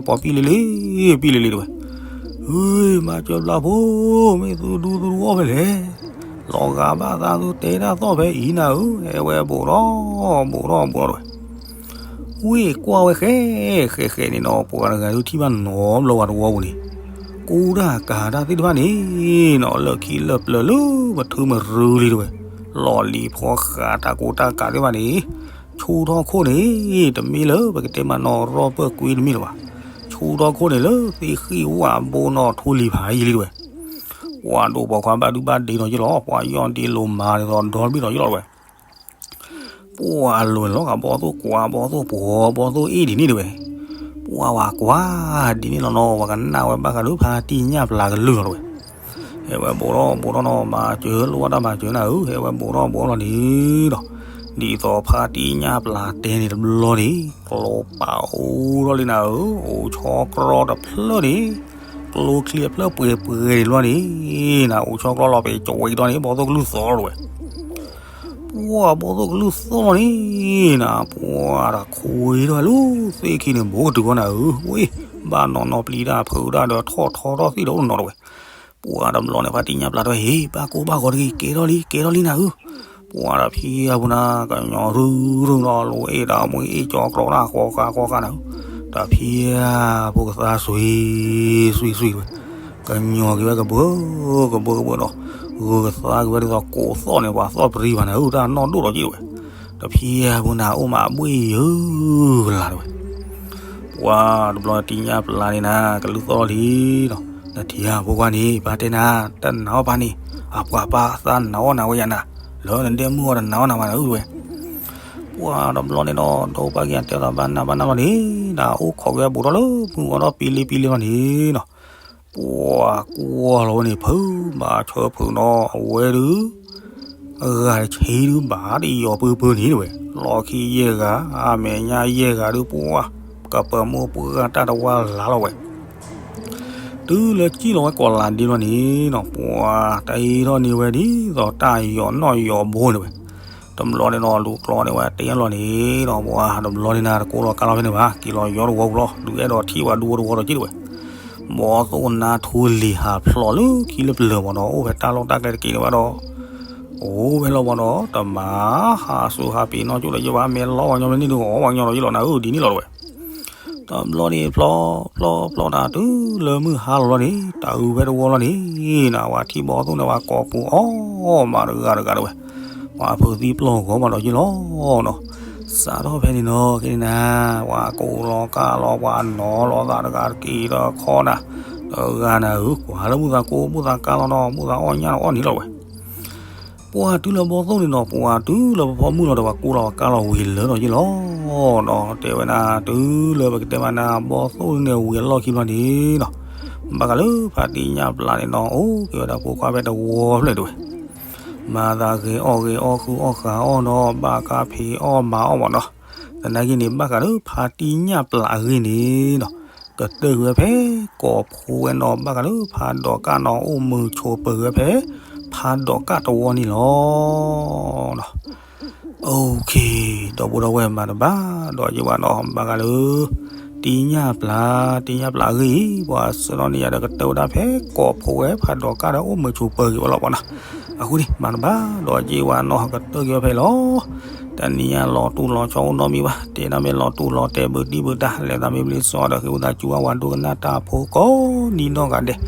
ၤဒီးအိၣ်ဆီကြီလၢကပီၤပံလံလံ ပံလံလံတဝဲ. ဟ့ မၤစၢၤပျၢ်ဖိ မ့ၢ်သုဒူသုဒူအီၣ်ဖဲလဲၣ် လီၤဂာ်ဘၣ်သးသုတဲတၢ်သီၣ်ဖဲအံၤနၤဧၢ ဟဲဝဲဘူးထီၣ် ဘူးထီၣ်ဘူးထီၣ်တဝဲ. ဝံၤကွၢ်ဝဲဃဲ ဃဲဃဲန့ၣ်နီၤ ပှၤတဂၤဒုးထံၣ်ဘၣ်နီၤဘျီဝဲတဝီပူၤန့ၣ် ကူတၢ်ကၤတၢ်သ့ၣ်တဖၣ်န့ၣ်နီၤ လၢခံလၢပျၢၤလၢမထုမရုလံတဝဲ. လီၢ်လံၤဖီဃးတၢ်ကူတၢ်ကၤသ့ၣ်တဖၣ်န့ၣ် ဆူထီၣ်ခိၣ်န့ၣ် တမ့ၢ်လၢပကတဲမးနီၤ ရီၢ်ပၢၢ်ကွံတမ့ၢ်လၢၤဘၣ်. ဆူထီၣ်ခိၣ်န့ၣ်လၢသ့ၣ်ဃံၣ်ဝၣ်ဘိနီၤထူလံၤဖးယံၤလံတဝဲ. ပှၤဒိၣ်ပိာ်ခွါဘၣ်ဒုဘၣ်ဒ့နီၤယ့ၢ်လီၤ ပှၤယီၢ်ဒ့လိၤမၤဒ်သိးဒီဘ့ၣ်နီၤယ့ၢ်လီၤတဝဲ. ပှၤလိၤန့ၣ်လီၤဂာ်ဘီသိၣ်ကွၢ် ဘီသိၣ်ပှီၤ ဘီသိၣ်အ့ၣ်ဒ်န့ၣ်တဝဲ. ပှၤဝဲကွၢ်ဒ်န့ၣ်လီၤနီၤ ပှၤကနၣ်ဝဲဘၣ်ဃးလၢဖါတံၢ်ညၣ်ပျၢ်ကလုၢ်လီၤတဝဲ. ဟဲဝဲဘူးထီၣ်ဘူးထီၣ်နီၤ မၤစၢၤလိၣ်ဘၣ်တၢ်မၤစၢၤနၤဧၢ ဟဲဝဲဘူးထီၣ်ဘူးထီၣ်လီၤန့ၣ်ဒီး ဒ်သိးဖါတံၢ်ညၣ်ပျၢ်တဲန့ၣ်တဘျီန့ၣ် ကျိပာ်အိၣ်ထီၣ်လံနၤဧၢ အိၣ်ဆီကြီတဖျၢၣ်န့ၣ် ကျိချံအဖျၢၣ်ပှဲၤပှဲၤန့ၣ်တဘျီန့ၣ် နၤအိၣ်ဆီကြီလီၤပှဲၤကဝဲကဒီးန့ၣ် ဘီသိၣ်ကလုၢ်သီၣ်လီၤတဝဲ. ပှၤဘီသိၣ်ကလုၢ်သီၣ်လီၤန့ၣ် နၤ ပှၤတၢ်ခွံထီၣ်လၢသ့ၣ်ခံန့ၣ် ဘူးကတုၤဃီနၤဧၢ ဝ့ၢ် ဘၣ်နီၢ်နီၢ်ပျံၤတၢ်ဖုးတၢ်ဒီးထီၣ်ထီထီၣ်သ့ၣ်ဒီးအိၣ်နီၤတဝဲ. ပှၤတဘျီန့ၣ် ဖါတံၢ်ညၣ်ပျၢ်တဲဝဲ ဟ့ ဘၣ်ကိၢ်ဘၣ်ဂီၤတဂ့ၤ ကဲထီၣ်လံ ကဲထီၣ်လံနၤဧၢ. ပှၤတဖံးအပူၤနၤ ကညီရုၢ်ရုၢ်ဒီးလိၤအဲၣ်ဒီးမွံအ့ၣ်ကၠီကြီနၤ ဃီဃာ်ဃီဃာ်နၤဧၢ. တဖံးအပူၤကသါစွံ စွံစွံတဝဲ. ကညီက့ၤဝဲကဘၢ ကဘၢကဘၢဒီး ဂုာ်ကသါက့ၤဝဲဒ်သိးကိးသီၣ်န့ၣ် ပှၤသီၣ်ပရံဘၣ်နၤဧၢ တၢ်နီၢ်ဒိၣ်ဒီးက့ၤတဝဲ. တဖံးအပူၤနၤအိၣ်မးဘှ့ၣ်ယၢ်ကလၤတဝဲ. ပှၤတဘျီတံၢ်ညၣ်ပျၢ်န့ၣ်နၤ ကလုၢ်သီၣ်လံဒီး နထံၣ်ဧါ ဖိခွါန့ၣ် ပၢ်တဲနၤ တနာ်အီၣ်ပၢ်န့ၣ် အပှၤပၢ်သးနာ်အီၣ်နၤဝဲယၤနၤ လၢနဒဲမုၢ်အီၤတနာ်အီၣ်နၤဘၣ်နၤဧၢတဝဲ. ပှၤတဘျီန့ၣ်ဒီး ဒီးပၢ်က့ၤတဲသးဘၣ်နၤဘၣ်နၤလီၤန့ၣ် နအိၣ်ခိးက့ၤဘူးထီၣ်လၢမုၢ်ဂီၤဒီးပံလံပံလံလီၤန့ၣ်ဒီး ပှၤကွၢ်လီၤဝဲန့ၣ် ဖုးဘၣ်ဆၢဖုးနီၤ အဝဲဒုး အဂၤတဆံဒုးဘၣ်တယီၤပၢပၢန့ၣ်တဝဲ. လီၢ်ခံယဲၢ်ဂၤ အမဲာ်ညါယဲၢ်ဂၤဒုး ပှၤ ကပၢၤမိၢ်ပှၢ်တၢ်တဝါလၢ်လီၤဝဲ တုၤလၢစံၣ်လီၤဝဲကိးလါဒ့ဘျီန့ၣ်နီၤ ပှၤတၢ်အံၤထီၣ်န့ၢ်ဝဲဒ်သိးတၢ်ယီၤနီၣ်ယီၤဘိန့ၣ်ဝဲ, တဘျီန့ၣ်နီၤ လူၤကျီန့ၢ်ဝဲတ့လီၤန့ၣ်နီၤ ပှၤတဘျီန့ၣ်နၤ တကိးလီၤကါလီၤဖဲန့ၣ်ဘၣ် က့ၤလီၤယီတဝီပူၤလီၤ ဒုးအဲၣ်ဒိးထံၣ်ဝဲဒူဝီတဝီလီၤ ဒုးအဲၣ်ဒိးထံၣ်ဝဲဒူဝီတဝီဒီးက့ၤတဝဲ, ဘီသိၣ်နါထူလံၤဟးဖျိးလၢခံလၢပျၢၤမးနီၤ အိၣ်ဖဲတၢ်လီၢ်တၢ်ကျဲတက့ၢ်န့ၣ်ဘၣ်ဒီး အိၣ်ဖဲလီၤမးနီၤ တမၤဟးစူၤဟးပ့ၤနီၢ်ကၠိဒီးယဘၣ် မ့ၢ်လီၤဝဲညီမ့ၢ်န့ၣ်ဒုး အီၣ်ဝဲညီဒီးယလီၤနၤဧၢ ဒ်န့ၣ်လီၤတဝဲ တဘျီန့ၣ်ဖျီ ဖျီ ဖျီတၢ်တုၤလၢမုၢ်ဟါလီၤလီၤန့ၣ် တၢ်အုးဖဲတဝီလီၤန့ၣ် နၤ ပှၤထံၣ်ဘီသိၣ်န့ၣ် ပှၤကိးပူၤအီၣ်မးတဂၤတဂၤတဝဲ, ပှၤဖုးသံပျီၢ်ဂီၤမးဒီးယလီၤနီၤ, စးထီၣ်ဖဲန့ၣ်နီၤ က့န့ၣ်နၤ ပှၤကိးလီၤကါလီၤ ပှၤနီၤလီၤသးတဂၤတက့ၢ်ဒီးခီနၤ, တဂၤနၤဧၢ ကွၢ်လၢမုၢ်သးကိး မုၢ်သးကါလီၤနီၤ မုၢ်သးအီၣ်ညၣ်လီၤအီၣ်န့ၣ်လီၤဝဲ ပှၤတုၤလၢဘီသိၣ်န့ၣ်နီၤ ပှၤတုၤလၢပဖီမုၢ်လီၤဒီး ပှၤကိးလီၤပှၤကါလီၤဝံၤလၢာ်ဒီးယလီၤနီၤ, တဲဝဲဒၣ် တုၤလၢပကတဲမးနၤ ဘီသိၣ်န့ၣ်ဝံၤအလီၢ်ခံဘျီန့ၣ်နီၤ, ဘၣ်ဃးလၢဖါတံၢ်ညၣ်ပျၢ်န့ၣ်နီၤ အိၣ်က့ၤဝဲဒၣ်ဖိခွါဖဲတဝီဖျၢၣ်တဝဲ, မၤသးဂ့ၤအီၣ်ဂ့ၤအီၣ်ဃုအီၣ်ဃာ်အီၣ်နီၤ ဘၣ်ကါဖံးအီၣ်မၤအီၣ်မးနီၤ, သနာ်က့န့ၣ် ဘၣ်ဃးလၢဖါတံၢ်ညၣ်ပျၢ်အဂ့ၢ်န့ၣ်နီၤ ကတၢၢ်က့ၤဝဲဖဲ ကိးဖိဝဲနီၤ ဘၣ်ဃးလၢဖးဒိးကၣ်နီၤ အိၣ်မုာ်ဆိးပၢၤက့ၤဝဲဖဲ ဖးဒိးကၣ်တဝီန့ၣ်လီၤ. အိၣ်ခ့ ဒီပုၢ်ဒီဝဲၢ်မၤတဘၣ် ဒီးယဝဲနီၤ ဘၣ်ဃးလၢ တံၢ်ညၣ်ပျၢ် တံၢ်ညၣ်ပျၢ်အဂ့ၢ်အံၤ ပှၤဆှၢလီၤန့ၢ်ယၤဒီးကတၢၢ်ဝဲဒၣ်ဖဲ ကိးဖိဝဲ ဖးဒိးကၣ်ဒီးအိၣ်မုာ်ဆိးပၢၤက့ၤဝဲလီၤပှၤနီၤ, အဃိန့ၣ် မၤတဘၣ် ဒီးယဝဲနီၤ ကတၢၢ်က့ၤဝဲဖဲလီၤ. တနံၤညါလီၤတူာ်လီၤဆီအိၣ်နီတမံၤဘၣ် တဲဒၣ်မ့ၢ်လီၤတူာ်လီၤတဲာ်ဘုးတံၢ်ဘုးတၢ် လဲၤသးမ့ၢ်ဘျ့စီဒီးဃ့ဝံသးစူၤဘၣ် ပှၤဒိကနၣ်တၢ်ဖိကိးနံၤနီၢ်ဂၤဒဲး,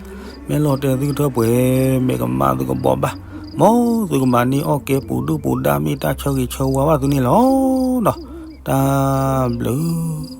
မ့ၢ်လီၤတဲာ်သုကထၢပှဲၤ မ့ၢ်ကမၣ်သုကဘီဘၣ်, မ်သုကမၤန့ၢ်အီၣ်ကဲပူၤဒုၣ်ပူၤဒါ မ့ၢ်တၢ်ဆၢဂ့ၤဆၢဝါဘၣ်သုန့ၣ်လီၤ. တၢ်ဘျုး